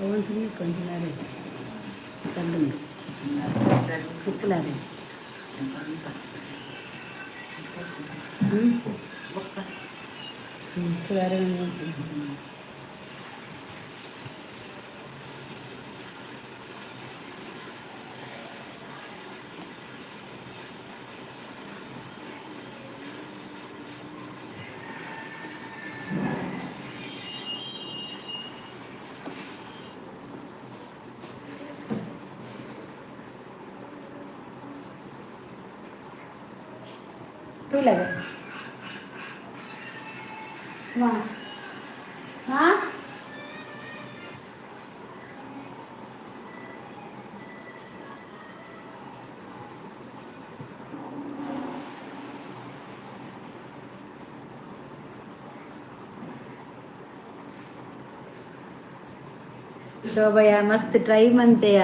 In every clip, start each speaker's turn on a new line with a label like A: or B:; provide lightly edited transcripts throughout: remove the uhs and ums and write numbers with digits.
A: ಒಂಚೂರು ಕೊಂಚ ಕಲ್ಲುಂಡು ಸಿಕ್ಕಲಾರೆ. ಹ್ಞೂ ಸಿಕ್ಕಲಾರೆ. ತೂಲಗ ಮಾ ಹಾ. ಶೋಭಯ, ಮಸ್ತ್ ಟ್ರೈ ಮಂತೆಯ,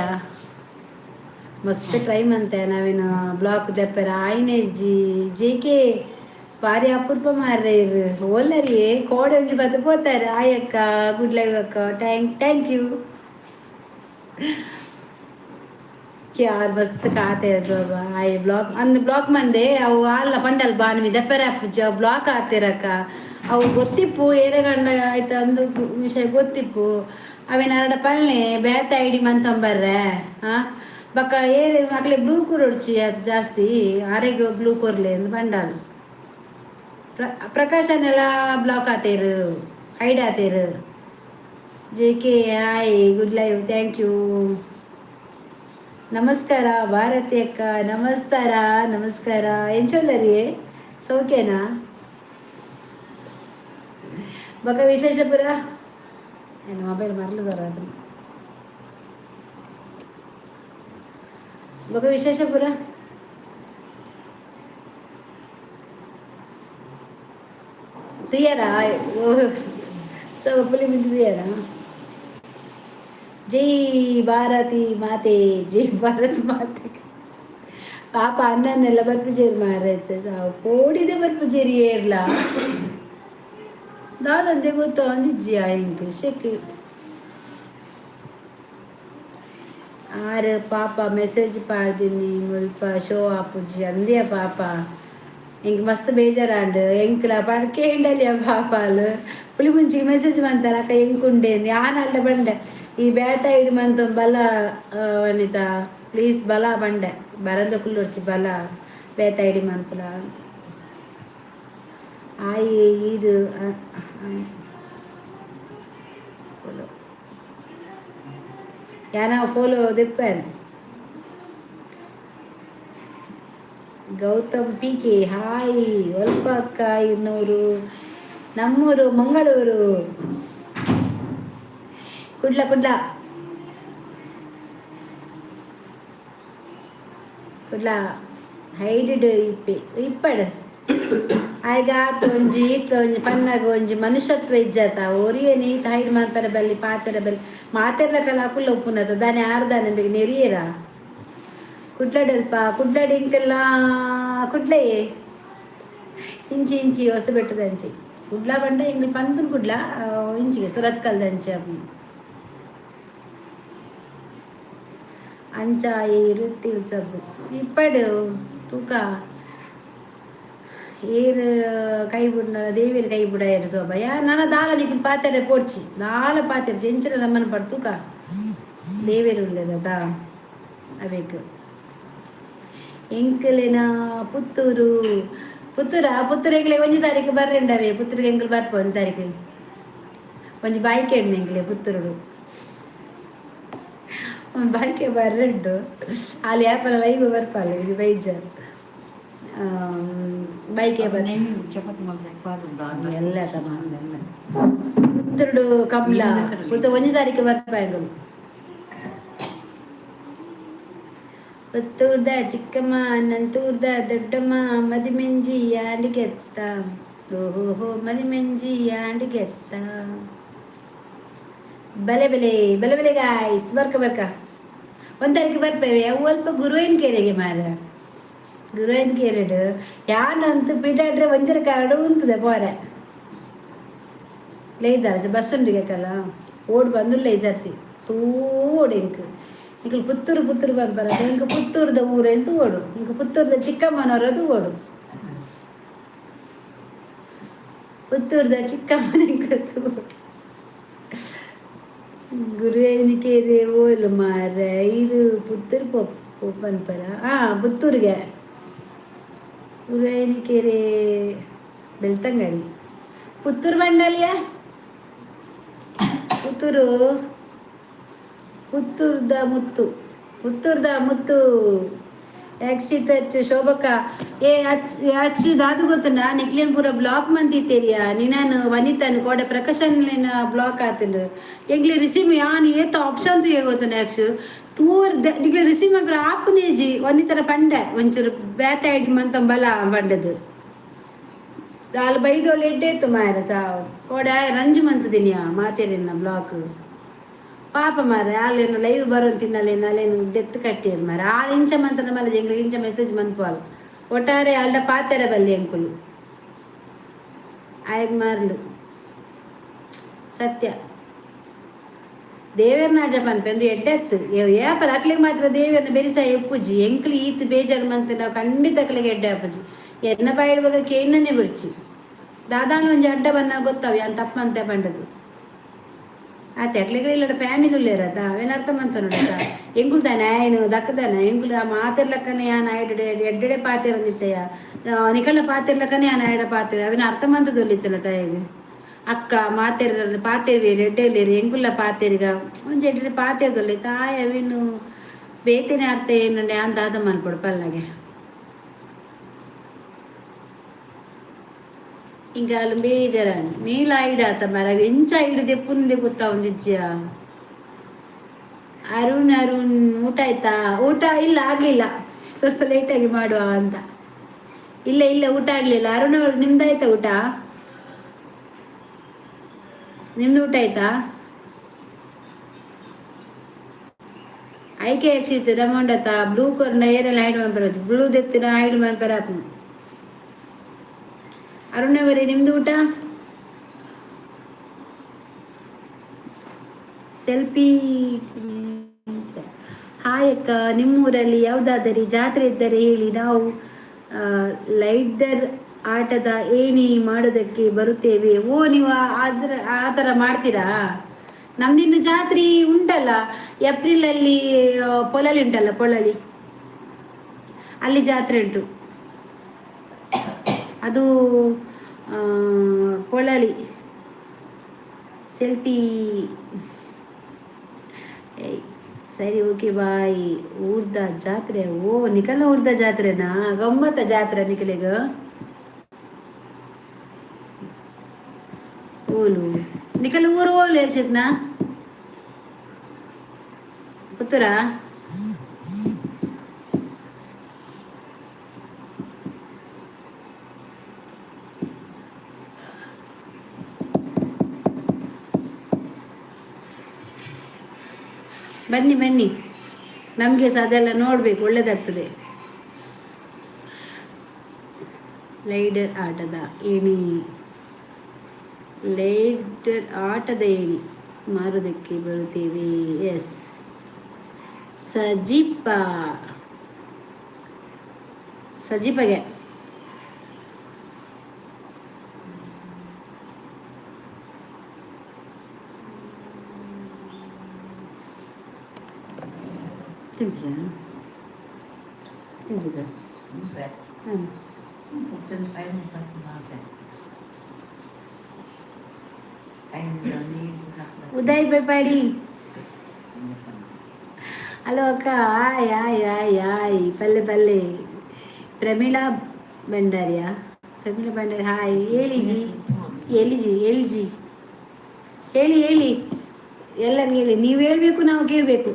A: ಮಸ್ತ್ ಟ್ರೈ ಮಂತೆ. ನಾವೇನು ಬ್ಲಾಕ್ ದೆಪ್ಪರ ಆಯ್ನೆಜ್ಜಿ. ಜೆ ಕೆ, ಬಾರಿ ಅಪರೂಪ ಮಾರ್ರೆ ಇರು. ಓಲ್ಲರಿ ಕೋಡೆ ಒಂಜಿ ಬತ್ತು ಪೋತಾರೆ. ಆಯಕ್ಕ, ಗುಡ್ ಲೈವ್ ಅಕ್ಕ. Thank thank you. ಕ್ಯಾರ್ ಮಸ್ತ್ ಕಾತೆ ಶೋಭಾ. ಆಯ್ ಬ್ಲಾಕ್ ಅಂದ್ ಬ್ಲಾಕ್ ಮಂದೆ. ಅವು ಅಲ್ಲ ಪಂಡಲ್ ಬಾನ್ಮಿ ದೆಪ್ಪರ ಬ್ಲಾಕ್ ಆತಿರಕ್ಕ. ಅವು ಗೊತ್ತಿಪ್ಪು, ಏರೆಗಂಡ ಆಯ್ತು ಅಂದು ವಿಷಯ ಗೊತ್ತಿಪ್ಪು. ಅವೇನ ಅರಡ ಪಲ್ನೆ ಬೇತೆ ಐಡಿ ಮಂತಂಬರ್ರೆ. ಹಾಂ, ಬಕ್ಕ ಏರೆ ಅಕ್ಲೆ ಬ್ಲೂ ಕೊರೊಡ್ಚಿ ಅದು ಜಾಸ್ತಿ. ಆರೆಗ್ ಬ್ಲೂ ಕೊರ್ಲೆ ಅಂದ್ ಪಂಡಲ್. ಪ್ರಕಾಶನೆಲ್ಲ ಬ್ಲಾಕ್ ಆತೇರು, ಹೈಡ್ ಆತೇರು. J K, hi, good live, thank you. ನಮಸ್ಕಾರ ಭಾರತಿ ಅಕ್ಕ. ನಮಸ್ಕಾರ, ನಮಸ್ಕಾರ. ಎಂಚೊಲ್ಲರಿ? ಸೌಖ್ಯನಾ? ಬೊಕ ವಿಶೇಷ ಪುರ? ಏನು ಮೊಬೈಲ್ ಮರಲು ಸರ್ ಅದು. ಬೊಕ ವಿಶೇಷ ಪುರ? ತುಯ್ಯರಾ? ಓ, ಸೊ ಪುಲಿ ಮುಂಚೆ ತುಯ್ಯರಾ? ಜೈ ಭಾರತಿ ಮಾತೆ, ಜೈ ಭಾರತ್ ಮಾತೆ. ಪಾಪ ಅಣ್ಣನ್ನೆಲ್ಲ ಬರ್ಪುಜೇರು ಮಾರೈತೆ. ಸಾವು ಕೋಡಿದೆ ಬರ್ಪುಜೇರಿ ಏರ್ಲ ದಾದಂತೆ ಗೊತ್ತ ಅಂದಿಜ್ಜಿ ಇಂಕ್ ಶೆಕ್. ಆರು ಪಾಪ ಮೆಸೇಜ್ ಪಾಡ್ದಿನಿ, ಮುಲ್ಪ ಶೋ ಆಪುಜಿ ಅಂದ್ಯ. ಪಾಪ ಎಂಕ್ ಮಸ್ತ್ ಬೇಜಾರಾಂಡ್. ಎಂಕ್ಲ ಪಡ್ಕೇಂಡಲಿಯ ಪಾಪಾಲು ಪುಳಿ ಮುಂಚಿಗೆ ಮೆಸೇಜ್ ಮಂತಾರ, ಅಕ್ಕ ಎಂಕುಂಡೆ ಯಾನ್ ಅಲ್ಲ ಬಂಡೆ. ಈ ಬೇತ ಇಡು ಮಂತ ಬಲ ವನಿತಾ, ಪ್ಲೀಸ್ ಬಲ ಬಂಡೆ. ಬರಂದ ಕುಲ್ಲೊಡ್ಚಿ, ಬಲ ಬೇತ ಇಡಿ ಮನ್ಪುಲ ಅಂತ. ಆಯಿ ಈರು ಫೋಲೋ ಯಾನ ಫೋಲೋ ದಿಪ್ಪನ್. Gautam P K, hi. ಒಲ್ಪ ಅಕ್ಕ 200? ನಮ್ಮೂರು ಮಂಗಳೂರು, ಕುಡ್ಲ, ಕುಡ್ಲ, ಕುಡ್ಲ. ಹೈಡ್ ಇಪ್ಪೆ ಇಪ್ಪಡ್ ಆಯ್ಗ ಆತ ಒಂಜಿ ಈತ ಒಂಜಿ ಪನ್ನಾಗ ಒಂಜಿ ಮನುಷ್ಯತ್ವ ಇಜ್ಜಾತ. ಒರಿಯನೆ ಈತ ಹೈಡ್ ಮನ್ಪರೆ ಬಲ್ಲಿ, ಪಾತೆರ ಬಲ್ಲಿ. ಮಾತೆರ್ಲ ಕಲ ಅಕುಲ್ಲ ಉಪ್ಪುನತ ದಾನೆ ಆರ್ದಾನೆ ಬೇಗ ನೆರಿಯರ. ಕುಡ್ಲಡಲ್ಪ ಕುಡ್ಲಡ್ ಇಂಕೆಲ್ಲ ಕುಡ್ಲಯೇ ಇಂಚಿ ಇಂಚಿ ಹೊಸಬೆಟ್ಟದಂಚಿ ಕುಡ್ಲ ಬಂಡ. ಎಂಗ್ಲು ಪನ್ಪುನ್ ಕುಡ್ಲ ಇಂಚಿಗೆ ಸುರತ್ಕಲ್ದಂಚಿ ಅಂಚ ಇರು ಸಬ್ಬು ಇಪ್ಪಡು ತೂಕ. ಏರ್ ಕೈ ಬುಡ್ನ ದೇವಿಯರ್ ಕೈ ಬುಡ ಸೋಬ ಯಾ ನನ ದಾಲ ನಿಕ್ಲು ಪಾತೆರೆ ಪೋಡ್ಚಿ, ದಾಲ ಪಾತೆರ್ಚಿ. ಎಂಚಿನ ನಮ್ಮನ ಪಡ್ ತೂಕ. ದೇವೇರು ಉಲ್ಲೆರ್ ಅವೇಕ್. ಎಂಕಲೆನ ಪುತ್ತೂರು. ಪುತ್ತೂರ? ಪುತ್ತೂರು ಎಂಕ್ಲೆ ಒಂಜಿ ತಾರೀಕು ಬರ್ರೆಂಡವೆ. ಪುತ್ತೂರಿಗೆ ಎಂಕಲ್ ಬರ್ಪ ಒಂಜಿ ತಾರೀಕು. ಒಂಜಿ ಬಾಯ್ಕೆ ಉಂಡು ಎಂಕ್ಲೆ ಪುತ್ತೂರುಡು. ಬಾಯ್ಕೆ ಬರ್ರೆಂಡು. ಅಲ್ಲಿ ಯಾಪಲ ಲೈವ್ ಬರ್ಪಾಲೆ ಇದು ಬೈಜ ಬೈಕೆ ಬರ್.
B: ಚಪಾತಿ ಮಾಡ್ಬೇಕು.
A: ಎಲ್ಲ ತಮ್ಮ ಪುತ್ತೂರುಡು ಕಮ್ಲ ಪುತ್ತ ಒಂಜಿ ತಾರೀಕು ಬರ್ಪ ಎಂಕುಲು. ಪುತ್ತೂರ್ದ ಚಿಕ್ಕಮ್ಮ, ನಂತೂರ್ದ ದೊಡ್ಡಮ್ಮ, ಮದಿಮೆಂಜಿ ಯಾಂಡಿಗೆತ್ತ, ಓಹೋ ಮದಿಮೆಂಜಿ ಯಾಂಡಿಗೆತ್ತ. ಬಲೆ ಬಲೆ ಬಲೆ ಬಲೆ ಗಾಯ್ಸ್. ಬರ್ಕ ಬರ್ಕ, ಒಂದು ತಾರೀಕು ಬರ್ಪೇವೆ. ಅವು ಅಲ್ಪ ಗುರುವಿನ ಕೆರೆಗೆ ಮಾರ. ಗುರುವಿನ ಕೆರೆಡು ಯಾನಂತೂ ಪಿದಾಡ್ರೆ ಒಂಜರ ಕಾಡು ಉಂತದೆ ಪೋರೆ. ಲೇದಾರ ಬಸ್ ಉಂಡಿಗೆಕಲ್ಲ ಓಡ್ ಬಂದು ಲೇಜರ್ತಿ ತೂಡು ಇಂಕ್ ಇಂಕಲ್ ಪುತ್ತೂರು ಪುತ್ತೂರು ಬರ್ಬಾರ. ಇಂಕ ಪುತ್ತೂರುದ ಊರು ತೂಡು, ಇಂಕ ಪುತ್ತೂರುದ ಚಿಕ್ಕಮ್ಮನವರದು ಓಡು. ಪುತ್ತೂರುದ ಚಿಕ್ಕಮ್ಮನ ಇಂಕ ತೂಡು. ಗುರುವೇನಿಕೆರೆ ಓಲು ಮಾರ ಇದು? ಪುತ್ತೂರು ಪೋಪನ್ಪರ. ಹಾಂ, ಪುತ್ತೂರಿಗೆ ಗುರುವೇನಿಕೆರೆ, ಬೆಳ್ತಂಗಡಿ. ಪುತ್ತೂರು ಬಂಡಲಿಯ ಪುತ್ತೂರು. ಪುತ್ತೂರ್ದ ಮುತ್ತು, ಪುತ್ತೂರ್ದ ಮುತ್ತು. ಯಕ್ಷಿತ್ ಅಚ್ಚು ಶೋಭಕ್ಕ. ಏ ಅಚ್ಚು, ದಾದು ಗೊತ್ತುಂಡ? ನಿಕ್ಲೇನ್ ಪೂರ ಬ್ಲಾಕ್ ಮಂತಿತ್ತೇರಿಯಾ. ನಿನಾನು ವನಿತಾನು ಕೋಡೆ ಪ್ರಕಾಶನ್ಲೇನ ಬ್ಲಾಕ್ ಆತುಂಡು. ಎಂಕ್ಲೆ ರಿಸೀವ್ ಯಾನ್ ಏತ ಆಪ್ಷನ್ ತೂಯೆ ಗೊತ್ತುಂಡ ಯಕ್ಷು? ತೂರ್ ನಿಕ್ಲೆ ರಿಸೀವ್ ಮಲ್ಪರ ಆಪುನೇಜಿ. ವನಿತರ ಪಂಡೆ, ಒಂಚೂರು ಬೇತೆ ಐಡಿ ಮಂತೊಂಬಲ ಪಂಡದು. ದಾಲ್ ಬೈದೋಳು ಎಡ್ಡೇತು ಮಾರ ಸಾವು. ಕೋಡೆ ರಂಜು ಮಂತದಿನಿಯಾ ಮಾತೇರಿನ ಬ್ಲಾಕ್. ಪಾಪ ಮಾರ, ಆಲೇನು ಲೈವ್ ಬರೋನ್ ತಿನ್ನಲೇನು ಅಲ್ಲೇನು ದೆತ್ತು ಕಟ್ಟಿಯರು ಮಾರ. ಆಲ್ ಇಂಚ ಮಂತನ ಮಲ್ಲ ಎಂಗ್ಲಿಗೆ ಇಂಚ ಮೆಸೇಜ್ ಮನ್ಪಾಲ್. ಒಟ್ಟಾರೆ ಅಲ್ಡ ಪಾತೆರ ಬಲ್ಲಿ ಎಂಕುಲು ಆಯಗ್ ಮಾರ್ಲು. ಸತ್ಯ ದೇವೇರ್ನಾಜ ಪನ್ಪೆ ಒಂದು ಎಡ್ಡೆತ್ತು. ಏಪಲ ಅಕ್ಲಿಗೆ ಮಾತ್ರ ದೇವೇರ್ನ ಬೆರಿಸ ಎಪ್ಪುಜಿ. ಎಂಕ್ಲು ಈತ್ ಬೇಜಾರು ಮಂತ್ ನಾವು ಖಂಡಿತ ಅಕ್ಲಿಗೆ ಎಡ್ಡೆ ಆಪುಜಿ. ಎನ್ನ ಬಾಯಿಡುವಾಗ ಕೇಣ್ಣನೆ ಬಿಡ್ಚಿ. ದಾದಾನು ಒಂಜಿ ಅಡ್ಡ ಬನ್ನ ಗೊತ್ತಾವ್ ಯಾನ್ ತಪ್ಪಂತೆ ಪಂಡದು ಆತೆ. ಅಕ್ಲಿಗೆ ಇಲ್ಲ ಫ್ಯಾಮಿಲಿ ಉಲ್ಲೇರತ, ಅವೇನು ಅರ್ಥ ಮಂತ ನೋಡತ. ಎಂಕುಲು ತಾನೆ ಆಯ್ನು ದಕ್ಕದಾನೆ ಎಂಕುಲು ಆ ಮಾತಿರ್ಲಕ್ಕನೆ ಯಾನ್ ಆಯ್ಡೆ ಎಡ್ಡೆಡೆ ಪಾತಿರಂದಿತ್ತಯ್ಯ. ನಿಕಲ್ನ ಪಾತಿರ್ಲಕ್ಕನೆ ಯಾನ್ ಆಯ್ಡ ಪಾತಿರ ಅವೇನು ಅರ್ಥ ಮಂತದೊಲ್ಲಿತ್ತಲ್ಲ ತಾಯಿಗೆ. ಅಕ್ಕ ಮಾತೆರ್ ಪಾತೆರ್ವೇರು ಎಡ್ಡೆಲ್ಲೇರು. ಎಂಕುಲ್ಲ ಪಾತೆರಿಗ ಒಂಜಿ ಎಡ್ಡೆ ಪಾತೆರ್ದೊಲ್ಲೆ ತಾಯಿ. ಅವೇನು ಬೇತೆನೆ ಅರ್ಥ ಏನಂಡೆ ಯಾನ್ ದಾದ ಮನ್ಪೊಡು ಪಲ್ಲಾಗೆ. ಇಂಕ ಬೇಜಾರಾಂಡ್. ನೀಲ ಐಡಾತ ಮರ ಎಂಚ ಐಡು ದೆಪ್ಪುಂದೆ ಗೊತ್ತಾ ಒಂದಿಜ್ಜ. ಅರುಣ್ ಅರುಣ್, ಊಟ ಆಯ್ತಾ? ಊಟ ಇಲ್ಲ, ಆಗ್ಲಿಲ್ಲ. ಸ್ವಲ್ಪ ಲೇಟಾಗಿ ಮಾಡುವ ಅಂತ. ಇಲ್ಲ ಇಲ್ಲ, ಊಟ ಆಗ್ಲಿಲ್ಲ. ಅರುಣ್ ಅವರು, ನಿಮ್ದಾಯ್ತಾ ಊಟ? ನಿಮ್ದು ಊಟ ಆಯ್ತಾ? ಐಕೆ ಯಕ್ಷಿತ್ ದಮೊಂಡತ ಬ್ಲೂ ಕೊರ್ನ ಏರೆಲ್ಲ ಹೈಡ್ ಮನ್ಪರ, ಬ್ಲೂ ದೆತ್ತಿನ ಹೈಡ್ ಮನ್ಪರ. ಅರುಣವರೇ, ನಿಮ್ದು ಊಟ? ಸೆಲ್ಫಿ. ಹಾಯ್ ಅಕ್ಕ, ನಿಮ್ಮೂರಲ್ಲಿ ಯಾವುದಾದರೆ ಜಾತ್ರೆ ಇದ್ದರೆ ಹೇಳಿ, ನಾವು ಲೈಡರ್ ಆಟದ ಏಣಿ ಮಾಡೋದಕ್ಕೆ ಬರುತ್ತೇವೆ. ಓ, ನೀವು ಅದರ ಆ ಥರ ಮಾಡ್ತೀರಾ? ನಮ್ದಿನ್ನು ಜಾತ್ರೆ ಉಂಟಲ್ಲ, ಏಪ್ರಿಲಲ್ಲಿ ಪೊಳಲಿ ಉಂಟಲ್ಲ, ಪೊಳಲಿ ಅಲ್ಲಿ ಜಾತ್ರೆ ಉಂಟು. ಅದು ಪೊಳಲಿ. ಸೆಲ್ಫಿ. ಸರಿ, ಓಕೆ, ಬಾಯ್. ಊರ್ದ ಜಾತ್ರೆ? ಓ, ನಿಕಲ ಊರ್ದ ಜಾತ್ರೆನಾ? ಗಮ್ಮತ್ತ ಜಾತ್ರೆ ನಿಕಲಿಗ. ಓಲು ನಿಕಲ ಊರು? ಓಲು ಯಕ್ಷತ್ನ ಪುತ್ತೂರಾ? ಬನ್ನಿ ಬನ್ನಿ, ನಮಗೆ ಸಹ ಅದೆಲ್ಲ ನೋಡಬೇಕು, ಒಳ್ಳೆಯದಾಗ್ತದೆ. ಲೈಡರ್ ಆಟದ ಏಣಿ, ಲೈಡರ್ ಆಟದ ಏಣಿ ಮಾರೋದಕ್ಕೆ ಬರುತ್ತೇವೆ. ಎಸ್ ಸಜೀಪ, ಸಜೀಪಗೆ. ತಿನ್ಪುಜ ತಿನ್ಪುಜ. ಹ್ಞೂ. ಉದಯ್ ಬೇಪಾಡಿ. ಹಲೋ ಅಕ್ಕ, ಆಯ್ ಆಯ್ ಆಯ್ ಆಯ್. ಪಲ್ಲೆ ಪಲ್ಲೆ. ಪ್ರಮೀಳಾ ಭಂಡಾರಿಯಾ? ಪ್ರಮೀಳಾ ಭಂಡಾರಿ, ಹಾಯ್ ಹೇಳಿ ಜಿ, ಹೇಳಿ ಜಿ, ಹೇಳಿ ಜಿ, ಹೇಳಿ ಹೇಳಿ, ಎಲ್ಲರಿಗೂ ಹೇಳಿ. ನೀವು ಹೇಳಬೇಕು, ನಾವು ಕೇಳಬೇಕು.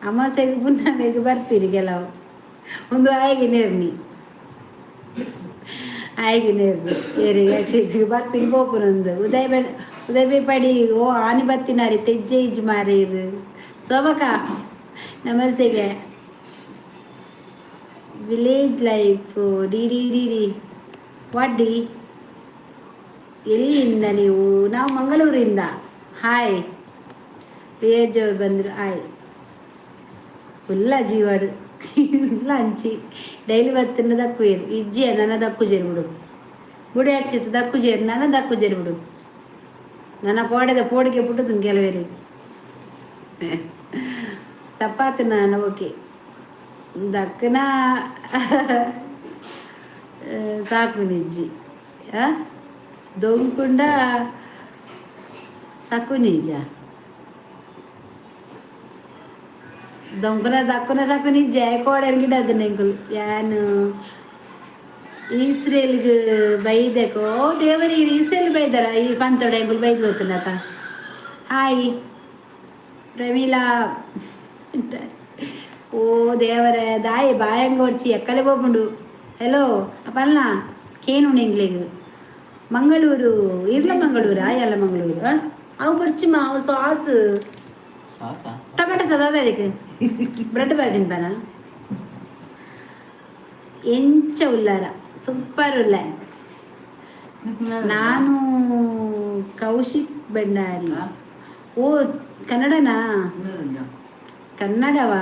A: ಅಮಾಸೆಗೆ ಪುಣ್ಣಮೆಗೆ ಬರ್ತೀರಿ ಕೆಲವು. ಒಂದು ಆಯ್ಗೆ ನೇರ್ನಿ, ಆಯ್ಗೆ ನೇರ್ನಿ ಏರಿಗೆ ಬರ್ಪಿನಿ ಪೋಪುನೊಂದು. ಉದಯ ಬೆ ಉದಯ ಬೇಪಾಡಿ. ಓ ಆನಿ ಬತ್ತಿನಾರಿ ತೆಜ್ಜೆ ಇಜ್ಜಿ ಮಾರೀರು. Somaka ನಮಸ್ತೆಗೆ. Village life D D D D what D. ಎಲ್ಲಿಂದ ನೀವು? ನಾವು ಮಂಗಳೂರಿಂದ. ಹಾಯ್ ಪೇಜ್ ಅವ್ರು ಬಂದರು. ಹಾಯ್. ಉಲ್ಲ ಜೀವಾಡು ಇಲ್ಲ ಅಂಚಿ ಡೈಲಿ ಬತ್ತಿನ ದಕ್ಕುಯೇರು ಇಜ್ಜಿ. ನನ್ನ ದಕ್ಕು ಜೇರು ಬಿಡು ಬಿಡು. ಯಾಕ್ಷಿತ್ತು ದಕ್ಕು ಜೇರು, ನನ್ನ ದಕ್ಕು ಜೇರು ಬಿಡು. ನನ್ನ ಕೋಡೆದ ಪೋಡಿಗೆ ಪುಟ್ಟುದು ಕೆಲವೇರು ತಪ್ಪಾತು. ನಾನು ಓಕೆ. ದಕ್ಕನ ಸಾಕು ನಿಜ್ಜಿ. ದೊಂಕುಂಡ ಸಾಕು ನಿಜ. ದೊಂಕುನ ದಕ್ಕುನ ಸಾಕು ನಿಜ್ಜ. ಕೋಡೆನ್ ಗಿಡ ಅದನ್ನ ಎಂಕುಲು ಯಾನು ಇಸ್ರೇಲ್ಗ್ ಬೈದೆಕೋ. ದೇವರಿ, ಇಸ್ರೇಲ್ ಬೈದಾರ ಈ ಪಂತೋಡ ಎಂಕುಲು ಬೈದ್ ಗೊತ್ತುಂಡತ. ಹಾಯ್ ಪ್ರಮೀಳಾ. ಓ ದೇವರೇ, ದಾಯಿ ಬಾಯಂಗೋರ್ಚಿ ಎಕ್ಕಲೆ ಪೋಪುಂಡು. ಹಲೋ ಪಲ್ನ ಕೇನುಂಡು ಎಂಕ್ಲೆಗ್. ಮಂಗಳೂರು ಇರ್ಲ ಮಂಗಳೂರಾ? ಎಲ್ಲ ಮಂಗಳೂರು ಅವು ಬೊರ್ಚಿ ಮಾ, ಅವು ಸಾಸ್.
B: ಸಾಸಾ?
A: ಟೊಮೆಟೊ ಸಾಸ್ ಅದಕ್ಕೆ ಬ್ರೆಡ್ ಬಾರಿ ತಿನ್ಪಾನ. ಎಂಚ ಉಲ್ಲಾರ? ಸೂಪರ್ ಉಲ್ಲ. ನಾನು ಕೌಶಿಕ್ ಭಂಡಾರಿ. ಓ, ಕನ್ನಡನಾ? ಕನ್ನಡವಾ?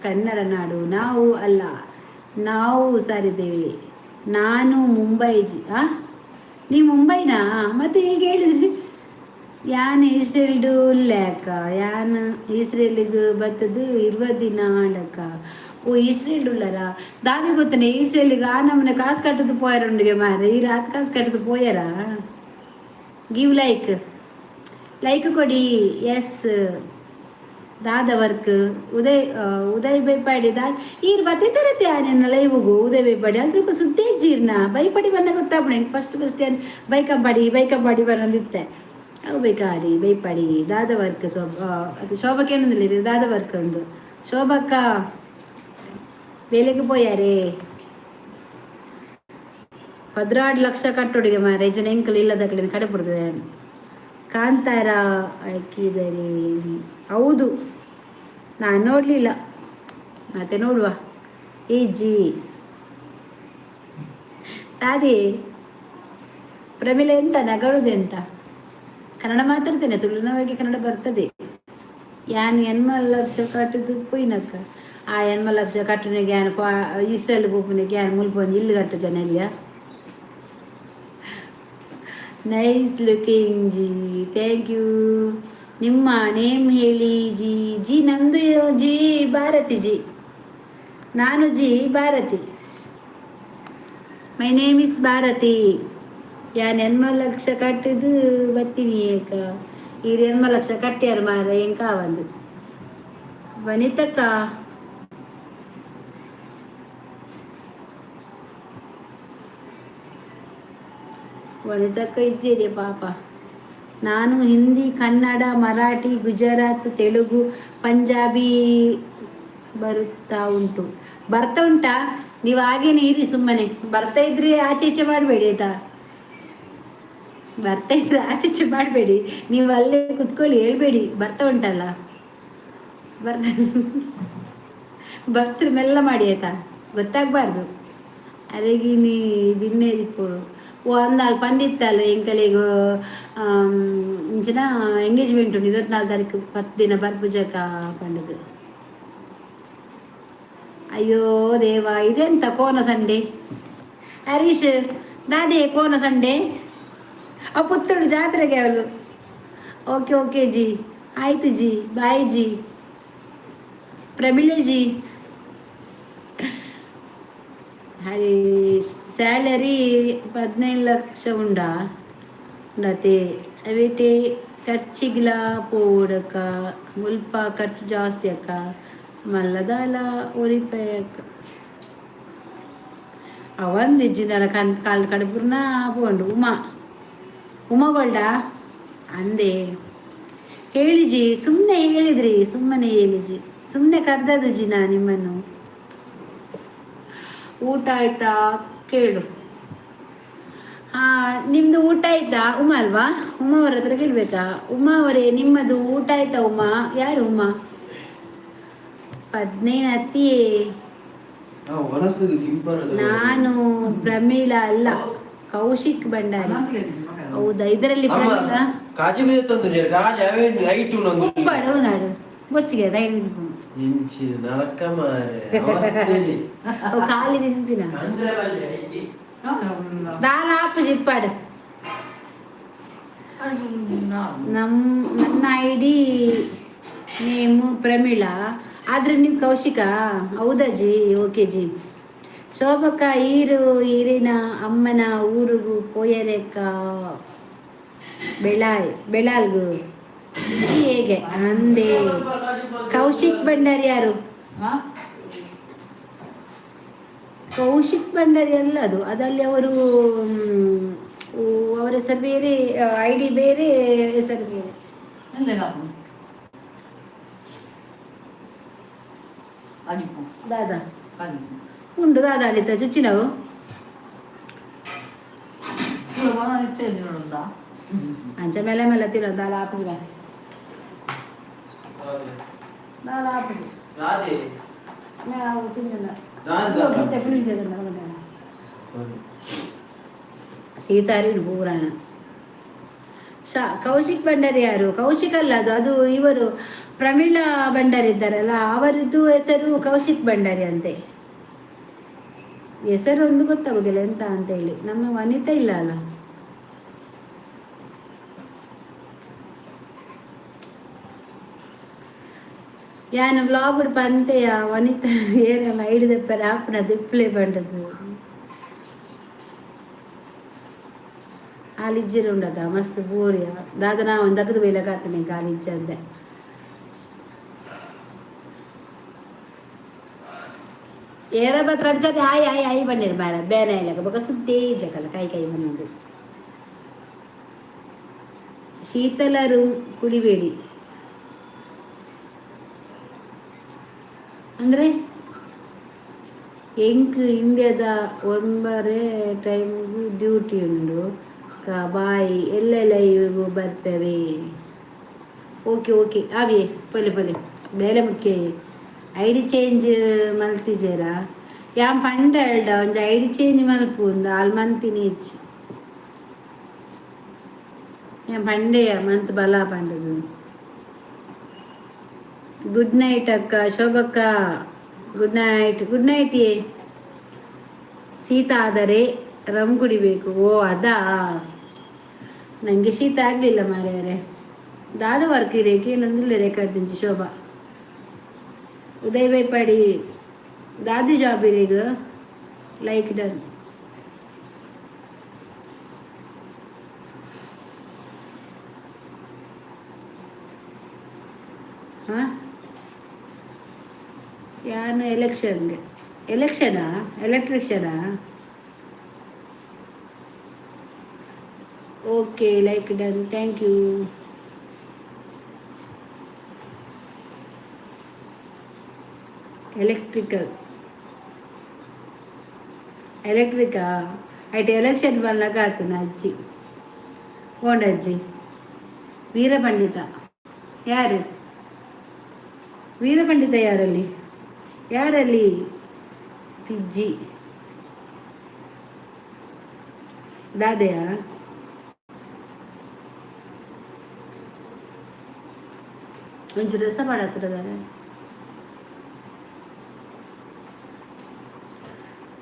A: ಕನ್ನಡ ನಾಡು ನಾವು ಅಲ್ಲ, ನಾವು ಹುಷಾರಿದ್ದೇವೆ. ನಾನು ಮುಂಬೈ ಜಿ. ಆ, ನೀವು ಮುಂಬೈನಾ? ಮತ್ತೆ ಈಗ ಹೇಳಿದ್ರಿ. ಯಾನ್ ಇಸ್ರೇಲ್ಡು ಉಲ್ಲೆ ಅಕ್ಕ. ಯಾನ್ ಇಸ್ರೇಲಿಗೆ ಬತ್ತದು 20 ದಿನ ಆಂಡಕ್ಕ. ಓ, ಇಸ್ರೇಲ್ ಉಳ್ಳಾರ? ದಾದೆ ಗೊತ್ತನೆ, ಇಸ್ರೇಲಿಗೆ ಆ ನಮ್ಮನೆ ಕಾಸು ಕಟ್ಟದು ಪೋಯರುಂಡಿಗೆ ಮಾರೆ. ಈ ರಾತ್ ಕಾಸು ಕಟ್ಟದು ಪೋಯರಾ? ಗಿವ್ ಲೈಕ್, ಲೈಕ್ ಕೊಡಿ. ಎಸ್, ದಾದ ವರ್ಕ್ ಉದಯ್ ಉದಯ್ ಬೈಪಾಡಿ ದಾ ಈರ್ ಬತ್ತಿತ್ತರತ್ತೆ ನಿನ್ನ ಲೈವುಗು. ಉದಯ್ ಬೈಪಾಡಿ ಅಲ್ದಕ್ಕೆ ಸುದ್ದಿ ಜೀರ್ಣ ಬೈಪಾಡಿ ಬನ್ನ ಗೊತ್ತಾಪುಣೆ. ಫಸ್ಟ್ ಫಸ್ಟ್ ಏನು ಬೈಕಂಪಾಡಿ ಬೈಕಂಪಾಡಿ ಬರಂದಿತ್ತೆ. ಅವು ಬೈಕಾಡಿ ಬೈಪಾಡಿ. ದಾದ ವರ್ಕ್ ಶೋಭ ಶೋಭಕ್ಕೆ ಏನಂದಿಲ್ಲ. ದಾದ ವರ್ಕ್ ಒಂದು ಶೋಭಕ್ಕ ಬೇಲೆಗೆ ಪೋಯಾರೆ. 12 ಲಕ್ಷ ಕಟ್ಟೊಡಿಗೆ ಮಾರೆ ಜನ ಎಂಕಲ್ ಇಲ್ಲದಕ್ಕಲಿನ ಕಡೆ ಪಡ್ದುವೆ. ಕಾಂತಾರ ಹಾಕಿದರೆ ಹೌದು, ನಾನು ನೋಡಲಿಲ್ಲ. ಮತ್ತೆ ನೋಡುವ. ಈಜಿ ತಾದಿ ಪ್ರಮಿಲ ಎಂತ ನಗಳುದೆಂತ? ಕನ್ನಡ ಮಾತಾಡ್ತೇನೆ, ತುಳುನವರಿಗೆ ಕನ್ನಡ ಬರ್ತದೆ. ಯಾನ್ 80 ಲಕ್ಷ ಕಟ್ಟುದು ಪೋಯಿನಕ್ಕ. ಆ 80 ಲಕ್ಷ ಕಟ್ಟುನಿಗೆ ಯಾನ್ ಫಾ ಇಸ್ರೇಲ್ ಪೋಪುನಿಗೆ ಯಾನ್ ಮುಲ್ಪ ಒಂಜಿ ಇಲ್ಲು ಕಟ್ಟುಜನ ಇಲ್ಲಿಯ. Nice looking G. Thank you. ನಿಮ್ಮ ನೇಮ್ ಹೇಳಿ ಜಿ. ಜಿ, ನಮ್ಮದು ಜಿ ಭಾರತಿ ಜಿ. ನಾನು G Bharati. My name is Bharati. ಯಾನ್ 80 ಲಕ್ಷ ಕಟ್ಟಿದ್ದು ಬತ್ತೀನಿ ಏಕ. ಈರ್ 80 ಲಕ್ಷ ಕಟ್ಟ್ಯಾರ ಮಾರ, ಎಂಕ ಆವಂದು. ವನಿತಕ್ಕ, ವನಿತಕ್ಕ ಇಜ್ಜೇರಿ ಪಾಪ. ನಾನು ಹಿಂದಿ, ಕನ್ನಡ, ಮರಾಠಿ, ಗುಜರಾತ್, ತೆಲುಗು, ಪಂಜಾಬಿ ಬರುತ್ತಾ ಉಂಟು. ಬರ್ತಾ ಉಂಟಾ? ನೀವು ಹಾಗೇನೆ ಇರಿ ಸುಮ್ಮನೆ. ಬರ್ತಾ ಇದ್ರೆ ಆಚೆ ಈಚೆ ಮಾಡಬೇಡಿ, ಆಯ್ತಾ? ಬರ್ತಾ ಇದ್ರೆ ಆಚೆ ಈಚೆ ಮಾಡಬೇಡಿ. ನೀವು ಅಲ್ಲೇ ಕುತ್ಕೊಳ್ಳಿ, ಹೇಳ್ಬೇಡಿ. ಬರ್ತಾ ಉಂಟಲ್ಲ, ಬರ್ತಾ ಬರ್ತಾರೆ, ಮೆಲ್ಲ ಮಾಡಿ, ಆಯ್ತಾ? ಗೊತ್ತಾಗಬಾರ್ದು. ಅರೆಗಿನಿ ಬಿನ್ನೇರಿಪೋಡು. ಓ ಅಂದಾಲ್ ಪಂದಿತ್ತಲ್ಲ ಎಂಕಲೆಗ್ ಇಂಚಿನ ಎಂಗೇಜ್ಮೆಂಟ್ ಉಂಟು 24 ತಾರೀಕು, 10 ದಿನ ಬರ್ಪುಜಕ ಪಂಡದು. ಅಯ್ಯೋ ದೇವ, ಇದೆಂತ ಕೋನ ಸಂಡೆ? ಹರೀಶ್ ದಾದೆ ಕೋನ ಸಂಡೆ? ಆ ಪುತ್ತೂರು ಜಾತ್ರೆಗೆ ಅವಳು. ಓಕೆ ಓಕೆ ಜಿ, ಆಯ್ತು ಜಿ, ಬಾಯ್ ಜಿ. ಪ್ರಮಿಳೆ ಜಿ. ಹರೀಶ್, ಸ್ಯಾಲರಿ 15 ಲಕ್ಷ ಉಂಡಾ? ಉಂಡತೆ. ಅವೇಟೆ ಖರ್ಚಿಗ್ಲ ಪೋವಡಕ್ಕ. ಮುಲ್ಪ ಖರ್ಚು ಜಾಸ್ತಿ ಅಕ್ಕ. ಮಲ್ಲದಾಲ ಒರಿಪಯಕ್ಕ. ಅವಂದಿಜ್ಜಿಂದಲ ಕನ್ ಕಾಲ್ ಕಡುಪುರ್ನ ಪೋಂಡು. ಉಮಾ, ಉಮಾಗೋಲ್ಡ ಅಂದೆ. ಹೇಳಿ ಜಿ. ಸುಮ್ಮನೆ ಹೇಳಿದ್ರಿ, ಸುಮ್ಮನೆ ಹೇಳಿ ಜಿ. ಸುಮ್ಮನೆ ಕರ್ದದು ಜಿ ನಾ ನಿಮ್ಮನ್ನು. ಊಟ ಆಯ್ತಾ ಕೇಳು. ಹಾಂ, ನಿಮ್ಮದು ಊಟ ಆಯ್ತಾ? ಉಮಾ ಅಲ್ವಾ? ಉಮಾ ಅವರ ಹತ್ರ ಕೇಳಬೇಕಾ? ಉಮಾ ಅವರೇ, ನಿಮ್ಮದು ಊಟ ಆಯ್ತಾ? ಉಮಾ ಯಾರು? ಉಮಾ ಪದ್ನೈನ್ ಅತ್ತಿಯೇ. ನಾನು ಪ್ರಮೀಳಾ ಅಲ್ಲ, ಕೌಶಿಕ್ ಭಂಡಾರಿ. ಹೌದಾ? ಇದರಲ್ಲಿ
C: ಅಮ್ಮ
A: ಪ್ರಮೀಳಾ
C: ಕಾಜಿ ಬೀಜ ತಂದು ಕಾಜಿ ಅವೇ ಲೈಟ್ ಉಂಡು.
A: ಉಪ್ಪಾಡು ನಾಡು ಬೊರ್ಚಿಗೆ ದೈಡ್ ತಿನ್ಪು.
C: ಇಂಚಿ ನರಕ ಮಾರೆ ಅವಸ್ಥೆಲಿ.
A: ಅವು ಖಾಲಿ ತಿನ್ಪಿನ.
C: ಅಂದ್ರೆ ಬಲ್ಲೆ ಐತಿ.
A: ದಾಲ ಆಪು ಜಿಪ್ಪಾಡು. ನನ್ನ ಐಡಿ ನೇಮು ಪ್ರಮೀಳಾ, ಆದರೆ ನೀವು ಕೌಶಿಕ. ಹೌದಾ ಜಿ? ಓಕೆ ಜಿ. ಶೋಭಕ್ಕ, ಈರು ಈರಿನ ಅಮ್ಮನ ಊರಿಗೂ ಪೋಯರೆಕ್ಕ ಬೆಳಾಯ್ ಬೆಳಾಲ್ಗು ಜಿ ಹೇಗೆ ಅಂದೆ. ಕೌಶಿಕ್ ಭಂಡಾರಿ ಯಾರು? ಕೌಶಿಕ್ ಭಂಡಾರಿ ಅಲ್ಲ ಅದು. ಅದಲ್ಲಿ ಅವರು ಅವರ ಹೆಸರು ಬೇರೆ, ಐಡಿ ಬೇರೆ, ಹೆಸರು ಬೇರೆ. ದಾದಾ ಉಂಡು ದಾದಾ ಅಳಿತ ಚುಚ್ಚಿನವು. ಅಂಚ ಮೇಲೆ ಮೇಲೆ ತಿನ್ನೋ ದಾಲ ಆಪುಜಿ, ದಾಲ ಆಪುಜಿ.
C: ರಾಧೆ.
A: ನಾವು ತಿನ್ನಲ್ಲ.
C: ದಾದ.
A: ಸೀತಾರಿ ಪೂರಾಣ ಶಾ ಕೌಶಿಕ್ ಭಂಡಾರಿ ಯಾರು? ಕೌಶಿಕ್ ಅಲ್ಲ ಅದು. ಅದು ಇವರು ಪ್ರಮೀಳಾ ಭಂಡಾರಿ ಇದ್ದಾರಲ್ಲ, ಅವರದ್ದು ಹೆಸರು ಕೌಶಿಕ್ ಭಂಡಾರಿ ಅಂತೆ. ಹೆಸರು ಒಂದು ಗೊತ್ತಾಗುದಿಲ್ಲ ಎಂತ ಅಂತ ಹೇಳಿ. ನಮ್ಮ ವನಿತಾ ಇಲ್ಲ ಅಲ್ಲ. ಯಾನ್ ವ್ಲಾಗ್ ಪಂತೆಯ ವನಿತಾ ಏನೆಲ್ಲ ಐಡಿದಪ್ಪರೆ ಆಪುನ ದಿಪ್ಲೆ ಬಂಡದು ಆಲಿಜ್ಜಿರ ಉಂಡದ ಮಸ್ತ್ ಬೋರಿಯ ದಾದ ನಾ ಒಂದು ದಗದು ಬೇಲಗಾತನೆ ಕಾಲಿಜ್ಜ ಅಂದೆ. ಏರ ಬತ್ರ ಅಡ್ಜಾತಿ ಆಯ್ ಆಯ್ ಆಯ್ ಬನ್ನಿರು ಮಾರ ಬೇನೆ ಇಲ್ಲ ಬೊಕ ಸುದ್ದೇ ಜಕಲ ಕೈ ಕೈ ಬಂದು. ಶೀತಲ ರೂಮ್ ಕುಡಿಬೇಡಿ ಅಂದರೆ ಎಂಕ್ ಇಂಡಿಯಾದ ಒಂಬರೆ ಟೈಮ್ಗೂ ಡ್ಯೂಟಿ ಉಂಡು ಕ ಬಾಯ್ ಎಲ್ಲೆಲ್ಲ ಇವು ಬರ್ಪೇವೆ. ಓಕೆ ಓಕೆ ಆವಿ ಪೊಲೆ ಪೊಲೆ ಬೇಲೆ ಮುಖ್ಯ. ಐಡಿ ಚೇಂಜ್ ಮಲ್ತಿಜೇರಾ? ಯಾನ್ ಪಂಡ ಹೇಳ್ಡ ಒಂಜಿ ಐಡಿ ಚೇಂಜ್ ಮಲ್ಪು ಉಂದು ಆಲ್ ಮಂತಿನಿ ಇಜ್ಜಿ. ಯಾನ್ ಪಂಡೆಯ ಮಂತ್ ಬಲ ಪಂಡದು. ಗುಡ್ ನೈಟ್ ಅಕ್ಕ. ಶೋಭಕ್ಕ, ಗುಡ್ ನೈಟ್. Good night. ಏ ಶೀತ ಆದರೆ ರಮ್ ಕುಡಿಬೇಕು. ಓ ಅದಾ, ನನಗೆ ಶೀತ ಆಗಲಿಲ್ಲ ಮಾರ್ಯಾರೆ. ದಾದ ವರ್ಕ್ ಇರೇಕೆ ಏನೊಂದಿಲ್ಲ ರೆಕಾರ್ಡ್ ದಿಂಚಿ. ಶೋಭಾ ಉದಯ್ ಬೈಪಾಡಿ ದಾದಿ ಜಾಬ್ ಇರೇಗ. Like done. ಹಾಂ, ಯಾನು ಎಲೆಕ್ಷನ್ಗೆ ಎಲೆಕ್ಷನಾ ಎಲೆಕ್ಟ್ರಿಷನಾ? Okay, like done, thank you. Electrical ಎಲೆಕ್ಟ್ರಿಕಾ ಐಟ್ ಎಲೆಕ್ಷನ್ ಬನ್ನಗ ಆತನ ಅಜ್ಜಿ ಓಂಡಜ್ಜಿ. ವೀರಪಂಡಿತ ಯಾರು? ವೀರಪಂಡಿತ ಯಾರಲ್ಲಿ? ಯಾರಲ್ಲಿ ಪಿಜ್ಜಿ ದಾದೆಯಾ? ಒಂಚೂರು ರಸ ಮಾಡತ್ತದ.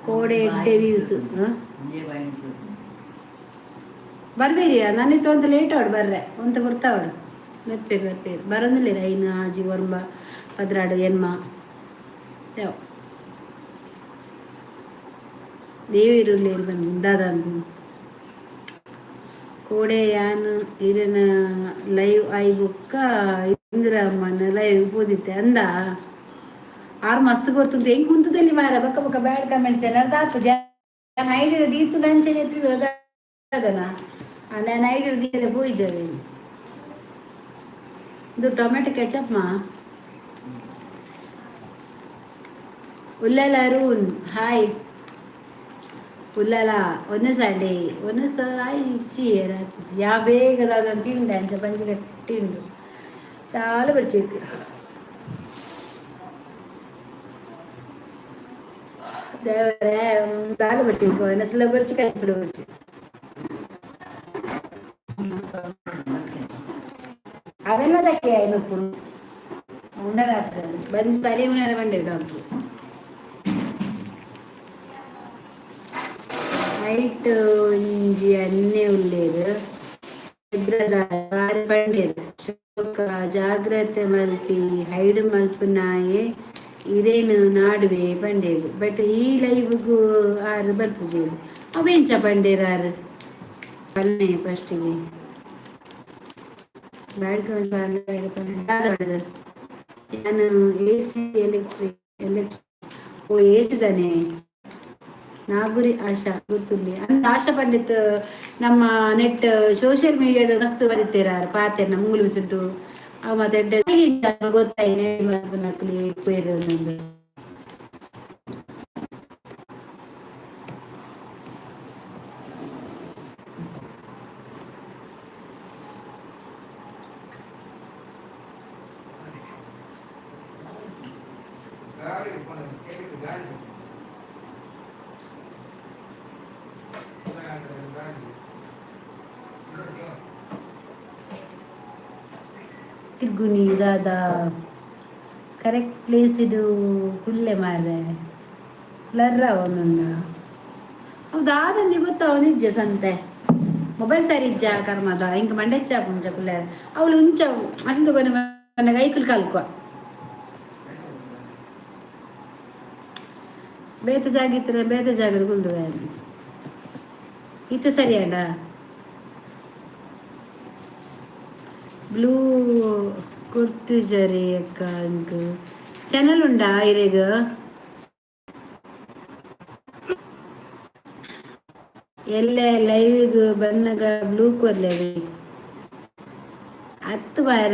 A: ಕೋಡೆ ಎಡ್ಡೆ ವ್ಯೂಸ್ ಬರ್ಬೇರಿಯಾ? ನಾನಿತ್ತು ಅಂತ ಲೇಟ್ ಅವಡು ಬರ್ರೆ ಒಂತ ಬರ್ತಾವಡು ಬರ್ಪೇರು ಬರ್ಪೇರು ಬರೋದಿಲ್ಲ. ಐನು ಆಜಿ ಒರ್ಂಬ 12 ಎನ್ಮ ಯಾವ ದೇವಿರುಳ್ಳಿ ಬಂದು ದಾದ ಕೋಡೆ ಯಾನ್ ಇರೆನ ಲೈವ್ ಆಯ್ ಬೊಕ್ಕ ಇಂದಿರಮ್ಮನ ಲೈವ್ ಪೋದಿತ್ತೆ ಅಂದ. ಆರು ಮಸ್ತ್ ಗೊತ್ತುಂಟು ಹೆಂಗ್ ಕುಂತದಲ್ಲಿ ಮಾರ. ಬಕ್ಕ ಬಕ್ಕ ಬ್ಯಾಡ್ ಕಮೆಂಟ್ಸ್ ಏನಾರು ದಾಪು ಜಾನ್ ಐಡಿ ದೀತು ನಂಚನೆ ಎತ್ತಿದ್ದು ಅದನ. ನಾನು ಐಡಿ ದೀರೆ ಪೋಯಿಜವೆ. ಇದು ಟೊಮೆಟೊ ಕೆಚಪ್ ಮಾ. ಉಲ್ಲಲ ಅರುಣ್, ಹಾಯ್ ಉಲ್ಲಲ. ಒಂದು ಸಂಡೆ ಒಂದು ಸ ಇಚ್ಚಿ ಯಾ ಬೇಗ ದಾದ ತಿಂಡೆ ಅಂಚ ಪಂಚಿ ಗಟ್ಟಿ ಉಂಡು ದಾಲ ಬಡ್ಚಿಕ್ ದೇವರೇ ದಾಲ ಬಡ್ಚಿಕ್ ಒನಸಲ ಬಡ್ಚಿ ಕಚ್ಬಿಡು ಬಡ್ಚಿ. ಉಂಡದಕ್ಕೆ ಐನಪ್ಪು ಉಂಡರಾತ್ರಿ ಬಂದು ಸರಿ ಉಣ್ಣರೆ ಬಂಡೆ ಡಾಕ್ಟ್ರು. ಐಟ್ ಒಂಜಿ ಅನ್ನೆ ಉಲ್ಲೇರು ಬಂಡೇರು ಶೋಕ ಜಾಗ್ರತೆ ಮಲ್ಪಿ ಹೈಡ್ ಮಲ್ಪುನಾಯೆ ಇರೇನು ನಾಡುವೆ ಬಂಡೇರು. ಬಟ್ ಈ ಲೈವ್ಗೂ ಆರು ಬರ್ಪುಜೇರು. ಅವೆಂಚ ಬಂಡೇರು ಆರು ಪಲ್ಲೆ ಫಸ್ಟಿಗೆ ನಾನು A C electric electric O ಎಸಿದಾನೆ. ನಾಗುರಿ ಆಶಾ ಗೊತ್ತುಲ್ಲಿ ಅಂದ್ರೆ ಆಶಾ ಪಂಡಿತ್ ನಮ್ಮ ನೆಟ್ ಸೋಷಿಯಲ್ ಮೀಡಿಯಾ ಮಸ್ತ್ ಬರೀತೀರ ಪಾತೆರ್ ಮೂಲು ಬಿಸಿಟ್ಟು ಅವು ಮತ್ತೆ ಗೊತ್ತಾಯಿ ಪೇರು. ತಿರ್ಗುನಿ ದಾದ ಕರೆಕ್ಟ್ ಪ್ಲೇಸ್ ಇದು ಕುಲ್ಲೆ ಮಾರ್ರೆ ಬ್ಲರ್ ಅವನನ್ನ ಅವು ದಾದಂದಿ ಗೊತ್ತ ಅವನಿಜ್ಜೆ ಸಂತೆ ಮೊಬೈಲ್ ಸರಿ ಇಜ್ಜ ಕರ್ಮದ ಇಂಕ ಮಂಡೆಚ್ಚ ಪುಂಚ ಕುಲ್ಲೆ ಅವಳು ಉಂಚ ಅಟ್ಲು ಕೊನೆ ಕೈಕುಲ್ ಕಲ್ಕುವ ಬೇತ ಜಾಗ ಇತ್ತರೆ ಬೇತ ಜಾಗದ ಕುಲ್ದುವೆ. ಇತ್ತ ಸರಿಯಾಡ ಬ್ಲೂ ಕುರ್ತು ಜರಿ ಅಕ್ಕ ಅಂಕ್ ಚಾನಲ್ ಉಂಡಾ ಇರೆಗ್? ಎಲ್ಲೆ ಲೈವ್ಗ್ ಬನ್ನಗ ಬ್ಲೂ ಕೊರ್ಲೆವಿ ಹತ್ತು ಬಾರ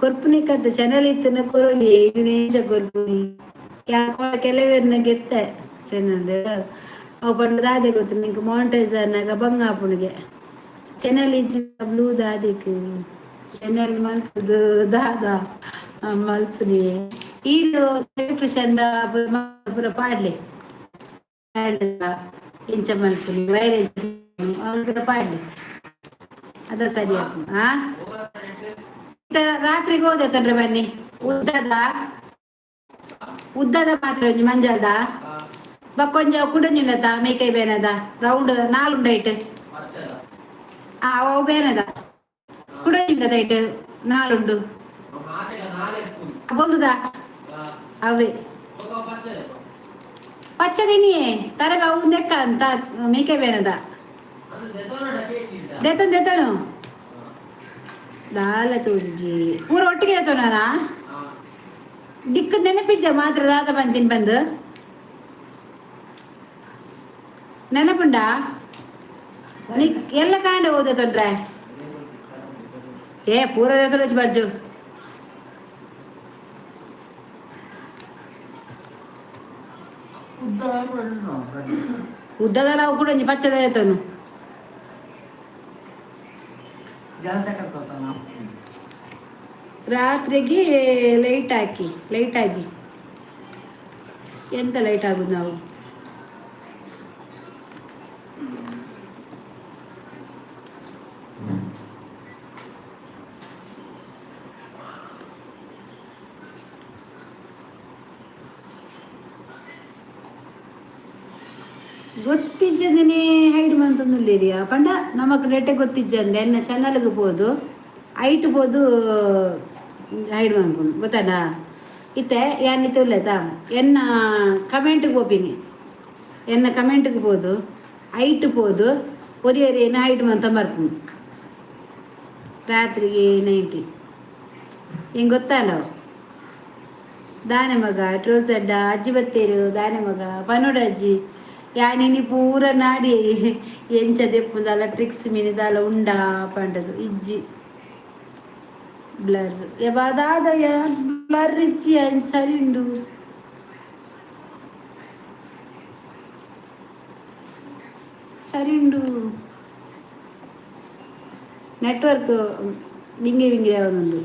A: ಕೊರ್ಪುನಿಕತ್ತ ಚಾನಲ್ ಇತ್ತನ ಕೊರೊಲಿ ನೇಂಚ ಕೊರ್ಪುನಿ ಕೆಲವೆರ್ನ ಗೆತ್ತೆ ಚಾನಲ್ ಅವು ಪಂಡ ದಾದೆ ಗೊತ್ತು ನಿಂಕ್ ಮಾನಿಟೈಸ್ ಆನಗ ಬಂಗ ಆಪುಣಿಗೆ ಚಾನಲ್ ಇಜ್ಜಿ ಬ್ಲೂ ದಾದಿಕ್ ಚಾನಲ್ ಮಲ್ಪುದು ದಾದ ಮಲ್ಪುನಿ ಈಲು ಎಲೆಕ್ಟ್ರಿಷಿಯನ್ ಪೂರ ಪಾಡ್ಲೆ ಇಂಚ ಮಲ್ಪುನಿ ವೈರ್ ಅವ್ರು ಪಾಡ್ಲೆ ಅದ ಸರಿ ಆಪುಂಡು. ಆ ರಾತ್ರಿಗೆ ಹೋದೆ ತೊಂದ್ರೆ ಬನ್ನಿ ಉದ್ದದ ಉದ್ದದ ಮಾತ್ರ ಒಂಜಿ ಮಂಜಲ್ದ ಬಕ್ಕೊಂಜ ಕುಡೊಂಜಿಲ್ಲದ ಮೇಕೈ ಬೇನದ ರೌಂಡ್ ನಾಲುಂಡ ಐಟ್ ಆ ಅವು ಬೇನದ ಕುಡೊಂಜಿಲ್ಲದ ಐಟ್ ನಾಲುಂಡು ಬೊಲ್ದುದ ಅವೇ ಪಚ್ಚದಿನಿಯೇ ತರ ಅವು ನೆಕ್ಕ ಅಂತ ಮೇಕೆ ಬೇನದ ದೇತನ್ ದೇತನು ದಾಲ ತೋಜಿ ಪೂರ ಒಟ್ಟಿಗೆ ದೇತೋನ ದಿಕ್ಕು ನೆನಪಿಜ್ಜ ಮಾತ್ರ ದಾದ ಬಂತೀನಿ ಬಂದು ನೆನಪುಂಡ ಎಲ್ಲ ಕಾಂಡ ಹೋದ ತೊಂದ್ರೆ ಏ ಪೂರ ದೇತೋನ ಬರ್ಜು. ಉದ್ದದಲ್ಲ ಅವು ಕೂಡ ಒಂಜಿ ಪಚ್ಚದ ದೇತೋನು. ರಾತ್ರಿಗೆ ಲೈಟ್ ಹಾಕಿ ಲೈಟ್ ಆಗಿ ಎಂತ ಲೈಟ್ ಆಗುದು ನಾವು? ಗೊತ್ತಿಜ್ಜಂದನೇ ಹೈಡ್ ಮಂತೊಂದುಲ್ಲೇರಿಯಾ ಪಂಡ ನಮಕ್ ನೆಟ್ಟೆ ಗೊತ್ತಿಜ್ಜಂದೆ ಎನ್ನ ಚಾನಲ್ಗೆ ಪೋದು ಐಟ್ ಪೋದು ಹೈಡ್ ಮನ್ಪುಂಡು ಗೊತ್ತಾಡ ಇತ್ತೆ ಯಾನ್ ಇತ್ತೆ ಉಲ್ಲೆತಾ ಎನ್ನ ಕಮೆಂಟ್ಗೆ ಪೋಪಿನಿ ಎನ್ನ ಕಮೆಂಟ್ಗೆ ಪೋದು ಐಟ್ ಪೋದು ಒರಿ ಒರಿ ಎನ್ನ ಹೈಡ್ ಮಂತ ಬರ್ಪುಂಡು ರಾತ್ರಿಗೆ ನೈಟಿ ಹೆಂಗೆ ಗೊತ್ತಾಂಡ ದಾನೆ ಮಗ ಟ್ರೋಲ್ಸ್ ಅಡ್ಡ ಅಜ್ಜಿ ಬತ್ತೇರು ದಾನೆ ಮಗ ಪನೋಡ ಅಜ್ಜಿ ಯಾನಿನಿ ಪೂರ ನಾಡಿ ಎಂಚ ದೆಪ್ಪುಂದಾಲ ಟ್ರಿಕ್ಸ್ ಮಿನಿ ದಾಲ ಉಂಡಾ ಪಂಡದು ಇಜ್ಜಿ ಬ್ಲರ್ ದಾದಯ ಬ್ಲರ್ ಇಜ್ಜಿ ಐನ್ ಸರಿ ಉಂಡು. ಸರಿ ಉಂಡು. ನೆಟ್ವರ್ಕ್ ವಿಂಗಿ ವಿಂಗಿ ಆವೊಂದುಂಡು.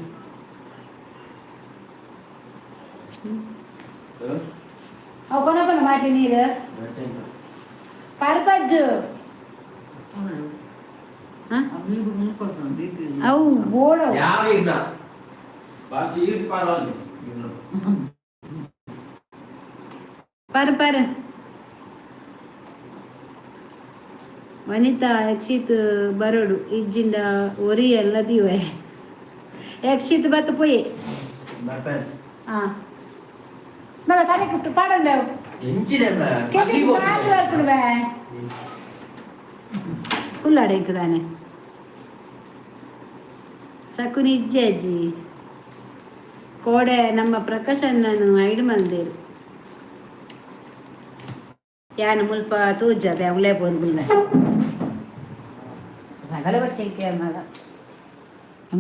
A: ಅವು ಕೊನಪನ ಮಾಟಿ ನೀರು ಪರ್ಪಜ್ಜು ಅವು ಬೋಡ.
C: ಯಾವ ಇಲ್ಲ. ಬಾಸ್ಟ್ ಈರ್ ಪಾರೊಂದು.
A: ಪರ್ ಪರ್. ವನಿತಾ ಯಕ್ಷಿತ್ ಬರೋಡು ಇಜ್ಜಿಂಡ ಒರಿ ಎಲ್ಲ ದಿವೆ ಯಕ್ಷಿತ್ ಬತ್ತ ಪೋಯೆ.
C: ಬರ್ಪೆ.
A: ಆ ಬರ ತಲೆ ಕುಟ್ಟು ಪಾಡಂಡ.
C: ಎಂಚಿದೆ.
A: ಬರ್ಪುಡುವೆ ಕುಲ್ಲಾಡ ಇಂಕದಾನೆ ಸಕುನಿ ಇಜ್ಜೆ ಅಜ್ಜಿ. ಕೋಡೆ ನಮ್ಮ ಪ್ರಕಾಶಣ್ಣನು ಐಡು ಮಂದೇರು ಯಾನು ಮುಲ್ಪ ತೂಜದೆ ಅವಲೇ ಬೋಂದು ರಗಲೆ ಬರ್ಚೆ ಮಗ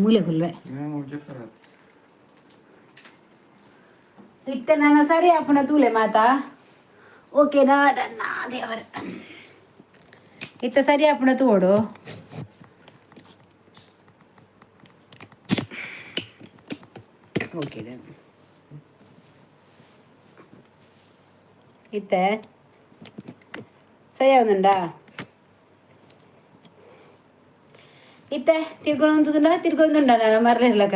A: ಮೂಲೆ ಗುಲ್ವೆ. ಇತ್ತೆ ನಾನು ಸರಿ ಅಪ್ಪನ ತೂಲೆ ಮಾತಾ. ಓಕೆ ನಾಡನ್ನ ದೇವರ ಇತ್ತ ಸರಿ ಅಪ್ಪನ ತೋಡು. ಓಕೆ, ಇತ್ತೆ ಸರಿ ಆവുന്നുണ്ടಾ? ಇತ್ತೆ ತಿರ್ಗೊಂದುಂಡ ತಿರ್ಗೊಂದುಂಡ ನಾನು ಮರ್ಲಿರ್ಲಕ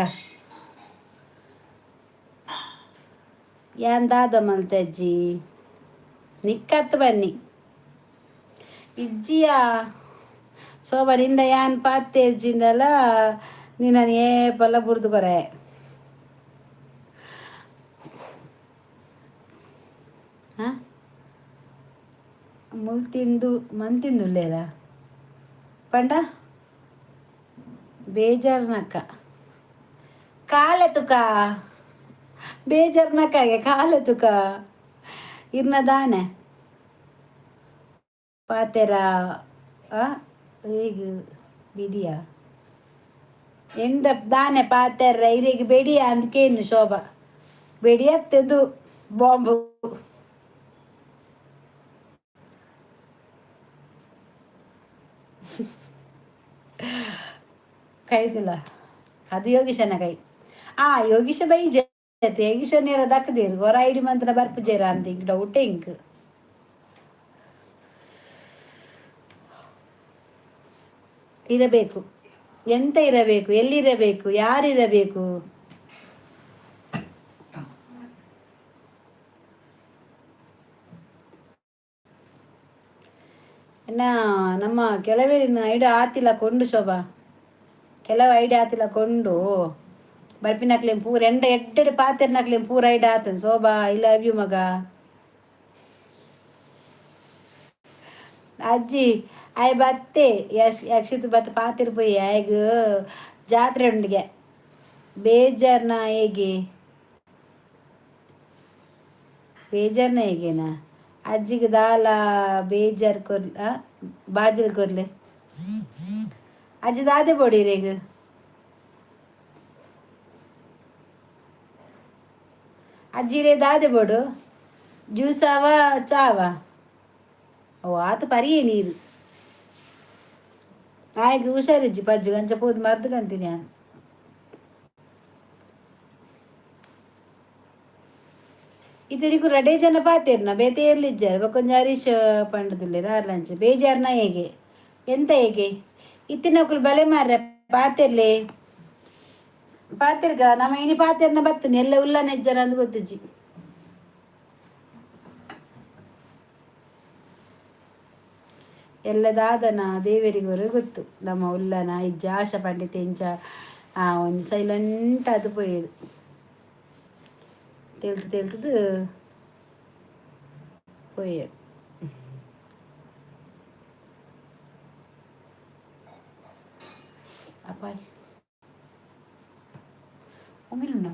A: ಯಾನ್ ದಾದ ಮಲ್ತಜ್ಜಿ ನಿಕ್ಕತ್ತು ಬನ್ನಿ ಇಜ್ಜಿಯಾ ಶೋಭ ನಿಂದ ಯಾನ್ ಪಾತೆ ಇಜ್ಜಿಂದಲ್ಲ ನಿನ್ನ ಏಪಲ್ಲ ಬುರ್ದು ಕೊರೆ. ಹಾಂ, ಮುಲ್ ತಿಂದು ಮನ್ ತಿಂದುಲ್ಲೇರ ಪಂಡ ಬೇಜಾರ್ನಕ್ಕ ಕಾಲೆತುಕ ಬೇಜಾರ್ನಕ್ಕಾಗೆ ಕಾಲೆತುಕ ಇರ್ನ ದಾನೆ ಪಾತೆರ ಈಗ ಬಿಡಿಯ ಎಂಡ ದಾನೆ ಪಾತೆರ ಇರೆಗ್ ಬೆಡಿಯ ಅಂದ್ಕೇನು ಶೋಭಾ ಬೆಡಿಯತ್ತೆಂದು ಬಾಂಬು. ಕೈದಿಲ್ಲ ಅದು ಯೋಗೀಶನ ಕೈ. ಆ ಯೋಗೀಶ ಬೈಜೆ ಯೋಗೀಶ ನೇರ ದಕ್ಕದೇರು ಹೊರ ಐಡಿ ಮಂತ್ರ ಬರ್ಪು ಜೇರ ಅಂತ ಇಂಕ್ ಡೌಟೇ ಇಂಕ್. ಇರಬೇಕು ಎಂತ ಇರಬೇಕು, ಎಲ್ಲಿರಬೇಕು, ಯಾರಿರಬೇಕು? ಇನ್ನ ನಮ್ಮ ಕೆಲವೇರಿನ ಐಡ ಆತಿಲ್ಲ ಕೊಂಡು ಶೋಭಾ, ಕೆಲವು ಐಡಿ ಆತಿಲ್ಲ ಕೊಂಡು ಬರ್ಪಿನಕ್ಲೇನು ಪೂರ ಎಂಡ ಎಡ್ಡೆಡ್ ಪಾತೆರ್ನಕ್ಲೇನು ಪೂರ ಐಡ ಆತನ್. ಶೋಭಾ, I love you ಮಗ. ಅಜ್ಜಿ ಆಯ್ ಬತ್ತೆ ಯಶ್ ಯಕ್ಷಿತ್ ಬತ್ತ ಪಾತಿರ್ ಪೋಯಿ ಆಯ್ಗ ಜಾತ್ರೆ ಉಂಡಿಗೆ ಬೇಜಾರ್ನ ಹೇಗೆ ಬೇಜಾರ್ನ ಹೇಗೇನಾ ಅಜ್ಜಿಗೆ ದಾಲ ಬೇಜಾರ್ ಕೊರ್ಲ ಬಾಜಲ್ ಕೊರ್ಲೆ ಅಜ್ಜಿ ದಾದೆ ಬೋಡಿ ರೇಗ್ ಅಜ್ಜಿ ರೇ ದಾದೆ ಬೋಡು ಜ್ಯೂಸ್ ಆವ ಚಾವ ಓ ಆತ ಪರಿಯೇ ನೀರು ಆಯ್ಗೆ ಹುಷಾರಿಜ್ಜಿ ಪಜ್ಜಿ ಗಂಚ ಪೋದು ಮದ್ದು ಕಂತೀನಿ ನಾನು. ಇತನಿಗೂ ರಡೇ ಜನ ಪಾತೇರ್ನ ಬೇತೆ ಇರ್ಲಿಜ್ಜಾರ ಬೊಕೊಂಜ ಹರೀಶ್ ಪಂಡದುಲ್ಲೇರ ಅರ್ಲಂಚ ಬೇಜಾರ್ನ ಹೇಗೆ ಎಂತ ಹೇಗೆ ಇತ್ತಿನಕುಲು ಬಲೆ ಮಾರ್ರೆ ಪಾತೆರ್ಲೆ ಪಾತೆರ್ಗ ನಮ್ಮ ಇನಿ ಪಾತೆರ್ನ ಬತ್ತನೆ ಎಲ್ಲ ಉಲ್ಲನ ಇಜ್ಜನ ಅಂದ್ ಗೊತ್ತಿಜ್ಜಿ. ಎಲ್ಲ ದಾದನ ದೇವರಿಗೊರ ಗೊತ್ತು ನಮ್ಮ ಉಲ್ಲನ ಇಜ್ಜ ಆಶಾ ಪಂಡಿತ ಇಂಚ ಆ ಒಂಜಿ ಸೈಲೆಂಟ್ ಅದು ಪೋಯೆರ್ ತೆಲ್ತು ತೆಲ್ತದು ಪೋಯೆರ್. ಅಪ್ಪಾಯ್ ಉಮಿಲುಂಡ.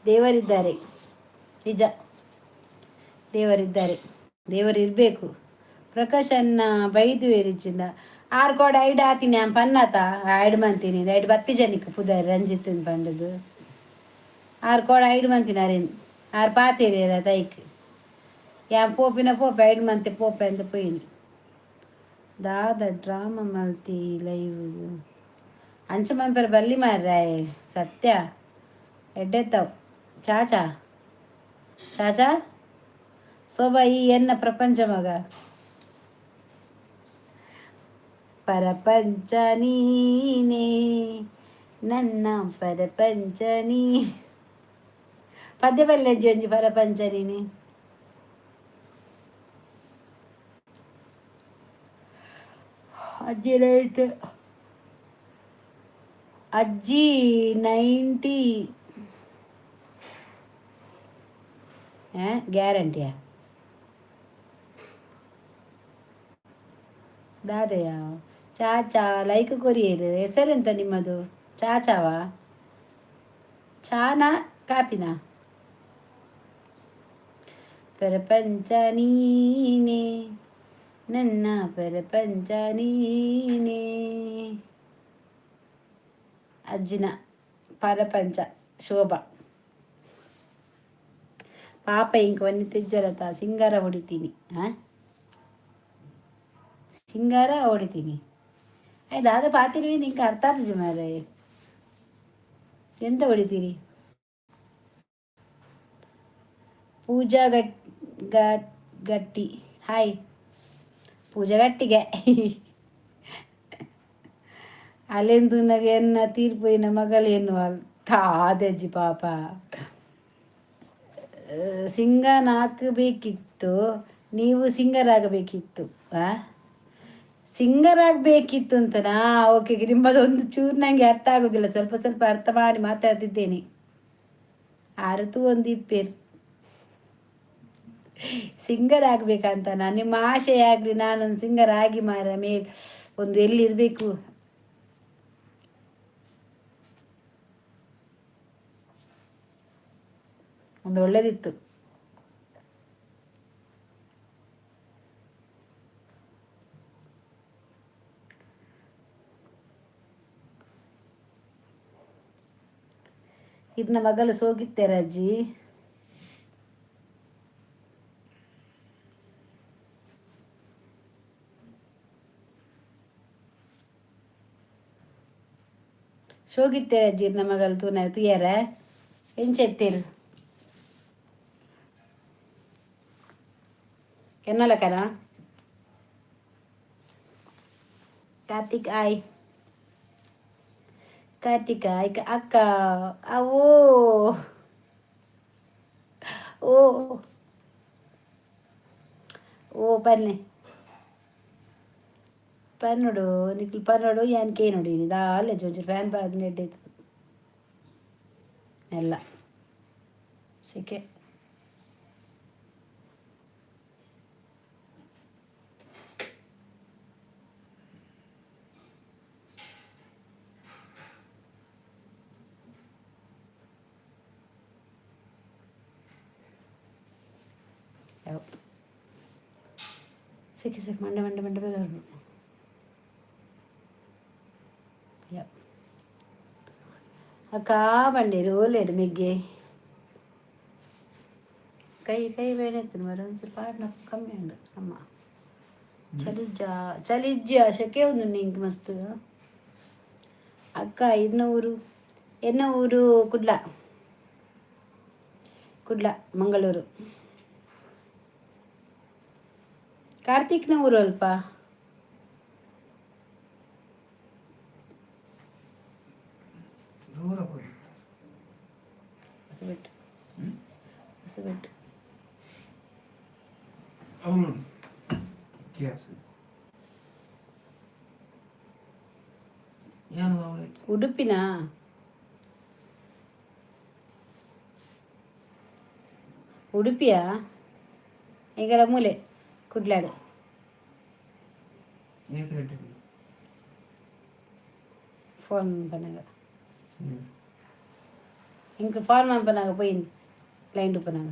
A: ದೇವರಿದ್ದಾರೆ, ನಿಜ ದೇವರಿದ್ದಾರೆ, ದೇವರಿರಬೇಕು. ಪ್ರಕಾಶನ್ನ ಬೈದು ಏರಿಚಿಂದ ಆರು ಕೋಡ ಐಡ್ ಆತೀನಿ ಪನ್ನಾತ ಐಡ್ ಮಂತೀನಿ ಐಡ್ ಬತ್ತಿ ಜನಕ್ಕೆ ಪುದರ್ ರಂಜಿತ್ ಪಂಡದು ಆರು ಕೋಡ ಐಡ್ ಮಂತೀನಿ ಅರೇನು ಆರು ಪಾತೇರಿ ತೈಕ್ ಯಾನ್ ಪೋಪಿನ ಪೋಪೆ ಐಡ್ ಮಂತೆ ಪೋಪೆ ಅಂತ ಪೋಯಿನಿ. ದಾದ ಡ್ರಾಮ ಮಲ್ತಿ ಲೈವ್ ಅಂಚ ಮನ್ಪೆರ ಬಲ್ಲಿ ಮಾರ್ರಾಯ್ ಸತ್ಯ ಎಡ್ಡೆತ್ತವ್ ಚಾಚಾ ಚಾಚಾ. ಶೋಭಾ, ಈ ಎನ್ನ ಪ್ರಪಂಚ ಮಗ. ಪರಪಂಚ ನೀನೇ, ನನ್ನ ಪರಪಂಚ ನೀ. ಪದ್ಯ ಬಲ್ಲೆ ಒಂಜಿ, ಪರಪಂಚ ನೀನೆ. ಅಜ್ಜಿ ರೈಟ್. ಅಜ್ಜಿ 90 ಗ್ಯಾರಂಟಿಯಾ? ದಾದೆಯ ಚಾಚಾ ಲೈಕ್ ಕೊರಿಯರ್. ಹೆಸರೆಂತ ನಿಮ್ಮದು? ಚಾಚಾವಾ, ಚಾನಾ, ಕಾಪಿನಾ? ಪ್ರಪಂಚ ನೀನೇ, ನನ್ನ ಪ್ರಪಂಚ ನೀನೇ. ಅಜ್ಜಿನ ಪರಪಂಚ ಶೋಭಾ. ಪಾಪ, ಇಂಕ ಒಂಜಿ ಸಿಂಗಾರ ಹೊಡಿತೀನಿ. ಹಾಂ, ಸಿಂಗಾರ ಹೊಡಿತೀನಿ. ಆಯ್ತು, ದಾದ ಪಾತಿರ್ವಿ ನಿಂಗೆ ಅರ್ಥ ಆಪುಜಿ ಮಾರ್ರೆ. ಎಂತ ಹೊಡಿತೀರಿ? ಪೂಜಾ ಗಟ್ ಗಟ್ ಗಟ್ಟಿ, ಹಾಯ್ ಪೂಜಾ ಗಟ್ಟಿಗೆ. ಅಲೆಂದು ಎನ್ನ ತೀರ್ಪೋಯಿನ ಮಗಳು ಎನ್ನುವ ತಾದಜ್ಜಿ ಪಾಪ. ಸಿಂಗನಾಗಬೇಕಿತ್ತು ನೀವು, ಸಿಂಗರ್ ಆಗಬೇಕಿತ್ತು. ಆ, ಸಿಂಗರ್ ಆಗಬೇಕಿತ್ತು ಅಂತನಾ? ಓಕೆ, ನಿಮ್ಮದೊಂದು ಚೂರು ನನಗೆ ಅರ್ಥ ಆಗೋದಿಲ್ಲ. ಸ್ವಲ್ಪ ಸ್ವಲ್ಪ ಅರ್ಥ ಮಾಡಿ ಮಾತಾಡ್ತಿದ್ದೇನೆ. ಅರ್ಥ ಒಂದು ಇಪ್ಪೇರು ಸಿಂಗರ್ ಆಗಬೇಕಂತ ನಾನು. ನಿಮ್ಮ ಆಶೆ ಆಗಲಿ, ನಾನೊಂದು ಸಿಂಗರ್ ಆಗಿ ಮಾರ ಮೇಲೆ ಒಂದು ಎಲ್ಲಿರಬೇಕು. ಒಂದು ಒಳ್ಳೇದಿತ್ತು. ಇದನ್ನ ಮಗಲು ಸೋಗಿತ್ತೇರ ಅಜ್ಜಿ. ಸೋಗಿತ್ತೇರ ಅಜ್ಜಿ, ಇರ್ನ ಮಗಲು ತೂನ ತುಯ್ಯಾರ ಎಂಚೆತ್ತೀರು ಎನ್ನಲಕನ. ಕಾರ್ತಿಕ್ ಆಯ್, ಕಾರ್ತಿಕ ಆಯ್. ಅಕ್ಕ, ಅವೋ ಓ ಓ, ಪನ್ನೆ ಪನ್ನೋಡು ನಿಕ್ಲು ಪನ್ನೋಡು. ಯಾನ್ ಕೇನೋಡು ದಾಲ ಒಂಚೂರು ಫ್ಯಾನ್ ಪಾಡ್ದ್ ನೆಡ್ಡೈತು ಎಲ್ಲ ಸೆಕೆ. ಸೆಕೆ ಸೆಕೆ, ಮಂಡೆ ಮಂಡೆ ಮಂಡೆ ಬೇಗ. ಅಕ್ಕ ಬಂಡೀರು ಓಲೇರು ಮೆಗ್ಗೆ ಕೈ ಕೈ ಬೇಣೆತ್ತು ಮರ. ಒಂಚೂರು ಪಾಡ್ನ ಕಮ್ಮಿ ಉಂಡು ಅಮ್ಮ. ಚಲಿಜ್ಜ ಚಲಿಜ್ಜ, ಶೆಕೆ ಒಂದು ನಿಂಗೆ ಮಸ್ತ್. ಅಕ್ಕ, ಇನ್ನ ಊರು? ಎನ್ನ ಊರು ಕುಡ್ಲ, ಕುಡ್ಲ, ಮಂಗಳೂರು. ಕಾರ್ತಿಕ್ನ ಊರು ಅಲ್ಪ.
C: ದೂರ ಹೋಗಿ.
A: ಹೊಸಬೆಟ್ಟು, ಹೊಸಬೆಟ್ಟು.
C: ಅವನು ಕೆಎಫ್ಸಿ ಏನು ಅವಳು.
A: ಉಡುಪಿನ? ಉಡುಪಿಯ ಈಗಲ ಮೂಲೆ ಕುಡ್ಲಾಡು.
C: ಏತ್ ಗಂಟೆ?
A: ಫೋನ್ ಪನ್ನಾಗ ಇಂಕ್ ಫೋನ್ ಮನ್ಪನಾಗ ಪೋಯಿನ್ ಲೈನ್ ಪನ್ನಾಗ.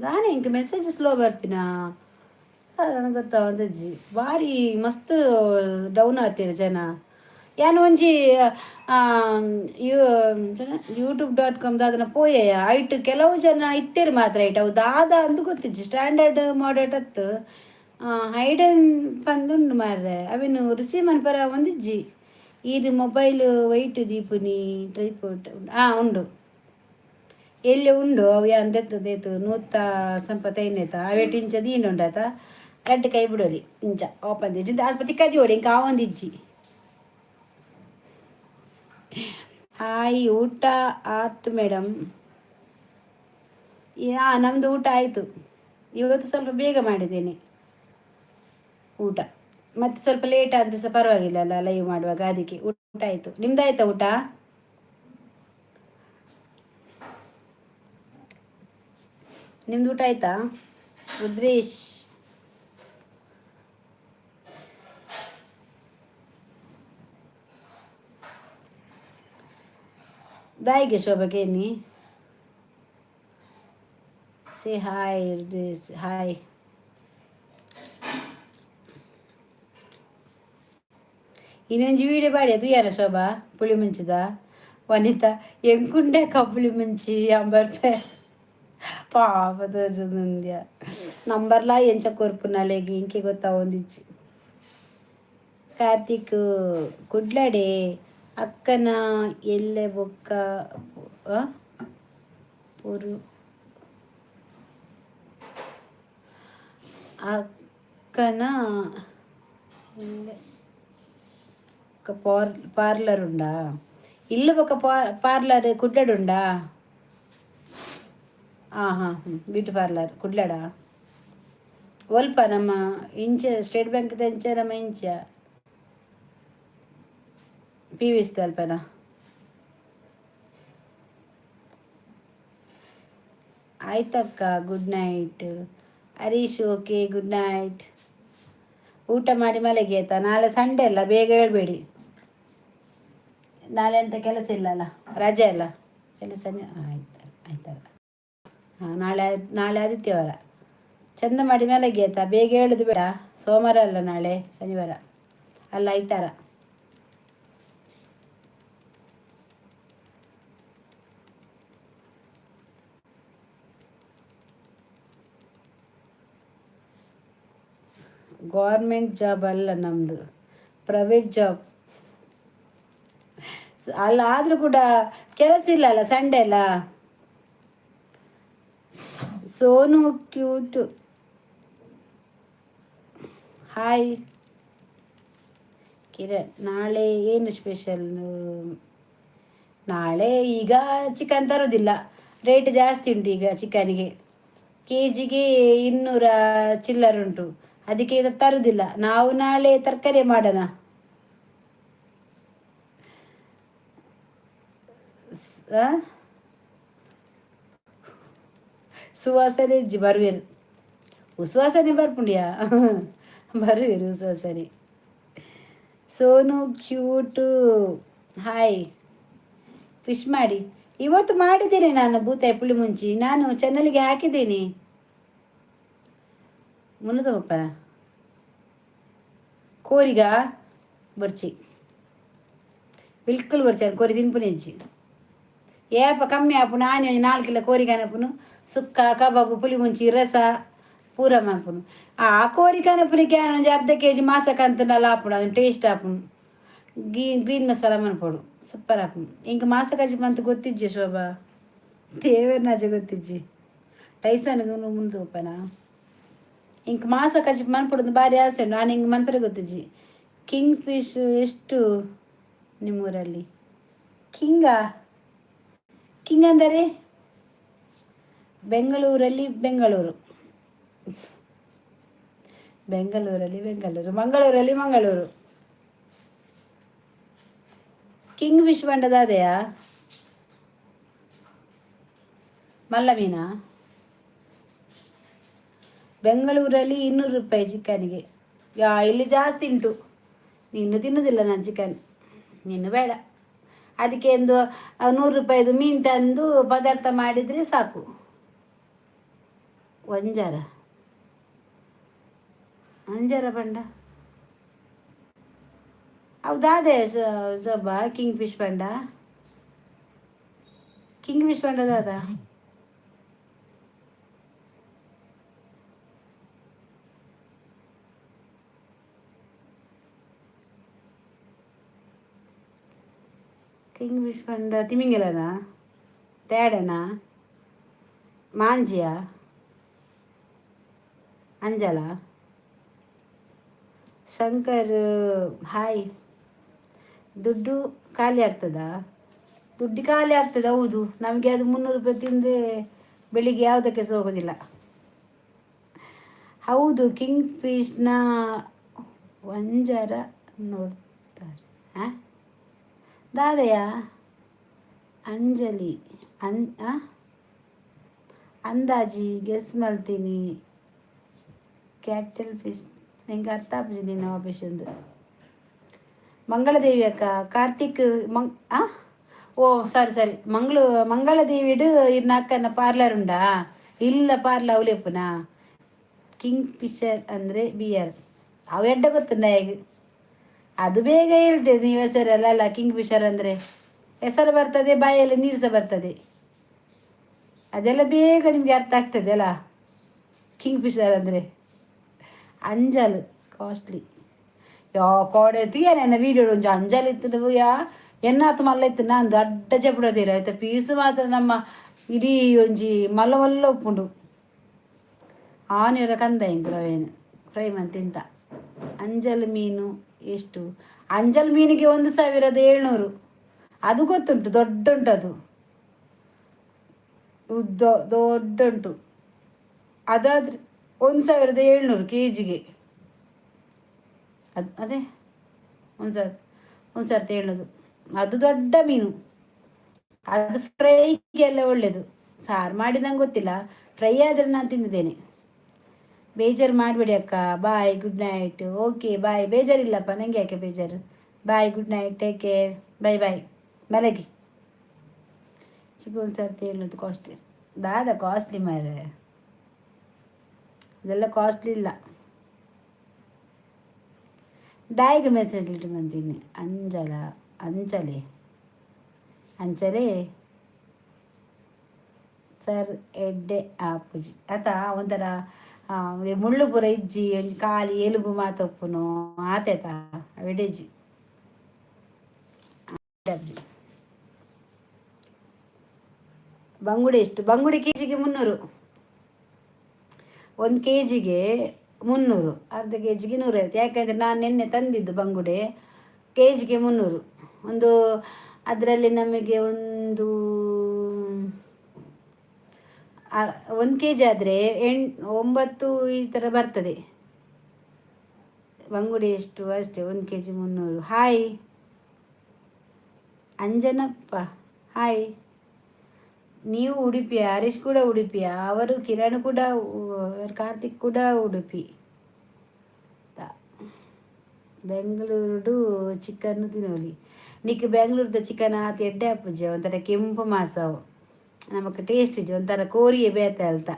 A: ದಾನೆ ಇಂಕ್ ಮೆಸೇಜ್ ಸ್ಲೋ ಬರ್ಪಿನ ನನಗೆ ಗೊತ್ತಾವಂದಜ್ಜಿ. ಭಾರಿ ಮಸ್ತ್ ಡೌನ್ ಆತೀರ ಜನ. ಯಾನ್ ಒಂಜಿ youtube.com ದಾದನ ಪೋಯೆ, ಐಟ್ ಕೆಲವು ಜನ ಇತ್ತೇರು ಮಾತ್ರ. ಐಟ್ ಅವು ದಾದ ಅಂದ್ ಗೊತ್ತಿಜ್ಜಿ. ಸ್ಟ್ಯಾಂಡರ್ಡ್ ಮಾಡೇಟ್ ಅತ್ತು. ಹೈಡನ್ ಪಂದುಂಡು ಮಾರ್ರೆ. ಅವೆನ್ ರಿಸೀವ್ ಮನ್ಪರ ಒಂದಿಜ್ಜಿ. ಈರ್ ಮೊಬೈಲ್ ವೈಟ್ ದೀಪುನಿ ಟ್ರೈಪೋಡ್. ಹಾಂ, ಉಂಡು, ಎಲ್ಲಿ ಉಂಡು ಅವು. ಯಾನ್ ದೆತ್ತು ದೇತು ನೂತ ಸಂಪತ್ತೈನೇತ ಅವೆಟ್ ಇಂಚ ದೀಂಡುಂಡಾತ. ರಡ್ಡ್ ಕೈ ಬಿಡೋಲಿ, ಇಂಚ ಓಪನ್ ಇಜ್ಜಿ. ಅಲ್ಪ ತಿಕ್ಕದಿ ಓಡಿ, ಇಂಕ ಆವೊಂದಿಜ್ಜಿ. ಹಾಯ್, ಊಟ ಆತು ಮೇಡಮ್? ಹಾಂ, ನಮ್ಮದು ಊಟ ಆಯಿತು. ಇವತ್ತು ಸ್ವಲ್ಪ ಬೇಗ ಮಾಡಿದ್ದೇನೆ ಊಟ. ಮತ್ತು ಸ್ವಲ್ಪ ಲೇಟ್ ಆದರೆ ಸಹ ಪರವಾಗಿಲ್ಲ ಅಲ್ಲ ಲೈವ್ ಮಾಡುವಾಗ, ಅದಕ್ಕೆ. ಊಟ ಆಯಿತು. ನಿಮ್ದಾಯ್ತಾ ಊಟ? ನಿಮ್ದು ಊಟ ಆಯ್ತಾ ರುದ್ರೇಶ್? ದಾಯಿಗೆ ಶೋಭಕೇನಿ. Say hi Rudresh, hi. ಇನ್ನೊಂಜಿ ವೀಡಿಯೋ ಪಾಡ್ಯ ತೂಯಾರ ಶೋಭಾ, ಪುಳಿ ಮುಂಚಿದ? ವನಿತಾ ಎಂಕುಂಡೆ ಪುಳಿ ಮುಂಚಿ ಅಂಬರ್ಪೆ ಪಾಪ ತೋಜುಂದ್ಯ. ನಂಬರ್ಲಾ ಎಂಚ ಕೊರ್ಪುನಲೆಗ್ ಇಂಕೆ ಗೊತ್ತಾವೊಂದಿಜ್ಜಿ. ಕಾರ್ತಿಕ್ ಕುಡ್ಲಡೆ ಅಕ್ಕನ ಎಲ್ಲೆ ಬೊಕ್ಕ ಪೊರು ಅಕ್ಕನ ಎಲ್ಲೆ ಪಾರ್ ಪಾರ್ಲರ್ ಉಂಡಾ? ಇಲ್ಲ ಬೊಕ್ಕ ಪಾರ್ಲರ್ ಕುಡ್ಲಡ್ ಉಂಡಾ? ಹಾಂ ಹಾಂ ಹ್ಞೂ, ಬ್ಯೂಟಿ ಪಾರ್ಲರ್ ಕುಡ್ಲಡ. ಒಲ್ಪ ನಮ್ಮ ಇಂಚ ಸ್ಟೇಟ್ ಬ್ಯಾಂಕ್ದ ಇಂಚ, ನಮ್ಮ ಇಂಚ ಪಿ ವಿ ಅಲ್ಪನ. ಆಯ್ತಕ್ಕ, good night Harish. Okay, good night. ಊಟ ಮಾಡಿ ಮಲಗಿ ಆಯ್ತಾ? ನಾಳೆ ಸಂಡೇ ಅಲ್ಲ, ಬೇಗ ಹೇಳ್ಬೇಡಿ. ನಾಳೆ ಎಂತ ಕೆಲಸ ಇಲ್ಲಲ್ಲ, ರಜೆ ಅಲ್ಲ. ಕೆಲಸ ಆಯ್ತು, ಆಯ್ತಲ್ಲ. ಹಾಂ, ನಾಳೆ ನಾಳೆ ಆದಿತ್ಯವಾರ. ಚಂದ ಮಾಡಿ ಮಲಗಿ ಆಯ್ತಾ? ಬೇಗ ಹೇಳುದು ಬೇಡ. ಸೋಮವಾರ ಅಲ್ಲ ನಾಳೆ, ಶನಿವಾರ ಅಲ್ಲ, ಐತಾರ. ಗೌರ್ಮೆಂಟ್ ಜಾಬ್ ಅಲ್ಲ ನಮ್ಮದು, ಪ್ರೈವೇಟ್ ಜಾಬ್ ಅಲ್ಲ. ಆದರೂ ಕೂಡ ಕೆಲಸ ಇಲ್ಲ ಅಲ್ಲ ಸಂಡೇ ಅಲ್ಲ. Sonu cute, hi Kiran. ನಾಳೆ ಏನು ಸ್ಪೆಷಲ್? ನಾಳೆ ಈಗ ಚಿಕನ್ ತರೋದಿಲ್ಲ. ರೇಟ್ ಜಾಸ್ತಿ ಉಂಟು ಈಗ ಚಿಕನ್ಗೆ. ಕೆ ಜಿಗೆ 200 ಚಿಲ್ಲರುಂಟು. ಅದಕ್ಕೆ ಈಗ ತರುವುದಿಲ್ಲ ನಾವು. ನಾಳೆ ತರಕಾರಿ ಮಾಡೋಣ. ಆ? ಸುವಾಸನೆ ಇಜ್ಜಿ, ಬರುವೆರು. ಸುವಾಸನೆ ಬರ್ಪುಂಡಿಯಾ? ಬರುವೆರು ಸುವಾಸನೆ. Sonu cute, hi. ಫಿಶ್ ಮಾಡಿ. ಇವತ್ತು ಮಾಡಿದ್ದೇನೆ ನಾನು ಬೂತಾಯಿ ಪುಳಿ ಮುಂಚಿ. ನಾನು ಚಾನಲ್ಗೆ ಹಾಕಿದ್ದೀನಿ. ಮುನ್ನದ ಪಪ್ಪ ಕೋರಿಗ ಬೊಡ್ಚಿ, ಬಿಲ್ಕುಲ್ ಬೊಡ್ಚಿ. ಕೋರಿ ತಿನ್ಪುನೆ ಇಜ್ಜಿ. ಏಪ ಕಮ್ಮಿ ಆಪುಂಡು. ಆನೆ ಒಂಜಿ 4 ಕಿಲೋ ಕೋರಿ ಕನಪುನು, ಸುಕ್ಕ, ಕಬಾಬು, ಪುಳಿ ಮುಂಚಿ, ರಸ ಪೂರ ಮನ್ಪುನು. ಆ ಕೋರಿ ಕನಪುನಿಗೆ ಯಾನ್ ಒಂಜಿ ಅರ್ಧ ಕೆಜಿ ಮಾಸ ಕಂತುಂಡಲ ಆಪುಂಡು. ಅದನ್ನ ಟೇಸ್ಟ್ ಆಪುಂಡು. ಗ್ರೀನ್ ಗ್ರೀನ್ ಮಸಾಲ ಮನ್ಪೊಡು, ಸೂಪರ್ ಆಪುಂಡು. ಇಂಕ್ ಮಾಸ ಕಜಿಪು ಮಂತ್ ಗೊತ್ತಿಜ್ಜಿ ಶೋಭಾ, ದೇವೆರ್ನಾಜೆ ಗೊತ್ತಿಜ್ಜಿ. ಟೈಸನ್ ಮುಂದೆ ಹೋಪನಾ? ಇಂಕ್ ಮಾಸ ಕಜಿಪು ಮನ್ಪೊಡು ಬಾರಿ ಆಸೆ ಉಂಡು. ನಾನು ಹಿಂಗೆ ಮನ್ಪರೆ ಗೊತ್ತಿಜ್ಜಿ. ಕಿಂಗ್ ಫಿಶ್ ಎಷ್ಟು ನಿಮ್ಮೂರಲ್ಲಿ? ಕಿಂಗಾ? ಕಿಂಗ್ ಅಂದರೆ ಬೆಂಗಳೂರಲ್ಲಿ ಬೆಂಗಳೂರು, ಬೆಂಗಳೂರಲ್ಲಿ ಬೆಂಗಳೂರು, ಮಂಗಳೂರಲ್ಲಿ ಮಂಗಳೂರು. King fish ಪಂಡದಾದೆಯಾ? ಮಲ್ಲ ಮೀನಾ? ಬೆಂಗಳೂರಲ್ಲಿ 200 ರೂಪಾಯಿ ಚಿಕನ್ಗೆ. ಯಾ, ಇಲ್ಲಿ ಜಾಸ್ತಿ ಉಂಟು. ನೀನು ತಿನ್ನುವುದಿಲ್ಲ ನಾನು ಚಿಕನ್, ನೀನು ಬೇಡ. ಅದಕ್ಕೆ ಒಂದು 100 ರೂಪಾಯಿದು ಮೀನು ತಂದು ಪದಾರ್ಥ ಮಾಡಿದರೆ ಸಾಕು. ಒಂಜಾರ ಅಂಜಾರ ಪಂಡ ಹೌದಾದೆ ಸೊಬ್ಬ. ಕಿಂಗ್ ಫಿಶ್ ಪಂಡ, ಕಿಂಗ್ ಫಿಶ್ ಪಂಡ ದಾದ? ಕಿಂಗ್ ಫಿಶ್ ಪಂಡ ತಿಮಿಂಗಲನಾ, ತೇಡನಾ, ಮಾಂಜಿಯಾ, ಅಂಜಲ? ಶಂಕರ್ ಹಾಯ್. ದುಡ್ಡು ಖಾಲಿ ಆಗ್ತದಾ? ದುಡ್ಡು ಖಾಲಿ ಆಗ್ತದೆ, ಹೌದು. ನಮಗೆ ಅದು 300 ರೂಪಾಯಿ ತಿಂದರೆ ಬೆಳಿಗ್ಗೆ ಯಾವುದಕ್ಕೆ ಸಹ ಹೋಗೋದಿಲ್ಲ. ಹೌದು, ಕಿಂಗ್ ಫಿಶ್ನ ವಂಜಾರ ನೋಡ್ತಾರೆ. ಹಾಂ, ದಾದಯ್ಯ, ಅಂಜಲಿ ಅನ್ ಅಂದಾಜಿ ಗೆಸ್ ಮಲ್ತೀನಿ. ಕ್ಯಾಟಲ್ ಫಿಶ್ ನಿಂಗೆ ಅರ್ಥ ಆಪುಜಿ ನಿನ್ನ ಆಪರೇಷನ್ದು. ಮಂಗಳದೇವಿ ಅಕ್ಕ, ಕಾರ್ತಿಕ್ ಮಂಗ್ ಆ ಓ ಸಾರಿ ಸಾರಿ, ಮಂಗಳದೇವಿಡು ಇರ್ನ ಅಕ್ಕನ ಪಾರ್ಲರ್ ಉಂಡಾ? ಇಲ್ಲ, ಪಾರ್ಲರ್ ಅವಲೆಪ್ಪುನಾ? ಕಿಂಗ್ ಫಿಶರ್ ಅಂದರೆ ಬಿಯರ್. ಅವು ಎಡ್ಡ ಗೊತ್ತುಂಡ ಹೇಗೆ? ಅದು ಬೇಗ ಹೇಳ್ತೇವೆ ನೀವು ಹೆಸರೆಲ್ಲ ಅಲ್ಲ. ಕಿಂಗ್ ಫಿಶರ್ ಅಂದರೆ ಹೆಸರು ಬರ್ತದೆ, ಬಾಯಲ್ಲಿ ನೀರು ಸಹ ಬರ್ತದೆ. ಅದೆಲ್ಲ ಬೇಗ ನಿಮಗೆ ಅರ್ಥ ಆಗ್ತದೆ ಅಲ್ಲ, ಕಿಂಗ್ ಫಿಶರ್ ಅಂದರೆ. ಅಂಜಲ್ ಕಾಸ್ಟ್ಲಿ ಯಾ ಕೋಡೆ ತೀಯನ ವೀಡಿಯೋ ಒಂಜಿ ಅಂಜಲ್ ಇತ್ತು ಯಾ ಎನ್ನಾತ್ ಮಲ್ಲ ಇತ್ತು. ನಾನು ದೊಡ್ಡ ಜಪುಡದಿರ ಆಯ್ತಾ? ಪೀಸ್ ಮಾತ್ರ ನಮ್ಮ ಇಡೀ ಒಂಜಿ ಮಲ್ಲ ಮಲ್ಲ ಉಪ್ಪುಂಡು. ಆನಿರ ಕಂದ ಇಂಕುಲವೇನು ಫ್ರೈ ತಿಂತ. ಅಂಜಲ್ ಮೀನು ಎಷ್ಟು? ಅಂಜಲ್ ಮೀನಿಗೆ 1700. ಅದು ಗೊತ್ತುಂಟು, ದೊಡ್ಡ ಉಂಟು ಅದು, ಉದ್ದ ದೊಡ್ಡ ಉಂಟು. ಅದಾದರೆ 1700 ಕೆ ಜಿಗೆ. ಅದು ಅದೇ ಒಂದು ಸಾವಿರ, 1700. ಅದು ದೊಡ್ಡ ಮೀನು. ಅದು ಫ್ರೈಗೆಲ್ಲ ಒಳ್ಳೆಯದು. ಸಾರು ಮಾಡಿ ನಂಗೆ ಗೊತ್ತಿಲ್ಲ, ಫ್ರೈ ಆದರೆ ನಾನು ತಿಂದಿದ್ದೇನೆ. ಬೇಜಾರು ಮಾಡಬೇಡಿ ಅಕ್ಕ, bye, good night. Okay, bye. ಬೇಜಾರಿಲ್ಲಪ್ಪ, ನನಗೆ ಯಾಕೆ ಬೇಜಾರು? Bye, good night, take care, bye bye. ಮಲಗಿ. ಚಿಕ್ಕ 1700 ಕಾಸ್ಟ್ಲಿ ದಾದ? ಕಾಸ್ಟ್ಲಿ ಮಾರೆ, ಅದೆಲ್ಲ ಕಾಸ್ಟ್ಲಿ ಇಲ್ಲ. ದಾಯಿಗೆ ಮೆಸೇಜ್ ಇಟ್ಟು ಬಂತೀನಿ. ಅಂಜಲ, ಅಂಚಲೆ, ಅಂಚಲೆ ಸರ್. ಎಡ್ಡೆ ಆಪುಜಿ ಆತ. ಒಂಥರ ಮುಳ್ಳು ಪೂರ ಇಜ್ಜಿ, ಒಂಜಿ ಖಾಲಿ ಎಲುಬು ಮಾತೊಪ್ಪುನು ಆತೇತ ಎಡೆಜಿ ಅಜ್ಜಿ. ಬಂಗುಡೆ ಎಷ್ಟು? ಬಂಗುಡೆ ಕೆ ಜಿಗೆ 300. 1 ಕೆ ಜಿಗೆ 300, ಅರ್ಧ ಕೆ ಜಿಗೆ 150. ಯಾಕಂದರೆ ನಾನು ನಿನ್ನೆ ತಂದಿದ್ದು ಬಂಗುಡೆ ಕೆ ಜಿಗೆ 300. ಒಂದು ಅದರಲ್ಲಿ ನಮಗೆ ಒಂದು 1 ಕೆ ಜಿ ಆದರೆ 8, 9 ಈ ಥರ ಬರ್ತದೆ. ಬಂಗುಡೆ ಎಷ್ಟು? ಅಷ್ಟೇ, 1 K G 300. Hi Anjanappa, hi. ನೀವು ಉಡುಪಿಯ? ಹರೀಶ್ ಕೂಡ ಉಡುಪಿಯ ಅವರು, ಕಿರಣ್ ಕೂಡ, ಕಾರ್ತಿಕ್ ಕೂಡ ಉಡುಪಿ. ಬೆಂಗಳೂರು ಚಿಕನ್ ತಿನ್ನೋಲಿ ನಿಕ್. ಬೆಂಗಳೂರದ ಚಿಕನ್ ಆತ ಎಡ್ಡೆ ಆಪುಜಿ. ಒಂಥರ ಕೆಂಪು ಮಾಸವು, ನಮಕ್ ಟೇಸ್ಟ್ ಇಜ್ಜಿ. ಒಂಥರ ಕೋರಿಯೇ ಬೇತೆ ಅಲ್ತ.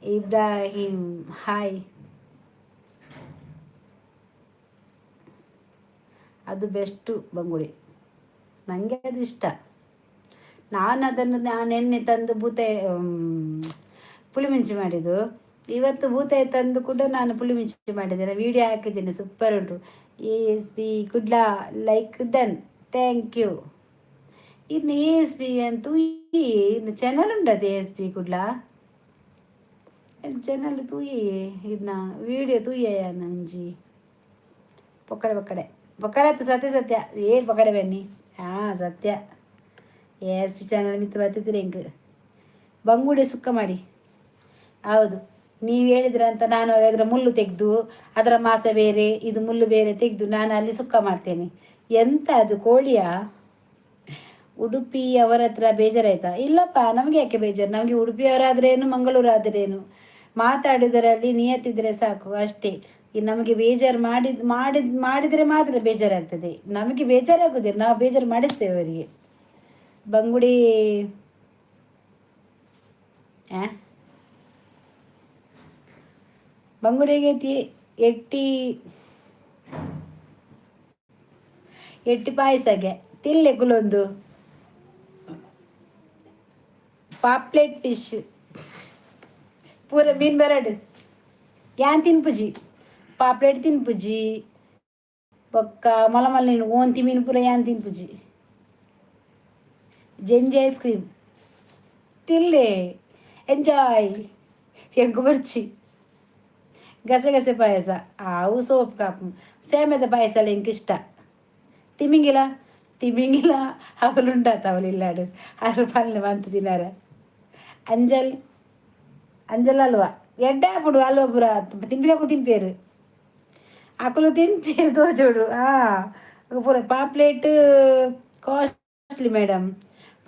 A: ಇಬ್ರಾಹಿಂ ಹಾಯ್. ಅದು ಬೆಸ್ಟು ಬಂಗುಡೆ, ನನಗೆ ಅದು ಇಷ್ಟ. ನಾನು ಅದನ್ನು ನಾನು ನಿನ್ನೆ ತಂದು ಬೂತೆ ಪುಳಿಮಿಂಚಿ ಮಾಡಿದ್ದು. ಇವತ್ತು ಬೂತಾಯಿ ತಂದು ಕೂಡ ನಾನು ಪುಳಿಮಿಂಚಿ ಮಾಡಿದ್ದೇನೆ. ವೀಡಿಯೋ ಹಾಕಿದ್ದೇನೆ, ಸೂಪರ್ ಉಂಟು. A S P Kudla, like done, thank you. ಇನ್ನು ಎ ಎಸ್ ಪಿ ಅಂತೂ ಇನ್ನು ಚಾನಲ್ ಉಂಟದು. ಎ ಎಸ್ ಪಿ ಕುಡ್ಲ ಚಾನಲ್ ತೂಯೆ, ಇದನ್ನ ವೀಡಿಯೋ ತೂಯೆ ನಂಜಿ. ಪೊಕ್ಕಡೆ ಪೊಕ್ಕಡೆ ಪೊಕ್ಕಡೆ ಆಯ್ತು. ಸತ್ಯ ಸತ್ಯ ಏನು ಪೊಕ್ಕಡೆ ಬನ್ನಿ. ಹಾಂ, ಸತ್ಯ. ಎ ಎಸ್ ಪಿ ಚಾನಲ್ ಮಿತ್ತು ಬತ್ತಿದ್ರೆ ಹೆಂಗೆ? ಬಂಗುಡೆ ಸುಕ್ಕ ಮಾಡಿ. ಹೌದು, ನೀವು ಹೇಳಿದ್ರ ಅಂತ ನಾನು ಅದರ ಮುಳ್ಳು ತೆಗೆದು, ಅದರ ಮಾಂಸ ಬೇರೆ, ಇದು ಮುಳ್ಳು ಬೇರೆ ತೆಗೆದು ನಾನು ಅಲ್ಲಿ ಸುಕ್ಕ ಮಾಡ್ತೇನೆ. ಎಂತ ಅದು, ಕೋಳಿಯಾ? ಉಡುಪಿ ಅವರ ಹತ್ರ ಬೇಜಾರಾಯ್ತಾ? ಇಲ್ಲಪ್ಪ, ನಮಗೆ ಯಾಕೆ ಬೇಜಾರು? ನಮಗೆ ಉಡುಪಿಯವರಾದ್ರೇನು, ಮಂಗಳೂರಾದ್ರೇನು, ಮಾತಾಡುವುದರಲ್ಲಿ ನಿಯತ್ತಿದ್ರೆ ಸಾಕು, ಅಷ್ಟೇ. ಈ ನಮಗೆ ಬೇಜಾರು ಮಾಡಿದ ಮಾಡಿದ ಮಾಡಿದರೆ ಮಾತ್ರ ಬೇಜಾರಾಗ್ತದೆ. ನಮಗೆ ಬೇಜಾರಾಗೋದಿಲ್ಲ, ನಾವು ಬೇಜಾರು ಮಾಡಿಸ್ತೇವೆ ಅವರಿಗೆ. ಬಂಗುಡಿ ಆ? ಬಂಗುಡೆಗೆ ಎಟ್ಟಿ ಎಟ್ಟಿ ಪಾಯಸಗೆ ತಿಲ್ಲೆ ಕುಲೊಂದು. ಪಾಪ್ಲೆಟ್ ಫಿಶ್ ಪೂರ ಮೀನ್ ಬರಡು ಯಾನ್ ತಿನ್ಪುಜಿ. ಪಾಪ್ಲೆಟ್ ತಿನ್ಪುಜಿ. ಬೊಕ್ಕ ಮಲ್ಲ ಮಲ್ಲ ಓಂತಿ ಮೀನು ಪೂರ ಯಾನ್ ತಿನ್ಪುಜಿ. ಜೆಂಜಿ ಐಸ್ ಕ್ರೀಮ್ ತಿನ್ಲೆ, ಎಂಜಾಯ್. ಎಂಕು ಬರ್ಚಿ. ಗಸಗಸೆ ಪಾಯಸ ಆವು ಸೋಪ್ ಕಾಪು. ಸೇಮೆದ ಪಾಯಸ ಎಂಕ್ ಇಷ್ಟ. ತಿಮಿಂಗಿಲ, ತಿಮಿಂಗಿಲ ಅವಲುಂಡಾತ. ಅವಲಿಲ್ಲಾಡು ಅರು ಪಲ್ಲೆ ಮಂತ್ ತಿನಾರ. ಅಂಜಲ್, ಅಂಜಲ್ ಅಲ್ವಾ ಎಡ್ಡೆ ಆಪುಂಡು. ಅಲ್ವ ಪೂರ ತಿನ್ಪಿನಕು ತಿನ್ಪೇರು, ಅಕುಲು ತಿನ್ಪೇರು ತೋಜೋಡು. ಪೂರ ಪಾಪ್ಲೇಟ್ ಕಾಸ್ಟ್ಲಿ ಮೇಡಮ್.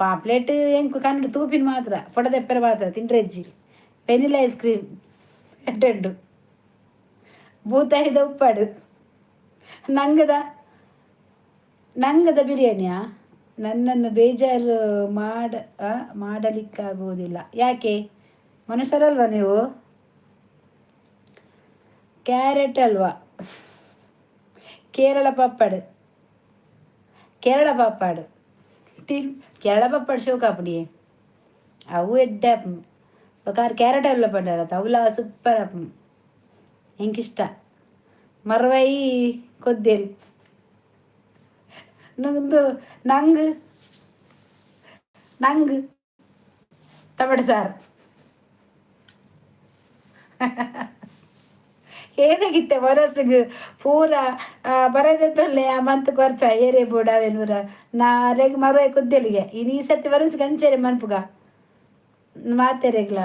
A: ಪಾಪ್ಲೇಟ್ ಎಂಕು ಕನ್ನಡ ತೂಪಿನ ಮಾತ್ರ, ಫೋಟೋ ತೆಪ್ಪರೆ ಮಾತ್ರ, ತಿಂಡ್ರೆಜ್ಜಿ. ವೆನಿಲಾ ಐಸ್ ಕ್ರೀಮ್ ಎಡ್ಡೆ. ಬೂತಾಯಿದ ಉಪ್ಪಾಡು. ನಂಗದ ನಂಗದ ಬಿರಿಯಾನಿಯಾ? ನನ್ನನ್ನು ಬೇಜಾರು ಮಾಡಲಿಕ್ಕಾಗುವುದಿಲ್ಲ. ಯಾಕೆ? ಮನುಷ್ಯರಲ್ವಾ ನೀವು? ಕ್ಯಾರೆಟ್ ಅಲ್ವಾ, ಕೇರಳ ಪಪ್ಪಾಡು, ಕೇರಳ ಪಪ್ಪಾಡು ತಿನ್. ಕೇರಳ ಪಪ್ಪಾಡು ಶೋಕಾಪುಡಿ. ಅವು ಎಡ್ಡೆ. ಬೊಕ ಕ್ಯಾರೆಟ್ ಅಲ್ವ ಪಂಡಾರ, ಅವುಲ ಸೂಪರ್ ಆಪುಂಡು. ಎಂಕಿಷ್ಟ. ಮರ್ವೈ ಕೊದ್ದೇಲ್ ನಂದು. ನಂಗ್ ನಂಗ್ ಟೊಮೆಟೊ ಸಾರು. ಏನಾಗಿತ್ತೆ ಮನಸ್ಸಿಗೆ ಪೂರ ಬರದತ್ತಲ್ಲೇ ಆ ಮಂತ್ ಕೊರ್ಪೆ ಏರೇ ಬೋಡ ಅವೇನು. ನಾ ಅರೆಗ್ ಮರ್ವೈ ಕೊದ್ದೆಲಿಗೆ. ಇನ್ನು ಈ ಸತಿ ಮನಸ್ಸಿಗೆ ಅಂಚೆರೆ ಮನ್ಪುಗ ಮಾತೆರೆಗ್ಲ.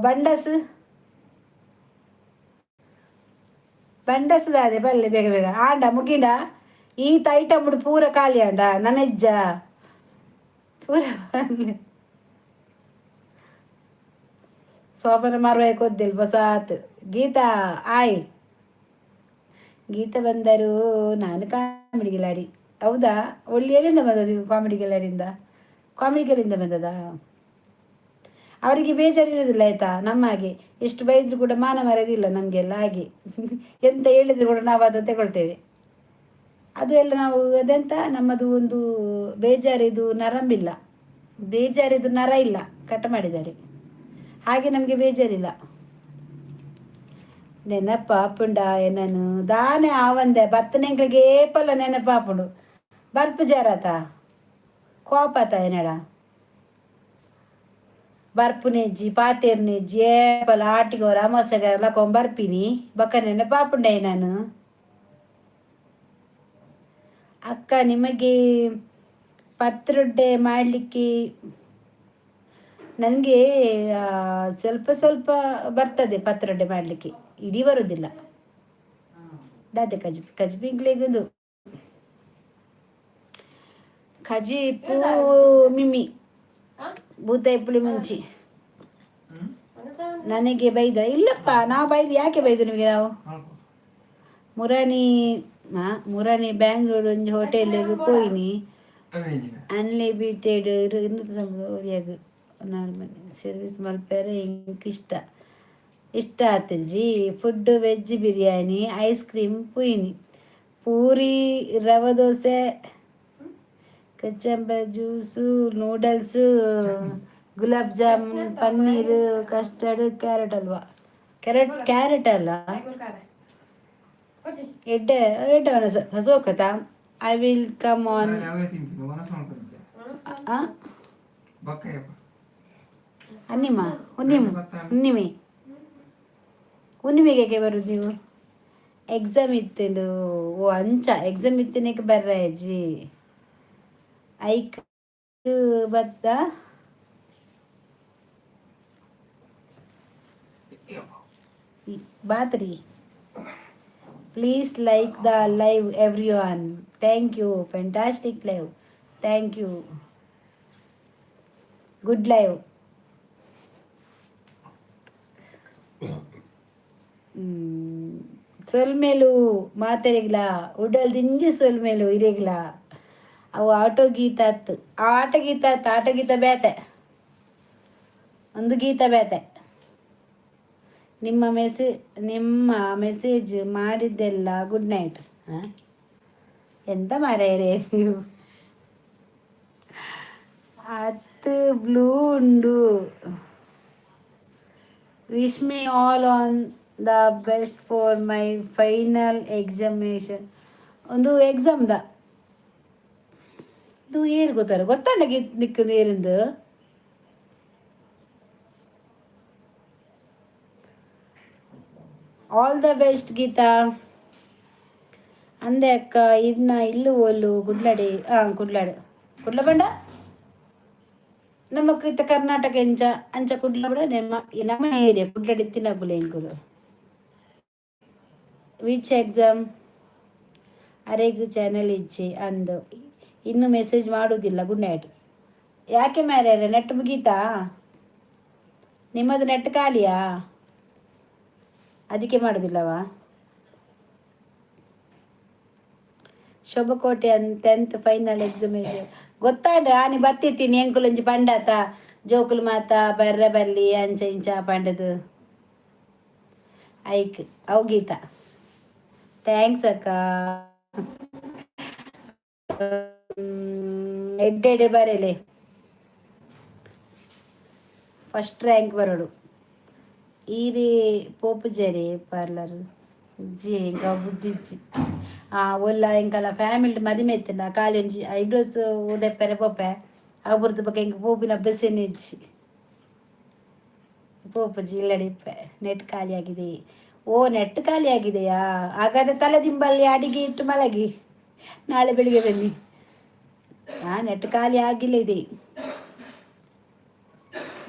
A: ಬಂಡಸ್, ಬಂಡಸ್ ದಾದೆ ಬಲ್ಲೆ ಬೇಗ ಬೇಗ. ಆಂಡ ಮುಗಿಂಡ ಈತ ಐಟಮ್ ಪೂರ ಖಾಲಿ ಆಂಡ. ನನಜ್ಜ ಪೂರ ಬಲ್ಲೆ. ಸೋಪನ ಮರ್ವೈ ಕೊದ್ದಿಲ್ ಬಸಾತ್. ಗೀತಾ ಆಯ್, ಗೀತಾ ಬಂದರು. ನಾನು ಕಾಮಿಡಿ ಗಿಲಾಡಿ. ಹೌದಾ? ಒಳ್ಳೆ. ಎಲ್ಲಿಂದ ಬಂದದ್ದು ನೀವು? ಕಾಮಿಡಿ ಗಿಲಾಡಿಯಿಂದ, ಕಾಮಿಡಿ ಗಿಲಿಂದ ಬಂದದಾ? ಅವರಿಗೆ ಬೇಜಾರಿರೋದಿಲ್ಲ, ಆಯಿತಾ? ನಮ್ಮ ಹಾಗೆ ಎಷ್ಟು ಬೈದರೂ ಕೂಡ ಮಾನ ಮರ್ಯಾದೆ ನಮಗೆಲ್ಲ. ಹಾಗೆ ಎಂತ ಹೇಳಿದ್ರು ಕೂಡ ನಾವು ಅದನ್ನು ತಗೊಳ್ತೇವೆ. ಅದು ಎಲ್ಲ ನಾವು ಅದೆಂತ ನಮ್ಮದು ಒಂದು ಬೇಜಾರಿದು ನರಂಬಿಲ್ಲ, ಬೇಜಾರಿದು ನರ ಇಲ್ಲ, ಕಟ್ ಮಾಡಿದ್ದಾರೆ. ಹಾಗೆ ನಮಗೆ ಬೇಜಾರಿಲ್ಲ. ನೆನಪಾಪುಂಡ ಎನ್ನನು ದಾನೆ ಆವಂದೆ ಬತ್ತನೆಂಕ್ಲಿಗೆ ಏಪಲ್ಲ ನೆನಪಾಪುಂಡು. ಬರ್ಪು ಜಾರತ ಕೋಪತ ಎನ್ನಡ. ಬರ್ಪುನೆಜ್ಜಿ, ಪಾತೆರ್ನೆಜ್ಜಿ. ಏಪಲ ಆಟಿಗೋರ ಅಮಾವಾಸ್ಯೆಗೆಲ್ಲ ಬರ್ಪಿನಿ. ಬೊಕ್ಕ ನೆನಪಾಪುಂಡೆ ನಾನು. ಅಕ್ಕ, ನಿಮಗೆ ಪತ್ರೊಡೆ ಮಾಡಲಿಕ್ಕೆ? ನನಗೆ ಸ್ವಲ್ಪ ಸ್ವಲ್ಪ ಬರ್ತದೆ ಪತ್ರೊಡೆ ಮಾಡಲಿಕ್ಕೆ, ಇಡೀ ಬರುವುದಿಲ್ಲ. ದಾದೆ ಕಜಿಪು? ಕಜಿಪಿಂಕ್ಲೆಗುಂದು ಕಜಿಪು ಮಿಮ್ಮಿ ಬೂತಾಯಿ ಪುಳಿ ಮುಂಚಿ. ನನಗೆ ಬೈದ? ಇಲ್ಲಪ್ಪ, ನಾವು ಬೈದು ಯಾಕೆ ಬೈದು ನಿಮಗೆ ನಾವು? ಮುರಾನಿ ಮುರಾನಿ ಬ್ಯಾಂಗ್ಳೂರ್ ಒಂಜಿ ಹೋಟೆಲ್ ಪೋಯಿನಿ. ಅನ್ಲಿಮಿಟೆಡ್ ಒರಿಯಾಗ್ ನಾರ್ಮಲ್ ಸರ್ವಿಸ್ ಮಲ್ಪೆರೆ ಎಂಕ್ ಇಷ್ಟ ಇಷ್ಟ ಆತುಜಿ. Food veg biryani, ice cream ಪೂಯಿನಿ. ಪೂರಿ, ರವೆ dosa, ಕಚಂಬರ್ juice, noodles, gulab jamun, paneer, custard, carrot halwa. Carrot, carrot ಅಲ್ಲ. ಎಡ್ಡೆ ಎಡ್ಡೆ ಸೋಕತ. I will come on. ಅನ್ನಿಮ್ಮ ಹುಣ್ಣಿಮೆ, ಹುಣ್ಣಿಮೆ, ಹುಣ್ಣಿಮೆಗೆ ಯಾಕೆ ಬರುದು ನೀವು? ಎಕ್ಸಾಮ್ ಇತ್ತು. ಓ, ಅಂಚ. ಎಕ್ಸಾಮ್ ಇತ್ತನೇಕೆ ಬರ್ರ ಅಜ್ಜಿ. ಐಕ್ ಬತ್ತ ಬಾತ್ರಿ. Please like the live, everyone. Thank you. Fantastic live. Thank you. Good live. ಸೊಲ್ಮೆಲು ಮಾತೆರೆಗ್ಲ, ಉಡಲ್ ದಿಂಜಿ ಸೊಲ್ಮೆಲು ಇರೆಗ್ಲ. ಅವು ಆಟೋ ಗೀತ ಅತ್ತು, ಆಟ ಗೀತ ಅತ್ತು. ಆಟೋ ಗೀತ ಬೇತೆ, ಒಂದು ಗೀತ ಬೇತೆ. ನಿಮ್ಮ ಮೆಸೇಜ್ ಮಾಡಿದ್ದೆಲ್ಲ. Good night. ಹಾಂ, ಎಂತ ಮಾರಾಯರೇ ನೀವು? ಅತ್ತು ಬ್ಲೂ ಉಂಡು. Wish me all on The best for my final examination. ಒಂದು ಎಕ್ಸಾಮ್ the ಇದು ಏರು ಗೊತ್ತಾರ ಗೊತ್ತಲ್ಲ ನಿಕ್ಕು ಏರಿಂದು. ಆಲ್ the best Geetha. ಅಂದೆ ಅಕ್ಕ ಇದನ್ನ ಇಲ್ಲು ಓಲು ಗುಡ್ಲಾಡಿ. ಹಾಂ, ಕುಡ್ಲಾಡು, ಕುಡ್ಲ ಬಂಡ ನಮಕ್ ಇತ್ತ ಕರ್ನಾಟಕ ಎಂಚ ಅಂಚ ಕುಡ್ಲ ಬಡ. ನಮ್ಮ ನಮ್ಮ ಏರಿಯಾ ಕುಡ್ಲಡಿ ತಿನ್ನಗುಲೆ ಎಂಕುಲು. Which exam? ಅರೆಗು ಚಾನಲ್ ಇಚ್ಚಿ ಅಂದು ಇನ್ನು ಮೆಸೇಜ್ ಮಾಡುವುದಿಲ್ಲ. Good night. ಯಾಕೆ ಮ್ಯಾರೆ, ನೆಟ್ ಮುಗೀತಾ ನಿಮ್ಮದು? ನೆಟ್ ಖಾಲಿಯಾ? ಅದಕ್ಕೆ ಮಾಡೋದಿಲ್ಲವಾ? ಶೋಭಕೋಟೆ 10th final examination ಗೊತ್ತಾಂಡ. ಆನಿ ಬತ್ತಿತ್ತೀನಿ ಎಂಕುಲೊಂಜಿ ಪಂಡಾತ ಜೋಕುಲು ಮಾತ ಬರ್ರೆ ಬಲ್ಲಿ ಅಂಚ ಇಂಚ ಪಂಡದು ಐಕ್. ಅವು ಗೀತಾ, thanks ಅಕ್ಕ. ಎಡ್ಡೆಡೆ ಬರೆಲೆ, ಫಸ್ಟ್ ರ್ಯಾಂಕ್ ಬರೋಡು. ಈರೇ ಪೋಪುಜರೆ ಪಾರ್ಲರ್ ಜಿ ಎಂಕ ಬುದ್ಧಿಜ್ಜಿ. ಆ ಒಲ್ಲ ಎಂಕಲ ಫ್ಯಾಮಿಲಿ ಮದಿಮೆ ಇತ್ತಿನ ಖಾಲಿ ಒಂಜಿ ಐಬ್ರೋಸ್ ಉದೆಪ್ಪರೆ ಪೋಪೆ. ಅವು ಬೊಕ ಎಂಕ್ ಪೋಪಿನ ಅಭ್ಯಾಸನೇ ಇಜ್ಜಿ. ಪೋಪುಜಿ, ಇಲ್ಲಡೆ ಇಪ್ಪೆ. ನೆಟ್ ಖಾಲಿ ಆಗಿದೆ. ಓ, ನೆಟ್ ಖಾಲಿ ಆಗಿದೆಯಾ? ಹಾಗಾದ್ರೆ ತಲೆ ದಿಂಬಲ್ಲಿ ಅಡಿಗೆ ಇಟ್ಟು ಮಲಗಿ, ನಾಳೆ ಬೆಳಿಗ್ಗೆ ಬನ್ನಿ. ಹಾಂ, ನೆಟ್ ಖಾಲಿ ಆಗಿಲ್ಲ ಇದೆ.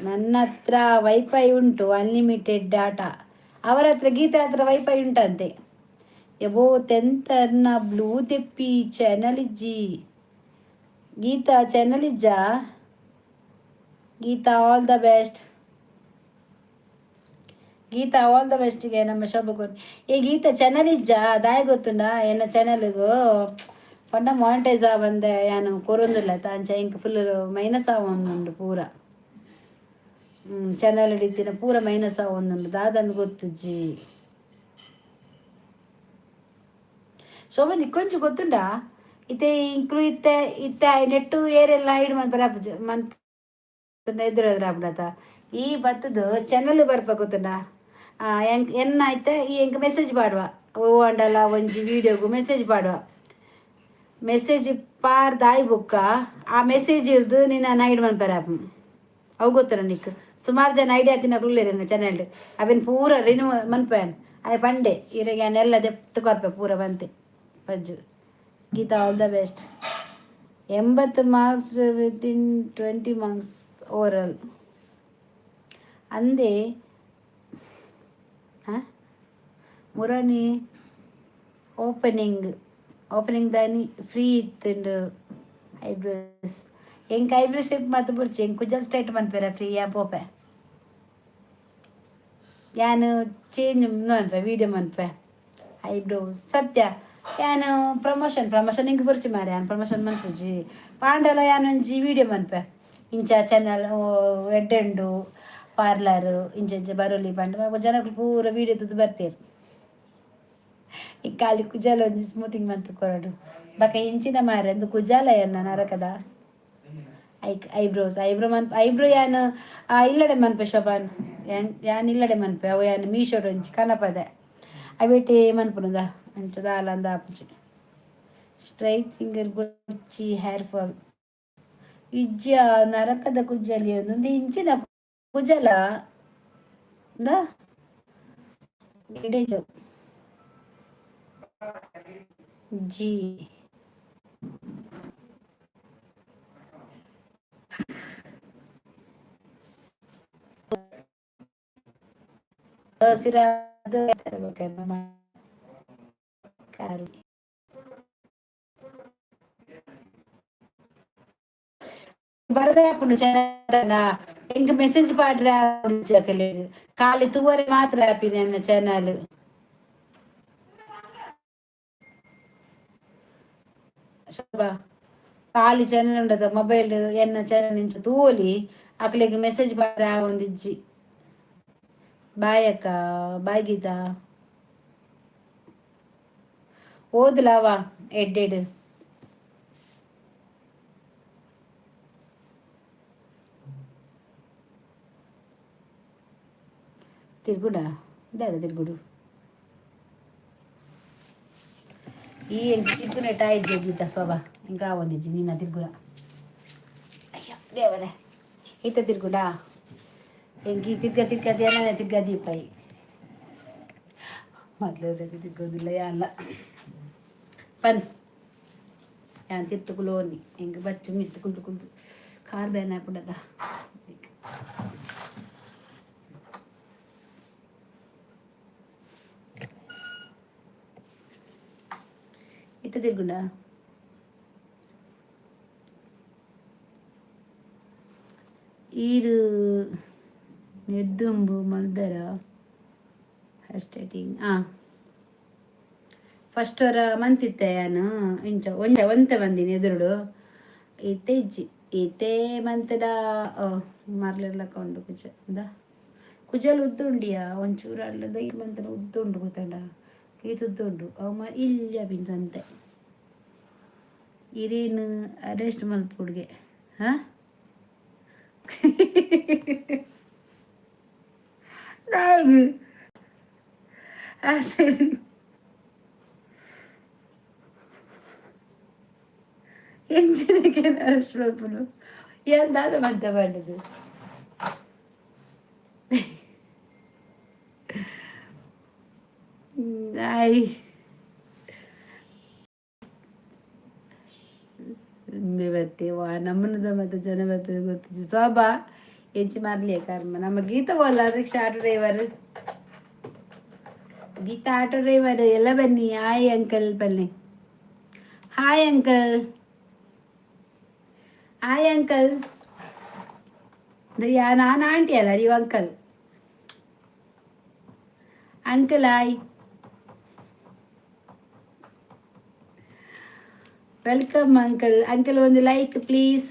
A: ನನ್ನ ಹತ್ರ ವೈಫೈ ಉಂಟು, ಅನ್ಲಿಮಿಟೆಡ್ ಡಾಟಾ. ಅವರ ಹತ್ರ, ಗೀತಾ ಹತ್ರ ವೈಫೈ ಉಂಟಂತೆ. ಎಬೋ ಟೆಂತ್ ಬ್ಲೂ ತೆಪ್ಪಿ ಚಾನಲ್ ಇಜ್ಜಿ. ಗೀತಾ, ಚಾನಲ್ ಇಜ್ಜಾ? Geetha, all the best Geetha, all the ಬೆಸ್ಟಿಗೆ ನಮ್ಮ ಶೋಭಕೋನ್. ಏ ಗೀತಾ, ಚಾನಲ್ ಇಜ್ಜಾ? ದಾಯ ಗೊತ್ತುಂಡ, ಎನ್ನ ಚಾನಲ್ಗು ಪಂಡ ಮಾನಿಟೈಸ್ ಆವಂದೆ ಯಾನು ಕೊರೊಂದಿಲ್ಲ ಅಂಚ ಇಂಕ್ ಫುಲ್ ಮೈನಸ್ ಆವೊಂದುಂಡು ಪೂರ. ಚಾನಲ್ ಹಿಡಿತಿನ ಪೂರ ಮೈನಸ್ ಆವೊಂದುಂಡು. ದಾದಂದು ಗೊತ್ತುಜ್ಜಿ. ಶೋಭಾ, ನಿಕ್ಕೊಂಚು ಗೊತ್ತುಂಡಾ? ಇತ್ತೆ ಇಂಕ್ಲು ಇತ್ತೆ ಇತ್ತೆ ನೆಟ್ಟು ಏರೆಲ್ಲ ಹೈಡ್ ಮನ್ಪರೆ ಆಪುಜಿ, ಮಂತ್ ಎದುರು ಎದುರು ಈ ಬತ್ತದು ಚಾನಲ್ ಬರ್ಪ ಗೊತ್ತುಂಡಾ? ಎನ್ನ ಐತೆ ಈ ಎಂಕ್ ಮೆಸೇಜ್ ಪಾಡುವ. ಓ ಅಂಡಲ ಒಂಜಿ ವೀಡಿಯೋಗು ಮೆಸೇಜ್ ಪಾಡುವ. ಮೆಸೇಜ್ ಪಾರ್ದ್ ಆಯಿ ಬುಕ್ಕ ಆ ಮೆಸೇಜ್ ಹಿಡ್ದು ನಿನ್ನ ಹೈಡ್ ಮನ್ಪರೆ ಆಪುಂಡು. ಅವು ಗೊತ್ತಲ್ಲ ನಿಕ್? ಸುಮಾರು ಜನ ಐಡಿಯಾ ತಿನ್ನಕುಲ್ಲೇರ್ ಎನ್ನ ಚಾನಲ್. ಅವೆನ್ ಪೂರ ರಿನ್ಯೂ ಮನ್ಪೇನ್ ಆಯ್ ಪಂಡೆ ಇರೆಗ್ ಯಾನ್ ಎಲ್ಲ ದೆಪ್ತ್ ಕೊರ್ಪೆ ಪೂರ ಬಂತೆ ಪಜ್ಜು. Gita, all the best. 80 marks within 20 marks overall ಅಂದೆ. ಹಾಂ, ಮುರಣಿ ಓಪನಿಂಗ್ ಓಪನಿಂಗ್ ದಾನಿ ಫ್ರೀ ಇತ್ತುಂಡು ಐಬ್ರೋಸ್. ಎಂಕ್ ಐಬ್ರೋ ಶೇಪ್ ಮಾತ ಬೊರ್ಚಿ, ಎಂಕ್ ಕುಜಲ್ ಸ್ಟ್ರೈಟ್ ಮನ್ಪೆರ ಫ್ರೀ ಯಾನ್ ಪೋಪೆ. ಯಾನ್ ಚೇಂಜ್ ಮನ್ಪೆ, ವೀಡಿಯೋ ಮನ್ಪೆ ಐಬ್ರೋ. ಸತ್ಯ, ಯಾನ್ ಪ್ರಮೋಷನ್ ಪ್ರಮೋಷನ್ ಇಂಕ್ ಬೊರ್ಚಿ ಮಾರ್ರೆ, ಯಾನ್ ಪ್ರಮೋಷನ್ ಮನ್ಪುಜಿ. ಪಾಂಡಲ ಯಾನ್ ಒಂಜಿ ವೀಡಿಯೋ ಮನ್ಪೆ, ಇಂಚ ಚಾನಲ್ ಎಡ್ಡೆ ಉಂಡು ಪಾರ್ಲರ್, ಇಂಚ ಇಂಚ ಬರೊಲಿ ಪಂಡ ಜನಕುಲು ಪೂರ ವೀಡಿಯೋ ತೂದು ಬರ್ಪೆರ್. ಈ ಖಾಲಿ ಕುಜಲ್ ಒಂಜಿ ಸ್ಮೂತಿಂಗ್ ಮಂತ್ ಕೊರಡು, ಬೊಕ ಇಂಚಿನ ಮಾರ್ರೆ ಅಂದು ಕುಜಾಲ ಎನ್ನ ನರಕದ. ಐಕ್ ಐಬ್ರೋಸ್ ಐಬ್ರೋ ಮನ್ ಐಬ್ರೋ ಯಾನ್ ಇಲ್ಲಡೆ ಮನ್ಪೆ ಶೋಭಾನ್. ಯಾನ್ ಯಾನ್ ಇಲ್ಲಡೆ ಮನ್ಪೆ. ಅವು ಯಾನ್ ಮೀಶೋಡ್ ಒಂಜಿ ಕನಪದೆ ಅವೇಟೆ ಮನ್ಪುನುದ. ಅಂಚ ದಾಲ ಅಂದ್ ಆಪುಜಿ. ಸ್ಟ್ರೈಟ್ ಫಿಂಗರ್ ಬೊರ್ಚಿ, ಹೇರ್ ಫಾಲ್ ಇಜ್ಜ. ನರಕದ ಕುಜಲಿ ಒಂದೊಂದು ಇಂಚಿನ ಕುಜಲ ದ ಜಿ. ಹಸಿರಾದ ಕಾರು ಬರದೇ ಆಪುಂಡು ಚಾನಲ್. ಎಂಕ್ ಮೆಸೇಜ್ ಪಾಡ್ರೆ ಆಪುಂಡು. ಖಾಲಿ ತೂವರೆ ಮಾತ್ರ ಆಪಿನ ಎನ್ನ ಚಾನಲ್. ಶೋಭಾ, ಖಾಲಿ ಚಾನಲ್ ಉಂಡದ ಮೊಬೈಲ್ ಎನ್ನ ಚಾನಲ್ ಇಂಚ ತೂವೊಲಿ, ಅಕ್ಲೆಗ್ ಮೆಸೇಜ್ ಪಾಡ್ರೆ ಆವೊಂದಿಜ್ಜಿ. ಬಾಯ್ ಅಕ್ಕ, ಬಾಯ್ ಗೀತಾ. ಓದ್ಲಾವಾ ಎಡ್ಡೆಡ್. ತಿರ್ಗುಡ. ದಾದ ತಿರ್ಗುಡು ಈ ಎಂಕ್ ತಿರ್ಗುನೆಟ್ ಆಯ್ತು ಗೀತಾ ಶೋಭಾ. ఇంకా ಒಂದಿಜ್ಜಿ ನಿನ್ನ ತಿರ್ಗುಡ. ಅಯ್ಯೋ ದೇವರೇ, ಈತ ತಿರ್ಗುಡಾ? ಎಂಕಿ ತಿರ್ಗ ತಿರ್ಗ ಏನೇ ತಿರ್ಗ ದೀಪಾಯಿ ಮೊದಲು ತಿರ್ಗೋದಿಲ್ಲ ಯಾನ್ಲ ಪನ್ ಯಾನ್ ತಿರ್ತುಕುಲೋನಿ. ಎಂಕ್ ಬಚ್ಚು ಮಿತ್ತು ಕುಲ್ದು ಕುಲ್ದು ಕಾರ್ ಬೇನೆ ಆಪುಂಡದ. ಇತ್ತ ತಿರ್ಗುಂಡ. ಈರು ನೆಡ್ದುಂಬು ಮಲ್ದರ ಹ್ಯಾಶ್ಟ್ಯಾಗಿಂಗ್. ಹಾಂ, ಫಸ್ಟ್ ಅವರ ಮಂತಿತ್ತೆ ಯಾನು ಇಂಚ ಒಂಜ ಒಂತೆ ಬಂದಿನಿ ಎದುರುಡು. ಇತ್ತೆ ಇಜ್ಜಿ, ಇತ್ತೆ ಮಂತದ ಮರ್ಲೆರ್ಲಕ್ಕ ಉಂಡು. ಕುಜ ಇಂದ ಕುಜಲ್ ಉದ್ದ ಉಂಡಿಯಾ? ಒಂಚೂರು ಅಲ್ಲದ ಈ ಮಂತನ ಉದ್ದ ಉಂಡು ಗೊತ್ತಂಡ? ಈತ್ ಉದ್ದ ಉಂಡು ಅವು. ಮ ಇಲ್ಲ ಪಿನ್ಸಂತೆ ಇರೇನು ಅರೆಸ್ಟ್ ಮಲ್ಪುಡ್ಗೆ. ಹಾಂ, ದಾಗ್ ಅಷ್ಟೇ. ಎಂಚಿನಕ್ಕೆ ಅರೆಸ್ಟ್ ಮಲ್ಪುನು? ಏನ್ ದಾದ ಮಂತ ಪಂಡದು? ಆಯ್ ಬತ್ತೆ ವಾ ನಮ್ಮನದ ಮತ್ತೆ ಜನ ಬರ್ತಾರೆ ಗೊತ್ತಿಜ್ಜಿ. ಸೋಬಾ ಎಂಚಿ ಮಾರ್ಲಿಯ ಕರ್ಮ. ನಮ್ಮ ಗೀತ ಬೋಲ್ಲ rickshaw auto driver, Geetha auto driver ಎಲ್ಲ ಬನ್ನಿ. ಹಾಯ್ ಅಂಕಲ್, ಬನ್ನಿ. Hi uncle, hi uncle. ಯಾ ನಾನು ಆಂಟಿ ಅಲ್ಲ, ನೀವು uncle. Uncle hi, welcome uncle. Uncle ಒಂದು ಲೈಕ್ ಪ್ಲೀಸ್.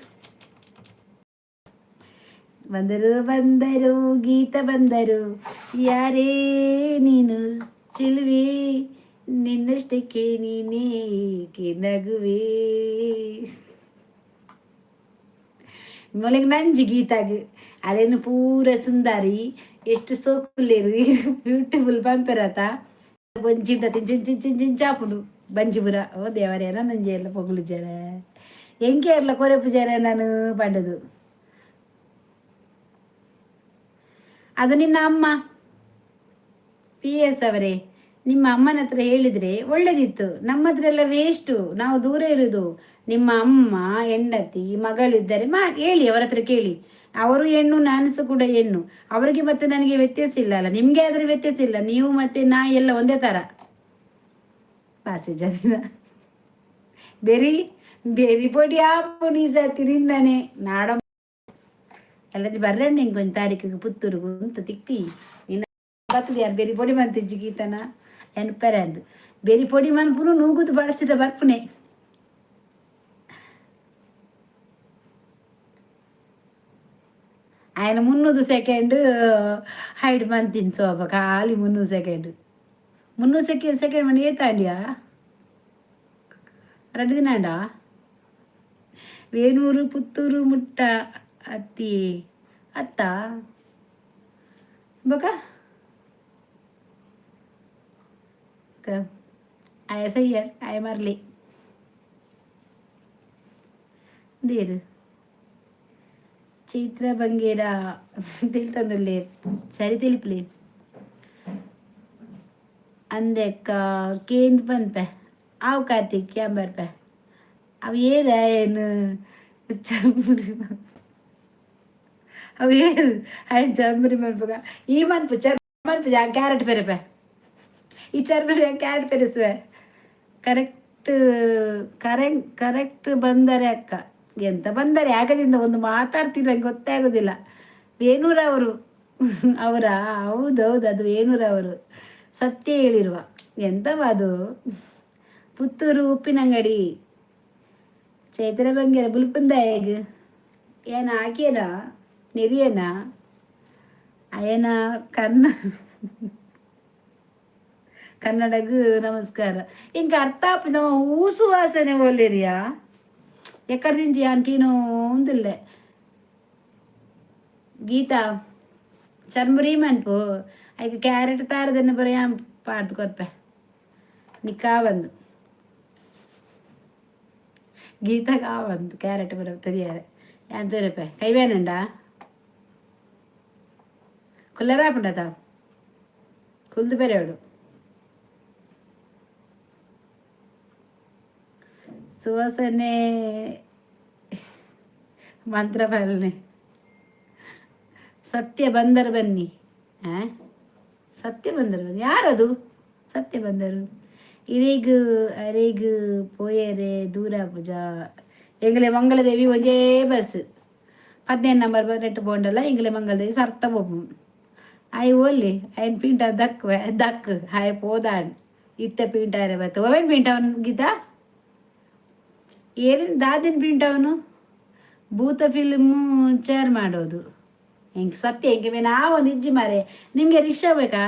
A: ಬಂದರು ಬಂದರು ಗೀತ ಬಂದರು. ಯಾರೇ ನೀನು ಚಿಲುವೆ, ನಿನ್ನಷ್ಟಕ್ಕೆ ನೀನೇಕೆ ನಗುವೆ? ಮೊಳಗೆ ನಂಜಿ ಗೀತಾಗ ಅಲ್ಲೇನು ಪೂರ ಸುಂದಾರಿ, ಎಷ್ಟು ಸೋಕುಲ್ಲೇರು, ಬ್ಯೂಟಿಫುಲ್ ಪಂಪೆರತ. ಒಂಜಿಂಟ ಚಿಂಚಿನ್ ಚಿಂಚಿನ್ ಚಿಂಚಾಪುಂಡು ಬಂಜಿಪುರ. ಓ ದೇವರೇನ, ನಂಜೆ ಎಲ್ಲ ಪೊಗುಲು ಜರ ಎಂಕೆ ಇರ್ಲ ಕೊರೆ ಪೂಜಾರ ನಾನು ಪಂಡದು. ಅದು ನಿನ್ನ ಅಮ್ಮ. ಪಿ ಎಸ್ ಅವರೇ, ನಿಮ್ಮ ಅಮ್ಮನ ಹತ್ರ ಹೇಳಿದರೆ ಒಳ್ಳೇದಿತ್ತು. ನಮ್ಮ ಹತ್ರ ಎಲ್ಲ ವೇಸ್ಟು, ನಾವು ದೂರ ಇರೋದು. ನಿಮ್ಮ ಅಮ್ಮ, ಹೆಂಡತಿ, ಮಗಳಿದ್ದರೆ ಮಾ ಹೇಳಿ, ಅವರ ಹತ್ರ ಕೇಳಿ. ಅವರು ಹೆಣ್ಣು, ನಾನು ಸಹ ಕೂಡ ಹೆಣ್ಣು. ಅವರಿಗೆ ಮತ್ತೆ ನನಗೆ ವ್ಯತ್ಯಾಸ ಇಲ್ಲ ಅಲ್ಲ? ನಿಮಗೆ ಆದರೆ ವ್ಯತ್ಯಾಸ ಇಲ್ಲ. ನೀವು ಮತ್ತೆ ನಾ ಎಲ್ಲ ಒಂದೇ ಥರ. ಪಾಸೆ ಜನ ಬೆರಿ ಬೆರಿ ಪೊಡಿ ಆಪು ನೀ ಸತಿ ನಿಂದನೆ ನಾಡ ಎಲ್ಲ ಬರ್ರಂడి. ಇಂಕೊಂಜಿ ತಾರೀಕಿಗೆ ಪುತ್ತೂರುಗು ಅಂತ ತಿಕ್ಕಿ ನಿನ್ನ ಬರ್ತದೆ. ಯಾರು ಬೆರಿ ಪೊಡಿ ಮಂತಿಜ್ಜಿ ಗೀತನ ಎನ್ಪೆರಂಡು ಬೆರಿ ಪೊಡಿ ಮನ್ಪುನು ನೂಗುದು ಬಳಸಿದ ಬರ್ಪುನೆ. ఆయన 300 ಸೆಕೆಂಡ್ ಹೈಡ್ ಮಂತಿನ್ ಸೋಬ ಖಾಲಿ 300 ಸೆಕೆಂಡ್, 300 ಸೆಕೆಂಡ್ ಸೆಕೆಂಡ್ ಮನೆ ಏತಾಂಡಿಯಾ? ರಡ್ಡು ದಿನಾಂಡ ವೇಣೂರು ಪುತ್ತೂರು ಮುಟ್ಟ ಅತ್ತಿ ಅತ್ತ ಬೊಕ ಆಯ ಸಯ್ಯರ್ ಆಯ ಮರ್ಲಿ ದೇರು. ಚೈತ್ರ ಬಂಗೇರ ತಿಳ್ತಂದುಲ್ಲೇರ್, ಸರಿ ತಿಳಿಪ್ಲಿ. ಅಂದೆಕ್ಕ ಕೇಂದ್ ಪನ್ಪೆ ಆವು. ಕಾರ್ತಿಕ್ ಕ್ಯಾಂ ಬರ್ಪೆ ಅವು ಏರ ಏನು ಚರ್ಮುರಿ ಅವು ಏರು ಆಯ್ತು. ಚರ್ಮುರಿ ಮನ್ಪುಗ ಈ ಮನ್ಪು ಚರ್ ಮನ್ಪು ಕ್ಯಾರೆಟ್ ಪೆರಪೆ. ಈ churmuri carrot ಪೆರೆಸುವೆ. Correct current correct ಬಂದರೆ ಅಕ್ಕ ಎಂತ ಬಂದರೆ ಆಗದಿಂದ ಒಂದು ಮಾತಾಡ್ತೀನಿ, ನಂಗೆ ಗೊತ್ತೇ ಆಗೋದಿಲ್ಲ. ವೇಣೂರವರು ಅವರಾ? ಹೌದೌದು, ಅದು ವೇಣೂರವರು ಸತ್ಯ ಹೇಳಿರುವ ಎಂತವ ಅದು. ಪುತ್ತೂರು ಉಪ್ಪಿನಂಗಡಿ. ಚೈತ್ರ ಬಂಗೇರ ಬುಲ್ಪುಂದ ಹೇಗ್ ಏನ ಹಾಕ್ಯನ ನೆರಿಯನ ಅಯನ ಕನ್ನ ಕನ್ನಡಗ್ ನಮಸ್ಕಾರ. ಇಂಕ ಅರ್ಥ ಆಪುಂಡು. ನಮ್ಮ ಊಸು ವಾಸನೆ ಓಲೇರಿಯಾ ಎಕ್ಕರ್ದಿಂಚಿ ಯಾನ್ಕೇನೋ ಒಂದಿಲ್ಲೆ. ಗೀತಾ ಚರ್ಮುರಿ ಮನ್ಪು ಐಕ್ ಕ್ಯಾರೆಟ್ ತಾರದನ್ನ ಬರ ಯಾನ್ ಪಾಡ್ದು ಕೊರ್ಪೆ ನಿಕ್ಕಾವಂದು ಗೀತಾಗ ಆವಂದು ಕ್ಯಾರೆಟ್ ಬರ ತೆರಿಯಾರೆ ಯಾನ್ ತೋರಪೆ ಕೈವೇನುಂಡಾ ಕುಲ್ಲರಾಪುಂಡತ ಕುಲ್ದು ಬೆರೆಯೋಡು ಸುವಾಸನೆ ಮಂತ್ರ ಬಲ್ನೆ ಸತ್ಯ ಬಂದರು ಬನ್ನಿ. ಆ ಸತ್ಯ ಬಂದರು ಬನ್ನಿ. ಯಾರದು ಸತ್ಯ ಬಂದರು? ಇರೆಗ್ ಅರೆಗ್ ಪೋಯರೆ ದೂರ ಪೂಜಾ ಎಂಗಲೆ ಮಂಗಳದೇವಿ ಒಂಜೇ ಬಸ್ 15 ನಂಬರ್ ನೆಟ್ ಬೋಂಡಲ್ಲ ಎಂಗಲೆ ಮಂಗಳದೇವಿ ಸರ್ತ ಪೋಪು ಆಯ್ ಓಲಿ ಐನ್ ಪಿಂಟ ದಕ್ವೆ ದಕ್ ಹಾಯ್ ಪೋದಾನ್ ಇತ್ತೆ ಪಿಂಟ ಬತ್ತು ಒವೇನ್ ಪಿಂಟ ಅವನು ಗೀತಾ ಏರಿನ ದಾದಿನ ಪಿಂಟ ಅವನು ಭೂತ ಫಿಲ್ಮು ಚೇರ್ ಮಾಡೋದು ಹೆಂಗೆ ಸತ್ಯ ಹೆಂಗೆ ಮೇಲೆ ಒಂದು ಇಜ್ಜಿ ಮಾರೆ. ನಿಮಗೆ ರಿಕ್ಷಾ ಬೇಕಾ?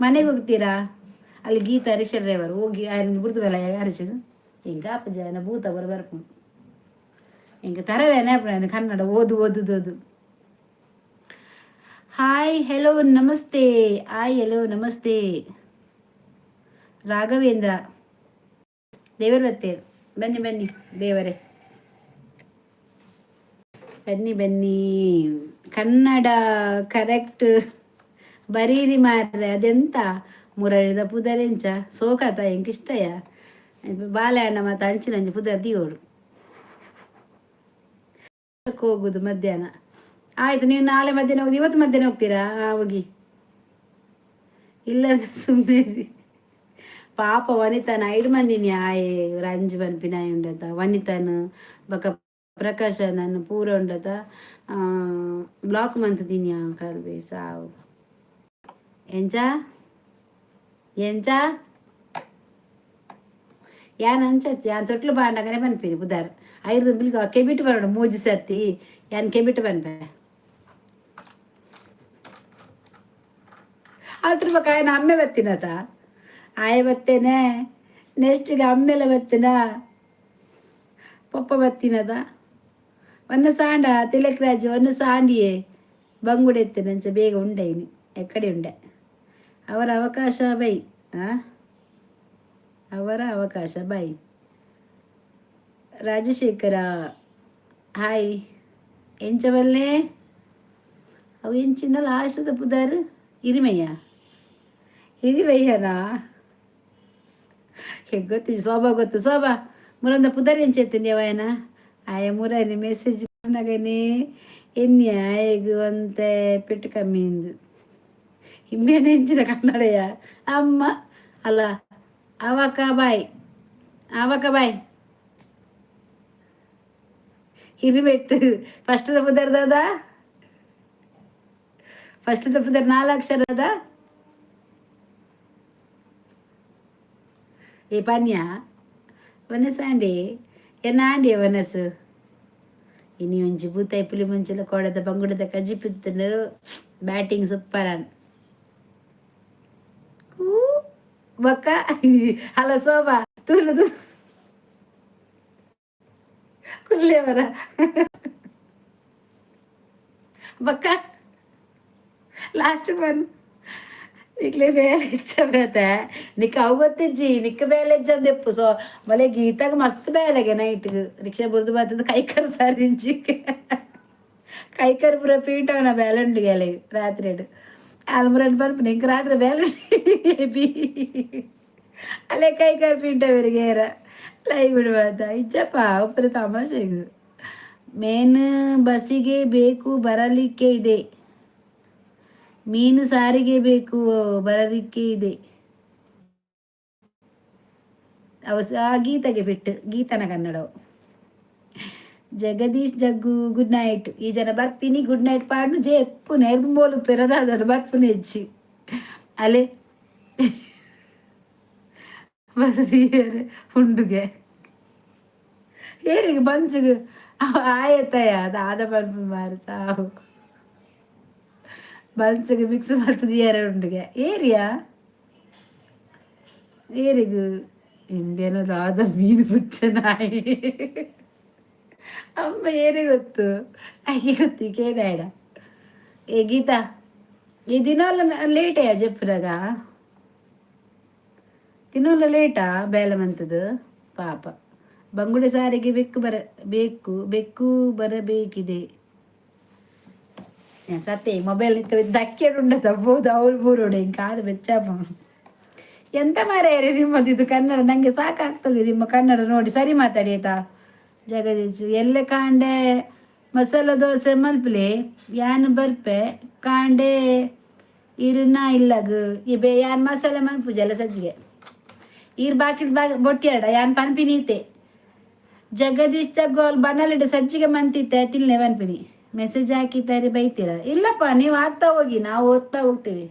A: ಮನೆಗೆ ಹೋಗ್ತೀರಾ? ಅಲ್ಲಿ ಗೀತಾ ರಿಕ್ಷಾ ಡ್ರೈವರ್ ಹೋಗಿ ఆయన ಬುಡ್ದು ಬೆಲ್ಲ ಅರಚಿದು ಹಿಂಗೆ ಅಪ್ಪ ಜನ ಭೂತ ಬರ ಬರ್ಪು ಹಿಂಗೆ ತರವೇನೆ ಕನ್ನಡ ಓದು ಓದುದು ಓದು. Hi hello namaste. Hi hello namaste. Raghavendra ದೇವರು ಬರ್ತೇವೆ. ಬನ್ನಿ ಬನ್ನಿ ದೇವರೇ, ಬನ್ನಿ ಬನ್ನಿ. ಕನ್ನಡ ಕರೆಕ್ಟ್ ಬರೀರಿ ಮಾರ್ರೆ. ಅದೆಂತ ಮುರಳಿದ ಪುದರೆಂಚ ಸೋಕತ ಎಂಕಿಷ್ಟಯ ಬಾಲೆ ಅಣ್ಣ ಮತ್ತು ಅಂಚಿನಂಚಿ ಪುದರ್ ದಿಯೋಡು ಹೋಗುದು ಮಧ್ಯಾಹ್ನ. ಆಯ್ತು, ನೀವು ನಾಳೆ ಮಧ್ಯಾಹ್ನ ಹೋಗುದು? ಇವತ್ತು ಮಧ್ಯಾಹ್ನ ಹೋಗ್ತೀರಾ? ಹಾಂ, ಹೋಗಿ. ಇಲ್ಲ ಸುಮ್ಮನೆ ಪಾಪ ವನಿತಾನ ಐಡು ಮಂದಿನಿ ಆಯೆ ರಂಜ್ ಪನ್ಪಿನಾಯ್ ಉಂಡತ ವನಿತಾನ್ ಬೊಕ ಪ್ರಕಾಶ ನನ್ನ ಪೂರ ಉಂಡತ ಬ್ಲಾಕ್ ಮಂತುದಿನಿ ಕಲ್ಬೆ ಸಾವು. ಎಂಚ ಎಂಚ ಯಾನ್ ಅಂಚತ್ ಯಾನ್ ತೊಟ್ಲು ಪಾಂಡಗನೆ ಪನ್ಪಿನಿ ಪುದರ್ ಐರ್ದು ಬಿಲ್ಕ ಕೆಬಿಟ್ ಬರೋಡು ಮೂಜಿ ಸರ್ತಿ ಯಾನ್ ಕೆಬಿಟ್ ಪನ್ಪೆ. ಅದ್ರ ಬೊಕ ಆಯನ ಅಮ್ಮೆ ಬತ್ತಿನತ ಆಯ ಬತ್ತೇನೆ ನೆಕ್ಸ್ಟಿಗೆ ಅಮ್ಮೆಲ ಬತ್ತಿನ ಪೊಪ್ಪ ಬತ್ತಿನದ ಒನ್ನ ಸಾಂಡ ತಿಲಕ್ ರಾಜ್ ಒನ್ನ ಸಾಂಡಿಯೇ ಬಂಗುಡೆ ಎತ್ತಿನಂಚ ಬೇಗ ಉಂಡೈನಿ ಎಕ್ಕಡೆ ಉಂಡೆ ಅವರ ಅವಕಾಶ ಬೈ. ಅವರ ಅವಕಾಶ ಬೈ. ರಾಜಶೇಖರ ಹಾಯ್. ಎಂಚ ಬಲ್ಲೆ ಅವು ಎಂಚಿನ ಲಾಸ್ಟ್ ತಪ್ಪುದಾರು ಇರಿಮಯ್ಯ ಹಿರಿಮಯ್ಯನಾ ಹೆಂಗೆ ಗೊತ್ತಿ ಶೋಭಾ ಗೊತ್ತು. ಶೋಭಾ ಮುರಂದ ಪುದರ್ ಎಂಚೆತ್ತೀನಿ ಅವಯನ ಆಯ ಮುರನಿ ಮೆಸೇಜ್ ನಗನೆ ಎನ್ನಿ ಆಯಗ್ ಒಂತೆ ಪೆಟ್ಟು ಕಮ್ಮಿ ಇಂದು ಇಮ್ಮೇನೆ ಎಂಚಿನ ಕನ್ನಡಯ ಅಮ್ಮ ಅಲ್ಲ. ಅವಕ ಬಾಯ್ ಅವಕ ಬಾಯ್ ಹಿರಿಮೆಟ್ಟು ಫಸ್ಟ್ ಪುದರ್ ದಾದಾ ಫಸ್ಟ್ ಪುದರ್ ನಾಲ್ಕು ಅಕ್ಷರದ ಈ ಪನ್ಯ ವನಸಾಂಡಿ ಎನ್ನಾಂಡಿ ವನಸು ಇನಿ ಒಂಜಿ ಬೂತಾಯಿ ಪುಲಿ ಮುಂಚಿಲ ಕೋಡದ ಬಂಗುಡದ ಕಜಿಪಿತ್ತನು ಬ್ಯಾಟಿಂಗ್ ಸೂಪರ್ ಅನ್ ಬೊಕ್ಕ ಅಲ್ಲ ಶೋಭಾ ತೂಲು ತೂ ಕುಲ್ಲೇವರ ಬೊಕ್ಕ ಲಾಸ್ಟ್ ಒನ್ ನಿಕ್ಲೆ ಬೇಲೆ ಹೆಚ್ಚ ಬೇತೆ ನಿಕ್ಕ ಅವು ಗೊತ್ತಿಜ್ಜಿ ನಿಕ್ಕ ಬೇಲೆ ಹೆಚ್ಚ ದೆಪ್ಪು ಸೊ ಮಲೆ ಗೀತಾಗ ಮಸ್ತ್ ಬೇಲೆಗೆ ನೈಟ್ ರಿಕ್ಷಾ ಬುರ್ದು ಬರ್ತದ ಕೈಕರ್ ಸಾರಿಂಚಿ ಕೈಕರ್ ಪೂರ ಪೀಂಟವನ ಬೇಲೆ ಉಂಡು ಗೆಲೆ ರಾತ್ರಿ ಆಲ್ಮುರನ್ ಪನ್ಪುನ ಇಂಕ್ ರಾತ್ರಿ ಬೇಲೆ ಬಿ ಅಲ್ಲೇ ಕೈಕರ್ ಪೀಂಟ ಬೆರಿಗೇರ ಲೈವ್ ಬಿಡುವಂತ ಇಜ್ಜಪ್ಪ ಉಪ್ಪರ ತಮಾಷೆಗು ಮೇನ್ ಬಸ್ಸಿಗೆ ಬೇಕು ಬರಲಿಕ್ಕೆ ಇದೆ. ಮೀನು ಸಾರಿಗೆ ಬೇಕು ಬರಲಿಕ್ಕೆ ಇದೆ. ಅವ ಗೀತೆಗೆ ಬಿಟ್ಟು ಗೀತನ ಕನ್ನಡವು. ಜಗದೀಶ್ ಜಗ್ಗು ಗುಡ್ ನೈಟ್. ಈ ಜನ ಬರ್ತೀನಿ ಗುಡ್ ನೈಟ್ ಪಾಡ್ನು ಜೆಪ್ಪು ನೆರ್ದು ಮೋಲು ಪೆರದಾದನು ಬರ್ಪುನ ಹೆಚ್ಚಿ ಅಲೆ ಬಸದಿಯರೆ ಉಂಡುಗೆ ಏರಿಗೆ ಬನ್ಸುಗು ಆಯತಯ ಅದು ಆದ ಪನ್ಪು ಮಾರು ಸಾವು ಬನ್ಸುಗು ಮಿಕ್ಸ್ ಮಾಡ್ತದಿಯಾರೆ ಉಂಡುಗೆ ಏರಿಯಾ ಏರಿಗು ಇಂಬೇನದಾದ ಮೀನು ಪುಚ್ಚ ನಾಯಿ ಅಮ್ಮ ಏನೇ ಗೊತ್ತು ಆಕೆ ಗೊತ್ತು ಕೇನಾಡ. ಏ ಗೀತಾ ಈ ದಿನ ಲೇಟೇ ಜೆಪ್ಪುನಗ? ದಿನೋಲ ಲೇಟಾ ಬೇಲೆ ಮಂತದು? ಪಾಪ. ಬಂಗುಡೆ ಸಾರಿಗೆ ಬೆಕ್ಕು ಬರ ಬೇಕು, ಬೆಕ್ಕು ಬರಬೇಕಿದೆ. ಸತ್ತೆ, ಮೊಬೈಲ್ ದಕ್ಕೆಡುಂಡ ತಪ್ಪೋದು ಅವ್ರು ಬೂರೋಡು ಹಿಂಗೆ ಕಾದು ಬೆಚ್ಚಾಪ. ಎಂತ ಮಾರಾಯರೆ ನಿಮ್ಮದು ಇದು ಕನ್ನಡ? ನನಗೆ ಸಾಕಾಗ್ತದೆ ನಿಮ್ಮ ಕನ್ನಡ ನೋಡಿ. ಸರಿ ಮಾತಾಡಿ ಆಯ್ತಾ? ಜಗದೀಶ್, ಎಲ್ಲೆ ಕಾಂಡೆ ಮಸಾಲ ದೋಸೆ ಮಲ್ಪಲೆ, ಯಾನ್ ಬರ್ಪೆ. ಕಾಂಡೆ ಇರುನ ಇಲ್ಲಗ್ ಇಬೆ ಯಾನ್ ಮಸಾಲೆ ಮಲ್ಪುಜಲ್ಲ ಸಜ್ಜಿಗೆ. ಈರ್ ಬಾಕಿ ಬಾ ಬೊಟ್ಟಿ ಎರಡ ಯಾನ್ ಪನ್ಪಿನಿ ಇತ್ತೆ. ಜಗದೀಶ್ ಗೋಲ್ ಬನಲಿಡ್ ಸಜ್ಜಿಗೆ ಮಂತಿತ್ತೆ ತಿನ್ಲೆ ಪನ್ಪಿನಿ. ಮೆಸೇಜ್ ಹಾಕಿದ್ದಾರೆ ಬೈತೀರಾ? ಇಲ್ಲಪ್ಪ, ನೀವು ಹಾಕ್ತಾ ಹೋಗಿ, ನಾವು ಓದ್ತಾ ಹೋಗ್ತೇವೆ.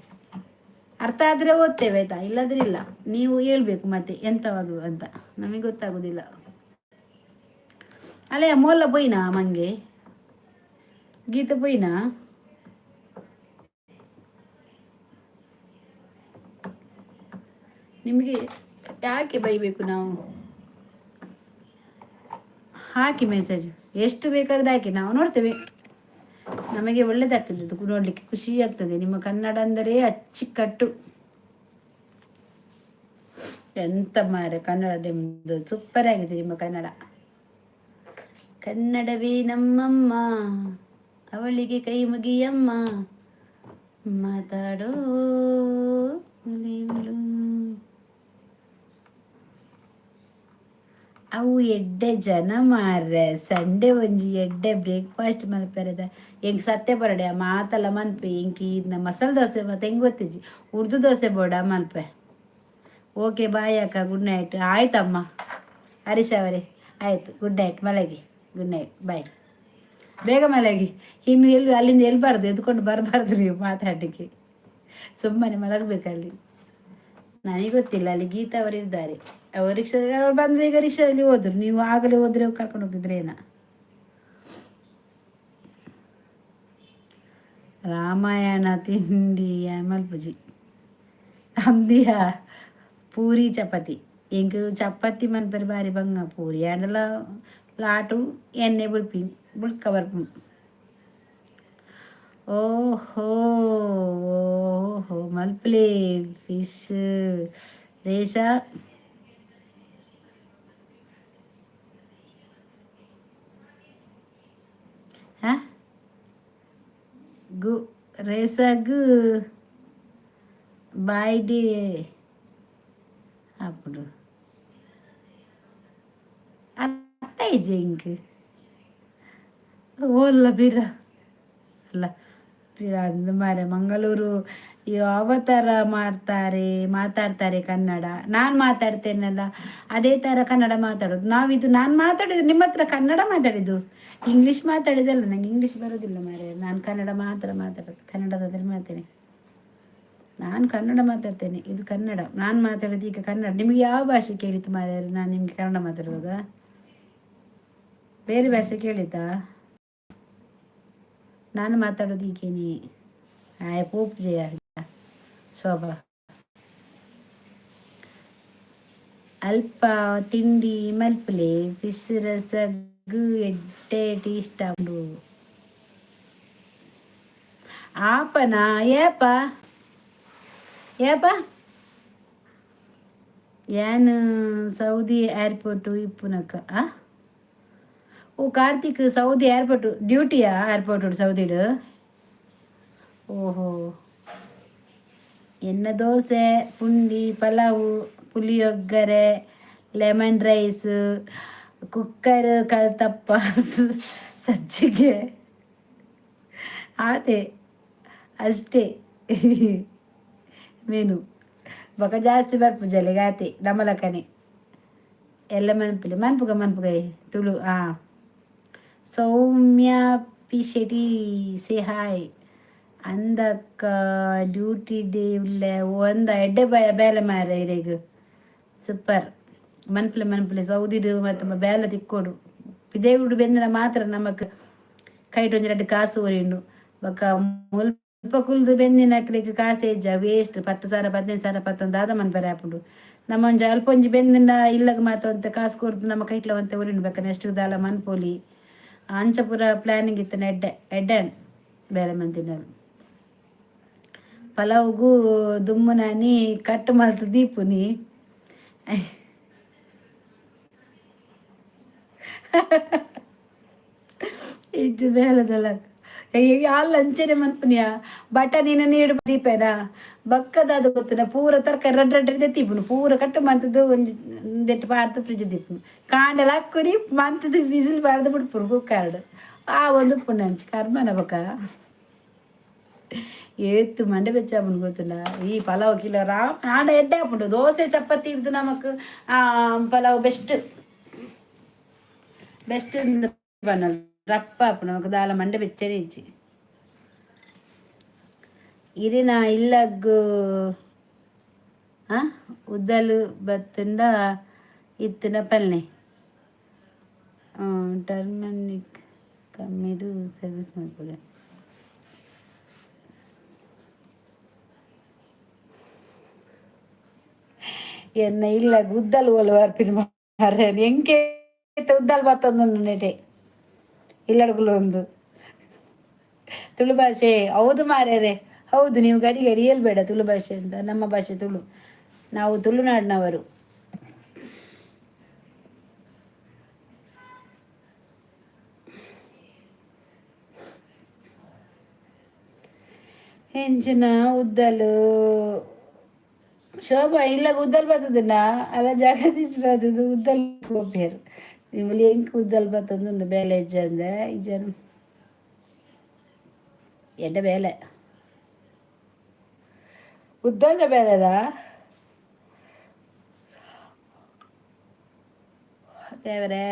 A: ಅರ್ಥ ಆದರೆ ಓದ್ತೇವೆ ಆಯ್ತಾ? ಇಲ್ಲಾದ್ರೆ ಇಲ್ಲ. ನೀವು ಹೇಳ್ಬೇಕು ಮತ್ತೆ ಎಂತವದು ಅಂತ, ನಮಗೆ ಗೊತ್ತಾಗೋದಿಲ್ಲ. ಅಲ್ಲೇ ಮೋಲ್ಲ ಪೋಯಿನಾ ಮಂಗೆ? ಗೀತ ಪೋಯಿನಾ? ನಿಮಗೆ ಯಾಕೆ ಬೈಬೇಕು ನಾವು? ಹಾಕಿ ಮೆಸೇಜ್, ಎಷ್ಟು ಬೇಕಾದರೆ ಹಾಕಿ, ನಾವು ನೋಡ್ತೇವೆ. ನಮಗೆ ಒಳ್ಳೆಯದಾಗ್ತದೆ ಅದು ನೋಡಲಿಕ್ಕೆ, ಖುಷಿ ಆಗ್ತದೆ. ನಿಮ್ಮ ಕನ್ನಡ ಅಂದರೆ ಅಚ್ಚಿಕಟ್ಟು. ಎಂತ ಮಾರೆ ಕನ್ನಡ ನಿಮ್ಮದು, ಸೂಪರ್ ಆಗಿದೆ ನಿಮ್ಮ ಕನ್ನಡ. ಕನ್ನಡವೇ ನಮ್ಮಮ್ಮ, ಅವಳಿಗೆ ಕೈ ಮುಗಿಯಮ್ಮ, ಮಾತಾಡೋ ಮಲೆಗಳು. ಅವು ಎಡ್ಡೆ ಜನ ಮಾರ್ರೆ. ಸಂಡೆ ಒಂಜಿ ಎಡ್ಡೆ ಬ್ರೇಕ್ಫಾಸ್ಟ್ ಮಲ್ಪೆರದ. ಎಂಕ್ ಸತ್ಯ ಬರಡೆ ಮಾತಲ್ಲ ಮನ್ಪೆ. ಎಂಕ್ ಈರ್ನ ಮಸಾಲೆ ದೋಸೆ ಮತ್ತೆ ಹೆಂಗೆ ಗೊತ್ತಿಜ್ಜಿ. ಉರ್ದು ದೋಸೆ ಬೋಡ ಮನ್ಪೆ. ಓಕೆ, ಬಾಯ್ ಅಕ್ಕ, ಗುಡ್ ನೈಟ್. ಆಯ್ತಮ್ಮ ಹರೀಶ್ ಅವರೇ, ಆಯಿತು, ಗುಡ್ ನೈಟ್. ಮಲಗಿ, ಗುಡ್ ನೈಟ್, ಬಾಯ್. ಬೇಗ ಮಲಗಿ. ಇನ್ನು ಎಲ್ಲಿ ಅಲ್ಲಿಂದ ಎಲ್ಬಾರ್ದು, ಎದ್ಕೊಂಡು ಬರಬಾರ್ದು ನೀವು ಮಾತಾಡಲಿಕ್ಕೆ. ಸುಮ್ಮನೆ ಮಲಗಬೇಕಲ್ಲಿ. ನನಗೆ ಗೊತ್ತಿಲ್ಲ, ಅಲ್ಲಿ ಗೀತಾ ಅವರು ಇದ್ದಾರೆ. ಅವರು ರಿಕ್ಷಾ, ಅವ್ರು ಬಂದರೆ ಈಗ ರಿಕ್ಷಾದಲ್ಲಿ ಹೋದ್ರು. ನೀವು ಆಗಲೇ ಹೋದ್ರೆ ಕರ್ಕೊಂಡು ಹೋಗ್ತಿದ್ರೆ ಏನ? ರಾಮಾಯಣ ತಿಂಡಿ ಮಲ್ಪುಜಿ ಅಂದಿಯ? ಪೂರಿ ಚಪಾತಿ. ಎಂಕ್ ಚಪಾತಿ ಮನ್ಪೆರೆ ಬಾರಿ ಬಂಗ. ಪೂರಿ ಆಂಡಲ ಲಾಟು ಎಣ್ಣೆ ಬುಡ್ಪಿ ಬುಡ್ಕ ಬರ್ಪು. ಓಹೋ ಓಹೋ, ಮಲ್ಪಲೆ ಫಿಶ್ ರೇಷಾ. ಹಾಂ, ಗು ರೇಸಾಗು ಬಾಯ್ ಡಿ ಅప్పుడు ಅರ್ಥ ಇಂಕ್ ಓಲ್ಲ ಬಿರ ಅಲ್ಲ ಅಂದ ಮಾರೆ. ಮಂಗಳೂರು ಯಾವ ಥರ ಮಾಡ್ತಾರೆ, ಮಾತಾಡ್ತಾರೆ ಕನ್ನಡ. ನಾನು ಮಾತಾಡ್ತೇನಲ್ಲ, ಅದೇ ಥರ ಕನ್ನಡ ಮಾತಾಡೋದು ನಾವಿದು. ನಾನು ಮಾತಾಡಿದ್ದು ನಿಮ್ಮ ಹತ್ರ ಕನ್ನಡ ಮಾತಾಡಿದ್ದು, ಇಂಗ್ಲೀಷ್ ಮಾತಾಡಿದಲ್ಲ. ನಂಗೆ ಇಂಗ್ಲೀಷ್ ಬರೋದಿಲ್ಲ ಮಾರೆ. ನಾನು ಕನ್ನಡ ಮಾತ್ರ ಮಾತಾಡೋದು, ಕನ್ನಡದಾದರೆ ಮಾತೇನೆ. ನಾನು ಕನ್ನಡ ಮಾತಾಡ್ತೇನೆ, ಇದು ಕನ್ನಡ. ನಾನು ಮಾತಾಡೋದು ಈಗ ಕನ್ನಡ. ನಿಮಗೆ ಯಾವ ಭಾಷೆ ಕೇಳಿತ್ತು ಮಾರ್ರೆ? ನಾನು ನಿಮಗೆ ಕನ್ನಡ ಮಾತಾಡುವಾಗ ಬೇರೆ ಭಾಷೆ ಕೇಳಿತಾ? ನಾನು ಮಾತಾಡೋದು ಈಗೇನಿ. ಆಯ್ ಪೋಪ್ ಜಯ ಶೋಭಾ. ಅಲ್ಪ ತಿಂಡಿ ಮಲ್ಪಲೆ, ಫಿಶ್ ರಸಗು ಎಡ್ಡೆ ಟೇಸ್ಟ್ ಉಂಡು. ಆಪನ ಏಪ ಏಪ ಯಾನ್ ಸೌದಿ ಏರ್ಪೋರ್ಟ್ ಇಪ್ಪುನಕ. ಆ ಓ ಕಾರ್ತಿಕ್, ಸೌದಿ ಏರ್ಪೋರ್ಟ್ ಡ್ಯೂಟಿಯಾ? ಏರ್ಪೋರ್ಟ್ ಸೌದಿಡು? ಓಹೋ. ಎನ್ನ ದೋಸೆ, ಪುಂಡಿ, ಪಲಾವು, ಪುಳಿಯೊಗ್ಗರೆ, ಲೆಮನ್ ರೈಸ್, ಕುಕ್ಕರ್ ಕಲ್ತಪ್ಪ, ಸಜ್ಜಿಗೆ ಆತೆ ಅಷ್ಟೇ ಮೆನು. ಬೊಕ ಜಾಸ್ತಿ ಬರ್ಪುಜಲ್ಲಿ ಆತೆ ನಮಲಕನೆ ಎಲ್ಲ ಮನ್ಪುಲೆ. ಮನ್ಪುಗ ಮನ್ಪುಗ ತುಳು. ಹಾಂ, Soumya P Shetty say hi. ಅಂದಕ್ಕ ಡ್ಯೂಟಿ ಡೇ ಉಲ್ಲೆ ಒಂದ ಎಡ್ಡೆ ಬೇಲೆ ಮಾರ ಇರೆಗ್. ಸೂಪರ್. ಮನ್ಪುಲೆ ಮನ್ಪುಲೆ. ಸೌದಿಡು ಮತ್ತು ಬೇಲೆ ತಿಕ್ಕೋಡು. ಪಿದೇಗುಡು ಬೆಂದಿನ ಮಾತ್ರ ನಮಕ್ ಕೈಟ್ ಒಂಜಿ ರಡ್ಡ್ ಕಾಸು ಒರಿಯುಂಡು. ಬೊಕ ಮುಲ್ಪ ಕುಲ್ದು ಬೆಂದಿನಕ್ಲೆಗ್ ಕಾಸು ಇಜ್ಜ, ವೇಸ್ಟ್. 10,000 15,000 ಪತ್ತೊಂದು ದಾದ ಮನ್ಪೆರೆ ಆಪುಂಡು? ನಮ್ಮ ಒಂಜಿ ಅಲ್ಪ ಒಂಜಿ ಬೆಂದಿನ ಇಲ್ಲಗ್ ಮಾತ ಒಂತೆ ಕಾಸು ಕೊರ್ದು ನಮ್ಮ ಕೈಟ್ಲ ಒಂತೆ ಒರಿಯುಂಡು. ಬೊಕ ನೆಕ್ಸ್ಟ್ ದಾಲ ಮನ್ಪೊಲಿ. ಅಂಚ ಪೂರ ಪ್ಲಾನಿಂಗ್ ಇತ್ತಿನ. ಎಡ್ಡೆ ಎಡ್ಡೆ ಬೇಲೆ ಮಂತಿನವು. ಪಲಾವ್ಗು ದುಮ್ಮುನಾನಿ ಕಟ್ ಮಲ್ತ್ ದೀಪುನಿ. ಇಜ್ಜಿ ಬೇಲೆದಲ್ಲ ಯಾಲ್ ಅಂಚನೆ ಮನ್ಪುನಿಯ. ಬಟನಿನ ನೀಡು ದೀಪೇನ ಬಕ್ಕದಾದ ಗೊತ್ತನ ಪೂರ ತರಕಾರಿ ರಡ್ಡ್ ರಡ್ಡ್ ದೆತ್ತೀಪುನು, ಪೂರ ಕಟ್ ಮಂತದ್ದು ಒಂಜಿ ದೆಟ್ಟು ಪಾಡ್ದು ಫ್ರಿಜ್ ದೀಪುನು. ಕಾಂಡೆಲ ಹಾಕುನಿ, ಮಂತದ್ದು ವಿಸಿಲ್ ಪಾಡ್ದು ಬಿಡ್ಪುನು ಕುಕ್ಕರ್ಡ್. ಆ ಒಂದು ಉಪ್ಪುಂಡು ಅಂಚಿ ಕರ್ಮನ. ಬೊಕ ಏತ್ ಮಂಡೆ ಬೆಚ್ಚ ಆಪುಂಡು ಗೊತ್ತುಂಡ ಈ ಪಲಾವ್ ಕಿಲೋ ರಾಮ್ ಆಂಡ ಎಡ್ಡೆ ಆಪುಂಡು. ದೋಸೆ ಚಪಾತಿ ಇದ್ದು ನಮಕ್ ಪಲಾವ್ ಬೆಸ್ಟ್ ಬೆಸ್ಟ್ ಪನ್ನಲ್. ರಪ್ಪ ಆಪುಂಡು, ನಮಕ್ ದಾಲ ಮಂಡೆ ಬೆಚ್ಚನೆ ಇಜ್ಜಿ. ಇರಿನ ಇಲ್ಲಗ್ ಉದ್ದಲು ಬತ್ತುಂಡ ಇತ್ತಿನ ಪಲ್ನೆ ಟರ್ಮನಿಕ್ ಕಮ್ಮಿಡು ಸರ್ವಿಸ್ ಮಲ್ಪುಲೆ. ಎನ್ನ ಇಲ್ಲ ಗುದ್ದಲು ಓಲು ಬರ್ಪಿನ ಮಾರ್ರೆ, ಎಂಕೆ ಉದ್ದಲ್ ಬತ್ತೊಂದು ನೆಟೆ ಇಲ್ಲಡುಗುಲು ಒಂದು ತುಳು ಭಾಷೆ. ಹೌದು ಮಾರ್ಯಾರೆ, ಹೌದು. ನೀವು ಗಡಿ ಗಡಿ ಹೇಳ್ಬೇಡ ತುಳು ಭಾಷೆ ಅಂತ. ನಮ್ಮ ಭಾಷೆ ತುಳು, ನಾವು ತುಳುನಾಡಿನವರು. ಎಂಚಿನ ಉದ್ದಲು ಶೋಭಾ ಇಲ್ಲ ಉದ್ದಲ್ ಬರ್ತದನ್ನ ಅಲ್ಲ ಜಗದೀಶ್ ಬರ್ತದೆ. ಉದ್ದಲ್ ಪೋಪೇರು ನಿಮ್ಮಲ್ಲಿ ಎಂಕ್ ಉದ್ದಲ್ ಬತ್ತೊಂದುಂಡು. ಬೇಲೆ ಇಜ್ಜಂದೆ ಇಜ್ಜನ್ ಎಡ್ಡೆ ಬೇಲೆ ಉದ್ದಲ್ದ ಬೇಲೆದ ದೇವರೇ.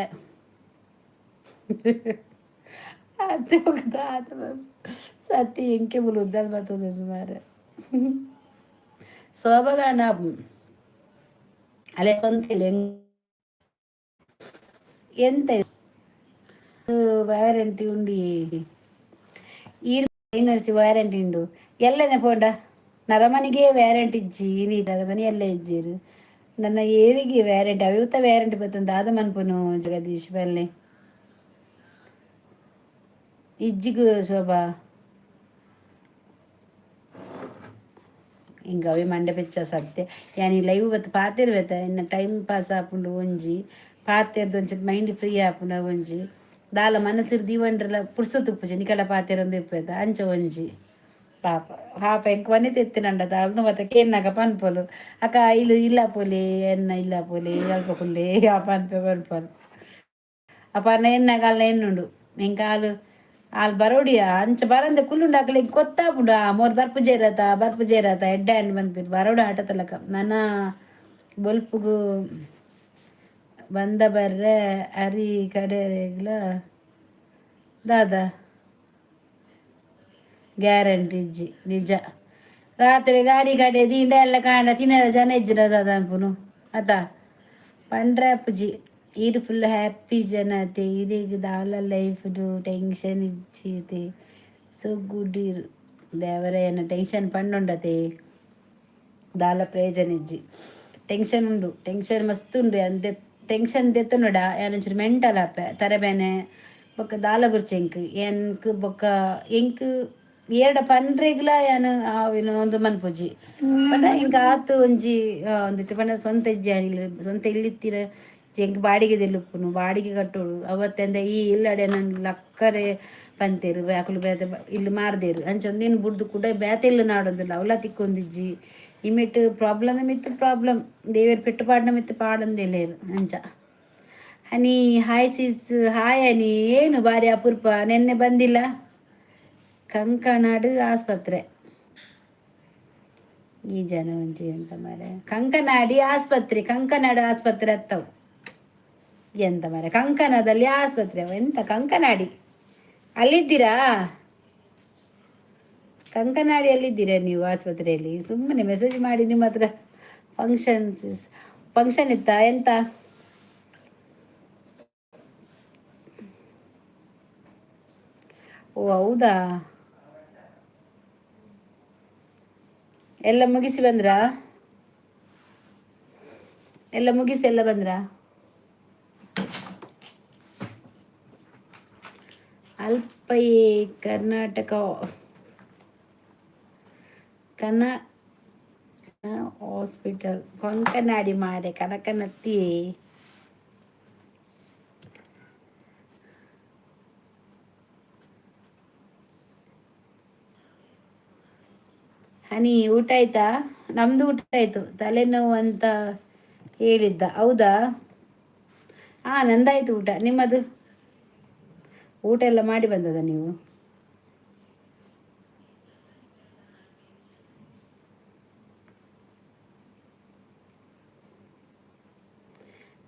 A: ಅತ್ತೆ ಆತ ಸತ್ಯ ಎಂಕೆ ಮುಲು ಉದ್ದಲ್ ಬರ್ತದೆ ಮಾರೆ. ಶೋಭಗಾಂಡ ಅಲೆ ಸ್ವಂತ ಎಂತ ವ್ಯಾರಂಟಿ ಉಂಡು? ಈ ವ್ಯಾರಂಟಿ ಉಂಡು ಎಲ್ಲನೆ ಪೋಂಡ ನರಮನಿಗೆ ವ್ಯಾರಂಟಿ ಇಜ್ಜಿ. ನೀ ನರಮನಿ ಎಲ್ಲ ಇಜ್ಜಿರು, ನನ್ನ ಏರಿಗೆ ವ್ಯಾರಂಟಿ ಅವಿತ ವ್ಯಾರಂಟಿ ಬತ್ತಂದ ದಾದ ಮನ್ಪುನು ಜಗದೀಶ್ ಬಲ್ಲೆ ಇಜ್ಜಿಗು ಶೋಭಾ. ಹಿಂಗೆ ಅವೇ ಮಂಡೆ ಬೆಚ್ಚ ಸತ್ಯ. ಯಾನ್ ಈ ಲೈವ್ ಬತ್ತು ಪಾತೆರ್ಬೇತ ಎನ್ನ ಟೈಮ್ ಪಾಸ್ ಆಪುಂಡು. ಒಂಜಿ ಪಾತೆರ್ದು ಒಂಚೂರು ಮೈಂಡ್ ಫ್ರೀ ಆಪುಂಡು. ಒಂಜಿ ದಾಲ ಮನಸ್ಸಿರ್ ದೀವಂಡ್ರಲ ಪುರ್ಸೊತ್ತು ಉಪ್ಪುಜಿ. ನಿಕಲ ಪಾತೆರೊಂದು ಇಪ್ಪೆದ ಅಂಚ ಒಂಜಿ ಪಾಪ ಪಾಪ ಎಂಕ್ ವನಿತ ಎತ್ತಿನಂಡ ಅಲ್ದು ಮತ್ತೆ ಕೇನ್ನಾಗ ಪನ್ಪೊಲು, ಅಕ್ಕ ಇಲ್ಲು ಇಲ್ಲ ಪೋಲಿ ಎನ್ನ ಇಲ್ಲ ಪೋಲಿ ಅಲ್ಪ ಕುಲ್ಲೆ ಆ ಪನ್ಪೆ ಪನ್ಪೊಲು. ಅಪ್ಪ ಎನ್ನಾಗ ಅಲ್ಲ ಎನ್ನುಂಡು ಎಂಕ್ ಆಲು ಆಲ್ ಬರೋಡಿಯ ಅಂಚ ಬರಂದೆ ಕುಲ್ಲುಂಡು. ಅಕ್ಲೆ ಗೊತ್ತಾಪುಂಡು ಆ ಮೋರ್ ಬರ್ಪು ಜೇರತ ಬರ್ಪು ಜೇರತ ಎಡ್ಡೆ ಅಂಡ್ ಪನ್ಪಿರು. ಬರೋಡು ಆಟ ತಲಕ ನನ ಬೊಲ್ಪುಗು ಬಂದ ಬರ್ರೆ ಅರಿ ಕಡೆಗ್ಲ ದಾದಾ ಗ್ಯಾರಂಟಿ ಇಜ್ಜಿ. ನಿಜ, ರಾತ್ರಿ ಗಾರಿ ಕಡೆ ದಿಂಡ ಎಲ್ಲ ಕಾಂಡ ತಿನ್ನರ ಜನ ಇಜ್ಜಿರ ದಾದ ಅನ್ಪುನು ಅತ ಪಂಡ್ರೆ ಅಪ್ಪುಜಿ. ಈರ್ ಫುಲ್ ಹ್ಯಾಪಿ ಜನ ಅತೆ. ಈರೆಗ್ ದಾಲ ಲೈಫ್ ಟೆನ್ಷನ್ ಇಜ್ಜಿತೆ. ಸೊ ಗುಡ್ ಇರು. ದೇವರೇ ಎನ್ನ ಟೆನ್ಷನ್ ಪಂಡುಂಡತೆ ದಾಲ ಪ್ರಯೋಜನ ಇಜ್ಜಿ. ಟೆನ್ಷನ್ ಉಂಡು, ಟೆನ್ಷನ್ ಮಸ್ತ್ ಉಂಡು. ಅಂದೆ ಟೆನ್ಷನ್ ದೆತ್ತುಂಡ ಯಾನೊಂಚೂರು ಮೆಂಟಲ್ ಆಪೆ. ತರೆಬೇನೆ ಬೊಕ್ಕ ದಾಲ ಬುರ್ಚಿ ಎಂಕ್ ಎಂಕ್ ಬೊಕ್ಕ ಎಂಕ್ ಏರ್ಡ ಪಂಡ್ರೆಗ್ಲ ಯಾನ್ ಆವಿನ ಒಂದು ಮನ್ಪುಜಿ. ಪಂಡ ಎಂಕ್ ಆತ್ ಒಂಜಿ ಒಂದಿತ್ತೆ ಪಂಡ ಸ್ವಂತ ಇಜ್ಜಿ ಯಾನ್ ಸ್ವಂತ ಇಲ್ಲಿತ್ತಿನ ಎಂಕ್ ಬಾಡಿಗೆ ಉಪ್ಪುನು, ಬಾಡಿಗೆ ಕಟ್ಟೋಡು. ಅವತ್ತೆಂದ ಈ ಇಲ್ಲಡೆ ನನ್ ಲಕ್ಕರೆ ಪಂತೇರು ಅಕುಲು ಬೇತೆ ಇಲ್ಲಿ ಮಾರ್ದೇರು. ಅಂಚ ಒಂದೇನು ಬುಡ್ದು ಕೂಡ ಬೇತೆ ಇಲ್ಲ ನಾಡೊಂದಿಲ್ಲ ಅವಲ ತಿಕ್ಕೊಂದಿಜ್ಜಿ. ಇಮಿಟ್ ಪ್ರಾಬ್ಲಮ್ ಮಿತ್ತು ಪ್ರಾಬ್ಲಮ್ ದೇವೇರ್ ಪೆಟ್ಟು ಪಾಡ್ನ ಮಿತ್ತು ಪಾಡೊಂದಿಲ್ಲೇರು ಅಂಚ. ಹನಿ ಹಾಯ್ ಸಿಸ್. ಹಾಯ್ ಹನಿ, ಏನು ಭಾರಿ ಅಪರೂಪ, ನೆನ್ನೆ ಬಂದಿಲ್ಲ. ಕಂಕನಾಡು ಆಸ್ಪತ್ರೆ ಈ ಜನ ಒಂಜಿ ಎಂತ ಮಾರೆ. ಕಂಕನಾಡಿ ಆಸ್ಪತ್ರೆ, ಕಂಕನಾಡು ಆಸ್ಪತ್ರೆ ಅತ್ತವು. ಎಂತ ಮಾರೆ, ಕಂಕನದಲ್ಲಿ ಆಸ್ಪತ್ರೆ ಅವ ಎಂತ? ಕಂಕನಾಡಿ ಅಲ್ಲಿದ್ದೀರಾ? ಕಂಕನಾಡಿಯಲ್ಲಿದ್ದೀರಾ ನೀವು ಆಸ್ಪತ್ರೆಯಲ್ಲಿ? ಸುಮ್ಮನೆ ಮೆಸೇಜ್ ಮಾಡಿ. ನಿಮ್ಮ ಹತ್ರ ಫಂಕ್ಷನ್ಸ್ ಫಂಕ್ಷನ್ ಇತ್ತಾ ಎಂತ? ಓ ಹೌದಾ? ಎಲ್ಲ ಮುಗಿಸಿ ಬಂದ್ರಾ? ಎಲ್ಲ ಮುಗಿಸಿ ಎಲ್ಲ ಬಂದ್ರಾ? ಅಲ್ಪಯೇ ಕರ್ನಾಟಕ. ಕನ ಹಾಸ್ಪಿಟಲ್ ಕೊಂಕನಾಡಿ ಮಾರೆ ಕನಕನತ್ತಿ. ಹನಿ, ಊಟ ಆಯ್ತಾ? ನಮ್ದು ಊಟ ಆಯ್ತು. ತಲೆನೋವು ಅಂತ ಹೇಳಿದ್ದ, ಹೌದಾ? ಹಾಂ, ನಂದಾಯ್ತು ಊಟ. ನಿಮ್ಮದು ಊಟ ಎಲ್ಲ ಮಾಡಿ ಬಂದದ ನೀವು?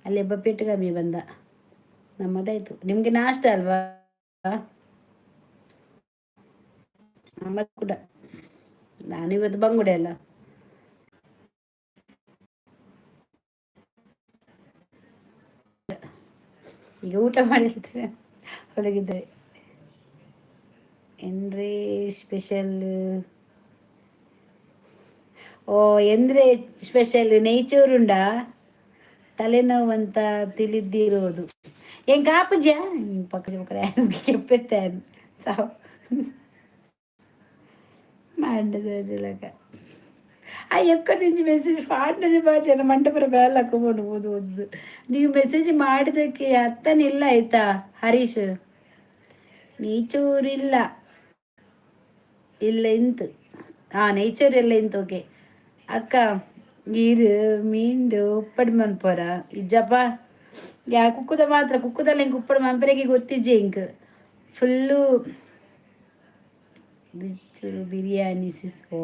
A: ಅಲ್ಲಿ ಒಬ್ಬ ಪೆಟ್ಟುಗಮ್ಮಿ ಬಂದ. ನಮ್ಮದಾಯ್ತು. ನಿಮಗೆ ನಾಷ್ಟ ಅಲ್ವಾ? ನಮ್ಮದು ಕೂಡ. ನಾನಿವತ್ತು ಬಂಗುಡೆ ಅಲ್ಲ. ಈಗ ಊಟ ಮಾಡಿರ್ತೇನೆ ಹೊರಗಿದ್ದರೆ. ಎಂದ್ರೆ ಸ್ಪೆಷಲ್? ಓ, ಎಂದ್ರೆ ಸ್ಪೆಷಲ್? ನೆಯ್ಚೋರುಂಡಾ? ತಲೆನೋವು ಅಂತ ತಿಳಿದಿರೋದು ಏನ್ ಕಾಪುಜ ಪಕ್ಕ ಪಕ್ಕಡೆ ಕೆಪ್ಪೆತ್ತೆ ಸಾವು ಮಂಡ. ಆ ಎಕ್ಕದಿಂಚಿ ಮೆಸೇಜ್ ಪಾಂಡನೆ ಭಾಷೆ ಮಂಟಪರ ಬೇಲೆ ಹಾಕೊಂಡು ಓದು ಓದು. ನೀವು ಮೆಸೇಜ್ ಮಾಡಿದಕ್ಕೆ ಅತ್ತನಿಲ್ಲ, ಆಯ್ತಾ? ಹರೀಶ್, ನೇಚೂರಿಲ್ಲ ಇಲ್ಲ ಇಂತು. ಹಾಂ, ನೇಚರ್ ಎಲ್ಲ ಇಂತು. ಓಕೆ ಅಕ್ಕ, ಈರು ಮೀನ್ದು ಉಪ್ಪಡ್ ಮನ್ಪೋರ? ಇಜ್ಜಪ್ಪ. ಯಾ ಕುಕ್ಕುದ ಮಾತ್ರ ಕುಕ್ಕುದಲ್ಲ. ಇಂಕ್ ಉಪ್ಪಡ್ ಮನ್ಪರೆಗೆ ಗೊತ್ತಿಜ್ಜೆ ಇಂಕ್. ಫುಲ್ಲು ಬಿಚ್ಚುರು ಬಿರಿಯಾನಿ ಸಿಸ್. ಓ,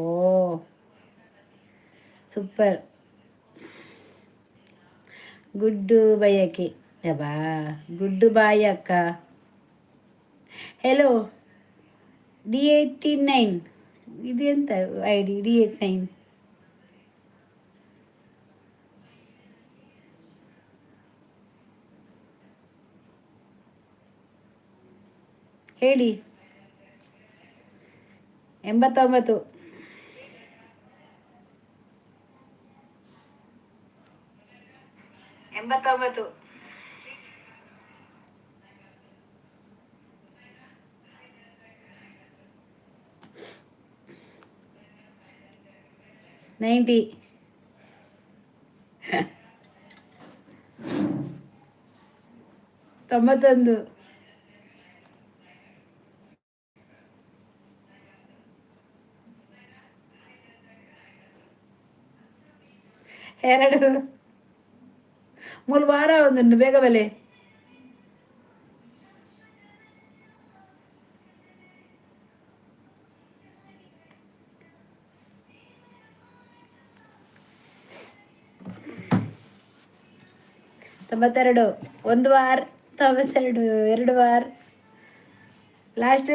A: ಸೂಪರ್. ಗುಡ್ಡು ಬಯಕೆ ಅಬ್ಬಾ. ಗುಡ್ಡು ಬಾಯ್ ಅಕ್ಕ. ಹೆಲೋ ಡಿ 89, ಇದು ಎಂತ I D? D 89. ಹೇಳಿ. 89. 89. 90. 91. 2. 3 ವಾರ ಒಂದುಂಟು, ಬೇಗ ಬಲೆ. 92, ಒಂದು ವಾರ. 92, 2 ವಾರ. ಲಾಸ್ಟ್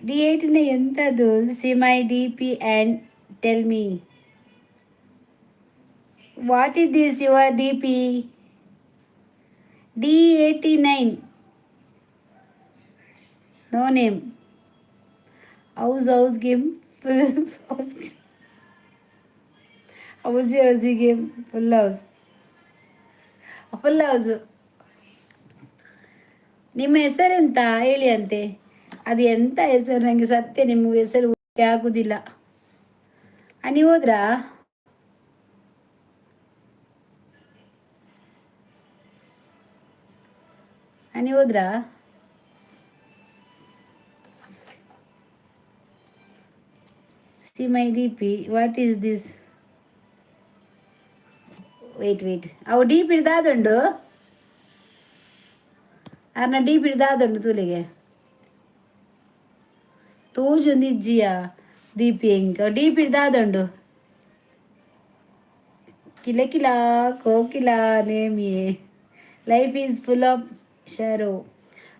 A: ಡಿ 8ನ ಎಂಥದ್ದು? See my DP and tell me what is this, your DP. D 89, no name. House house game, full house. Housie housie game, full house, full house. ನಿಮ್ಮ ಹೆಸರೆಂತ ಹೇಳಿ ಅಂತೆ. ಅದು ಎಂತ ಹೆಸರು ನನಗೆ ಸತ್ಯ ನಿಮ್ಮ ಹೆಸರು ಆಗುದಿಲ್ಲ. ನೀವು ಹೋದ್ರಾ? ನೀವು ಹೋದ್ರಾ? See my DP, what is this? Wait, wait. ಅವು ಡಿ ಪಿ ದಾದುಂಡು. ಅರ್ನ ಡಿ ಪಿ ದಾದುಂಡು ತೂಲಿಗೆ ತೋಜೊಂದು ಇಜ್ಜಿಯ ಡಿ ಪಿ ಎಂಕ್ ಡಿ ಪಿ ದಾದುಂಡು. ಕಿಲ ಕಿಲ ಕೋಕಿಲ ನೇಮಿಯೇ. Life is full of sorrow.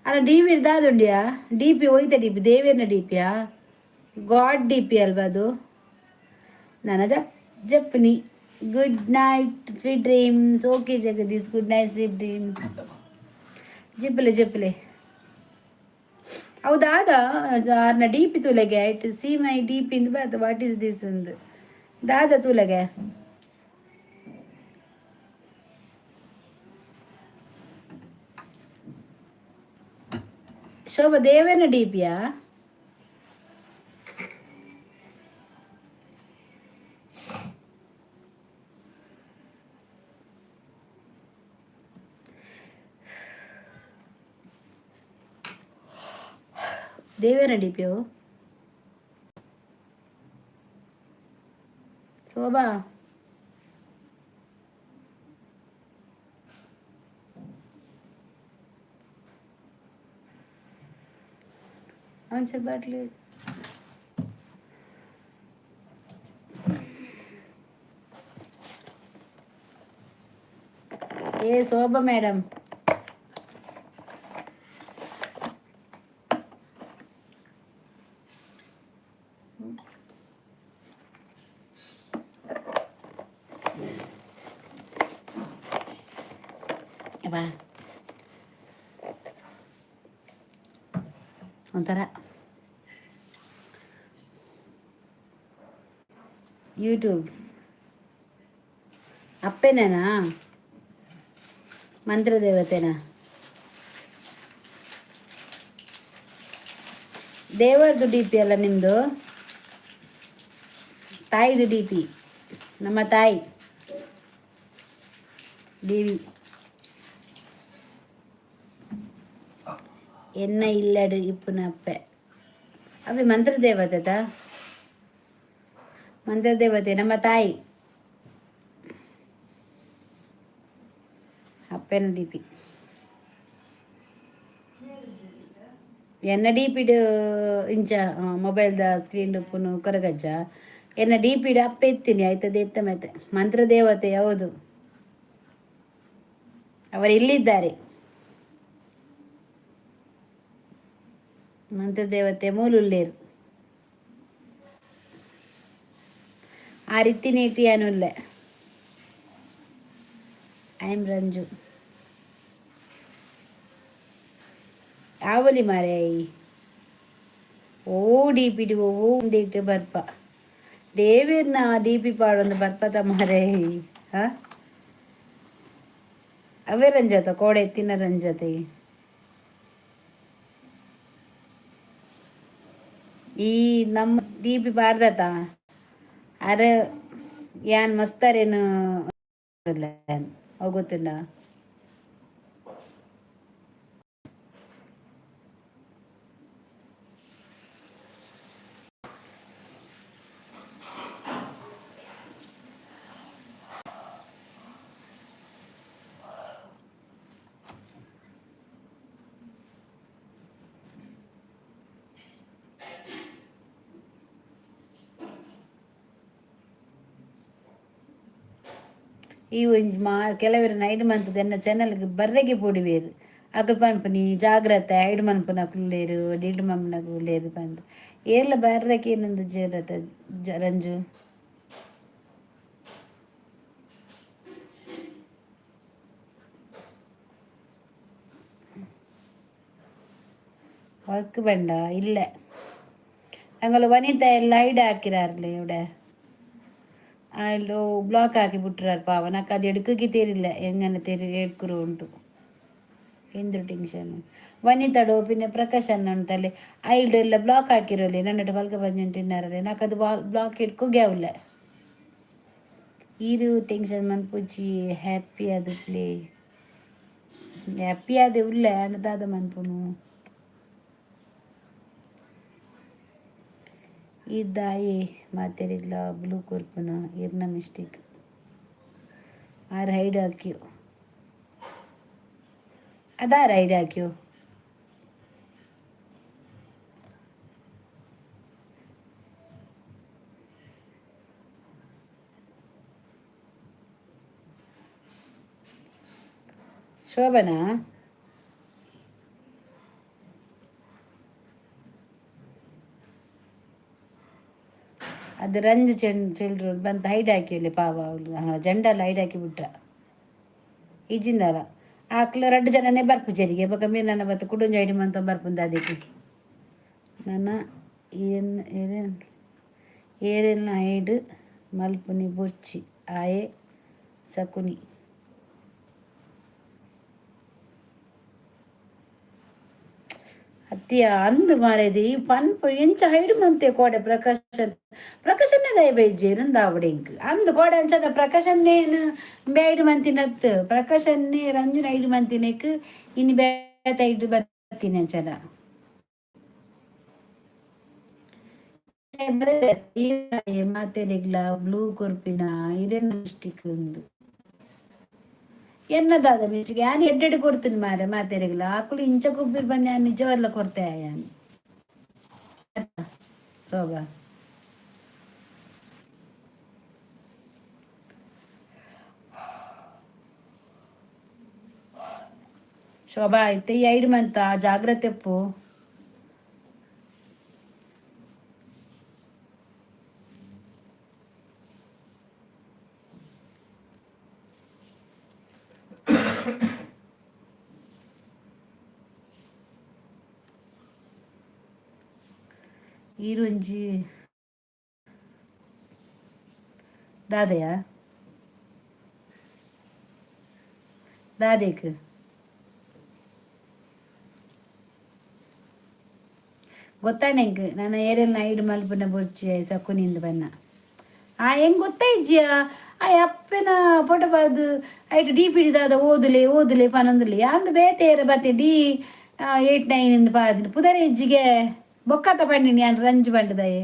A: ಅಲ್ಲ, ಡಿ ಪಿ ದಾದುಂಡ್ಯಾ? ಡಿ ಪಿ ಹೋಯ್ತಾ? ಡಿ ಪಿ ದೇವೇನ ಡಿ ಪಿಯಾ? ಗಾಡ್ ಡಿ ಪಿ ಅಲ್ವಾ ಅದು? ನನ್ನ ಜಪ್ ಜಪ್ನಿ. Good night, sweet dreams. Okay Jagadish, good night, sweet dreams. ಜಿಪ್ಪಲೆ ಜಿಪ್ಪಲೆ. ಹೌದಾದ ಆರ್ನ ಡಿ ಪಿ ತೂಲೆಗೆ it see my DP ಇಂದು ಬಾತ್. What is this ಅಂದು ದಾದ ತೂಲೆಗೆ. ಶೋಭಾ, ದೇವೇನ ಡಿ ಪಿಯಾ? ದೇವೇನ ಡಿ ಪಿ ಅವು. ಶೋಭಾ, answer ಬಾಟ್ಲಿ. ಏ ಶೋಭಾ ಮೇಡಮ್. ಬಾ, ಒಂಥರ ಯೂಟ್ಯೂಬ್ ಅಪ್ಪೇನೇನಾ, ಮಂತ್ರದೇವತೆನಾ? ದೇವರದು ಡಿ ಪಿ ಅಲ್ಲ ನಿಮ್ಮದು, ತಾಯಿದು ಡಿ ಪಿ. ನಮ್ಮ ತಾಯಿ ದೇವಿ. ಎನ್ನ ಇಲ್ಲಡು ಇಪ್ಪುನ ಅಪ್ಪೆ ಅವಿ ಮಂತ್ರದೇವತೆ. ಮಂತ್ರದೇವತೆ ನಮ್ಮ ತಾಯಿ, ಅಪ್ಪನ ಡಿ ಪಿ. ಎನ್ನ ಡಿ ಪಿಡ್ ಇಂಚ ಮೊಬೈಲ್ದ ಸ್ಕ್ರೀನ್ ಉಪ್ಪುನು ಕೊರಗಜ್ಜ. ಎನ್ನ ಡಿ ಪಿಡ್ ಅಪ್ಪೆ ಇತ್ತೀನಿ ಆಯ್ತದ ಎತ್ತ ಮತ್ತೆ ಮಂತ್ರದೇವತೆ. ಹೌದು, ಅವರು ಇಲ್ಲಿದ್ದಾರೆ. ಮಂತ್ರದೇವತೆ ಮೂಲುಲ್ಲೇರು. ಆ ರೀತಿ ನೀಟಿ ಅನುಲ್ಲೆ. I am Ranju. ಆವಲಿ ಮಾರೆ. ಓ ಡಿ ಪಿಡಿ ಓ ಒಂದಿಟ್ಟು ಬರ್ಪ ದೇವೇರ್ನ ಡಿ ಪಿ ಪಾಡೊಂದು ಬರ್ಪದ ಮಾರೆ. ಹಾ, ಅವೇ ರಂಜತ ಕೋಡೆ ಎತ್ತಿನ ರಂಜತೆ. ಈ ನಮ್ಮ ಡಿ ಪಿ ಪಾಡ್ದತ ಅರೆ ಯಾನ್ ಮಸ್ತಾರೇನು ಅವು ಗೊತ್ತುಂಡ? ಈ ಒಂಜಿ ಮಾ ಕೆಲವರು ನೈಟ್ ಮಂತದ ಎನ್ನ ಚಾನಲ್ಗೆ ಬರ್ರೆಗೆ ಪೋಡಿವೇರು. ಅಕುಲು ಪನ್ಪುನಿ ಜಾಗ್ರತೆ, ಐಡ್ ಮನ್ಪುನಕುಲು ಉಲ್ಲೇರು, ಡಿಲ್ಟ್ ಮನ್ಪುನಕುಲು ಉಲ್ಲೇರು ಪಂದ್. ಏರ್ಲ ಬರ್ರೆಗೆ ಏನಂದು ಜಾಗ್ರತೆ ರಂಜು. ವರ್ಕ್ ಬಂಡ ಇಲ್ಲ. ಅಂಗಲ ವನಿತಾ ಎಲ್ಲ ಐಡ್ ಹಾಕಿರಾರ್ಲೆ ಇವ್ಡೆ ಅಲ್ಲೋ ಬ್ಲಾಕ್ ಹಾಕಿ ಬಿಟ್ರಾರ್ ಪಾವ. నాకు ಅದು ಎಡ್ಕಕ್ಕೆ ತೇರಿಲ್ಲ, ಹೆಂಗನ ತೇರಿ ಎಡ್ಕುರು ಉಂಟು ಎಂದ್ರು ಟೆನ್ಷನ್. ವನಿತಾಡು ಪಿನ್ನೆ ಪ್ರಕಾಶ್ ಅಣ್ಣ ಉಂಟಲ್ಲಿ ಐಲ್ಡು ಎಲ್ಲ ಬ್ಲಾಕ್ ಹಾಕಿರೋಲಿ. ನನ್ನ ಪಲ್ಕ ಬಂಜು ತಿನ್ನಾರಲೆ. నాకు ಅದು ಬ್ಲಾಕ್ ಇಟ್ಕೋಗೆ ಅವಲ್ಲ. ಈರು ಟೆನ್ಷನ್ ಮನ್ಪುಜಿ, ಹ್ಯಾಪಿ ಅದು ಪ್ಲೇ ಹ್ಯಾಪಿ ಅದೇ ಉಲ್ಲೆ ಅಣ್ಣದಾದ ಮನ್ಪುನು. ಈ ದಾಯಿ ಮಾತೆರಿಗ್ಲ ಬ್ಲೂ ಕೊರ್ಪುನ ಇರ್ನ ಮಿಸ್ಟೇಕ್. ಆರ್ ಹೈಡ್ ಹಾಕ್ಯೋ, ಅದಾರ ಹೈಡ್ ಹಾಕ್ಯೋ. ಶೋಭನಾ? ಅದು ರಂಜು ಚೆಂಡ್ ಚೆಲ್ರು ಬಂತ ಹೈಡ್ ಹಾಕಿಯಲ್ಲಿ ಪಾವ. ಜಂಡಲ್ಲ ಹೈಡ್ ಹಾಕಿ ಬಿಟ್ರ ಇಜ್ಜಿಂದಲ್ಲ. ಆಕ್ಲ ರಡ್ಡು ಜನನೇ ಬರ್ಪು ಜರಿಗೆ ಬೊಕ ನನ್ನ ಬತ್ತ ಕುಡುಂಜ ಐಡಿ ಮಂತ ಬರ್ಪುಂದ. ಅದಕ್ಕೆ ನನ್ನ ಏನ್ ಏರೇನ್ ಏರೆಲ್ಲ ಹೈಡ್ ಮಲ್ಪುನಿ ಬೊರ್ಚಿ ಆಯೆ ಸಕುನಿ. ಅತ್ತಿಯ ಅಂದು ಮಾರೇದಿ ಈ ಪನ್ಪು ಎಂಚ ಹೈಡ್ ಮಂತೆ ಕೋಡೆ ಪ್ರಕಾಶನ್ ಪ್ರಕಾಶನ್ನೇ ದಯ ಬೈಜೇರು ಇಂಕ್ ಅಂದು ಕೋಡೆ ಅಂಚನ ಪ್ರಕಾಶನ್ನೇನು ಬೇಡ್ ಮಂತಿನತ್ತು ಪ್ರಕಾಶನ್ನೇ ರಂಜುನ ಐಡ್ ಮಂತಿನಕ್ ಇನ್ನು ಬೇತ ಐಡ್ ಬರ್ತೀನಿ ಅಂಚನ. ಮಾತೆರೆಗ್ಲ ಬ್ಲೂ ಕೊರ್ಪಿನ ಇರೆನ ಲಿಪ್ಸ್ಟಿಕ್ ಉಂದು ಎನ್ನದಾದ ಮಿಚ್ಚಿಗೆ ಯಾನ್ ಎಡ್ಡೆಡ್ ಕೊರ್ತೀನಿ ಮಾರೆ ಮಾತೆರೆಗ್ಲ. ಆಕುಲು ಇಂಚ ಕೊಬ್ಬಿರ್ ಬಂದು ಯಾನ್ ನಿಜವಲ್ಲ ಕೊರ್ತೆ ಯಾನ್ ಶೋಭಾ. ಶೋಭಾ ಇತ್ತೆ ಈ ಐಡ್ ಮಂತ ಜಾಗ್ರತೆ ಪೋ. ಈರೊಂಜಿ ದಾದೆಯ ದಾದೇಕ್ ಗೊತ್ತಾಣ ಎಂಕ್ ನನ್ನ ಏರೆಲ್ಲ ಐಡ್ ಮಲ್ಪುನ ಬೊರ್ಚಿ ಸಕ್ಕುನಿಂದ ಬನ್ನ. ಆ ಹೆಂಗ್ ಗೊತ್ತಾಯಿಜ್ಜಿಯಾ? ಆ ಅಪ್ಪೆನ ಫೋಟೋ ಬಾರ್ದು ಐಟ್ ಡಿ ಪಿ ದಾದ ಓದುಲೆ ಓದುಲೆ ಪನೊಂದುಲೆ ಅಂದ್ ಬೇತೆ ಏರ ಬತ್ತೆ ಡಿ 8 9 ಇಂದ ಪಾಡ್ದಿನಿ ಪುದರ್ ಇಜ್ಜಿಗೆ ಬೊಕ್ಕತ್ತ ಪಂಡಿನಿ ಯಾನ್ ರಂಜು ಪಂಡದಾಯೆ.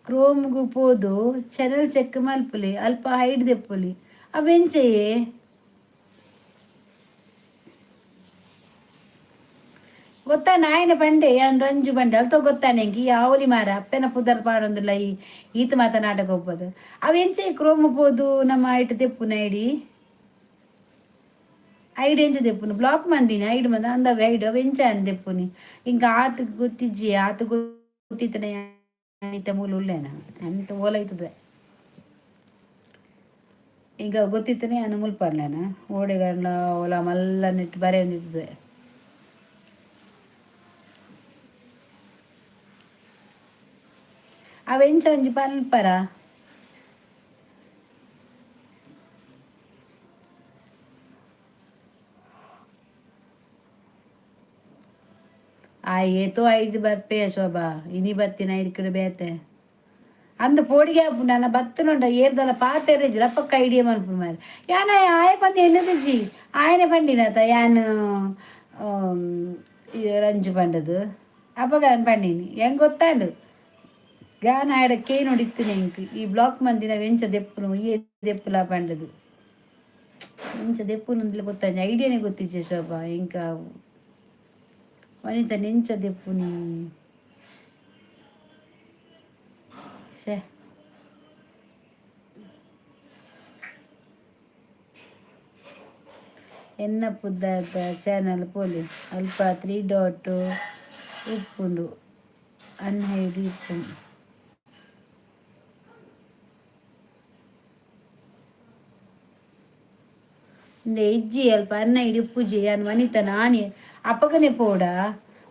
A: ಕ್ರೋಮ್ಗು ಪೋದು ಚಾನೆಲ್ ಚೆಕ್ ಮಲ್ಪುಲೆ, ಅಲ್ಪ ಹೈಡ್ ದೆಪ್ಪುಲಿ. ಅವೆಂಚೆಯೇ ಗೊತ್ತಾನ ಆಯನ ಪಂಡೆ ಯಾನ್ ರಂಜು ಪಂಡೆ ಅಲ್ತ ಗೊತ್ತಾನೆ ಎಂಕ್ ಈ ಆವಲಿ ಮಾರ ಅಪ್ಪೆನ ಪುದರ್ ಪಾಡೊಂದುಲ್ಲ ಈ ಈತ ಮಾತ ನಾಟಕ ಒಪ್ಪದು. ಅವೆಂಚೆ ಕ್ರೋಮ್ ಪೋದು ನಮ್ಮ ಐಟ್ ದೆಪ್ಪುನ ಐಡಿ ಐಡಿ ಎಂಚ ದೆಪ್ಪುನು? ಬ್ಲಾಕ್ ಮಂದಿನಿ ಐಡ್ ಮಂದ ಅಂದವೆ ಐಡ್ ಅವೆಂಚ ಅಂದ್ ದೆಪ್ಪುನಿ. ಇಂಕ ಆತ್ ಗೊತ್ತಿಜ್ಜಿ, ಆತ್ ಗೊತ್ತಿತ್ತನೆ ಇತ್ತೆ ಮೂಲು ಉಲ್ಲೇನ ಎಂತ ಓಲೈತದೆ ಈಗ ಗೊತ್ತಿತ್ತನೆ ಅನ್ನ ಮುಲ್ಪರ್ಲೇನ ಓಡೆಗಲ್ಲ ಓಲ ಮಲ್ಲ ನೆಟ್ ಬರೆಯೊಂದಿತ್ತದೆ. ಅವೆಂಚ ಒಂಜಿ ಪನ್ಪರ ಆ ಏತೋ ಐದು ಬರ್ಪೆ ಶೋಭಾ ಇನಿ ಬತ್ತಿನ ಐದು ಕಡೆ ಬೇತೆ ಅಂದ ಪೋಡಿಗೆ ನನ್ನ ಬತ್ತನುಂಡ ಏರ್ದಲ್ಲ ಪಾತೆರೆಜಿ ರಪ್ಪಕ್ಕ ಐಡಿಯಾ ಮನ್ಪು ಮಾರೆ. ಯಾನ ಆಯ ಪಂದ ಎನ್ನದಿಜ್ಜಿ ಆಯನೆ ಪಂಡಿನತ ಯಾನ್ ಈ ರಂಜು ಪಂಡದು ಅಪ್ಪಗ ಪಂಡಿನಿ ಹೆಂಗ್ ಗೊತ್ತಾಂಡು ಗಾನ ಆಯಡ ಕೇ ನೋಡಿತ್ತಿನ ಎಂಕ್ ಈ ಬ್ಲಾಕ್ ಮಂದಿನ ವೆಂಚ ದೆಪ್ಪುನು ಈ ದೆಪ್ಪುಲ ಪಂಡದು ಎಂಚ ದೆಪ್ಪುನು ಅಂದ್ಲೆ ಗೊತ್ತಾಂಜಿ ಐಡಿಯಾನೇ ಗೊತ್ತಿಜ್ಜೆ ಶೋಭಾ. ಎಂಕ ವನಿತ ನೆಂಚ ದೆಪ್ಪುನಿ ಶೇ. ಎನ್ನ ಪುದ್ದಾತ ಚಾನಲ್ ಪೋಲಿ, ಅಲ್ಪ ತ್ರೀ ಡಾಟ್ ಉಪ್ಪುಂಡು, ಅನ್ಹೈಡ್ ಇಪ್ಪುಂಡು. ಇಂದೆ ಇಜ್ಜಿ ಅಲ್ಪ ಅನ್ನ ಇಪ್ಪುಜಿ. ಯಾನ್ ವನಿತ ನಾನಿ ಅಪಗನೆ ಪೋಡ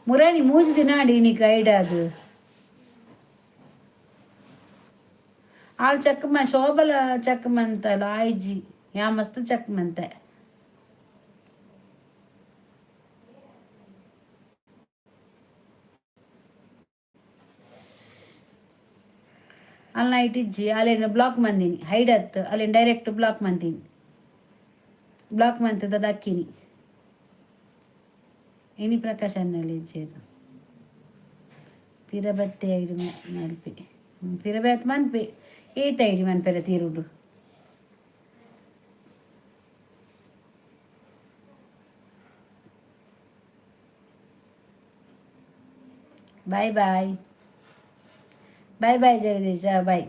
A: ಮುರಾಣಿ ಮೂಜಿ ದಿನ ಆಡಿ ನಿಕ್ ಐಡಾದು ಆಲ್ ಚಕ್ಕಮ ಶೋಭಲ ಚಕ್ಕಮಂತಲ್ಲ ಆಯ್ಜಿ ಯಾ ಮಸ್ತ್ ಚಕ್ಕಮಂತೆ. ಅಲ್ಲಿ ನೈಟ್ ಇಜ್ಜಿ ಅಲ್ಲೇನು ಬ್ಲಾಕ್ ಮಂದಿನಿ ಹೈಡ್ ಹತ್ತು ಅಲ್ಲೇನು ಡೈರೆಕ್ಟ್ ಬ್ಲಾಕ್ ಮಂತೀನಿ ಬ್ಲಾಕ್ ಮಂತದ ದಕ್ಕಿನಿ ಇನಿ ಪ್ರಕಾಶ್ ಅನ್ನಲ್ಲಿ ಇಜ್ಜೇರು ಪಿರಬತ್ತೆ ಐಡು ಮಲ್ಪೆ ಪಿರಬತ್ ಮನ್ಪೆ ಏತ್ ಐಡಿ ಮನ್ಪೆರ ತೀರುಡು. Bye bye bye bye Jagadish bye.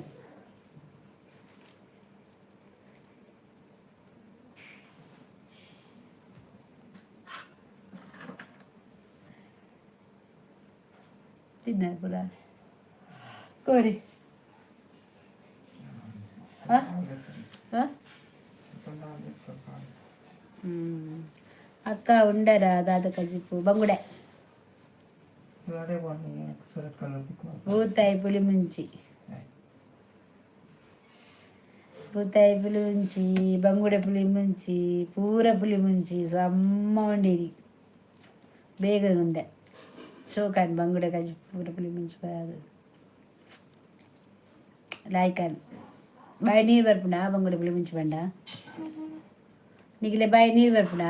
A: ತಿನ್ನ ಪೂರ ಕೋರಿ. ಅಕ್ಕ ಉಂಡರ ದಾದ ಕಜಿಪು? ಬಂಗುಡೆ ಬೂತಾಯಿ ಪುಳಿ ಮುಂಚಿ, ಬೂತಾಯಿ ಪುಳಿ ಮುಂಚಿ, ಬಂಗುಡೆ ಪುಳಿ ಮುಂಚಿ, ಪೂರ ಪುಳಿ ಮುಂಚಿ ಸಮ್ಮ ಉಂಡಿರಿ. ಬೇಗ ಉಂಡೆ ಶೋಕಾಂಡ್ ಬಂಗುಡೆ ಕಜಿಪು ಪೂರ ಪುಳಿ ಮುಂಚಿ ಅದು ಲಾಯ್ಕಾನ್. ಬಾಯಿ ನೀರು ಬರ್ಪುಂಡ ಬಂಗುಡೆ ಪುಳಿ ಮುಂಚಿ ಬಂಡ ನಿಗಿಲೆ ಬಾಯಿ ನೀರು ಬರ್ಪುಂಡ.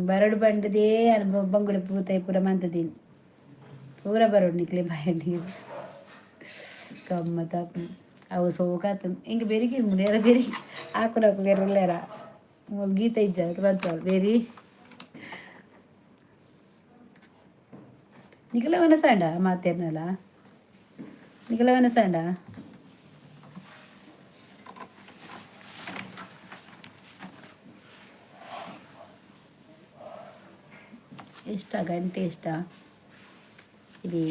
A: ಬರಡು ಬಂಡದೇ ಅನುಭವ. ಬಂಗುಡೆ ಪೂತೈ ಪೂರ ಮಂತದೀನಿ. ಪೂರ ಬರೋಡು ನಿಕ್ಲೆ ಬಾಯಂಡಿ ಗಮ್ಮತ್ತ. ಅವು ಸೋಕಾತ ಹಿಂಗೆ ಬೆರಿಗಿ ಮುಡಿಯಾರ ಬೆರಿ ಹಾಕೊಂಡು ಬೇರೆ ಮೂಲು ಗೀತ ಇಜ್ಜ ಬಂತವಳು ಬೇರಿ. ನಿಖಲ ವನಸಾಂಡ ಮಾತೇರ್ನಲ್ಲ, ನಿಖಲ ವನಸಾಂಡ. ಎಷ್ಟ ಗಂಟೆ ಎಷ್ಟ ఇది?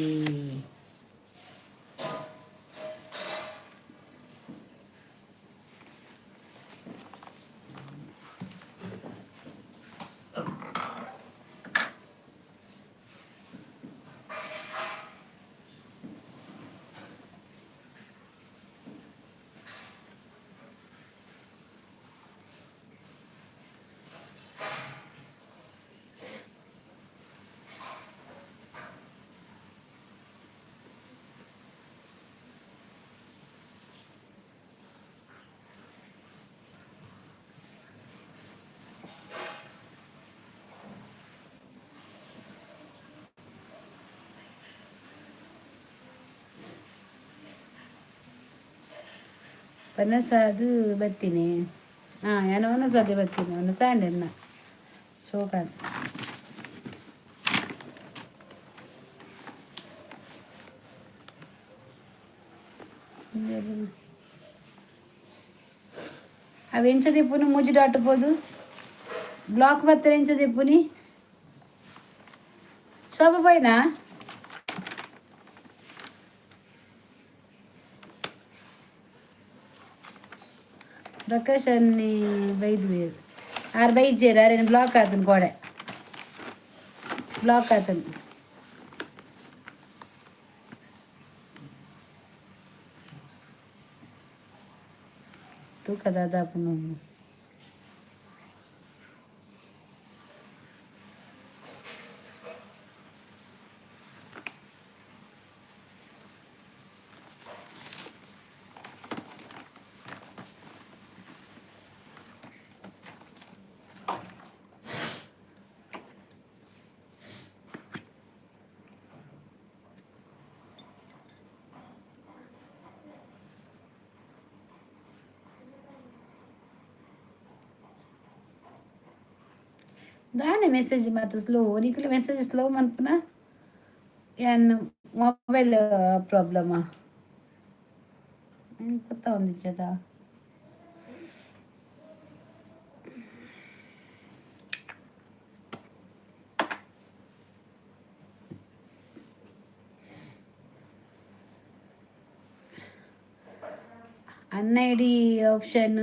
A: ಪನಸಾದು ಬತ್ತೀನಿ. ಹಾಂ, ಯಾನ ಒನಸಾದೆ ಬತ್ತೀನಿ. ಒನಸಾಂಡ್ ಎನ್ನ ಶೋಕಾನ್. ಅವು ಎಂಚ ದೆಪ್ಪುನು? ಮೂಜಿ ಡಾಟ್ ಪೋದು ಬ್ಲಾಕ್ ಬತ್ತಾರೆ. ಎಂಚ ದೆಪ್ಪುನಿ? ಶೋಭ ಪೋಯ್ನಾ? ಪ್ರಕಾಶ್ ಅನ್ನಿ ಬೈದ್ವೇರು. ಆರು ಬೈಜೇರು. ಅರೇನು ಬ್ಲಾಕ್ ಆತನ ಗೋಡೆ ಬ್ಲಾಕ್ ಆತನ. ತೂಕ ದಾದಾಪುನು. ದಾನೆ ಮೆಸೇಜ್ ಮಾತ ಸ್ಲೋ ನಿಕುಲು? ಮೆಸೇಜ್ ಸ್ಲೋ ಮನ್ಪುನ ಯಾನ್ ಮೊಬೈಲ್ ಪ್ರಾಬ್ಲಮಾ? ಗೊತ್ತಾ ಒಂದಿಜ್ಜದ. ಅನ್ ಐಡಿ ಆಪ್ಷನ್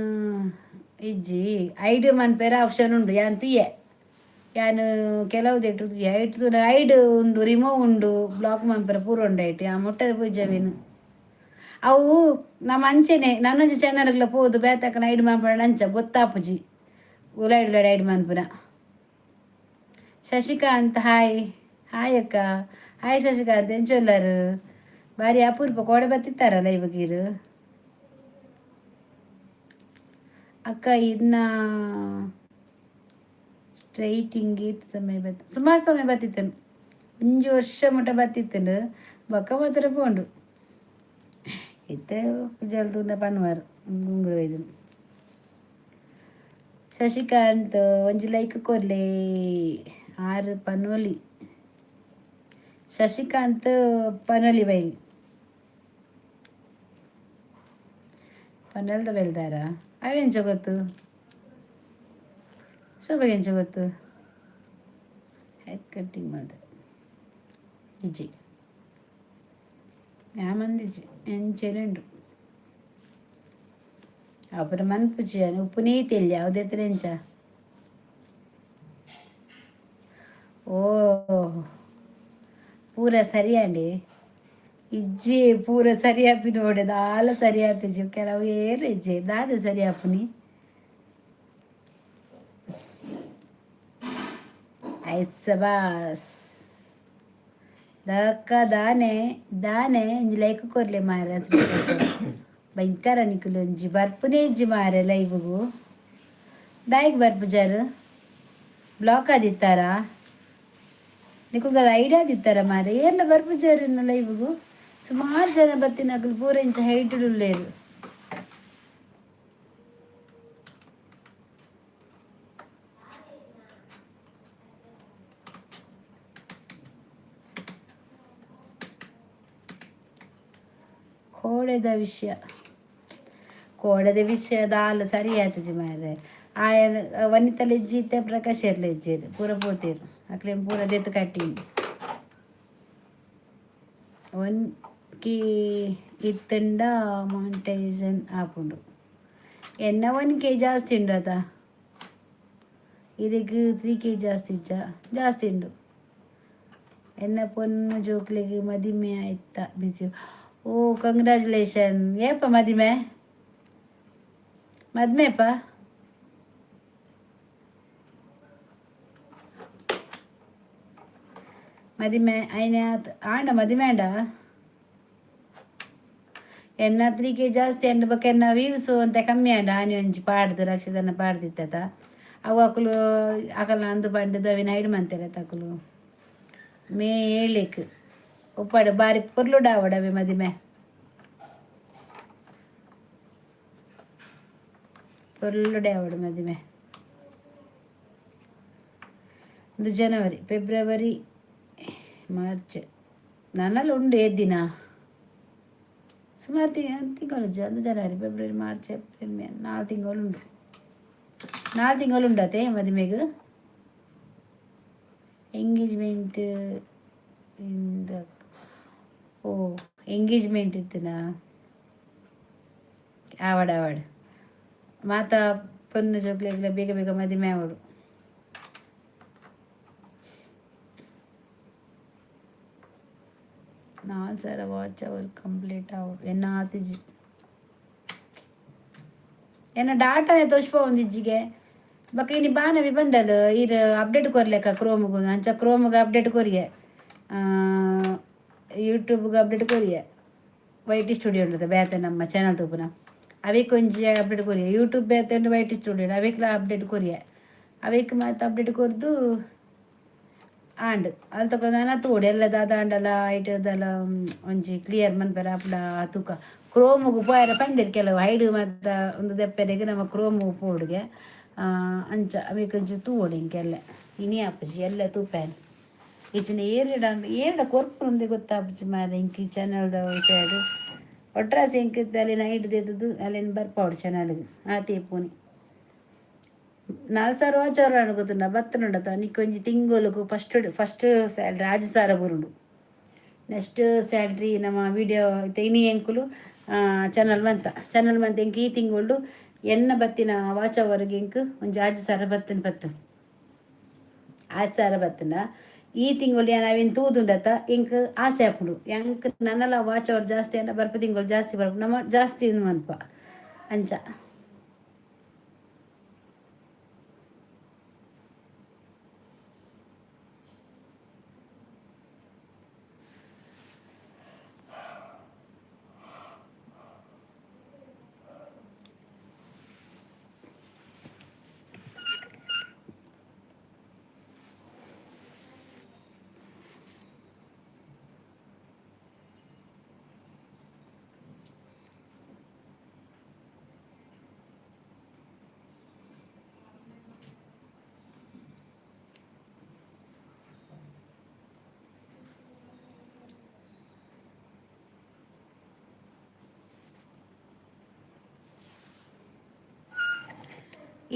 A: ಇಜ್ಜಿ. ಐಡಿ ಮನ್ಪೆರ ಆಪ್ಷನ್ ಉಂಡು. ಯಾನ್ ತುಯ್ಯೆ, ಯಾನ್ ಕೆಲವು ದೆಟ್ಟು ಐಟ್ ಐಡ್ ಉಂಡು, ರಿಮೂವ್ ಉಂಡು, ಬ್ಲಾಕ್ ಮನ್ಪೆರ ಪೂರ ಉಂಡು. ಐಟ್ ಆ ಮುಟ್ಟರೆ ಪೂಜವಿನು ಅವು ನಮ್ಮ ಅಂಚೆನೆ. ನನ್ನೊಂಜಿ ಚಾನಲ್ಗ್ಲ ಪೋದು ಬೇತಕ್ಕನ ಐಡ್ ಮನ್ಪುನ ಅಂಚ ಗೊತ್ತಾಪುಜಿ. ಉಲಾಯ್ಡ್ ಉಲಾಯ್ಡ್ ಐಡ್ ಮನ್ಪುನ. ಶಶಿಕಾಂತ್ ಹಾಯ್. ಹಾಯ್ ಅಕ್ಕ. ಹಾಯ್ ಶಶಿಕಾಂತ್, ಎಂಚೊಲ್ಲಾರು? ಬಾರಿ ಅಪೂರ್ಪ ಕೋಡೆ ಬತ್ತಿತ್ತಾರಲ್ಲ ಇವಾಗ. ಅಕ್ಕ, ಇನ್ನ ಸ್ಟ್ರೈಟಿಂಗ್ ಈತ್ ಸಮಯ ಬತ್ತು? ಸುಮಾರು ಸಮಯ ಬತ್ತಿತ್ತನು. ಒಂಜಿ ವರ್ಷ ಮುಟ ಬತ್ತಿತ್ತನು. ಬೊಕ್ಕ ಮಾತ್ರ ಪೋಂಡು. ಇತ್ತೆ ಕುಜಲ್ ಪನ್ವಾರ್ ಗುಂಗುರು ಒಯ್ದು. ಶಶಿಕಾಂತ್, ಒಂಜಿ ಲೈಕ್ ಕೊರ್ಲೆ. ಆರು ಪನೋಲಿ. ಶಶಿಕಾಂತ್ ಪನೋಲಿ ಬೈಲ್ ಪನಲ್ದ ಬೆಲ್ದಾರ. ಅವೆಂಚ ಗೊತ್ತು? ಶೋಭೆಗೆ ಎಂಚ ಗೊತ್ತು? ಹೇರ್ ಕಟ್ಟಿಂಗ್ ಮಾಡ ಇಜ್ಜಿ. ಮಂದಿಜ್ಜಿ ಎಂಚೆನೆ ಉಂಡು. ಅಪುರ ಮನ್ಪುಜಿ ಉಪ್ಪುನೇ ತೆಲ್ಲಿ ಯಾವುದೇ ಎಂಚ. ಓ, ಪೂರ ಸರಿ ಅಂಡಿ. ಇಜ್ಜಿ, ಪೂರ ಸರಿ ಆಪಿ ನೋಡೆ. ದಾಲ ಸರಿ ಆತಿಜಿ. ಕೆಲವು ಏರು ಇಜ್ಜಿ. ದಾದ ಸರಿ ಆಪುನಿ? ಐಸ್ ಬಾಸ್ ದಕ್ಕ ದಾನೆ ದಾನೆ. ಒಂಜಿ ಲೈಕ್ ಕೊರ್ಲೆ ಮಾರೆ. ಭಯಂಕರ ನಿಕುಲು. ಒಂಜಿ ಬರ್ಪುನೇ ಇಜ್ಜಿ ಮಾರೆ ಲೈವ್ಗು. ದಾಯಿಗ್ ಬರ್ಪುಜಾರು? ಬ್ಲಾಕ್ ಆದಿತ್ತಾರ? ನಿಕುಲ್ದ ಐಡಿಯಾ ಆದಿತ್ತಾರ ಮಾರೆ? ಏರ್ಲ ಬರ್ಪುಜಾರಿನ ಲೈವ್ಗು. ಸುಮಾರು ಜನ ಬತ್ತಿನಕುಲು ಪೂರ ಇಂಚ ಹೈಟ್ ಉಲ್ಲೇರು. ಕೋಡೆದ ವಿಷಯ, ಕೋಡೆದ ವಿಷಯ ದಾಲ ಸರಿ ಆತಜಿ ಮಾರೆ. ಆಯನ ವನಿತಲ ಇಜ್ಜಿ ಇತ್ತೆ, ಪ್ರಕಾಶ್ ಎರ್ಲ ಇಜ್ಜೇರು, ಪೂರ ಪೋತೇರು. ಅಕ್ಲೇನ್ ಪೂರ ದೆತ್ತು ಕಟ್ಟಿನಿ. 1K ಇತ್ತಂಡ ಮಾನಿಟೈಸೇಷನ್ ಆಪುಂಡು. ಎನ್ನ 1K ಜಾಸ್ತಿ ಉಂಡು ಅತ. ಇದಕ್ಕೆ 3K ಜಾಸ್ತಿ ಇಜ್ಜ? ಜಾಸ್ತಿ ಉಂಡು. ಎನ್ನ ಪೊನ್ನು ಜೋಕ್ಲೆಗ್ ಮದಿಮೆ ಆಯ್ತಾ ಬಿಸಿ. ಓ, ಕಂಗ್ರ್ಯಾಚುಲೇಷನ್! ಏಪ ಮದಿಮೆ? ಮದ್ಮೆಪ್ಪ? ಮದಿಮೆ ಐನ ಆಂಡ? ಮದಿಮೆ ಆಂಡ? ಎನ್ನ 3K ಜಾಸ್ತಿ ಅಂಡ್ ಬೊಕ ಎನ್ನ ವ್ಯೂಸ್ ಒಂತೆ ಕಮ್ಮಿ ಆಂಡ. ಆನಿ ಒಂಜಿ ಪಾಡ್ದು ರಕ್ಷಿತನ ಪಾಡ್ದಿತ್ತತ, ಅವು ಅಕುಲು ಅಕಲ್ನ ಅಂದು ಪಂಡದು ಅವಿನ ಹೈಡ್ ಮಂತೆರತ ಅಕುಲು. ಮೇ 7ಕ್ ಉಪ್ಪಾಡು. ಬಾರಿ ಪೊರ್ಲುಡು ಆವಡ್ ಅವೆ ಮದಿಮೆ. ಪೊರ್ಲುಡೆ ಆವಡ್ ಮದಿಮೆ. ಒಂದು ಜನವರಿ, ಫೆಬ್ರವರಿ, ಮಾರ್ಚ್, ನನ್ನಲ್ಲಿ ಉಂಡು. ಏತ್ ದಿನ? ಸುಮಾರು ತಿಂಗಳು. ಒಂದು ಜನವರಿ, ಫೆಬ್ರವರಿ, ಮಾರ್ಚ್, ಏಪ್ರಿಲ್, ಮೇ, 4 ತಿಂಗಳು ಉಂಡು. 4 ತಿಂಗಳು ಉಂಡತೆ ಮದಿಮೆಗ್. ಎಂಗೇಜ್ಮೆಂಟ್ ಇಂದ. ಓ, ಎಂಗೇಜ್ಮೆಂಟ್ ಇತ್ತನಾ? ಆವಡ್ ಆವಡ್. ಮಾತ ಪೊನ್ನು ಜೋಕ್ಲೆಗ್ಲ ಬೇಗ ಬೇಗ ಮದಿಮೆ ಆವಡು. 4000 ವಾಚ್ ಅವರ್ ಕಂಪ್ಲೀಟ್ ಆವಡು. ಎನ್ನ ಆತಿಜಿ. ಎನ್ನ ಡಾಟಾನೆ ತೋಜ್ಪಾವೊಂದಿಜ್ಜಿಗೆ. ಬೊಕ ಇನಿ ಬಾನವಿ ಬಂಡಲ್ ಈರ್ ಅಪ್ಡೇಟ್ ಕೊರ್ಲೆಕ್ಕ ಕ್ರೋಮ್ಗು. ಅಂಚ ಕ್ರೋಮ್ಗೆ ಅಪ್ಡೇಟ್ ಕೊರಿಯೆ, ಯೂಟ್ಯೂಬ್ಗೆ ಅಪ್ಡೇಟ್ ಕೊರಿಯೆ. ವೈಟಿ ಸ್ಟುಡಿಯೋ ಉಂಟು ಬೇತೆ ನಮ್ಮ ಚಾನಲ್ ತೂಪುನ, ಅವೇಕ್ ಒಂಜಿ ಅಪ್ಡೇಟ್ ಕೊರಿಯೆ. ಯೂಟ್ಯೂಬ್ ಬೇತೆ ಉಂಡು, ವೈಟಿ ಸ್ಟುಡಿಯೋ ಅವೇಕ್ಲ ಅಪ್ಡೇಟ್ ಕೊರಿಯೆ. ಅವೇಕ್ ಮಾತ ಅಪ್ಡೇಟ್ ಕೊರ್ದು ಆಂಡ್. ಅಲ್ ತಕ ನನ ತೂಡು ಎಲ್ಲ ದಾದ ಆಂಡಲ ಐಟ್ ದಾಲ ಒಂಜಿ ಕ್ಲಿಯರ್ ಮನ್ಪೆರೆ ಆಪುಂಡ ತೂಕ. ಕ್ರೋಮುಗು ಪೋಯೆರೆ ಪಂಡೆರ್ ಕೆಲವು. ಹೈಡ್ ಮಾತ ಒಂದು ದೆಪ್ಪೆರೆಗ್ ನಮ್ಮ ಕ್ರೋಮುಗು ಪೋಡುಗೆ. ಅಂಚ ಅವೇಕ್ ಒಂಜಿ ತೂವೊಡು ಇಂಕೆಲ್ಲ. ಇನಿ ಆಪುಜಿ, ಎಲ್ಲ ತೂಪೇನ್. ಇಜ್ಜಿಂಡ ಏರೆಡ ಏರೆಡ ಕೊರ್ಪುಂದು ಗೊತ್ತಾಪುಜಿ ಮಾರ್ರೆ ಇಂಕ್ ಚಾನಲ್ದ ವಿಷಯಡ್. ಒಟ್ರಾಸಿ ಎಂಕ್ ಅಲೆನ ಹೈಡ್ ದೆತ್ತುದು ಅಲೆನ್ ಬರ್ಪಾವೊಡು ಚಾನಲ್ಗ್. ಆತೆ ಪೋನಿ. 4000 ವಾಚ್ ಅವರ್ ಗೊತ್ತುಂಡ? ಬತ್ತುಂಡತ ನಿಕ್ಕೊಂಜಿ ತಿಂಗೊಲುಗು ಫಸ್ಟ್ ಫಸ್ಟ್ ಸ್ಯಾಲ್ರಿ 6000 ಬರುಂಡು. ನೆಕ್ಸ್ಟ್ ಸ್ಯಾಲ್ರಿ ನಮ್ಮ ವಿಡಿಯೋ ಇತ್ತೆ ಇನಿ ಎಂಕುಲು ಚಾನಲ್ ಮಂತ, ಚಾನಲ್ ಮಂತ್ ಎಂಕ್ ಈ ತಿಂಗೊಲ್ಡು ಎನ್ನ ಬತ್ತಿನ ವಾಚ್ ಅವರ್ಗೆ ಎಂಕ್ ಒಂಜಿ 6000 ಬತ್ತನ್. ಬತ್ತು 6000 ಬತ್ತುಂಡ ಈ ತಿಂಗಳು ಯಾನ್ ಅವೆನ್ ತೂದುಂಡತ ಎಂಕ್ ಆಸೆ ಆಪುಂಡು. ಎಂಕ್ ನನಲ ವಾಚ್ ಅವರ್ ಜಾಸ್ತಿ ಆಂಡ ಬರ್ಪ ತಿಂಗಳು ಜಾಸ್ತಿ ಬರ್ಪು, ನಮ ಜಾಸ್ತಿ ಮನ್ಪ ಅಂಚ.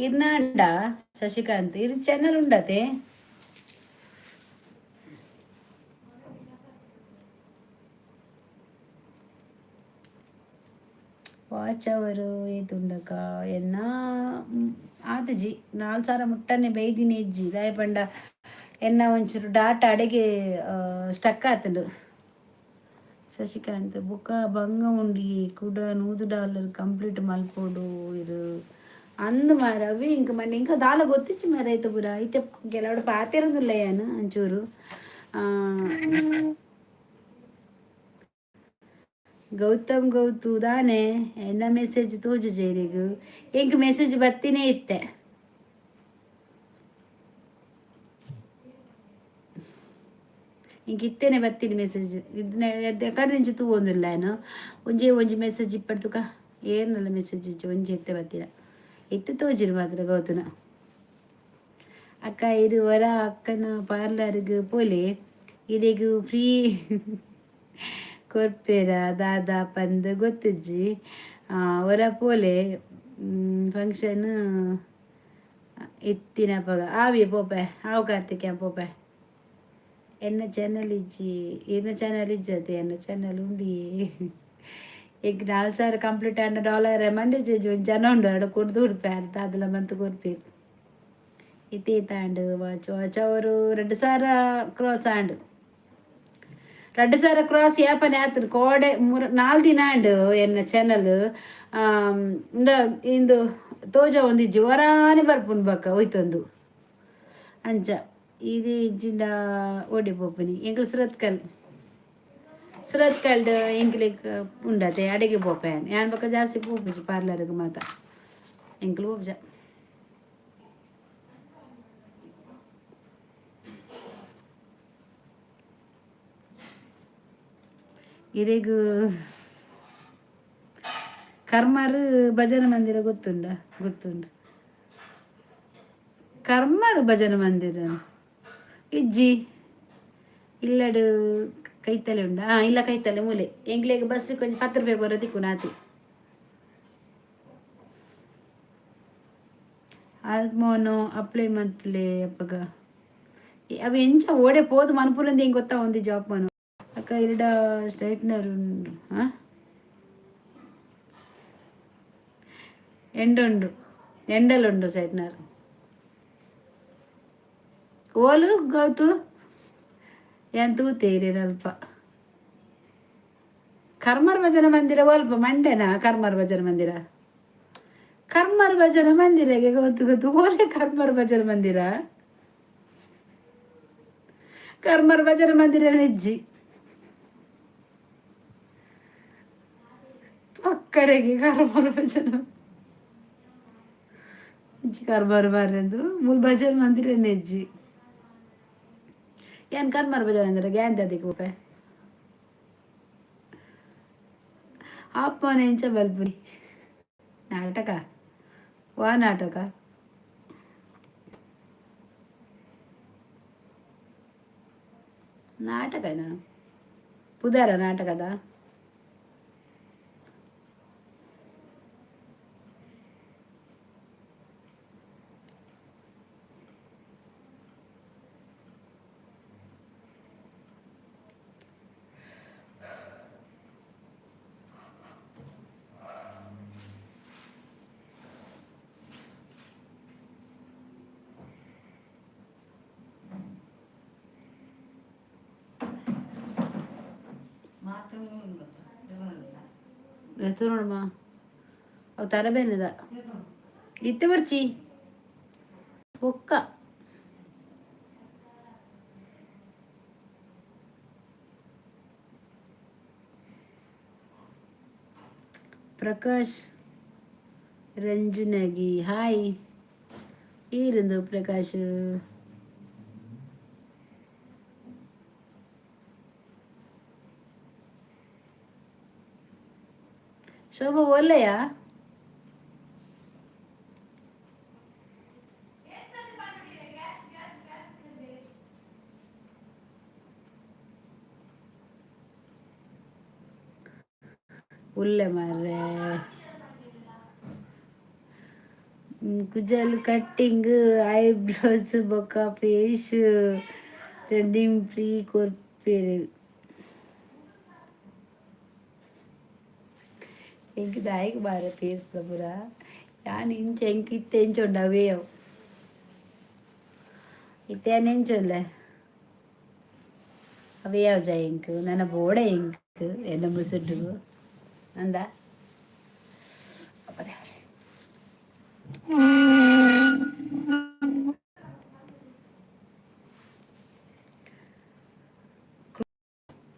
A: ಇರ್ನಾಂಡ ಶಶಿಕಾಂತ್, ಇರ್ ಚಾನಲ್ ಉಂಡತೆ? ವಾಚ್ ಅವರು ಏತುಂಡಕ? ಎನ್ನ ಆತಜಿ, 4000 ಮುಟ್ಟನೆ ಬೈದಿನಿ ಇಜ್ಜಿ. ದಾಯೆ ಪಂಡ ಎನ್ನ ಒಂಚೂರು ಡಾಟಾ ಅಡೆಗೆ ಸ್ಟಕ್ ಆತುಂಡು. ಶಶಿಕಾಂತ್, ಬುಕ್ಕ ಬಂಗ ಉಂಡಿ ಕುಡ $100 ಕಂಪ್ಲೀಟ್ ಮಲ್ಪೊಡು ಇದು ಅಂದ್ ಮಾರ. ಅವಿ ಇಂಕ್ ಮಂಡೆ ಇಂಕ ದಾಲ ಗೊತ್ತಿಚ್ಚಿ ಮಾರ. ಐತ ಪೂರ ಇತ್ತೆ ಕೆಲವಡು ಪಾತೆರೊಂದುಲ್ಲ ಯಾನ್ ಒಂಚೂರು. ಗೌತಮ್ ಗೌತು ದಾನೆ ಎನ್ನ ಮೆಸೇಜ್ ತೋಜುಜೆ ಇರೆಗ್? ಎಂಕ್ ಮೆಸೇಜ್ ಬತ್ತಿನೇ ಇತ್ತೆ. ಇಂಕ ಇತ್ತೇನೆ ಬತ್ತೀನಿ ಮೆಸೇಜ್ ಇದನ್ನ ಕಡೆದಿಂಚಿ ತೂವೊಂದಿಲ್ಲ ಏನು. ಒಂಜೇ ಒಂಜಿ ಮೆಸೇಜ್ ಇಪ್ಪಡ್ತುಕ ಏನಲ್ಲ ಮೆಸೇಜ್ ಇಜ್ಜಿ, ಒಂಜಿ ಎತ್ತೆ ಬತ್ತಿನ ಇತ್ತೆ ತೋಜಿರು ಮಾತ್ರ ಗೌತನ. ಅಕ್ಕ ಇರು ವರ ಅಕ್ಕನ ಪಾರ್ಲರ್ಗ್ ಪೋಲೆ, ಇರೆಗ್ ಫ್ರೀ ಕೊರ್ಪೇರ ದಾದಾ ಪಂದ್ ಗೊತ್ತಿಜ್ಜಿ. ಒರ ಪೋಲೆ, ಫಂಕ್ಷನ್ ಇತ್ತಿನಪಗ ಆವಿ ಪೋಪೆ. ಆವು ಕಾರ್ತಿಕ ಪೋಪೆ. ಎನ್ನ ಚಾನಲ್ ಇಜ್ಜಿ, ಎನ್ನ ಚಾನಲ್ ಇಜ್ಜತೆ, ಎನ್ನ ಚಾನಲ್ ಉಂಡಿ. ಈಗ 4000 ಕಂಪ್ಲೀಟ್ ಆಂಡ ಡಾಲರ್ ಮಂಡೆ ಚೇಜ್ ಒಂಜಿ ಜನ ಉಂಡು ಅಡ ಕೊರ್ದು ಉಡ್ಪೆ ಅರ್ಧ ಅದಲ ಮಂತ್ ಕೊರ್ಪೇರು. ಇತ್ತೆ ತಾಂಡು ಚವರು 2000 ಕ್ರಾಸ್ ಆಂಡ್. 2000 ಕ್ರಾಸ್ ಯಾಪನೆ ಆತನ ಕೋಡೆ 3 4 ದಿನ ಆಂಡ್. ಎನ್ನ ಚಾನಲ್ ಇಂದ ಇಂದು ತೋಜ ಒಂದಿಜ್ಜಿ, ವರಾನೆ ಬರ್ಪುಂಡು ಬಕ್ಕ ಹೋಯ್ತೊಂದು. ಅಂಚ ಇದು ಇಜ್ಜಿಂಡ ಓಡಿ ಪೋಪುನಿ. ಎಂಕುಲು ಸುರತ್ಕಲ್, ಸುರತ್ಕಲ್ಡ್ ಎಂಕ್ಲೆಗ್ ಉಂಡತೆ, ಅಡಿಗೆ ಪೋಪೆ ಯಾನ್. ಬೊಕ್ಕ ಜಾಸ್ತಿ ಪೋಪುಜಿ ಪಾರ್ಲರ್ಗ್ ಮಾತ ಎಂಕುಲು ಪೋಪುಜ. ಇರೆಗ್ ಕರ್ಮರು ಭಜನ ಮಂದಿರ ಗೊತ್ತುಂಡ? ಗೊತ್ತುಂಡು. ಕರ್ಮರು ಭಜನ ಮಂದಿರ ಇಜ್ಜಿ. ಇಲ್ಲಡು ಕೈತಲೆ ಉಂಡ. ಹಾಂ, ಇಲ್ಲ ಕೈತಲೆ ಮೂಲೆ. ಎಂಕ್ಲೆಗ್ ಬಸ್ ಕೊಂಚ 10 ರೂಪಾಯಿ ಕೊರ ತಿಕ್ಕು ನಾತಿ. ಆಲ್ಮೋನು ಅಪ್ಲೈ ಮನ್ಪುಲೆ ಅಪ್ಪಗ. ಅವು ಎಂಚ ಓಡೆ ಪೋದು ಮನ್ಪುರಂದ ಹೆಂಗೆ ಗೊತ್ತಾ ಒಂದು ಜಾಬ್ ಮನು. ಅಕ್ಕ ಇರಡ ಸ್ಟ್ರೈಟ್ನರ್ ಉಂಡು. ಹಾಂ, ಎಂಡುಂಡು, ಎಂಡಲುಂಡು ಸ್ಟ್ರೈಟ್ನರ್. ಓಲು ಗೌತು ಏನ್ ತೂತೇರಿ ಅಲ್ಪ ಕರ್ಮರ್ ಭಜನ ಮಂದಿರ ಒಲ್ಪ ಮಂಡೆನಾ? ಕರ್ಮರ್ ಭಜನ ಮಂದಿರ, ಕರ್ಮರ್ ಭಜನ ಮಂದಿರಗೆ ಗೊತ್ತು ಗೊತ್ತು. ಓಲೆ ಕರ್ಮರ್ ಭಜನ ಮಂದಿರ? ಕರ್ಮರ್ ಭಜನ ಮಂದಿರ ನಿಜ್ಜಿ ಪಕ್ಕಡೆಗೆ. ಕರ್ಮರ್ ಭಜನ ಇಜ್ಜಿ. ಕರ್ಮರ್ ಬಾರಂದು ಮೂಲ ಭಜನ ಮಂದಿರ ನೆಜ್ಜಿ. ಏನ್ ಕರ್ಮರ್ ಭಜನ ಅಂದ್ರೆ ಗ್ಯಾಂದ ಅದಕ್ಕೆ ಹೋಪೆ ಅಪ್ಪನ ಎಂಚ ಬಲ್ಪುನಿ. ನಾಟಕ ವಾ ನಾಟಕ? ನಾಟಕನಾ? ಪುದಾರ ನಾಟಕದ? ನೋಡಮ್ಮ, ಅವು ತರಬೇನದ ಇತ್ತೆ ಬರ್ಚಿ ಬೊಕ್ಕ. ಪ್ರಕಾಶ್ ರಂಜುನಗಿ ಹಾಯ್. ಈರಿಂದು ಪ್ರಕಾಶ್. ಶೋಭಾ ಒಲ್ಲೆಯಾ? ಉಲ್ಲೆ ಮಾರ್ರೆ. ಕುಜಲ್ ಕಟ್ಟಿಂಗ್, ಐಬ್ರೋಸ್ ಬೊಕ್ಕ ಫೇಸ್ ಥ್ರೆಡ್ಡಿಂಗ್ ಫ್ರೀ ಕೊರ್ಪೇರು. ಎಂಕ್ ದಾಯೆಗ್ ಬಾರ ಫೇಸ್ ಪೂರ ಯಾನ್ ಇಂಚ ಎಂಕ್ ಇತ್ತೆ ಎಂಚ ಉಂಡು ಅವೇ ಅವು. ಇತ್ತೆ ಯಾನ್ ಎಂಚ ಉಲ್ಲೆ ಅವೇ ಯಾವ್ ಜ ಎಂಕ್ ನನ ಬೋಡ ಎಂಕ್ ಎನ್ನ ಮುಸುಟು ಅಂದ. ಅಪ್ಪ ದೇವ್ರೆ.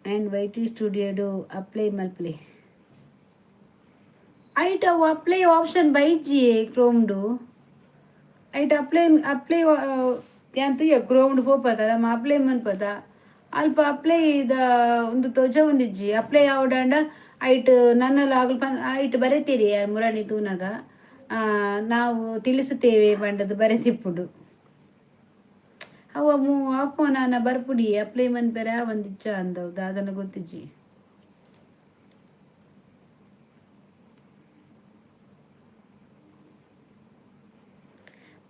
A: ಆ್ಯಂಡ್ ವೈಟಿ ಸ್ಟುಡಿಯೋಡು ಅಪ್ಲೈ ಮಲ್ಪಲೆ. ಐಟ್ ಅವು ಅಪ್ಲೈ ಆಪ್ಷನ್ ಬೈಜಿ ಕ್ರೋಮ್ಡು. ಐಟ್ ಅಪ್ಲೈ ಅಪ್ಲೈ ಯಾನ್ ತೂಯ ಕ್ರೋಮ್ಡ್ ಪೋಪದ ನಮ್ಮ ಅಪ್ಲೈ ಮನ್ಪದ. ಅಲ್ಪ ಅಪ್ಲೈ ದ ಒಂದು ತೋಜ ಒಂದಿಜ್ಜಿ. ಅಪ್ಲೈ ಆವಡಾಂಡ ಐಟ್ ನನ್ನಲ ಆಗಲ್ ಐಟ್ ಬರೆತೀರಿ ಮುರಾಣಿ ತೂನಗ ನಾವು ತಿಳಿಸುತ್ತೇವೆ ಪಂಡದು ಬರೆತಿಪ್ಪುಡು. ಅವ ಮೂ ಅಪ್ಪ ನಾನ ಬರ್ಪುಡಿ ಅಪ್ಲೈ ಮನ್ಪೆರೆ ಒಂದಿಚ್ಚ ಅಂದವು ದಾದನ ಗೊತ್ತಿಜ್ಜಿ.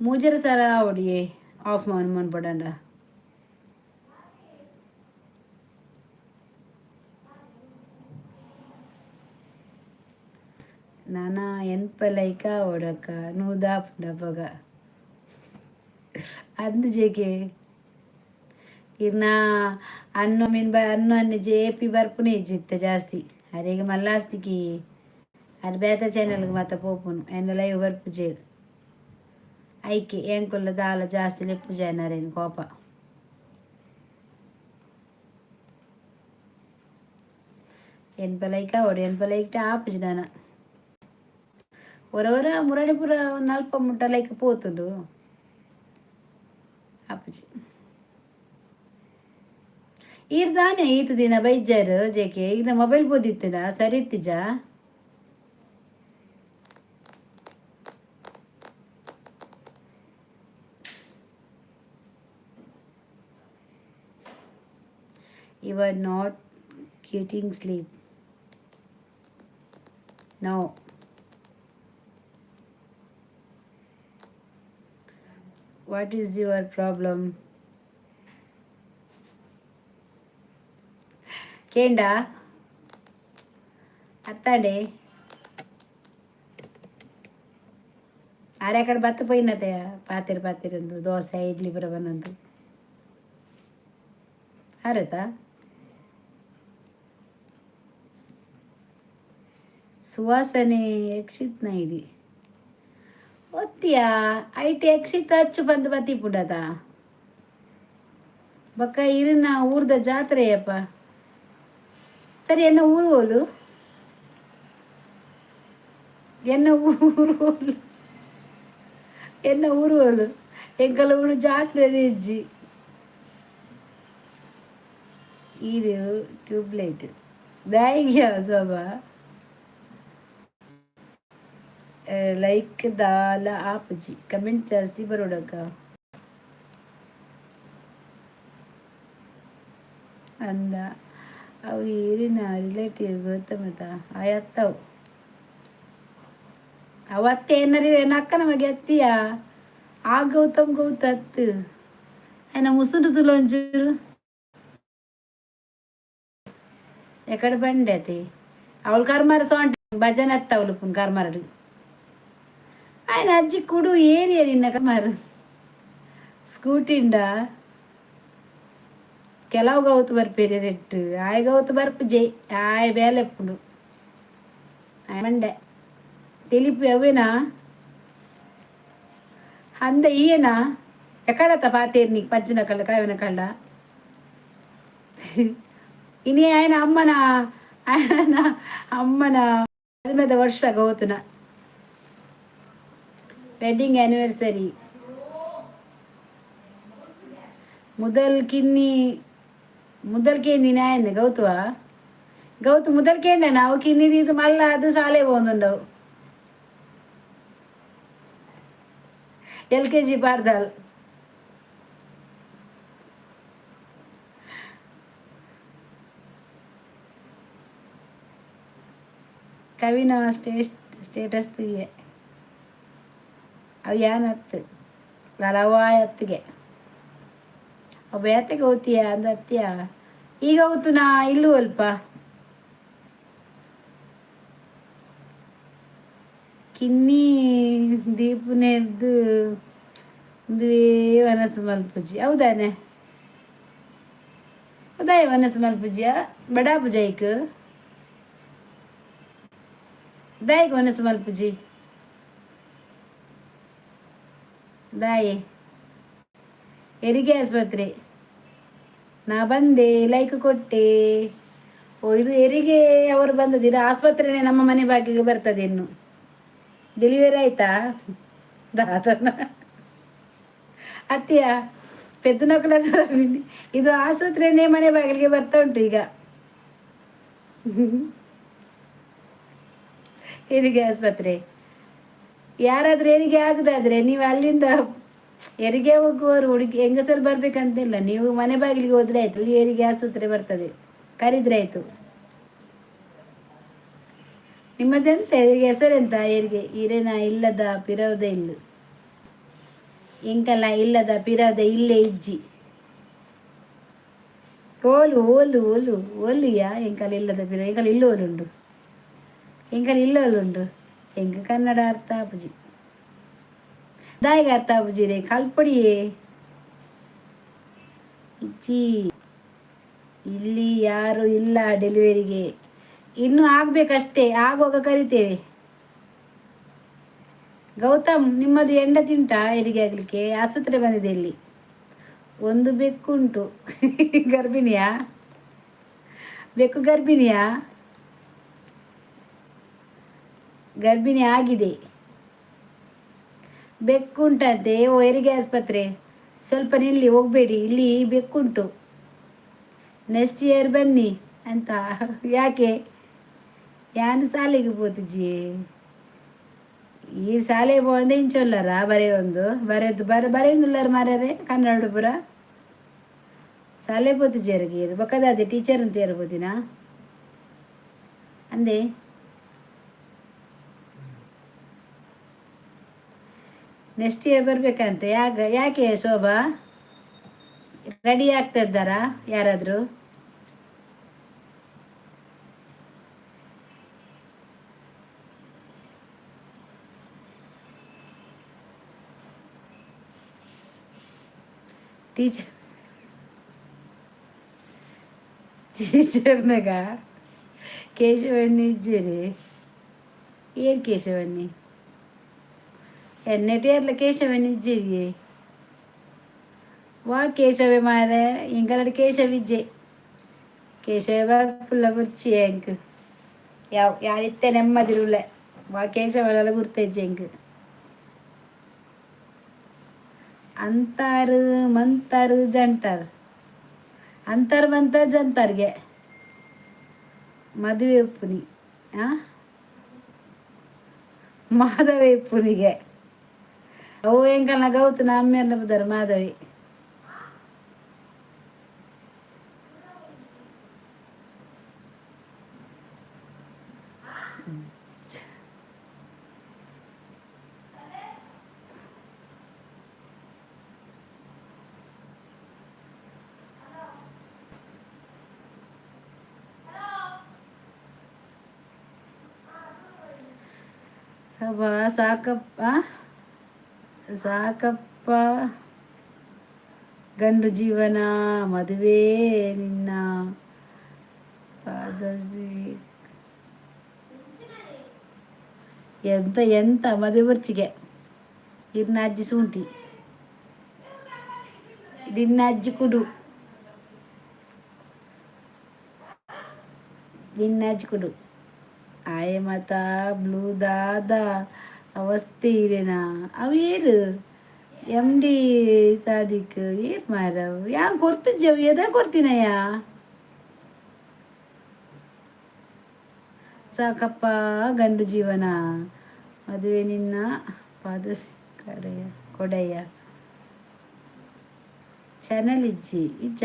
A: ಮೂಜರ ಸರ ಆವಡಿಯೇ ಆಫ್ ಮನ್ ಮನ್ಪಡಂಡ. ನಾನ ಎನ್ಪ ಲೈಕ ಆವಡಕ್ಕ ನೂದಾಪುಂಡಪಗ ಅಂದ್ ಜೆಕೆ ಇರ್ನ ಅನ್ನು ಮೀನ್ ಬ ಅನ್ನು ಅನ್ನು ಜೇಪಿ ಬರ್ಪುನೆ ಇಜ್ಜಿತ್ತೆ ಜಾಸ್ತಿ. ಅರೆಗ್ ಮಲ್ಲಾಸ್ತಿಕಿ ಅರ್ ಬೇತ ಚಾನೆಲ್ಗೆ ಮಾತ ಪೋಪುನು ಎನ್ನ ಲೈವ್ ಬರ್ಪುಜೇರ್. ಐಕೆ ಎಂಕುಲ್ಲ ದಾಲ ಜಾಸ್ತಿ ಲೆಪ್ಪುಜ ನರೇನ್ ಕೋಪ. ಎನ್ಪ ಲೈಕ್ ಆವಡು ಎನ್ಪ ಲೈಕ್ ಆಪುಜಿ ನಾನ. ಒರ ಒರ ಮುರಡಿಪುರ ನಲ್ಪ ಮುಟ್ಟ ಲೈಕ್ ಪೋತುಂಡು ಆಪುಜಿ. ಈರ್ ದಾನೆ ಈತ ದಿನ ಬೈಜಾರು ಜೆಕೆ ಈಗ ಮೊಬೈಲ್ ಬೋದಿತ್ತಿನ ಸರಿ ಇತ್ತಿಜ. You are not getting sleep now. What is your problem? ಕೇಂಡ ಅತ್ತಾಂಡೆ ಆರೆ ಕಡೆ ಬತ್ತ ಪೋಯಿನತೆ ಪಾತೆರ್ ಪಾತೆರೊಂದು ದೋಸೆ ಇಡ್ಲಿ ಪೂರ ಬನ್ನೊಂದು ಆರತಾ. ಸುವಾಸನೆ ಯಕ್ಷಿತ್ ನೈಡಿ ಒತ್ತಿಯಾ ಐಟ್ ಯಕ್ಷಿತ್ ಅಚ್ಚು ಬಂದು ಬತ್ತಿ ಪುಡದ ಬೊಕ್ಕ ಇರಿನ ಊರ್ದ ಜಾತ್ರೆಯಪ್ಪ. ಸರಿ, ಎನ್ನ ಊರು ಓಲು? ಎನ್ನ ಊರು ಓಲು? ಎನ್ನ ಊರು ಓಲು? ಎಂಕಲ ಊರು ಜಾತ್ರೆ ಇಜ್ಜಿ. ಈರು ಟ್ಯೂಬ್ಲೈಟ್ ದಾಯಿಗ್ಯ ಸೋಬಾ ಲೈಕ್ ದಾಲ ಆಪುಜಿ, ಕಮೆಂಟ್ ಜಾಸ್ತಿ ಬರೋಡಕ್ಕ ಅಂದ. ಅವು ಈರಿನ ರಿಲೇಟಿವ್ ಗೌತಮತ ಆಯತ್ತವು. ಅವ ಅತ್ತೆ ಏನಾರಿ ಅಕ್ಕ ನಮಗೆ ಅತ್ತಿಯ ಆ ಗೌತಮ್ ಗೌತ ಅತ್ತು ఆయన ಮುಸುಂಡು ಒಂಚೂರು ಎಕಡೆ ಬಂಡೆ ಅತಿ. ಅವಳು ಕರ್ಮಾರ ಸೌಂಡ್ ಭಜನೆ ಅತ್ತ ಅವಳು ಪುನ್ ಕರ್ಮಾರಡು. ఆయన ಅಜ್ಜಿ ಕುಡು ಏರಿಯ ನಿನ್ನ ಕರ್ಮಾರು ಸ್ಕೂಟಿಂಡ ಕೆಲವು ಗೌತು ಬರ್ಪೇರಿ ರೆಟ್ಟು ಆಯ್ ಗೌತು ಬರ್ಪು ಜೈ ಆಯ್ ಬೇಲೆಪ್ಪುಂಡು ಆಯ್ ಮಂಡೆ ತಿಳಿಪು ಅವೇನಾ ಅಂದ ಈಯನಾ ಎಕ್ಕಡತ್ತ ಪಾತೇರು ನೀకు ಪಜ್ಜಿನ ಕಳ್ಳ ಕಾವಿನ ಕಳ್ಳ. ಇನಿ ఆయన ಅಮ್ಮನ ఆయన ಅಮ್ಮನ ಹದಿನೈದು ವರ್ಷ ಗೌತನ ವೆಡ್ಡಿಂಗ್ ಆ್ಯನಿವರ್ಸರಿ. ಮುದಲ್ ಕಿನ್ನಿ ಮುದಲ್ ಕೇಂದಿನ ఆయన ಗೌತುವ ಗೌತು ಮುದಲ್ ಕೇಂದ ನಾವು ಕಿನ್ನಿ ಇದು ಮಲ್ಲ ಅದು ಸಾಲೆ ಹೋಂದುಂಡವು ಎಲ್ ಕೆ ಜಿ ಪಾರ್ದಾಲ್. ಕವಿನ ಸ್ಟೇಟಸ್ ತುಯ್ಯೆ ಅವು ಯಾನತ್ತು ಅತ್ತಿಗೆ ಅವು ಬೇತೆಗೆ ಹೋಗ್ತೀಯ ಅಂದ ಅತ್ತಿಯ ಈಗ ಹೋತು ನಾ ಇಲ್ಲೂ ಅಲ್ಪ ಕಿನ್ನಿ ದೀಪುನೆರ್ದು ಉಂದುವೇ ವನಸು ಮಲ್ಪುಜಿ ಹೌದಾನೆ? ಉದಾಯ ವನಸು ಮಲ್ಪುಜಿಯ ಬಡಾ ಪೂಜಾಯ್ಕ್ ದಾಯಿಗ್ ವನಸು ಮಲ್ಪುಜಿ ದಾಯೆ? ಹೆರಿಗೆ ಆಸ್ಪತ್ರೆ ನಾ ಬಂದೆ, ಲೈಕ್ ಕೊಟ್ಟೆ. ಓ, ಇದು ಹೆರಿಗೆ ಅವರು ಬಂದದಿರ ಆಸ್ಪತ್ರೆನೇ ನಮ್ಮ ಮನೆ ಬಾಗಿಲಿಗೆ ಬರ್ತದೆ ಇನ್ನು. ಡೆಲಿವರಿ ಆಯ್ತಾ ದಾದನ ಅತ್ತಿಯ? ಪೆದ್ದನಕುಲ. ಇದು ಆಸ್ಪತ್ರೆನೇ ಮನೆ ಬಾಗಿಲಿಗೆ ಬರ್ತಾ ಉಂಟು ಈಗ. ಹೆರಿಗೆ ಆಸ್ಪತ್ರೆ. ಯಾರಾದರೂ ಹೆರಿಗೆ ಆಗುದಾದರೆ ನೀವು ಅಲ್ಲಿಂದ, ಹೆರಿಗೆ ಹೋಗುವವರು ಹುಡುಗಿ ಹೆಂಗಸರು ಬರ್ಬೇಕಂತಿಲ್ಲ. ನೀವು ಮನೆ ಬಾಗಿಲಿಗೆ ಹೋದ್ರೆ ಆಯ್ತು, ಅಲ್ಲಿ ಹೆರಿಗೆ ಆಸ್ಪತ್ರೆ ಬರ್ತದೆ. ಕರೆದ್ರೆ ಆಯ್ತು. ನಿಮ್ಮದೆಂತ ಹೆರಿಗೆ ಹೆಸರೆಂತ? ಹೆರಿಗೆ ಹಿರೇನ ಇಲ್ಲದ ಪಿರವುದೇ ಇಲ್ಲ. ಎಂಕಲ್ಲ ಇಲ್ಲದ ಪಿರವುದ ಇಲ್ಲೇ ಇಜ್ಜಿ. ಓಲು ಓಲು ಓಲು ಓಲುಯಾ. ಎಂಕಲ್ ಇಲ್ಲದ ಪಿರ, ಎಂಕಲ್ ಇಲ್ಲ ಓಲುಂಡು, ಎಂಕಲ್ ಇಲ್ಲ ಓಲುಂಡು. ಎಂಕ ಕನ್ನಡ ಅರ್ಥ ಆಪುಜಿ. ದಾಯಿಗ ಅರ್ಥ ಆಪುಜಿ ರೇ? ಕಲ್ಪೊಡಿಯೇ. ಇಜ್ಜಿ, ಇಲ್ಲಿ ಯಾರು ಇಲ್ಲ ಡೆಲಿವರಿಗೆ. ಇನ್ನೂ ಆಗ್ಬೇಕಷ್ಟೇ, ಆಗುವಾಗ ಕರಿತೇವೆ. ಗೌತಮ್, ನಿಮ್ಮದು ಎಂಡ ತಿಂಟಾ? ಹೆರಿಗೆ ಆಗಲಿಕ್ಕೆ ಆಸ್ಪತ್ರೆ ಬಂದಿದೆ. ಇಲ್ಲಿ ಒಂದು ಬೆಕ್ಕುಂಟು. ಗರ್ಭಿಣಿಯಾ ಬೆಕ್ಕು? ಗರ್ಭಿಣಿಯಾ? ಗರ್ಭಿಣಿ ಆಗಿದೆ. ಬೆಕ್ಕುಂಟಂತೆ. ಓ ಹೆರಿಗೆ ಆಸ್ಪತ್ರೆ, ಸ್ವಲ್ಪ ನಿಲ್ಲಿ, ಹೋಗಬೇಡಿ. ಇಲ್ಲಿ ಬೆಕ್ಕುಂಟು. ನೆಕ್ಸ್ಟ್ ಇಯರ್ ಬನ್ನಿ ಅಂತ. ಯಾಕೆ? ಯಾನು ಶಾಲೆಗೆ ಪೋತುಜಿ. ಈ ಶಾಲೆ ಪೋವಂದೆ ಇಂಚೊಲ್ಲರ ಬರೆಯೊಂದು ಬರೆದು ಬರ ಬರೆಯೊಂದುಲ್ಲಾರ ಮಾರ್ಯಾರೆ. ಕನ್ನಡ ಪುರ ಶಾಲೆ ಪೋತುಜಿ ಬೊಕ್ಕದಾದೆ ಟೀಚರ್ ಅಂತ ಇರ್ಬೋದಿನ ಅಂದೆ. ನೆಕ್ಸ್ಟ್ ಇಯರ್ ಬರ್ಬೇಕಂತೆ. ಯಾಕ, ಯಾಕೆ ಶೋಭಾ? ರೆಡಿ ಆಗ್ತಾ ಇದ್ದಾರಾ ಯಾರಾದರೂ? ಟೀಚರ್ ಟೀಚರ್ನಾಗ ಕೇಶವಣ್ಣಿ ಇಜ್ಜಿರಿ. ಏನು ಕೇಶವಣ್ಣಿ? ಎನ್ನೆಟ್ ಏರ್ಲ ಕೇಶವಣ್ಣಿ ಇಜ್ಜಿರಿ. ವಾ ಕೇಶವೆ ಮಾರೆ, ಇಂಕಲಡ್ ಕೇಶವ ಇಜ್ಜೆ. ಕೇಶವ ಪುಲ್ಲ ಬುರ್ಚಿ ಎಂಕ್ ಯಾವ ಯಾರಿತ್ತೆ ನೆಮ್ಮದಿರುಳ್ಳೆ. ವಾ ಕೇಶವನೆಲ್ಲ ಗುರ್ತಿಜ್ಜೆ ಎಂಕ್. ಅಂತಾರು ಮಂತಾರು ಜಂಟಾರ್, ಅಂತಾರು ಮಂತಾರು ಜಂತಾರ್ಗೆ ಮದುವೆ ಉಪ್ಪುನಿ. ಆ ಮಾಧವಿ ಉಪ್ಪುನಿಗೆ ಅವು ಎಂಕಲ್ನ ಗೌತನ ಅಮ್ಮೆರ್ನ ಬುದಾರ್ ಮಾಧವಿ. ಅಬ್ಬಾ, ಸಾಕಪ್ಪ ಸಾಕಪ್ಪ ಗಂಡು ಜೀವನ. ಮದುವೆ ನಿನ್ನ ಪಾದಸಿ ಎಂತ ಎಂತ ಮದುವೆ ಬರ್ಚಿಗೆ. ಇರ್ನ ಅಜ್ಜಿ ಸೂಂಟಿ ದಿನ್ನ ಅಜ್ಜಿ ಕುಡು, ದಿನ್ನ ಅಜ್ಜಿ ಕುಡು. ಆಯೆ ಮಾತ ಬ್ಲೂ ದಾದ ಅವಸ್ಥೆ ಇರೇನಾ? ಅವು ಏರು ಎಮ್ ಡಿ ಸಾದಿಕ್ ಏರ್ ಮಾರ ಯಾನ್ ಕೊರ್ತಿಜ್ಜವು ಎದ ಕೊರ್ತಿನಯ್ಯ. ಸಾಕಪ್ಪ ಗಂಡು ಜೀವನ. ಮದುವೆ ನಿನ್ನ ಪಾದ ಕಡೆಯ ಕೊಡೆಯ. ಚಾನಲ್ ಇಜ್ಜಿ ಇಜ್ಜ.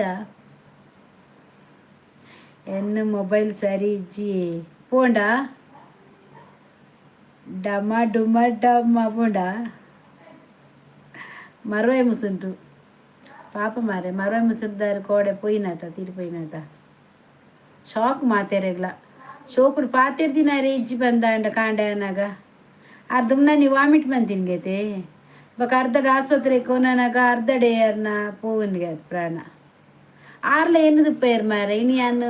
A: ಎನ್ನ ಮೊಬೈಲ್ ಸರಿ ಇಜ್ಜಿ. ಪೋಂಡ ಡಮ ಡುಮ ಡಮ್ಮ ಪೋಂಡ ಮರವೈ ಮುಸುಂಟು. ಪಾಪ ಮಾರೆ, ಮರವೈ ಮುಸುಂಟುದಾರು ಕೋಡೆ ಪೋಯಿನಾತ, ತೀರು ಪೋಯಿನಾತ. ಶಾಕ್ ಮಾತೆರೆಗ್ಲ. ಶೋಕುಡು ಪಾತೆರ್ದಿನಾರೆ ಇಜ್ಜಿ ಬಂದಾಂಡ ಕಾಂಡೆ ಅನ್ನಾಗ ಅರ್ಧ ನೀವು ವಾಮಿಟ್ ಬಂತಿನ್ಗೈತೆ ಬೊಕ ಅರ್ಧಡ್ ಆಸ್ಪತ್ರೆ ಕೊನನಾಗ ಅರ್ಧಡೆ ಅರ್ನ ಪೋವನ್ಗೆ ಅದು ಪ್ರಾಣ. ಆರ್ಲ ಎನ್ನು ತುಪ್ಪೇರ್ ಮಾರೆ. ಇನಿ ಯಾನ್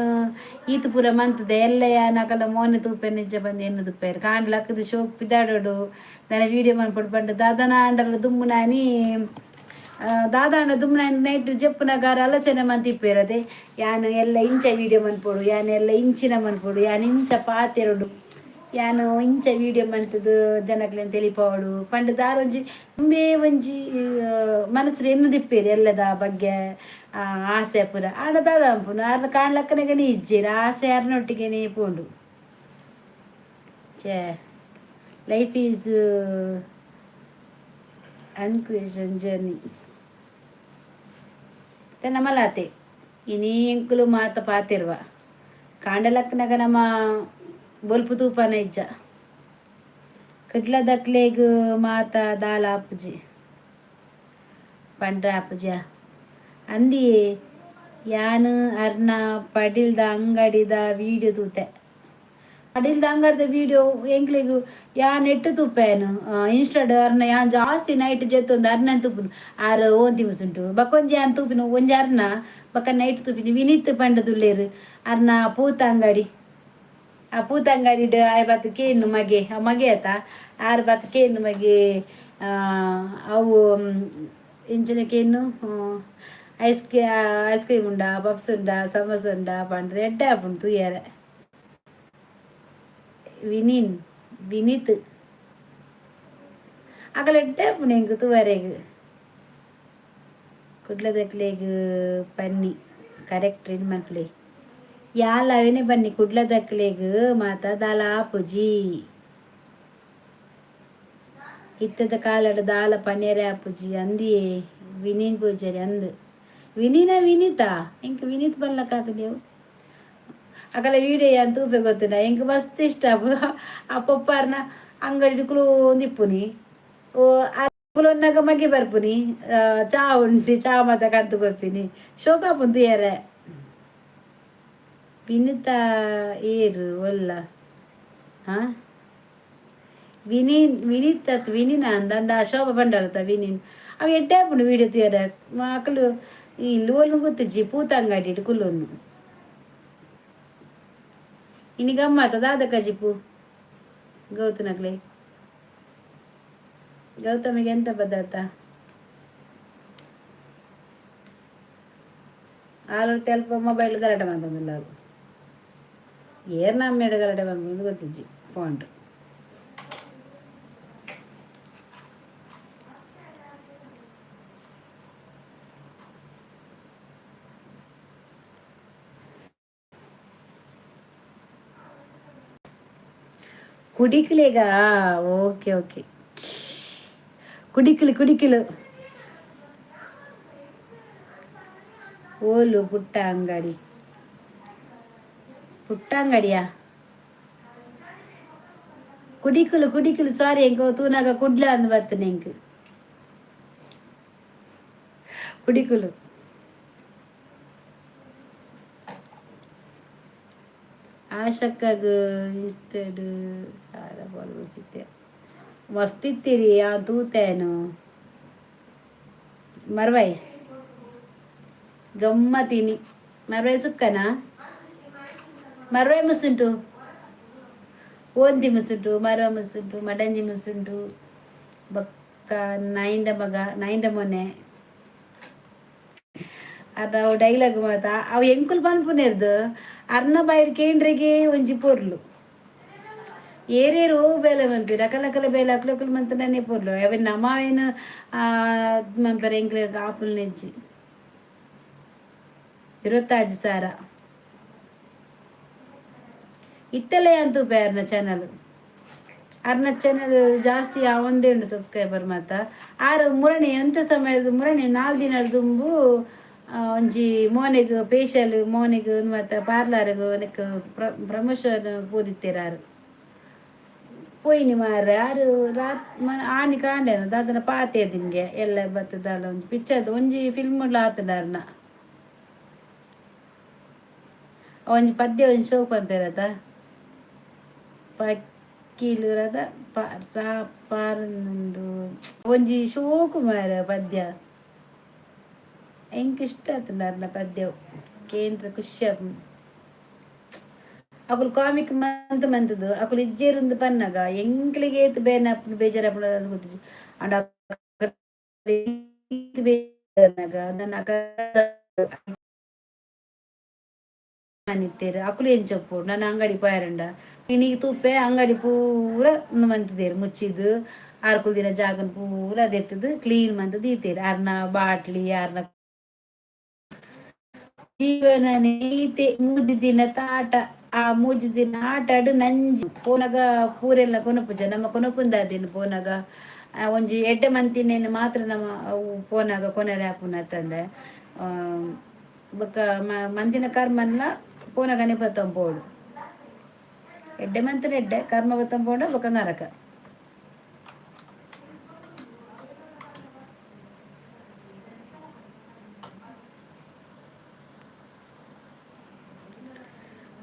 A: ಈತ್ ಪೂರ ಮಂತದೆ ಎಲ್ಲ ಯಾನ್ ಅಕಲ ಮೋನೆ ತೂಪೆ ನಿಜ ಬಂದು ಎನ್ನು ತುಪ್ಪೇರ್. ಕಾಂಡ್ ಲಕ್ಕದ ಶೋಕ್ ಪಿದಾಡೋಡು ನನ್ನ ವೀಡಿಯೋ ಮನ್ಪೊಡು ಪಂಡ ದಾದನ ಆಂಡಲ ದುಮ್ಮು ನಾನಿ ದಾದಾಂಡ ದುಮ್ಮು ನಾನಿ ನೈಟ್ ಜಪ್ಪುನಗಾರ ಆಲೋಚನೆ ಮಂತಿಪ್ಪೇರದೆ. ಯಾನ್ ಎಲ್ಲ ಇಂಚ ವೀಡಿಯೋ ಮನ್ಪೊಡು, ಯಾನ್ ಎಲ್ಲ ಇಂಚಿನ ಮನ್ಪೊಡು, ಯಾನ್ ಇಂಚ ಪಾತೆರೊಡು. ಯಾನ್ ಇಂಚ ವೀಡಿಯೋ ಮಂತುದು ಜನಕ್ಲೆನ್ ತೆಲಿಪಾವೊಡು ಪಂಡ ದಾರೊಂಜಿ ಉಂಬೇ ಒಂಜಿ ಮನಸ್ಸು ಎನ್ನುದಿಪ್ಪೇರು ಎಲ್ಲದ ಬಗ್ಗೆ ಆಸೆ ಪೂರ. ಆಂಡ ದಾದ ಅನ್ಪುನು ಆರ್ನ ಕಾಣ್ಲಕ್ಕನಗನೇ ಇಜ್ಜೆರ್ ಆಸೆ ಆರ್ನೊಟ್ಟಿಗೆನೇ ಪೋಂಡು. ಛೇ, ಲೈಫ್ is ಅನ್ಕ್ವೇಷನ್ ಜರ್ನಿ. ನಮಲಾತೆ ಇನಿ ಎಂಕುಲು ಮಾತ ಪಾತೆರುವ ಕಾಂಡಲಕ್ಕನಗ ನಮ್ಮ ಬೊಲ್ಪು ತೂಪಾನ ಇಜ್ಜ. ಕುಡ್ಲದಕ್ಲೆಗ್ ಮಾತ ದಾಲ ಆಪುಜಿ ಪಂಡ್ರೆ ಆಪುಜ. ಅಂದಿಯೇ ಯಾನ್ ಅರ್ನ ಪಡಿಲ್ದ ಅಂಗಡಿದ ವೀಡಿಯೋ ತೂತೆ. ಪಡಿಲ್ದ ಅಂಗಡಿದ ವೀಡಿಯೋ ಎಂಕ್ಲೆಗ್ ಯಾನ್ ಎಟ್ಟು ತೂಪೇನು ಇನ್ಸ್ಟಾಡ್. ಅರ್ನ ಯಾನ್ ಜಾಸ್ತಿ ನೈಟ್ ಜೆತ್ತೊಂದು ಅರ್ನನ್ ತೂಪುನು. ಆರ್ ಓಂತಿ ಮುಸುಂಟು ಬಕ್ಕೊಂಜಿ ಯಾನ್ ತೂಪಿನ ಒಂಜಿ ಅರ್ನ, ಬೊಕ್ಕ ನೈಟ್ ತೂಪಿನಿ ವಿನೀತ್ ಪಂಡದುಲ್ಲೇರು ಅರ್ನ ಪೂತ ಅಂಗಡಿ. ಆ ಪೂತ ಅಂಗಡಿಡ್ ಆಯ್ ಬತ್ ಕೇನ್ನು ಮಗೆ, ಆ ಮಗೆ ಆತ ಆರ್ ಬತ್ ಕೇನ್ನು ಮಗೆ ಅವು ಇಂಚಿನ ಕೇನ್ನು, ಐಸ್ ಕ್ರೀಮ್ ಉಂಡಾ, ಪಪ್ಸ್ ಉಂಡಾ, ಸಮೋಸ ಉಂಡಾ ಪಂಡ್ದ್. ಎಡ್ಡೆ ಆಪುಂಡು ತೂಯರೆ. ವಿನೀನ್ ವಿನೀತ್ ಅಕಲ್ ಎಡ್ಡೆ ಆಪುಂಡು ಎಂಕ್ ತೂವರೆಗ್. ಕುಡ್ಲದಕ್ಲೆಗ್ ಪನ್ನಿ ಕರೆಕ್ಟ್ ಇನ್ ಮನ್ಪುಲೆ. ಯಾಲ್ ಅವೇನೆ ಬನ್ನಿ, ಕುಡ್ಲದಕ್ಲೆಗ್ ಮಾತ ದಾಲ ಆಪುಜಿ. ಇತ್ತದ ಕಾಲಡ್ ದಾಲ ಪನಿಯರೆ ಆಪುಜಿ. ಅಂದಿಯೇ ವಿನೀನ್ ಪೂಜಾರಿ ಅಂದ್. ವಿನೀನ ವಿನೀತಾ? ಎಂಕ್ ವಿನೀತ್ ಬಲ್ಲಕ ಆಪುಜಿ. ಅಕಲ ವೀಡಿಯೋ ಯಾನ್ ತೂಪೆ, ಗೊತ್ತುಂಡ? ಎಂಕ್ ಮಸ್ತ್ ಇಷ್ಟ. ಆ ಪೊಪ್ಪಾರ್ನ ಅಂಗಡಿ ಕುಲೋಂದಿಪ್ಪುನಿ. ಓ ಕುಲೊನ್ನಗ ಮಗೆ ಬರ್ಪುನಿ, ಚಾ ಉಂಡಿ ಚಾ ಮಾತ ಕಂತು ಕೊರ್ಪಿನಿ. ಶೋಕ ಆಪುಂಡು ತೂಯರೆ. ವಿನಿತಾ ಏರು ಒಲ್ಲ? ಹಾ, ವಿನೀನ್, ವಿನೀತ್ ಅತ್ ವಿನಿನ ಅಂದ ಅಂದ ಶೋಭಾ ಪಂಡಲತ ವಿನೀನ್. ಅವು ಎಡ್ಡೆ ಆಪುಂಡು ವೀಡಿಯೋ ತೂಯರೆ. ಅಕುಲು ಈ ಲೋಲು ಗೊತ್ತಿಜ್ಜಿ, ಪೂತ ಅಂಗಡಿ ಕುಲ್ಲೊನ್ನು. ಇನಿ ಗಮ್ಮತ್ತ ದಾದ ಕಜಿಪು ಗೌತನಕ್ಲೆ? ಗೌತಮಿಗೆ ಎಂತ ಪದಾರ್ಥ? ಆಲು ಅಲ್ಪ ಮೊಬೈಲ್ ಗಲಾಟೆ ಮಂತೊಂದುಲ್ಲ. ಏರ್ ನಮ್ಮೇಡು ಗಲಾಟೆ ಮನ್ಪುಂಡು ಗೊತ್ತಿಜ್ಜಿ ಫೋನ್. ಕುಡಿಕ್ಲೇಗ? ಓಕೆ ಓಕೆ, ಕುಡಿಕಲು ಕುಡಿಕಲು. ಓಲು ಪುಟ್ಟ ಅಂಗಡಿ? ಪುಟ್ಟ ಅಂಗಡಿಯಾ? ಕುಡಿಕಲು ಕುಡಿಕಲು. ಸಾರಿ, ಎಂಕ ತೂನಾಗ ಕುಡ್ಲ ಅಂದ್ ಬತ್ತನೆ ಎಂಕ್. ಕುಡಿಕುಲು. ಆಶಕ್ಕಗ್ ಇಷ್ಟಡ್ ಸಾರ ಫಾಲೋವರ್ಸ್ ಇತ್ತೆ. ಮಸ್ತ್ ಇತ್ತೀರಿ, ಆ ತೂತೇನು. ಮರ್ವೈ ಗಮ್ಮತಿನಿ. ಮರ್ವೈ ಸುಕ್ಕನಾ? ಮರ್ವೈ ಮುಸುಂಟು, ಓಂತಿ ಮುಸುಂಟು, ಮರ್ವ ಮುಸುಂಟು, ಮಡಂಜಿ ಮುಸುಂಟು, ಬೊಕ್ಕ ನಾಯಿಂಡ ಮಗ, ನಾಯಿಂಡ ಮೊನೆ. ಅವು ಡೈಲಾಗ್ ಮಾತ ಅವು ಎಂಕುಲು ಪನ್ಪುನೆರ್ದು ಅರ್ನ ಬಾಯಿಡ್ ಕೇಂಡ್ರೆಗೆ ಒಂಜಿ ಪೊರ್ಲು. ಏರೇರು ಓ ಬೇಲೆ ಮನ್ಪಿ ಅಕಲಕಲ ಬೇಲೆ ಅಕ್ಲಕುಲು ಮಂತನೇ ಪೊರ್ಲು. ಅವೆನ್ ನಮಾವೇನು ಮನ್ಪರೆ ಎಂಕ್ಲೆಗ್ ಆಪುಲ್ನೆಜ್ಜಿ. 26,000 ಇತ್ತೆಲ್ಲ ಯಾನ್ ತೂಪೆ ಅರ್ನ ಚಾನಲ್. ಅರ್ನ ಚಾನಲ್ ಜಾಸ್ತಿ ಆವೊಂದೇ ಉಂಡು ಸಬ್ಸ್ಕ್ರೈಬರ್ ಮಾತ. ಆರ್ ಮುರಣಿ ಎಂತ ಸಮಯದ ಮುರಣಿ 4 ದಿನ ದುಂಬು ಒಂಜಿ ಮೋನೆಗ್ ಫೇಶಿಯಲ್, ಮೋನೆಗ್ ಮತ್ತು ಪಾರ್ಲರ್ಗ್ ನೆಕ್ ಪ್ರಮೋಷನ್ ಪೋದಿತ್ತೆರ್ ಆರ್. ಪೋಯಿನಿ ಮಾರ್ರೆ. ಆರು ರಾತ್ ಆನಿ ಕಾಂಡೆನ ದಾದನ ಪಾತೆರ್ದಿಂಗೆ ಎಲ್ಲ ಬತ್ತದಾಲ ಒಂಜಿ ಪಿಕ್ಚರ್, ಒಂಜಿ ಫಿಲ್ಮ್ ಆತುಂಡು ಅರ್ನ. ಒಂಜಿ ಪದ್ಯ ಒಂಜಿ ಶೋಕ್ ಪನ್ಪೆರತ ಪಕ್ಕಿಲು ರದ ಪಾರಂದುಂಡು. ಒಂಜಿ ಶೋಕು ಮಾರ್ರೆ ಪದ್ಯ. ಎಂಕ್ ಇಷ್ಟ ಆತುಂಡು ಅರ್ನ ಪದ್ಯ ಕೇಂದ್ರ, ಖುಷಿ ಆಪುಂಡು. ಅಕುಲು ಕಾಮಿಕ್ ಮಂತ್ ಮಂತುದು ಅಕುಲು ಇಜ್ಜೇರುಂದು ಪನ್ನಗ ಎಂಕ್ಲೆಗ್ ಏತ್ ಬೇನೆ ಆಪುಂಡು, ಬೇಜಾರ್ ಆಪುಂಡು ಅದು ಗೊತ್ತಿಜ್ಜಿ. ಆಂಡ ಬೇಜಾರಾನಗ ನನ್ನ. ಅಭಿಮಾನಿತ್ತೇರು ಅಕುಲು ಎಂಚೊಪ್ಪು ನನ್ನ ಅಂಗಡಿ ಪೋಯರಂಡ ಇನಿಗ್ ತೂಪೆ ಅಂಗಡಿ ಪೂರ ಉಂದು ಮಂತುದೇರು ಮುಚ್ಚಿದ್ ಆರ್ ಕುಲ್ದಿನ ಜಾಗನ್ ಪೂರ ದೆತ್ತುದು ಕ್ಲೀನ್ ಮಂತ್ ದೀತೆರ್ ಅರ್ನ ಬಾಟ್ಲಿ ಅರ್ನ ಜೀವನ ನೀತೆ ಮೂಜಿ ದಿನ ತಾಟ ಆ ಮೂಜಿ ದಿನ ಆಟ ನಂಜಿ ಪೋನಗ ಪೂರೆಲ್ಲ ಕೊನಪುಜ ನಮ್ಮ ಕೊನಪುಂದಾದಿನ ಪೋನಗ ಒಂಜಿ ಎಡ್ಡೆ ಮಂತಿನೇನು ಮಾತ್ರ ನಮ್ಮ ಅವು ಪೋನಗ ಕೊನರೆ ಆಪುನ ತಂದೆ ಬೊಕ್ಕ ಮಂತಿನ ಕರ್ಮನ್ಲ ಪೋನಗನೆ ಬತ್ತಂಪೋಡು ಎಡ್ಡೆ ಮಂತಿನ ಎಡ್ಡೆ ಕರ್ಮ ಬತ್ತಂಪೋಡ ಬೊಕ್ಕ ನರಕ.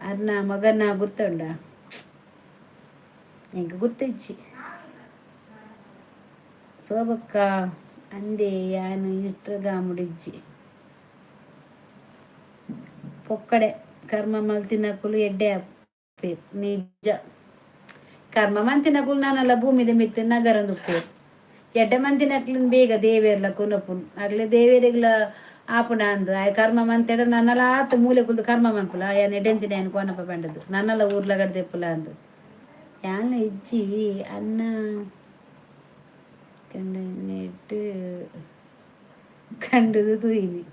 A: ಅರ್ನ ಮಗನ ಗುರ್ತುಂಡ ಎಂಕ್ ಗುರ್ತಿಜ್ಜಿ ಸೋಬಕ್ಕ ಅಂದೆ ಯಾನ್ ಇನ್ಸ್ಟಾಗ್ರಾಮ್ ಇಜ್ಜಿ ಪೊಕ್ಕಡೆ ಕರ್ಮ ಮಲ್ತಿನಕುಲು ಎಡ್ಡೆ ಆಪೆರ್ ನಿಜ ಕರ್ಮ ಮಂತಿನಕುಲು ನಾನಲ್ಲ ಭೂಮಿದ ಮಿತ್ತ್ ನಗರಂದುಪ್ಪೆರ್ ಎಡ್ಡೆ ಮಂತಿನಕ್ಲೆನ್ ಬೇಗ ದೇವೆರ್ಲ ಕೊನೊಪುನು ಅಗ್ಲೆ ದೇವೆರೆಗ್ಲ ಆಪುಂಡ ಅಂದ್ ಆಯೆ ಕರ್ಮ ಮಂತೆಡ ನನಲ ಆತ್ ಮೂಲೆ ಕುಲ್ದು ಕರ್ಮ ಮನ್ಪುಲ ಯಾನ್ ಎಡ್ಡೆಂತಿನ ಯಾನ್ ಕೊನಪ ಪಂಡದು ನನಲ ಊರ್ಲಗಡ್ದೆಪ್ಪುಲ ಅಂದ್ ಯಾನ್ಲ ಇಜ್ಜಿ ಅನ್ನ ಕಂಡನೆಟ್ ಕಂಡುದು ತೂಯಿನಿ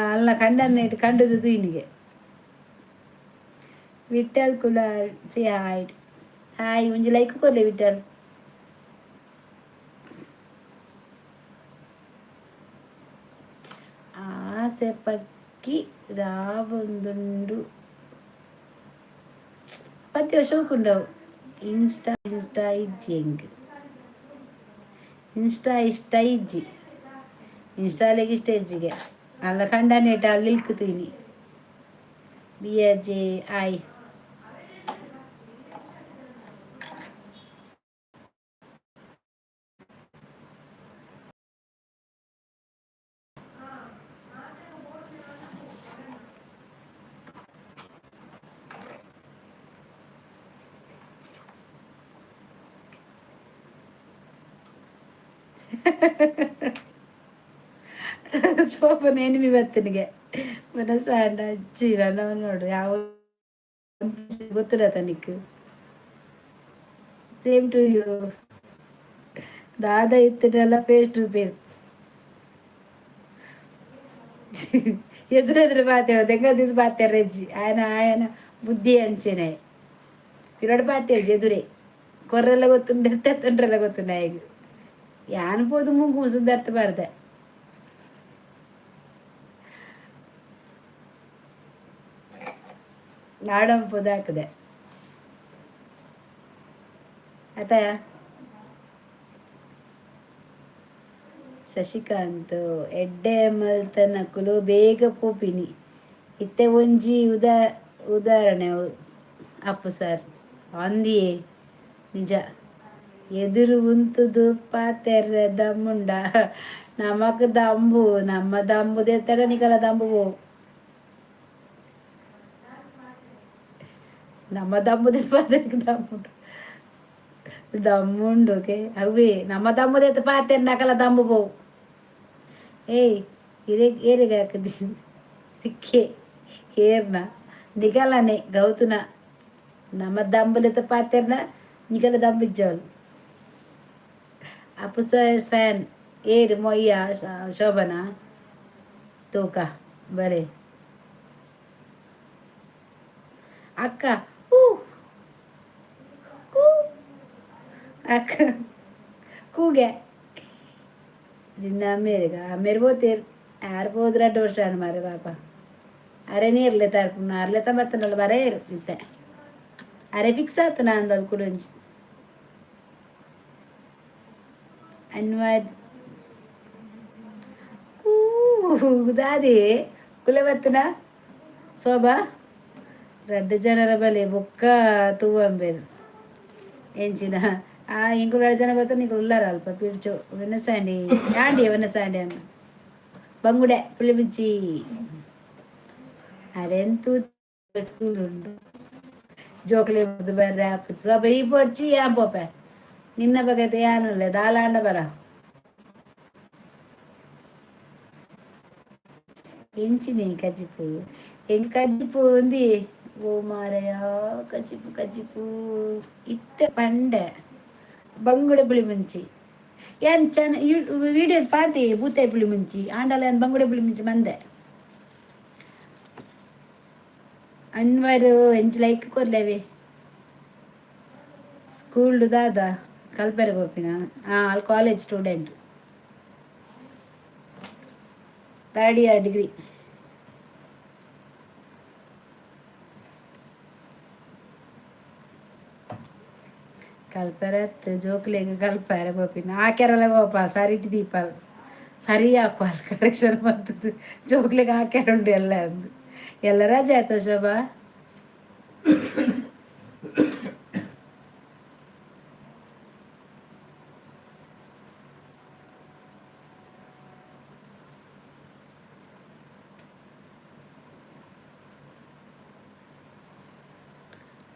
A: ಅಲ್ಲ ಕಂಡನೆಟ್ ಕಂಡುದು ತೂಯಿನಿಗೆ. Vittal Kulal say hi hi ಒಂಜಿ ಲೈಕ್ ಕೊರ್ಲೆ ವಿಠಲ್. ಆಸೆ ಪಕ್ಕಿ ರಾವೊಂದುಂಡು ಪತ್ತಿ ಶೋಕುಂಡವು ಇನ್ಸ್ಟಾ ಇನ್ಸ್ಟಾ ಇಜ್ಜಿ ಎಂಕ್ ಇನ್ಸ್ಟಾ ಇಷ್ಟ ಇಜ್ಜಿ ಇನ್ಸ್ಟಾಲೆಗ್ ಇಷ್ಟ ಇಜ್ಜಿಗೆ ಅಲ್ಲ ಕಂಡನೇಟ ಅಲ್ಲಿ ಇಲ್ಕ್ ತೂಯಿನಿ ಬಿ ಆರ್ ಜೆ ಆಯ್. ಶೋಭನ ಎನಿಮಿ ಬತ್ತನಿಗೆ ಮನಸ್ಸಾಂಡ ಅಜ್ಜಿ ನನ್ನ ನೋಡು ಯಾವ ಗೊತ್ತಿಲ್ಲ ತನಿಕ್. ಸೇಮ್ ಟು you ದಾದ ಇತ್ತನೆಲ್ಲ ಫೇಸ್ ಟು ಫೇಸ್ ಎದುರೆದುರು ಪಾತೆರ ದೆಂಗದಿದ್ದು ಪಾತೆರ ಅಜ್ಜಿ ಆಯನ ಆಯನ ಬುದ್ಧಿ ಅಂಚೆನೆ ಪಿರಡ್ ಪಾತೆರ್ಜಿ ಎದುರೇ ಕೊರ್ರೆಲ್ಲ ಗೊತ್ತುಂಡು ತೆತ್ತುಂಡ್ರೆಲ್ಲ ಗೊತ್ತುಂಡು ಆಯಗ್ ಯಾನ್ ಪೋದು ಮೂಂಕು ಮುಸುಂದರ್ತ ಬಾರ್ದೆ. ನಾಡಂಪುದು ಹಾಕದೆ ಆತಾಯ. ಶಶಿಕಾಂತ್ ಎಡ್ಡೆ ಮಲ್ತನಕುಲು ಬೇಗ ಪೋಪಿನಿ ಇತ್ತೆ ಒಂಜಿ ಉದಾಹರಣೆ ಅಪ್ಪು ಸರ್ ಅಂದಿಯೇ ನಿಜ ಎದುರು ಉಂತುದು ಪಾತೆರ್ರೆ ದಮ್ಮುಂಡ ನಮಕ್ ದಂಬು ನಮ್ಮ ದಂಬು ದೆತ್ತಡ ನಿಕಲ ದಂಬು ಪೋವು ನಮ್ಮ ದಂಬು ದೆತ್ತ್ ಪಾತೆರ್ಗ್ ದಮ್ಮುಂಡು ದಮ್ಮುಂಡು ಓಕೆ ಅವೇ ನಮ್ಮ ದಮ್ಮು ದೆತ್ತ್ ಪಾತೆರ್ಂಡ ನಕಲ ದಂಬು ಪೋವು ಏಯ್ ಇರೆ ಏರೆಗ್ ಹಾಕುದು ಕೆ ಏರ್ನ ನಿಕಲನೆ ಗೌತುನ ನಮ್ಮ ದಂಬುಲೆತ್ತ ಪಾತೆರ್ನ ನಿಕಲ ದಂಬು ಇಜ್ಜಾಲ್. ಅಪ್ಪು ಸರ್ ಫ್ಯಾನ್ ಏರ್ ಮೊಯ್ಯ ಶೋಭನಾ ತೂಕ ಬರೆ ಅಕ್ಕ ಹೂ ಕೂ ಅಕ್ಕ ಕೂಗೆ ನಿನ್ನ ಅಮ್ಮೇರಿಗೆ ಅಮ್ಮೇರು ಪೋತೇರು ಆರು ಪೋದು ರಡ್ಡು ವರ್ಷ ಆಂಡ್ ಮಾರ್ರೆ ಪಾಪ ಅರೆ ನೀರ್ಲೆ ತಾರ್ಪುನ ಅರ್ಲೆ ಬತ್ತನಲ್ಲ ಬರೇರು ಇತ್ತೆ ಅರೆ ಫಿಕ್ಸ್ ಆತನ ಅಂದಲ್ ಕುಡೊಂಜಿ ಅನ್ವಾಜ್ ಕೂ ದಾದೆ ಕುಲೆ ಬತ್ತನ ಶೋಭಾ ರಡ್ಡು ಜನರ ಬಲೆ ಬೊಕ್ಕ ತೂವಂಬೆರ್ ಎಂಚಿನ ಆ ಎಂಕುಲು ರಡ್ಡು ಜನ ಬತ್ತ ನಿಕುಲು ಉಲ್ಲಾರ ಅಲ್ಪ ಪಿಡ್ಚು ವೆನಸಾಂಡಿ ಯಾಂಡಿ ವೆನಸಾಂಡಿ ಅನ್ನ ಬಂಗುಡೆ ಪುಳಿಮಿಂಚಿ ಅರೆಂತು ಸ್ಕೂಲ್ ಉಂಡು ಜೋಕ್ಲೆ ಬರ್ರೆ ಆಪುಜಿ ಸೊಬ ಈ ಪೊಡ್ಚಿ ಯಾನ್ ಪೋಪೆ ನಿನ್ನ ಬಗೆತ ಯಾನುಲ್ಲೆ ದಾಲಾಂಡ ಬರ ಎಂಚಿನಿ ಕಜಿಪು ಎಂಕ್ ಕಜಿಪು ಒಂದಿ ಓ ಮಾರಾಯ, ಕಜಿಪು ಕಜಿಪು ಇತ್ತೆ ಪಂಡೆ ಬಂಗುಡೆ ಪುಳಿ ಮುಂಚಿ. ಏನ್ ಚೆನ್ನ ವಿಡಿಯೋ ಪಾತಿ ಬೂತಾಯಿ ಪುಳಿ ಮುಂಚಿ ಆಂಡಲ ಏನ್ ಬಂಗುಡೆ ಪುಳಿ ಮುಂಚಿ ಮಂದೆ. ಅನ್ವರ್ ಎಂಚ್ ಲೈಕ್ ಕೊರ್ಲೇವೆ. ಸ್ಕೂಲ್ ದಾದ ಕಲ್ಪೆರೆ ಪೋಪಿನ? ಹಾಂ, ಅಲ್ಲಿ college student, third year degree. ಕಲ್ಪೆರೆ ಜೋಕ್ಲೆಗ್ ಕಲ್ಪೆರೆ ಪೋಪಿನ. ಆಕೆರಲೆ ಪೋಪ ಸರಿಟ್ ದೀಪಾಲ್ ಸರಿ ಹಾಕುವಲ್ ಕರೆಕ್ಷನ್ ಬರ್ತದೆ. ಜೋಕ್ಲೆಗ್ ಹಾಕ್ಯಾರ ಉಂಡು ಎಲ್ಲ ಅಂದು ಎಲ್ಲ ರಜೆ ಆಯ್ತಾ ಶೋಭಾ?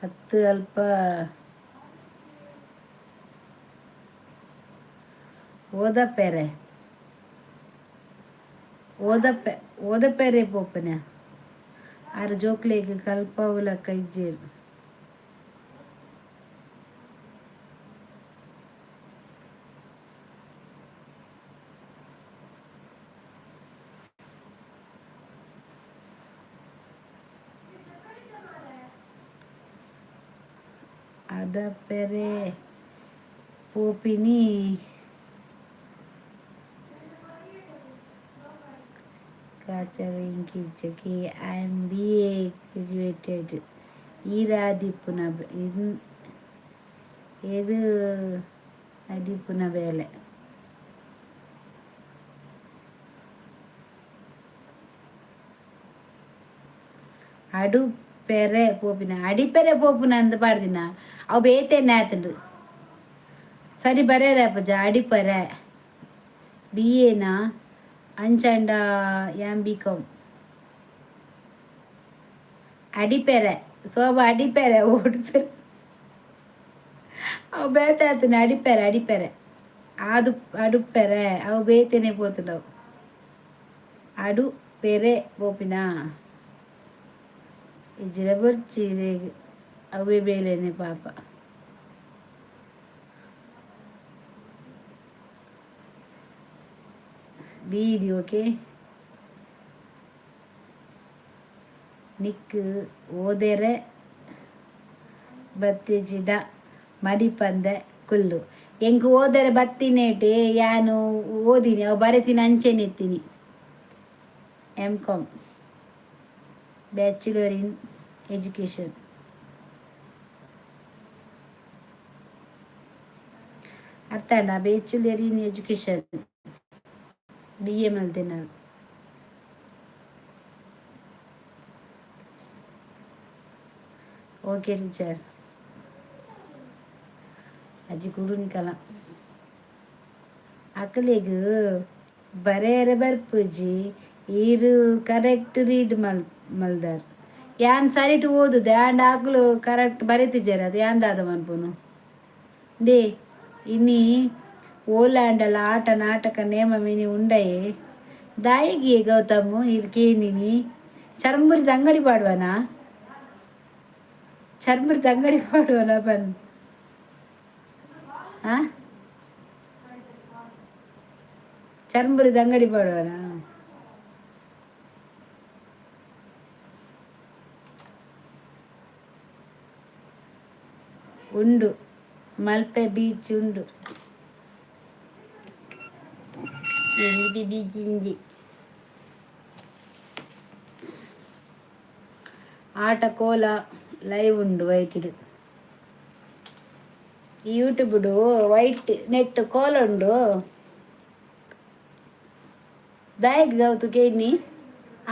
A: ಹತ್ತು ಅಲ್ಪ ಓದಪ್ಪೆರೆ ಓದಪ್ಪೆ ಓದಪ್ಪೆರೆ ಪೋಪನ. ಆರ್ ಜೋಕ್ಲೆಗ್ ಕಲ್ಪವುಲಕ್ಕ ಇಜ್ಜೆರ್. ಅದಪ್ಪೆರೆ ಪೋಪಿನಿ. ಕಾಚರಿಂಕಿಚಕಿ. I am BA graduated. ಈರಾದಿಪ್ಪುನ ಏರು ಅದಿಪ್ಪುನ ಬೇಲೆ? ಅಡುಪೆರೆ ಪೋಪಿನ, ಅಡಿಪೆರೆ ಪೋಪುನ ಅಂದ್ ಪಾಡ್ದಿನ. ಅವು ಬೇತೆನೆ ಆತುಂಡು. ಸರಿ ಬರೆಯರೆ ಅಪ್ಪಜ. ಅಡಿಪರೆ ಬಿ ಎನಾ? ಅಂಚಾಂಡ ಯಾನ್ ಬಿ ಕಾಮ್. ಅಡಿಪೆರೆ ಸೋಬ, ಅಡಿಪೆರೆ ಓಡಿಪೆರೆ ಅವು ಬೇತೆ ಆತುಂಡು. ಅಡಿಪೆರೆ ಅಡಿಪೆರೆ ಆದು ಅಡುಪೆರೆ ಅವು ಬೇತೆನೆ ಪೋತುಂಡು ಅವು. ಅಡು ಪೆರೆ ಪೋಪಿನ ಇಜ್ಜಿಡ ಬೊರ್ಚಿ ಇರೆಗ್ ಅವೇ ಬೇಲೆನೆ ಪಾಪ. ವಿಡಿಯೋಕೆ ನಿಕ್ಕ್ ಓದೆರೆ ಬತ್ತಿಜಿಡ ಮಡಿಪಂದೆ ಕುಲ್ಲು. ಎಂಕ್ ಓದರೆ ಬತ್ತಿನೇಟೆ ಯಾನು ಓದಿನಿ. ಅವು ಬರೆತಿನ ಅಂಚೆನೆ ಇತ್ತೀನಿ. M Com, bachelor in education. ಅರ್ಥ ಆಂಡ? Bachelor in education, BA ಮಲ್ದಿನ. Okay teacher. ಅಜ್ಜಿ ಕುಡುನಿಕಲ ಅಕಲೆಗ್ ಬರೆಯರೆ ಬರ್ಪುಜಿ. ಈರು ಕರೆಕ್ಟ್ ರೀಡ್ ಮಲ್ ಮಲ್ದಾರ್. ಯಾನ್ ಸರಿಟ್ ಓದುದೆ ಆಂಡ ಅಕುಲು ಕರೆಕ್ಟ್ ಬರೆತಿಜೆರ್. ಅದು ಯಾನ್ ದಾದ ಮನ್ಪುನು? They ಇನಿ ಓಲಾಂಡಲ ಆಟ ನಾಟಕ ನೇಮ ಮಿನಿ ಉಂಡಯೆ ದಾಯಿಗೆ ಗೌತಮ್ ಇರ್ ಕೇನಿನಿ. ಚರ್ಮುರಿದ ಅಂಗಡಿ ಪಾಡುವನಾ? ಚರ್ಮುರಿದ ಅಂಗಡಿ ಪಾಡುವನಾ ಪನ್? ಆ ಚರ್ಮುರಿದ ಅಂಗಡಿ ಪಾಡುವನಾ? ಉಂಡು, ಮಲ್ಪೆ ಬೀಚ್ ಉಂಡು. ಇಂಜಿ ಬೀಚ್ ಇಂಜಿ. ಆಟ ಕೋಲ ಲೈವ್ ಉಂಡು ವೈಟಿಡ್. ಯೂಟ್ಯೂಬ್ಡು ವೈಟ್ ನೆಟ್ ಕೋಲ ಉಂಡು. ದಾಯೆಗ್ ಗೌತು ಕೇನಿ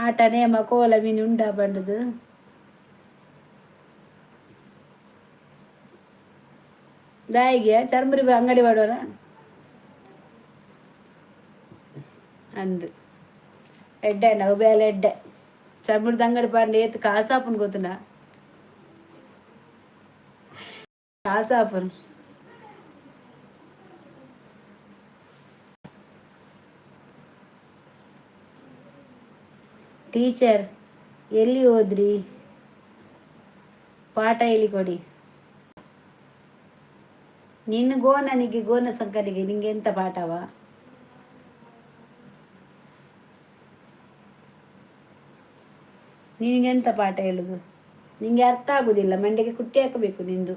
A: ಆಟ ನೇಮ ಕೋಲ ಮೀನು ಉಂಡಾ ಪಂಡದು? ದಾಯಿಗೆ ಚರ್ಮುರಿ ಅಂಗಡಿ ಪಾಡುವನ ಅಂದ್. ಎಡ್ಡೆ ಅಣ್ಣ, ಅವು ಬೇಲೆ ಎಡ್ಡೆ. ಚರ್ಮುರಿದ ಅಂಗಡಿ ಪಾಂಡ ಏತ್ ಕಾಸಾಪುನ್ ಗೊತ್ತುಂಡ? ಕಾಸಾಪುನ್. ಟೀಚರ್ ಎಲ್ಲಿ ಹೋದ್ರಿ? ಪಾಠ ಹೇಳಿಕೊಡಿ. ನಿನ್ನ ಗೋನನಿಗೆ, ಗೋನ ಸಂಕರಿಗೆ ನಿಂಗೆ ಎಂತ ಪಾಠವ? ನಿನಗೆಂತ ಪಾಠ ಹೇಳುದು? ನಿಂಗೆ ಅರ್ಥ ಆಗುದಿಲ್ಲ. ಮಂಡೆಗೆ ಕುಟ್ಟಿ ಹಾಕಬೇಕು ನಿಂದು.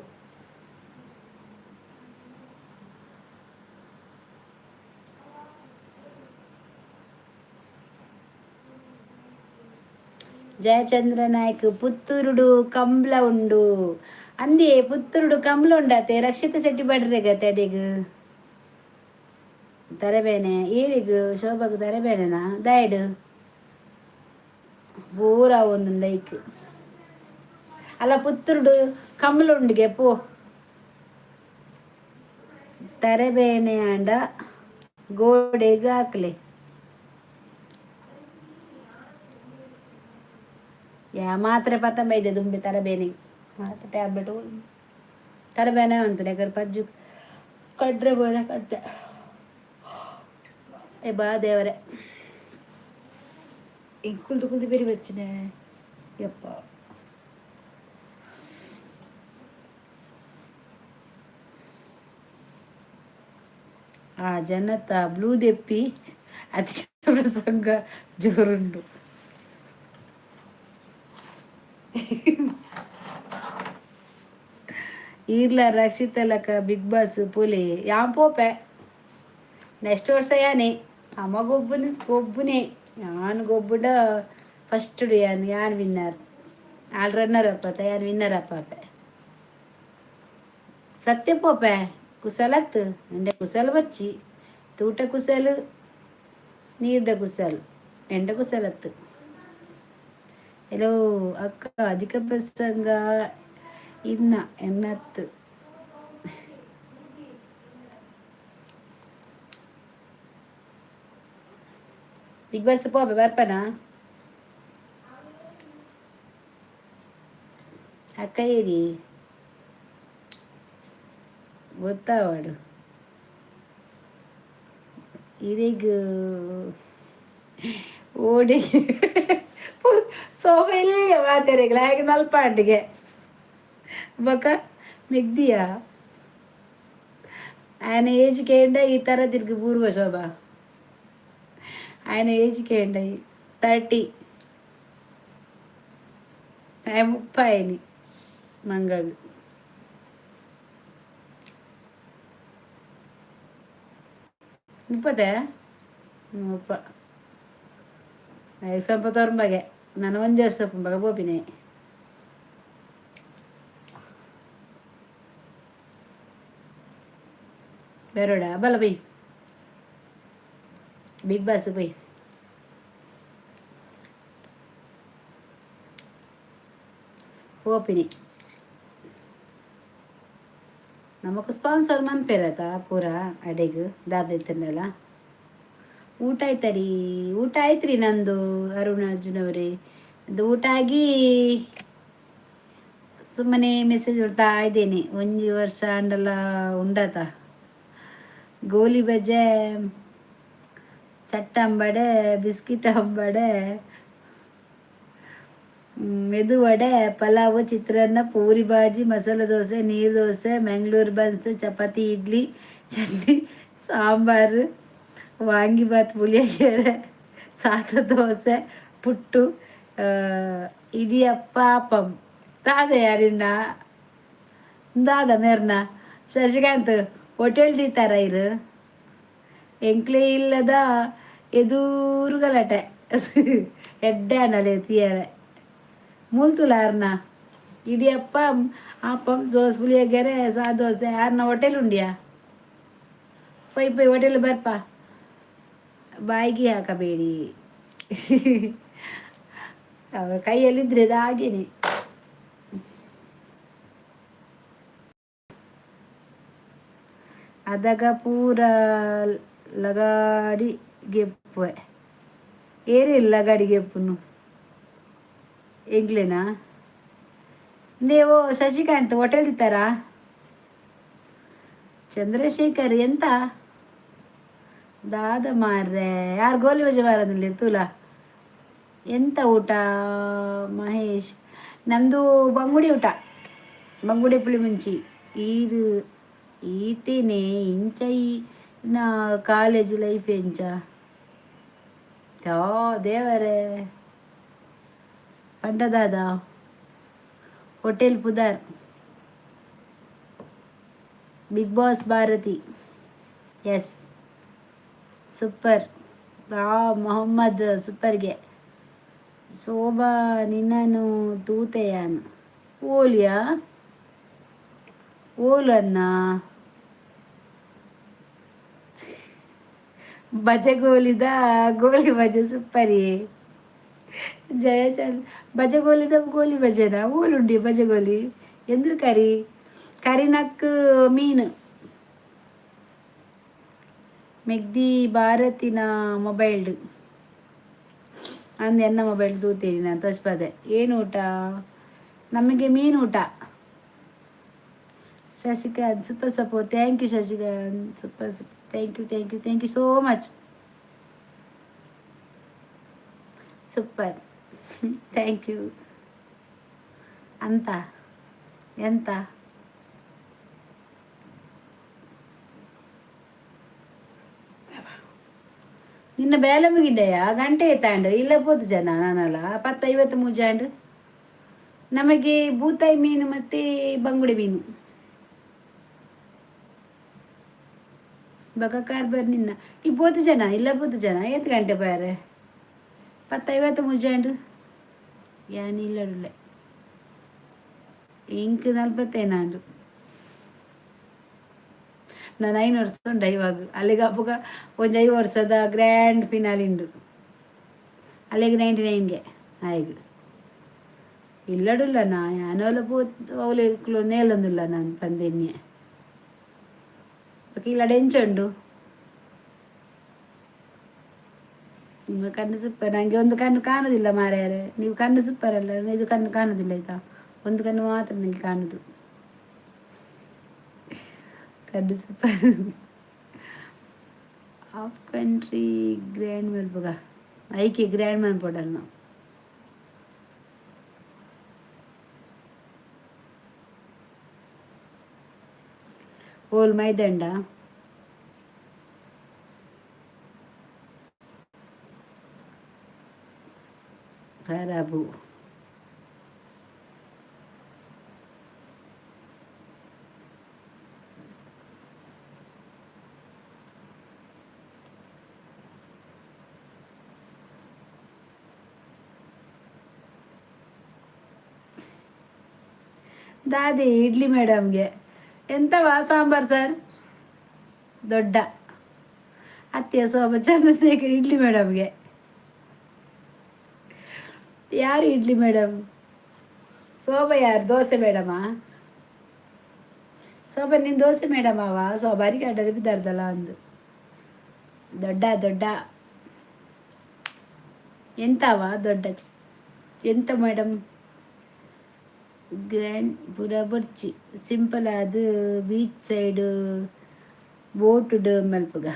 A: ಜಯಚಂದ್ರ ನಾಯ್ಕ್, ಪುತ್ತೂರುಡು ಕಂಬ್ಲ ಉಂಡು ಅಂದೇ. ಪುತ್ತೂರುಡು ಕಂಬ್ಲ ಉಂಡಾತೆ. ರಕ್ಷಿತ ಶೆಟ್ಟಿ ಬಡ್ರೆಗತೆ ಅಡಿಗ್ ತರಬೇನೆ. ಏರಿಗ್ ಶೋಭಾಗ್ ತರಬೇನೆನಾ? ದಾಯ್ಡು ಪೂರ ಒಂದು ಲೈಕ್ ಅಲ್ಲ. ಪುತ್ತೂರುಡು ಕಂಬ್ಲ ಉಂಡುಗೆ ಪೋ. ತರಬೇನೆ ಆಂಡ ಗೋಡೆಗ್ ಹಾಕ್ಲೆ. ಯಾ ಮಾತ್ರೆ ಪತ್ತಂಬೈದೆ ದುಂಬೆ ತರಬೇನೆ. ಮಾತ್ರೆ ಟ್ಯಾಬ್ಲೆಟ್ ತರಬೇನೆ ಅಂತಾರೆ. ಕಡೆ ಪಜ್ಜು ಕಡ್ರೆ ಬೋರ ಕತ್ತೆ. ಏ ಬಾ ದೇವರೇ. ಕುಲ್ದು ಕುಲ್ದು ಬೇರೆ ಬಚ್ಚಿನೆ ಯಪ್ಪ. ಆ ಜನತ ಬ್ಲೂ ದೆಪ್ಪಿ ಅಧಿಕ ಪ್ರಸಂಗ ಜೋರುಂಡು. ಈರ್ಲ ರಕ್ಷಿತಲಕ ಬಿಗ್ ಬಾಸ್ ಪುಲಿ ಯಾನ್ ಪೋಪೆ ನೆಕ್ಸ್ಟ್ ವರ್ಷ. ಯಾನೆ ಅಮ್ಮ ಗೊಬ್ಬುನಿ ಗೊಬ್ಬುನೆ. ಯಾನ್ ಗೊಬ್ಬುಡ ಫಸ್ಟ್ ಯಾನ್ ಯಾನ್ ವಿನ್ನರ್. ಆಲ್ ರನ್ನರ್ ಅಪ್ಪ, ಯಾನ್ ವಿನ್ನರ್ ಅಪ್ಪ. ಸತ್ಯ ಪೋಪೆ. ಕುಸಲತ್ ಎಂಡೆ ಕುಸಲ್ ಬಚ್ಚಿ ತೂಟ ಕುಸಲ್, ನೀರ್ದ ಕುಸಲ್, ಎಂಡ ಕುಸಲತ್ತು. ಹಲೋ ಅಕ್ಕ, ಅಧಿಕ ಪ್ರಸಂಗ ಇನ್ನ ಎನ್ನತ್ತು. ಬಿಗ್ ಬಾಸ್ ಪೋಪೆ, ಬರ್ಪನಾ ಅಕ್ಕ? ಏರಿ ಗೊತ್ತಾವಡು ಇರೆಗ್ ಓಡಿ ಸೋಫೆ ಮಾತೆರೆಗ್ಲ ಹಾಗೆ ನಲ್ಪಾಂಡಿಗೆ ಬೊಕ ಮೆಗ್ದಿಯ. ఆయన ಏಜ್ ಕೇಂಡ ಈ ಥರ ತಿರ್ಗಿ ಪೂರ್ವ ಶೋಭಾ. ఆయన ಏಜ್ ಕೇಂಡ 30, ఆయన 30 ಮಂಗಗ್. ಮುಪ್ಪತ್ತೆ 30 ಸ್ವಲ್ಪ ತೊರಂಬಗೆ. ನಾನು ಒಂಜಿ ವರ್ಷ ಬಗ ಪೋಪಿನೆ. ಬೇರೋಡ ಬಲ by big boss by ಪೋಪಿನಿ. ನಮಕ್ ಸ್ಪಾನ್ಸರ್ ಮನ್ಪೇರತ ಪೂರ ಅಡೆಗ್ ದಾದ. ಊಟ ಆಯ್ತರಿ? ಊಟ ಆಯ್ತ್ರಿ ನಂದು ಅರುಣ್ ಅರ್ಜುನ್ ಅವರೇ. ಅದು ಊಟ ಆಗಿ ಸುಮ್ಮನೆ ಮೆಸೇಜ್ ಕೊಡ್ತಾ ಇದ್ದೇನೆ. ಒಂಜಿ ವರ್ಷ ಅಂಡಲ ಉಂಡಾತ. ಗೋಲಿ ಬಜೆ, ಚಟ್ಟಂಬಡೆ, ಬಿಸ್ಕಿಟ್ ಅಂಬಡೆ, ಮೆದುವಡೆ, ಪಲಾವು, ಚಿತ್ರಾನ್ನ, ಪೂರಿ ಭಾಜಿ, ಮಸಾಲೆ ದೋಸೆ, ನೀರು ದೋಸೆ, ಮ್ಯಾಂಗ್ಳೂರ್ ಬನ್ಸ್, ಚಪಾತಿ, ಇಡ್ಲಿ, ಚಟ್ನಿ, ಸಾಂಬಾರು, ವಾಂಗಿಬಾತ್, ಪುಳಿಯೋಗರೆ, ಸಾದ ದೋಸೆ, ಪುಟ್ಟು, ಇಡಿಯಪ್ಪ, ಅಪ್ಪಂ ದಾದ ಯಾರಿನ್ನ ದಾದ ಮೇರ್ನ. ಶಶಿಕಾಂತ್ ಹೋಟೆಲ್ ದೀತಾರ ಇರು. ಎಂಕ್ಲೆ ಇಲ್ಲದ ಎದೂರು ಗಲಾಟೆ ಎಡ್ಡೆ ಅನಲೆ ತೀಯರೆ ಮೂಲ್ತುಲ. ಇಡಿಯಪ್ಪ, ಆಪಂ, ದೋಸೆ, ಪುಳಿಯೋಗರೆ, ಸಾ ದೋಸೆ ಆರ್ನ ಹೋಟೆಲ್ ಉಂಡಿಯಾ? ಪೊಯ್ ಪೊಯ್ ಹೋಟೆಲ್ ಬರ್ಪ. ಬಾಯಿಗೆ ಹಾಕಬೇಡಿ. ಅವ ಕೈಯಲ್ಲಿದ್ರೆ ಅದು ಹಾಗೇನೆ. ಅದಗ ಪೂರ ಲಗಾಡಿ ಗೆಪ್ಪುವೆ. ಏರಿಲ್ಲ ಲಗಾಡಿ ಗೆಪ್ಪುನು ಎಂಕ್ಲೆನಾ? ನೀವು ಶಶಿಕಾಂತ್ ಹೋಟೆಲ್ ತಿತ್ತಾರಾ? ಚಂದ್ರಶೇಖರ್ ಎಂತ ದಾದ ಮಾರ್ರೆ? ಯಾರು ಗೋಲಿ ಬಜೆ ಮಾರಂದಿಲ್ಲ ತೂಲ. ಎಂತ ಊಟ ಮಹೇಶ್? ನಮ್ಮದು ಬಂಗುಡೆ ಊಟ, ಬಂಗುಡೆ ಪುಳಿ ಮುಂಚಿ. ಈರು ಈತೇನೆ ಇಂಚ ಈ ಕಾಲೇಜ್ ಲೈಫ್ ಎಂಚ? ಯೋ ದೇವರೇ. ಪಂಡದಾದ hotel ಪುದಾರ್. Big boss Bharati, yes, super. ಆ ಮೊಹಮ್ಮದ್ ಸೂಪರ್ಗೆ. ಶೋಭಾ, ನಿನ್ನನು ತೂತೆಯಾನು ಓಲಿಯಾ ಓಲನ್ನ ಬಜೆ ಗೋಲಿದ ಗೋಲಿ ಬಜೆ ಸೂಪರಿ. ಜಯಚಂದ್, ಬಜೆ ಗೋಲಿದ ಗೋಲಿ ಬಜೆನಾ? ಓಲುಂಡಿ ಬಜೆ ಗೋಲಿ ಎಂದ್ರು? ಕರಿ ಕರಿನಕ್ ಮೀನು. ಮೆಗ್ದಿ ಭಾರತಿನ ಮೊಬೈಲ್ಡ್ ಅಂದು ಎನ್ನ ಮೊಬೈಲ್ ತೂತೇನಿ ನಾನು, ತೋಚ್ಪದೆ. ಏನು ಊಟ? ನಮಗೆ ಮೀನು ಊಟ. Shashikant, super support. Thank you Shashikant, super super. Thank you, thank you, thank you so much. Super, thank you. ಅಂತ ಎಂತ? ನಿನ್ನ ಬೇಲೆ ಮುಗಿಂಡಯ್ಯ? ಗಂಟೆ ತಾಂಡು ಇಲ್ಲ ಪೋದು ಜನ ನಾನಲ್ಲ 10:53 ಆಂಡು. ನಮಗೆ ಬೂತಾಯಿ ಮೀನು ಮತ್ತು ಬಂಗುಡೆ ಮೀನು. ಬಕ ಕಾರ್ಬರ್ ನಿನ್ನ ಈ ಪೋತು ಜನ ಇಲ್ಲ ಪೋತು ಜನ. ಏತ್ ಗಂಟೆ ಬಾರೆ? 10:53 ಆಂಡು. ಯಾನ್ ಇಲ್ಲಡುಲ್ಲೆ. ಇಂಕ್ 45 ಆಂಡು. ನಾನು 5 ವರ್ಷ ಉಂಡ ಇವಾಗ. ಅಲ್ಲಿಗೆ ಅಪ್ಪಗ ಒಂಜಿ 5 ವರ್ಷದ ಗ್ರ್ಯಾಂಡ್ ಫಿನಾಲಿ ಉಂಡು ಅಲ್ಲಿಗೆ 99ಗೆ. ಆಯ್ತು, ಇಲ್ಲಡುಲ್ಲ ನಾ ಯಾನೋಲ ಪೋತ್ ಅವಳು ನೇಲೊಂದುಲ್ಲ ನಾನು ಪಂದೆನ್ನೆ. ಬೊಕ ಇಲ್ಲಡೆ ಎಂಚ ಉಂಡು? ನಿಮ್ಮ ಕಣ್ಣು ಸೂಪರ್. ನನಗೆ ಒಂದು ಕಣ್ಣು ಕಾಣುದಿಲ್ಲ ಮಾರ್ಯಾರೆ. ನೀವು ಕಣ್ಣು ಸೂಪರ್ ಅಲ್ಲ? ಇದು ಕಣ್ಣು ಕಾಣುದಿಲ್ಲ, ಆಯ್ತಾ? ಒಂದು ಕಣ್ಣು ಮಾತ್ರ ನನಗೆ ಕಾಣುದು. ಕಣ್ಣು ಸೂಪರ್. ಹಾಫ್ ಕಂಟ್ರಿ ಗ್ರ್ಯಾಂಡ್ ಮಲ್ಪುಗ. ಐಕೆ ಗ್ರ್ಯಾಂಡ್ ಮನ್ಪೊಡಲ್ ನಾವು. ಓಲ್ ಮೈದಂಡ ಖರಾಬು. ದಾದಿ ಇಡ್ಲಿ ಮೇಡಮ್ಗೆ ಎಂತವಾ ಸಾಂಬಾರ್ ಸರ್? ದೊಡ್ಡ ಅತ್ತಿಯ ಶೋಭಾ ಚಂದ್ರಶೇಖರ್. ಇಡ್ಲಿ ಮೇಡಮ್ಗೆ ಯಾರು ಇಡ್ಲಿ ಮೇಡಮ್? ಶೋಭಾ ಯಾರು? ದೋಸೆ ಮೇಡಮಾ? ಶೋಭಾ, ನೀನು ದೋಸೆ ಮೇಡಮ್ ಅವ? ಸೋಬಾರಿಗೆ ಅಡ್ಡದ ಬಿದ್ದಾರ್ದಲ್ಲ ಅಂದು. ದೊಡ್ಡ ದೊಡ್ಡ ಎಂತವ? ದೊಡ್ಡ ಎಂತ ಮೇಡಮ್? ಗ್ರ್ಯಾಂಡ್ ಪೂರ ಬೊರ್ಚಿ, ಸಿಂಪಲ್ ಆದ್ ಬೀಚ್ ಸೈಡ್ ಬೋಟುಡ್ ಮಲ್ಪುಗ.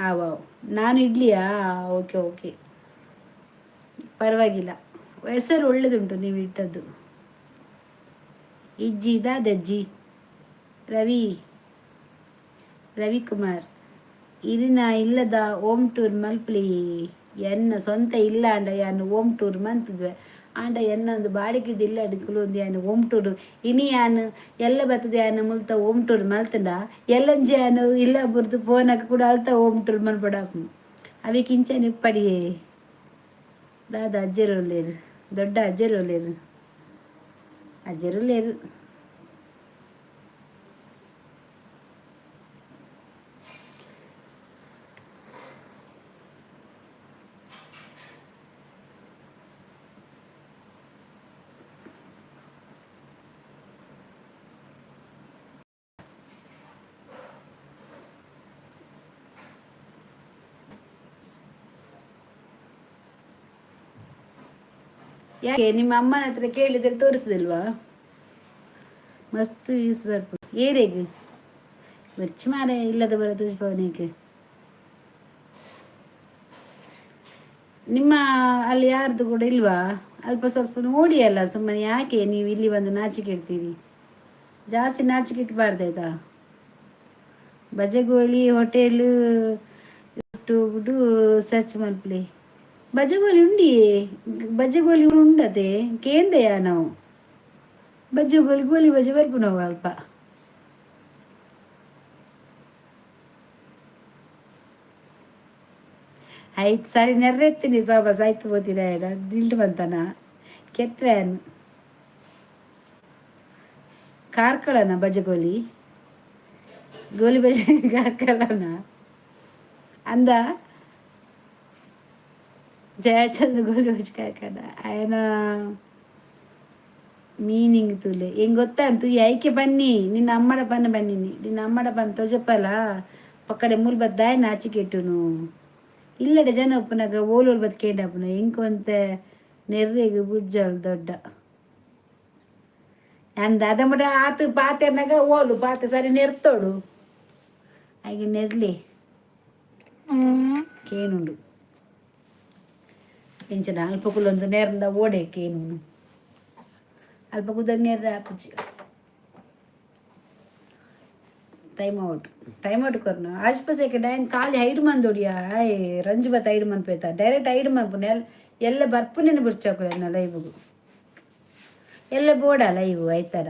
A: ಆವ್ ಆವ್. ನಾನು ಇಡ್ಲಿಯಾ? ಓಕೆ ಓಕೆ, ಪರವಾಗಿಲ್ಲ. ಹೆಸರು ಒಳ್ಳೆದುಂಟು ನೀವು ಇಟ್ಟದ್ದು. ಇಜ್ಜಿ ದಾದಜ್ಜಿ. ರವಿ ರವಿಕುಮಾರ್, ಇರಿನ ಇಲ್ಲದ ಓಮ್ ಟೂರ್ ಮಲ್ಪಲಿ. ಎನ್ನ ಸ್ವಂತ ಇಲ್ಲ ಅಂಡ ಯಾನ್ ಓಮ್ ಟೂರ್ ಮಂತುದ್ವೆ. ಆಂಡ ಎನ್ನ ಒಂದು ಬಾಡಿಗೆದ ಇಲ್ಲ ಒಂದು ಯಾನ್ ಓಮ್ ಟೂರ್. ಇನಿ ಯಾನ್ ಎಲ್ಲ ಬತ್ತದ ಯಾನ್ ಮುಲ್ತ ಓಮ್ ಟೂರ್ ಮಲ್ತಂಡ ಎಲ್ಲಂಜಿ ಯಾನ್ ಇಲ್ಲ ಬುರ್ದು ಫೋನಾಗ ಕೂಡ ಅಲ್ತ ಓಮ್ ಟೂರ್ ಮಲ್ಪಡಾಪುಂಡು. ಅವಿಕ್ ಇಂಚನೆ ಇಪ್ಪಡಿಯೇ. ದಾದ ಅಜ್ಜೆರ್ ಉಲ್ಲೆರ್? ದೊಡ್ಡ ಅಜ್ಜೆರ್ ಉಲ್ಲೆರ್, ಅಜ್ಜೆರ್ ಉಲ್ಲೆರ್. ಯಾಕೆ, ನಿಮ್ಮ ಅಮ್ಮನ ಹತ್ರ ಕೇಳಿದರೆ ತೋರಿಸುದಿಲ್ವಾ? ಮಸ್ತ್ ಯೂಸ್ ಬರ್ಪು. ಏರೆಗ್ ಬರ್ಚಿ ಮಾರೆ ಇಲ್ಲದ ಬರ ತೋಜಿಪವನೇಕೆ. ನಿಮ್ಮ ಅಲ್ಲಿ ಯಾರ್ದು ಕೂಡ ಇಲ್ವಾ? ಅಲ್ಪ ಸ್ವಲ್ಪ ನೋಡಿ ಅಲ್ಲ ಸುಮ್ಮನೆ. ಯಾಕೆ ನೀವು ಇಲ್ಲಿ ಬಂದು ನಾಚಿಕೆ ಇಡ್ತೀರಿ? ಜಾಸ್ತಿ ನಾಚಿಕೆ ಇಟ್ಬಾರ್ದು, ಆಯ್ತಾ? ಬಜಗೋಳಿ ಹೋಟೆಲ್ ಯೂಟ್ಯೂಬ್ಡು ಸರ್ಚ್ ಮಲ್ಪಲೆ. ಬಜಗೋಲಿ ಉಂಡಿ, ಬಜಗೋಲಿ ಉಂಡತೆ ಕೇಂದೆಯ ನಾವು. ಬಜ್ಜೆಗೋಲಿ ಗೋಲಿ ಬಜೆ ಬರ್ಪು ನಾವು ಅಲ್ಪ. ಆಯ್ತು, ಸರಿ, ನೆರ್ರೆತ್ತೀನಿ. ಸೋಬಸ್ ಆಯ್ತು, ಬೋತಿನ ದಿಂಡು ಬಂತನ ಕೆತ್ವ್ಯಾನ್ ಕಾರ್ಕಳನ ಬಜಗೋಲಿ, ಗೋಲಿ ಬಜೆ ಕಾರ್ಕಳನ ಅಂದ. ಜಯಚಂದ್ರ ಗೋಲಿ ಬಜೆ ಕಾರ್ಕಳ ಆಯನ ಮೀನಿಂಗ್ ತೂಲೆ. ಹೆಂಗ್ ಗೊತ್ತಂತು ಐಕೆ ಬನ್ನಿ. ನಿನ್ನ ಅಮ್ಮಡ ಬನ್ನ ಬನ್ನಿನಿ, ನಿನ್ನ ಅಮ್ಮಡ ಬಂದು ತೊಜಪ್ಪಲ ಪಕ್ಕಡೆ ಮೂಲ್ ಬದ್ದಾಯ್ ನಾಚಿಕೆಟ್ಟುನು. ಇಲ್ಲಡೆ ಜನ ಉಪ್ಪುನಗ ಓಲೋಲ್ ಬತ್ ಕೇಂಡಪ್ಪನ ಎಂಕೊಂತೆ ನೆರ್ರೆಗ್ ಬುಜ್ಜಲ್ ದೊಡ್ಡ ಅಂದ ಅದ ಮುಟ ಆತು ಪಾತೆರ್ನಾಗ ಓಲು ಪಾತೆ ಸರಿ ನೆರ್ತೋಡು. ಹಾಗೆ ನೆರ್ಲಿ ಕೇನುಂಡು ಎಂಚನ ಅಲ್ಪ ಕುಲ್ಲೊಂದು ನೇರಂದ ಓಡೆ ಕೇನುನು ಅಲ್ಪ ಕುದ ನೇರ ಆಪುಜಿ. ಟೈಮ್ ಔಟ್, ಟೈಮ್ ಔಟ್ ಕೊರ್ನ ಆಜ್ಪ ಸೆಕೆಂಡ್ ಆಯ್ನ್ ಖಾಲಿ ಹೈಡ್ ಮಂದೊಡಿಯಾ. ಆಯ್ ರಂಜು ಬತ್ತ ಹೈಡ್ ಮನ್ಪೈತ, ಡೈರೆಕ್ಟ್ ಹೈಡ್ ಮನ್ಪುನ. ಎಲ್ ಎಲ್ಲ ಬರ್ಪುನೇನೆ ಬುಡ್ಚಾಕುಲೆ ಎನ್ನ ಲೈವ್ಗು. ಎಲ್ಲ ಬೋಡ ಲೈವ್ ಆಯ್ತಾರ.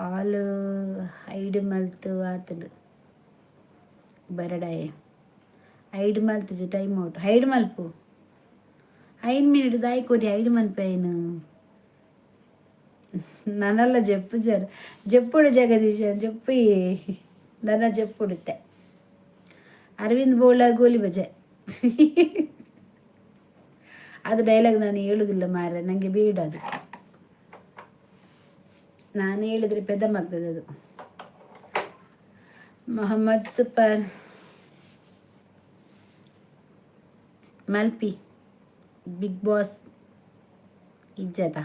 A: ಆಲ್ ಹೈಡ್ ಮಲ್ತು ಆತಂಡು ಬರಡಾಯೆ. ಹೈಡ್ ಮಲ್ತುಜಿ. ಟೈಮ್ ಔಟ್ ಹೈಡ್ ಮಲ್ಪು. 5 ಮಿನಿಟ್ ದಾಯಿ ಕೊರಿ ಹೈಡ್ ಮನ್ಪೆ. ಐನು ನನಲ್ಲ ಜಪ್ಪು ಜರ ಜಪ್ಪುಡು ಜಗದೀಶ ಜಪ್ಪು ನನ್ನ ಜಪ್ಪುಡುತ್ತೆ. ಅರವಿಂದ್ ಬೋಳ ಗೋಲಿ ಬಜೆ. ಅದು ಡೈಲಾಗ್ ನಾನು ಹೇಳುದಿಲ್ಲ ಮಾರ್ರೆ, ನನಗೆ ಬೇಡ ಅದು. ನಾನು ಹೇಳಿದ್ರೆ ಪೆದಮಾಗ್ತದೆ ಅದು. ಮೊಹಮ್ಮದ್ ಸೂಪರ್ ಮಲ್ಪಿ. ಬಿಗ್ ಬಾಸ್ ಇಜ್ಜದ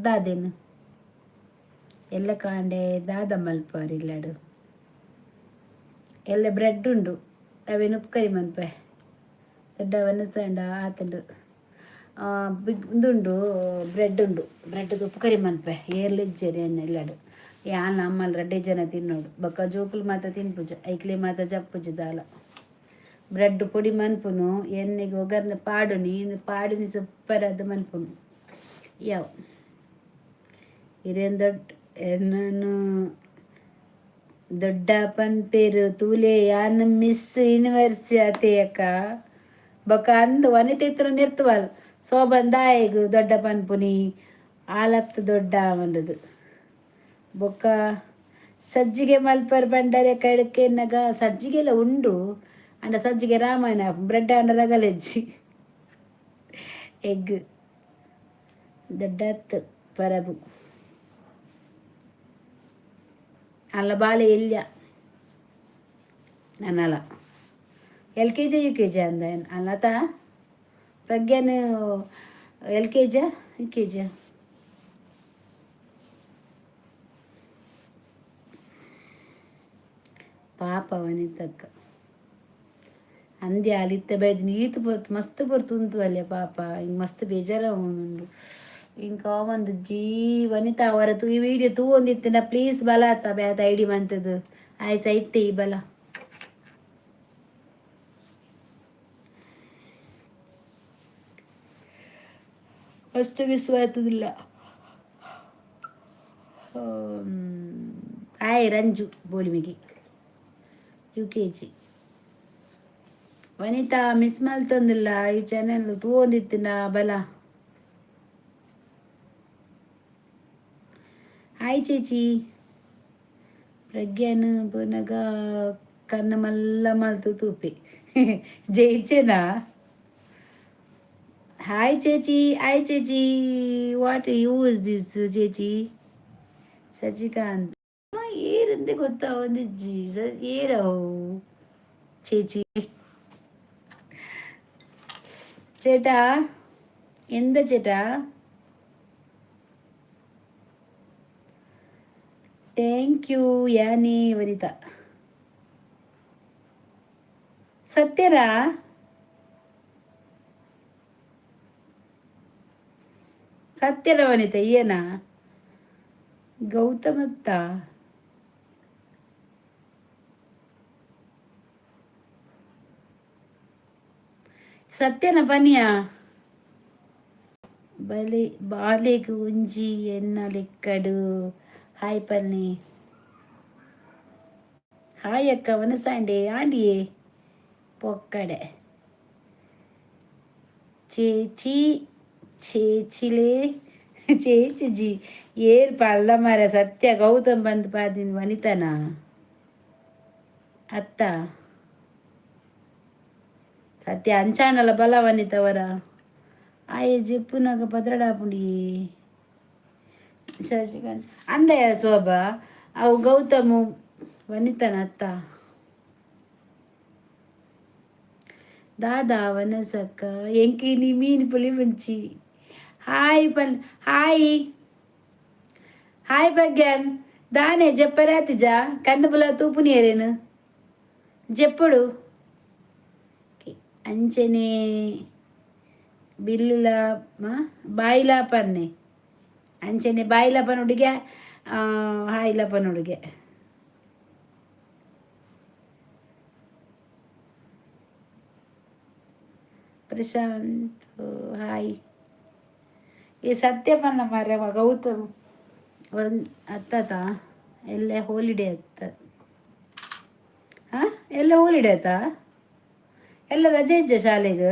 A: ದಾದೇನು ಎಲ್ಲ ಕಾಂಡೆ ದಾದ ಮಲ್ಪಾರ್ ಇಲ್ಲಡು. ಎಲ್ಲ ಬ್ರೆಡ್ ಉಂಡು, ಅವೇನು ಉಪ್ಕರಿ ಮನ್ಪೆ. ದೊಡ್ಡ ಸಂಡ ಆತಂಡು ಬಿಗ್ ಉಂದುಂಡು, ಬ್ರೆಡ್ ಉಂಡು. ಬ್ರೆಡ್ ಉಪ್ಪುಕರಿ ಮನ್ಪೆ. ಏರ್ಲಿಜ್ಜರಿ ಅನ್ನ ಇಲ್ಲಡು. ಯಾನ್ ಅಮ್ಮಲ್ ರಡ್ಡೆ ಜನ ತಿನ್ನೋಡು. ಬೊಕ್ಕ ಜೋಕುಲು ಮಾತ ತಿನ್ಪುಜ, ಐಕ್ಲೆ ಮಾತ ಜಪ್ಪುಜಿ ದಾಲ. ಬ್ರೆಡ್ ಪೊಡಿ ಮನ್ಪುನು, ಎಣ್ಣೆಗೆ ಒಗ್ಗರಣೆ ಪಾಡುನಿ, ಪಾಡುನಿ, ಸೂಪರ್ ಅದು ಮನ್ಪುನು. ಯಾವ ಇರೇನು ದೊಡ್ಡ ನಾನು ದೊಡ್ಡ ಪನ್ಪೇರು ತೂಲೆ. ಯಾನ್ ಮಿಸ್ ಯೂನಿವರ್ಸ್ ಅತೆ ಅಕ್ಕ. ಬೊಕ್ಕ ಅಂದು ವನಿತೆ ಇತ್ರ ನಿರ್ತುವಲ್ ಸೋಬನ್ ದಾಯೆಗು ದೊಡ್ಡ ಪನ್ಪುನಿ, ಆಲತ್ತು ದೊಡ್ಡ ಬಂಡದು. ಬೊಕ್ಕ ಸಜ್ಜಿಗೆ ಮಲ್ಪರ್ ಬಂಡರೆ ಕಡೆಕೆನ್ನಗ ಸಜ್ಜಿಗೆ ಎಲ್ಲ ಉಂಡು. ಅಂಡ ಸಜ್ಜಿಗೆ ರಾಮಾಯಣ, ಬ್ರೆಡ್ ಅಂಡ ರಗಲೆಜ್ಜಿ. ಎಗ್ ದೊಡ್ಡತ್ತು ಪರಬು ಅಲ್ಲ ಬಾಲೆ ಎಲ್ಯ ನನ್ನಲ್ಲ. ಎಲ್ಕೆಜಿ ಯುಕೆಜಿ ಅಂದ ಅಲ್ಲತ ಪ್ರಜ್ಞಾನ. LKG UKG. ಪಾಪ ವನಿತಕ್ಕ ಅಂದ್ಯ ಅಲಿತ್ತ ಬೈದ್ ನೀತು ಪೊರ್ತು ಮಸ್ತ್ ಪೊರ್ತು ಉಂತು ಅಲ್ಯ. ಪಾಪ ಹಿಂಗೆ ಮಸ್ತ್ ಬೇಜಾರ ಉಂಡು. ಇಂಕ ಒಂದು ಜೀ ವನಿತಾ ಅವರ ತೂ ಈ ವಿಡಿಯೋ ತೂವೊಂದಿತ್ತಿನ ಪ್ಲೀಸ್ ಬಲ ಆತ ಬ್ಯಾತ ಐಡಿ ಮಂತದ್ದು ಆಯ್ತು ಐತೆ ಈ ಬಲ. ಅಷ್ಟು ವಿಶ್ವ ಆಯ್ತದಿಲ್ಲ. ಆಯ್ ರಂಜು ಬೋಳಿಮಿಗೆ ಯುಕೆಜಿ. ವನಿತಾ ಮಿಸ್ ಮಲ್ತೊಂದಿಲ್ಲ ಈ ಚಾನೆಲ್ ತೂವೊಂದಿತ್ತಿನ ಬಲ. ಹಾಯ್ ಚೇಚಿ. ಪ್ರಜ್ಞಾನ ಪುನಗ ಕಣ್ಣು ಮಲ್ಲ ಮಲ್ತು ತೂಪೆ ಜಯಿಚೆನಾ. ಹಾಯ್ ಚೇಚಿ, ಹಾಯ್ ಚೇಚಿ. What use this ಚೇಚಿ? ಶಶಿಕಾಂತ್ ಏರಂದೆ ಗೊತ್ತಾ ಒಂದಿಜ್ಜಿ. ಏರವು ചേച്ചി ചേട്ടാ, എന്താ ചേട്ടാ? Thank you Yanni. Vanitha ಸತ್ಯರಾ? ಸತ್ಯರ Vanitha ಏನ ಗೌತಮತ್ತ? ಸತ್ಯನ ಪನಿಯ ಬಲಿ ಬಾಲೆಗ್ ಒಂಜಿ ಎನ್ನ ಲೆಕ್ಕಡು. ಹಾಯ್ ಪನ್ನಿ. ಹಾಯ್ ಅಕ್ಕ, ವನಸಾಂಡೆ ಆಂಡಿಯೇ ಪೊಕ್ಕಡೆ. ಚೇಚಿ ಚೇಚಿಲೆ ಚೇಚಿಜಿ ಏರ್ ಪಲ್ಲ ಮಾರ. ಸತ್ಯ ಗೌತಮ್ ಬಂದ್ ಪಾದಿನ ವನಿತನ ಅತ್ತ? ಸತ್ಯ ಅಂಚಾನಲ ಬಲ ವನಿತವರ ಆಯೆ ಜೆಪ್ಪುನಾಗ ಪದ್ರಡಾಪುಂಡಿ ಶಶಿಕಾಂತ್ ಅಂದಯ ಶೋಭಾ. ಅವು ಗೌತಮು ವನಿತನ ಅತ್ತ? ದಾದಾ ವನಸಕ್ಕ ಎಂಕಿನಿ ಮೀನು ಪುಳಿ ಮುಂಚಿ. ಹಾಯ್ ಪನ್. Hi hi Prajnan. ದಾನೆ ಜೆಪ್ಪರಾತಿಜ ಕಣ್ಣು ಬುಲ ತೂಪುನಿಯರೇನು ಜೆಪ್ಪುಡು. ಅಂಚನೆ ಬಿಲ್ಲುಲ ಬಾಯಿಲ ಪನ್ನೆ. ಅಂಚನೆ ಬಾಯಿಲ ಪನ್ನುಡುಗೆ, ಹಾಯಿಲ ಪನ್ನುಡುಗೆ. ಪ್ರಶಾಂತ್ ಹಾಯ್. ಈ ಸತ್ಯ ಪನ್ನ ಮಾರ್ರೆ ಗೌತಮ್ ಒಂದು ಅತ್ತತ. ಎಲ್ಲ ಹೋಲಿಡೇ ಅತ್ತ? ಹಾಂ, ಎಲ್ಲ ಹೋಲಿಡೇ ಆತಾ? ಎಲ್ಲ ರಜೆ ಇಜ್ಜ ಶಾಲೆಗೆ?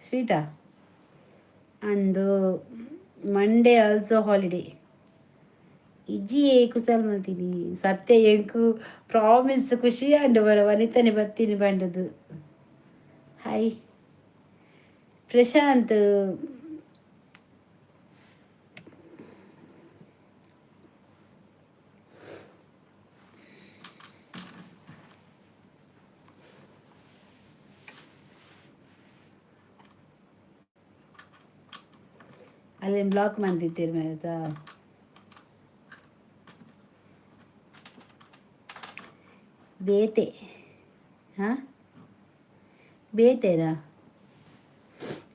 A: ಸ್ವೀಟಾ ಅಂದು ಮಂಡೇ ಆಲ್ಸೋ ಹಾಲಿಡೇ. ಇಜ್ಜಿ ಕುಸಲ್ ಮಲ್ತೀನಿ. ಸತ್ಯ ಎಂಕು ಪ್ರಾಮಿಸ್ ಖುಷಿ ಅಂಡು ಬರ ವನಿತನೆ ಬತ್ತೀನಿ ಬಂಡದು. ಹಾಯ್ ಪ್ರಶಾಂತ್. ಅಲ್ಲೇನು ಬ್ಲಾಕ್ ಮಂದಿತ್ತೀರ್ ಮೇತ? ಬೇತೆ ಹಾಂ ಬೇತೆನಾ?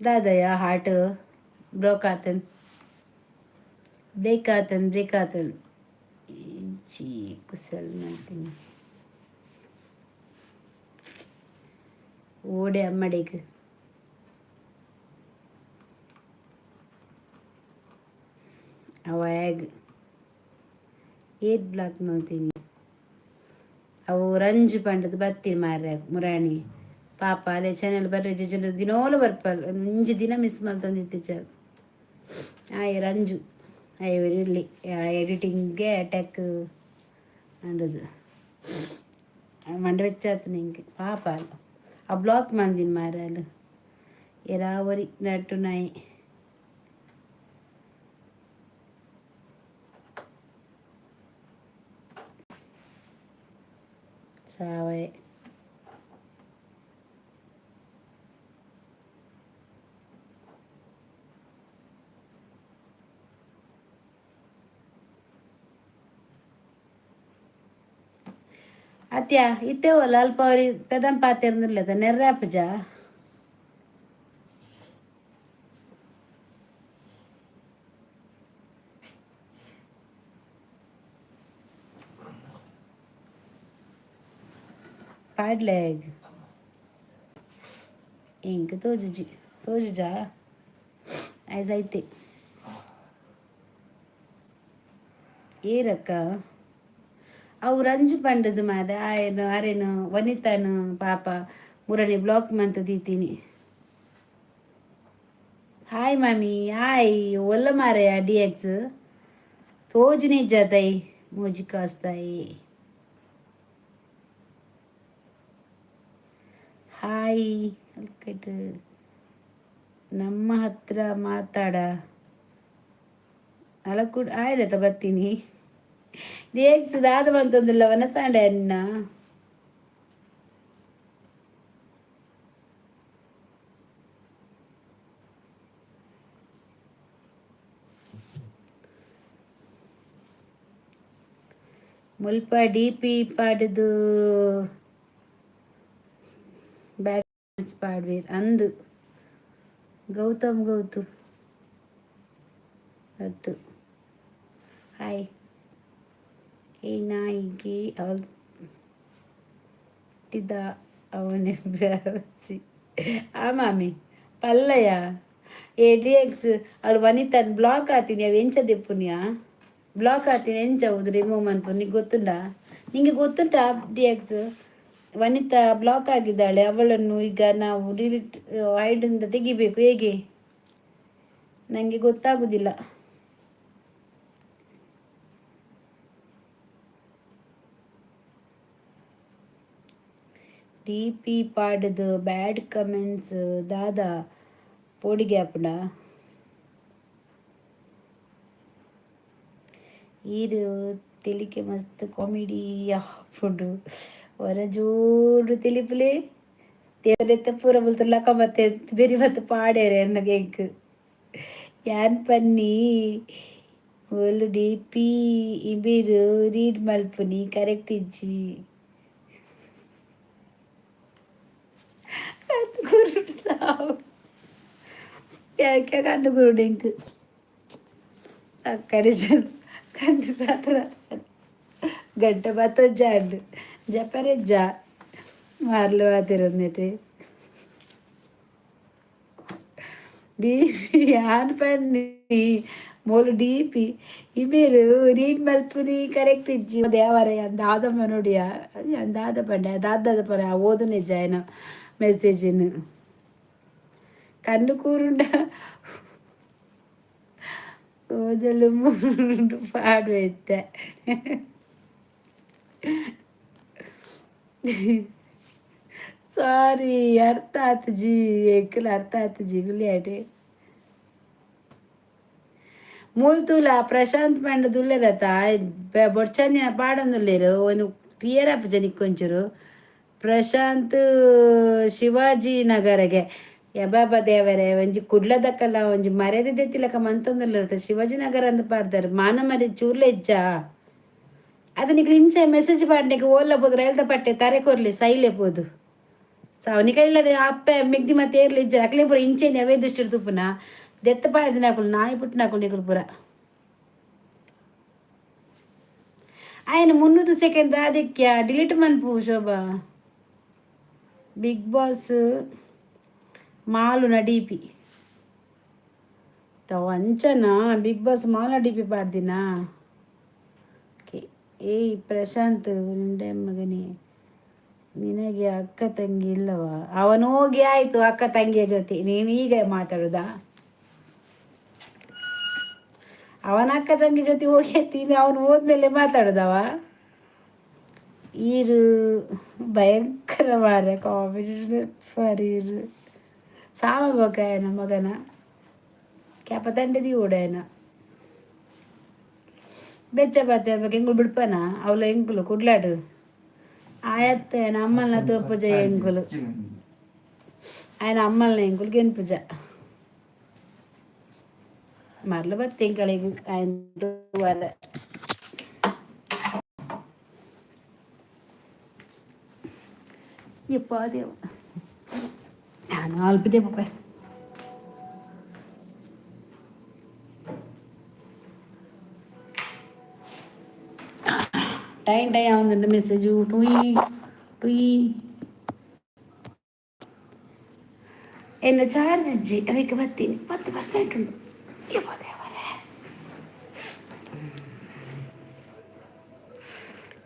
A: ದಾದಯ ಹಾರ್ಟ್ ಬ್ರೋಕ್ ಆತನ್, ಬ್ರೇಕ್ ಆತನ್, ಬ್ರೇಕ್ ಆತನ್. ಇಜ್ಜಿ ಕುಸಲ್ ಮಾಡ್ತೀನಿ. ಓಡೆ ಅಮ್ಮಡಿಗೆ ಅವಾಗ ಏತ್ ಬ್ಲಾಕ್ ಮಾಡ್ತೀನಿ. ಅವು ರಂಜು ಪಂಡದು ಬತ್ತೀನಿ ಮಾರ್ರೆ ಮುರಾಣಿ ಪಾಪ. ಅಲ್ಲೇ ಚಾನೆಲ್ ಬರ್ರೆ ಜನ ದಿನೋಲು ಬರ್ಪಲ್. ಒಂಜಿ ದಿನ ಮಿಸ್ ಮಲ್ತೊಂದಿತ್ತಿಜ್ಜ ಆಯ್ ರಂಜು. ಆಯ್ ಇಲ್ಲಿ ಎಡಿಟಿಂಗ್ಗೆ ಅಟ್ಯಾಕ್ ಅಂಡದು ಮಂಡೆ ಬೆಚ್ಚಾತು ನಿಂಗೆ ಪಾಪ. ಆ ಬ್ಲಾಕ್ ಮಂದಿನ ಮಾರ್ರೆ. ಅಲ್ಲಿ ಏರಾವರಿ ನಟ್ಟು ನಾಯಿ ಸಾವಯ್. ಅತ್ಯ ಇತ್ತೆ ಓಲ ಅಲ್ಪ ಅವ್ರಿ ಪೆದಂ ಪಾತೆರ್ನಿಲ್ಲದ ನೆರ್ರಾಪುಜ. ಪಾಡ್ಲೆಗ್ ಇಂಕ್ ತೋಜುಜಿ. ತೋಜುಜಾ? ಐಸ್ ಐತೆ. ಏರಕ್ಕ ಅವು ರಂಜು ಪಂಡದು ಮಾದ ಆಯನು ಅರೇನು ವನಿತಾನು ಪಾಪ ಮುರಣಿ ಬ್ಲಾಕ್ ಮಂತ ದೀತೀನಿ. ಹಾಯ್ ಮಾಮಿ, ಹಾಯ್. ಒಲ್ಲ ಮಾರಯ ಡಿ ಎಕ್ಸ್ ತೋಜುನಿ ಜಾತಾಯಿ ಮೋಜಿ ಕಾಸ್ತಾಯಿ. ಹಾಯ್ ಅಲ್ಕಟ್. ನಮ್ಮ ಹತ್ರ ಮಾತಾಡ ಅಲ್ಲ ಕೂಡ ಆಯ್ರತ ಬರ್ತೀನಿ. ಡಿ ಎಕ್ಸ್ ದಾದ ಬಂತಂದಿಲ್ಲ ವನಸಾಂಡೆ ಅನ್ನ. ಮುಲ್ಪ ಡಿ ಪಿ ಪಾಡುದು ಬ್ಯಾಡ್ಸ್ ಪಾಡ್ವೇರ್ ಅಂದು ಗೌತಮ್ ಗೌತು ಅತ್ತು. ಹಾಯ್. ಏ ನಾಯಿಗೆ ಅವಳು ಹುಟ್ಟಿದ ಅವನೇ ಬ್ಯಾವಸಿ. ಆ ಮಾಮಿ ಪಲ್ಲಯ್ಯ ಎ ಡಿ ಎಕ್ಸ್ ಅವಳು ವನಿತನ್ ಬ್ಲಾಕ್ ಆತೀನಿ. ಅವು ಎಂಚ ದೆಪ್ಪುನಿಯಾ? ಬ್ಲಾಕ್ ಆತೀನಿ, ಎಂಚ ಹೌದು ರಿಮೂವ್ ಮನ್ಪು? ನಿಂಗೆ ಗೊತ್ತುಂಟಾ? ನಿಂಗೆ ಗೊತ್ತುಂಟಾ ಡಿ ಎಕ್ಸ್? ವನಿತಾ ಬ್ಲಾಕ್ ಆಗಿದ್ದಾಳೆ. ಅವಳನ್ನು ಈಗ ನಾವು ಡಿಲೀಟ್ ಹೈಡಿಂದ ತೆಗಿಬೇಕು ಹೇಗೆ? ನನಗೆ ಗೊತ್ತಾಗುದಿಲ್ಲ. ಡಿ ಪಿ ಪಾಡುದು ಬ್ಯಾಡ್ ಕಮೆಂಟ್ಸ್ ದಾದ ಪೋಡಿಗೆ ಆಪುಂಡ? ಈರ್ ತೆಲಿಕೆ ಮಸ್ತ್ ಕಾಮಿಡಿ ಆಪುಂಡು. ಒರ ಜೋರು ತೆಲಿಪುಲೆ. ದೇವರೆತ್ತ ಪೂರ ಮುಲ್ತ ಲಕ ಮತ್ತೆ ಬೆರಿ ಮತ್ತೆ ಪಾಡೇರೆ ಎನ್ನ ಎಂಕ್ ಯಾನ್ ಪನ್ನಿ. ಓಲು ಡಿ ಪಿ ಇಂಬೆರ್ ರೀಡ್ ಮಲ್ಪುನಿ ಕರೆಕ್ಟ್ ಇಜ್ಜಿ. ಕಣ್ಣು ಸಾವು ಯಾಕೆ? ಕಣ್ಣು ಕುರುಡು ಎಂಕ್. ಅಕ್ಕಡೆ ಕಣ್ಣು ರಾತ್ರ ಗಂಟೆ ಬತ್ತೊಜ್ಜಾಂಡ್ ಜಪರೆಜ್ಜ ಮಾರ್ಲು ಆತಿರೊಂದಿಟ್ಟು ಡಿ ಪಿ ಯಾನ್ ಪನ್ನಿ. ಮೋಲು ಡಿ ಪಿ ಇಂಬೆರ್ ರೀಡ್ ಮಲ್ಪುನಿ ಕರೆಕ್ಟ್ ಇಜ್ಜಿ. ದೇವರ ದಾದ ಮನೋಡಿಯ ದಾದ ಪಂಡೆ ದಾದ ದಾದ ಪಂಡೆ ಓದು ನಿಜ ಆಯ್ನ ಮೆಸೇಜಿನ್. ಕಣ್ಣು ಕೂರುಂಡ ಓದಲು ಮುರುಂಡು ಪಾಡು ಇತ್ತೆ. ಸಾರಿ, ಅರ್ಥ ಆತುಜಿ ಎಂಕುಲು. ಅರ್ಥ ಆತುಜಿ ಗುಲ್ಯಾಟೆ. ಮೂಲು ತೂಲ, ಪ್ರಶಾಂತ್ ಪಂಡ ದುಲ್ಲೆರತ ಬೊಡ್ಚಂದಿನ ಪಾಡೊಂದುಲ್ಲೆರ್. ಒನು ಕ್ಲಿಯರ್ ಆಪುಜ ನಿಕ್ಕೊಂಚೂರು. ಪ್ರಶಾಂತ್ ಶಿವಾಜಿ ನಗರಗೆ. ಯಬಾಬ ದೇವರೇ, ಒಂಜಿ ಕುಡ್ಲದಕ್ಕಲ್ಲ ಒಂಜಿ ಮರ್ಯಾದೆ ದೆತ್ತಿಲಕ ಮಂತೊಂದುಲ್ಲೆರ್. ಶಿವಾಜಿ ನಗರ ಅಂದ್ ಪಾಡ್ದಾರ್. ಮಾನ ಮರ್ಯಾದೆ ಚೂರ್ಲೆ ಇಜ್ಜಾ? ಅದು ನಿಕ್ಲು ಇಂಚ ಮೆಸೇಜ್ ಪಾಡ್ನೆಗ್ ಓಲ್ಲ ಪೋದು ರೈಲ್ದ ಪಟ್ಟೆ ತರೆ ಕೊರ್ಲಿ ಸೈಲೆ ಪೋದು ಸಾವ್. ನಿಕೈಲ್ಲಡ್ ಅಪ್ಪೆ ಮೆಗ್ದಿ ಮತ್ತೆ ಏರ್ಲ ಇಜ್ಜಾರ್. ಅಕ್ಲೆ ಪೂರ ಇಂಚೆನೆ ಅವೇ ದೃಷ್ಟಿ ತುಪ್ಪುನ ದೆತ್ತ ಪಾಡ್ದಿನಕುಲು. ನಾಯಿ ಪುಟ್ಟಿನಕುಲು ನಿಕುಲು ಪೂರ. ఆయన 300 ಸೆಕೆಂಡ್ ದಾದೆಕ್ಯ ಡಿಲೀಟ್ ಮನ್ಪು ಶೋಭಾ. ಬಿಗ್ ಬಾಸ್ ಮಾಲುನ ಡಿ ಪಿ ತವ ಅಂಚನ? ಬಿಗ್ ಬಾಸ್ ಮಾಲ ಡಿ ಪಿ ಪಾಡ್ದಿನ? ಓಕೆ. ಏಯ್ ಪ್ರಶಾಂತ್ ಉಂಡೆ ಮಗನೇ, ನಿನಗೆ ಅಕ್ಕ ತಂಗಿ ಇಲ್ಲವಾ? ಅವನು ಹೋಗಿ ಆಯಿತು ಅಕ್ಕ ತಂಗಿಯ ಜೊತೆ. ನೀನು ಈಗ ಮಾತಾಡುದಾ? ಅವನ ಅಕ್ಕ ತಂಗಿ ಜೊತೆ ಹೋಗಿ ತಿನ್ನು. ಅವನು ಹೋದ್ಮೇಲೆ ಮಾತಾಡುದವ. ಈರು ಭಯಂಕರ ಮಾರ್ರೆ, ಕಾಮಿಡಿ ಫರೀರು ಸಾಮ ಬೊಕ ಮಗನ ಕ್ಯಾಪ ತಂಡೆ ದೀವೊಡು. ಬೆಚ್ಚ ಬಾತೆ ಎಂಕುಲು ಬಿಡ್ಪನ ಅವಳು ಎಂಕುಲು ಕುಡ್ಲಾಡು ಆಯತ್ತೆ ಅಮ್ಮಲ್ನ ತೋಪುಜ ಎಂಕುಲು. ఆయన ಅಮ್ಮಲ್ನ ಎಂಕುಲು ಗೆನ್ಪುಜ. ಮರ್ಲ ಬತ್ತೆ ಎಂಕಲೆಗ್ ಆಯನ್ ತೂವರೆ. ಯಪ್ಪ ದೇವ, ನಾನು ಅಲ್ಪದೆ ಪಾಪ. ಟೈಮ್ ಟೈಮ್ ಆವೊಂದುಂಡು ಮೆಸೇಜು ಟುಯ್ ಟುಯ್. ಎನ್ನ ಚಾರ್ಜ್ ಇಜ್ಜಿ, ಅವೆಕ್ ಬತ್ತೀನಿ. 10% ಉಂಡು. ಯಪ್ಪ ದೇವರೇ.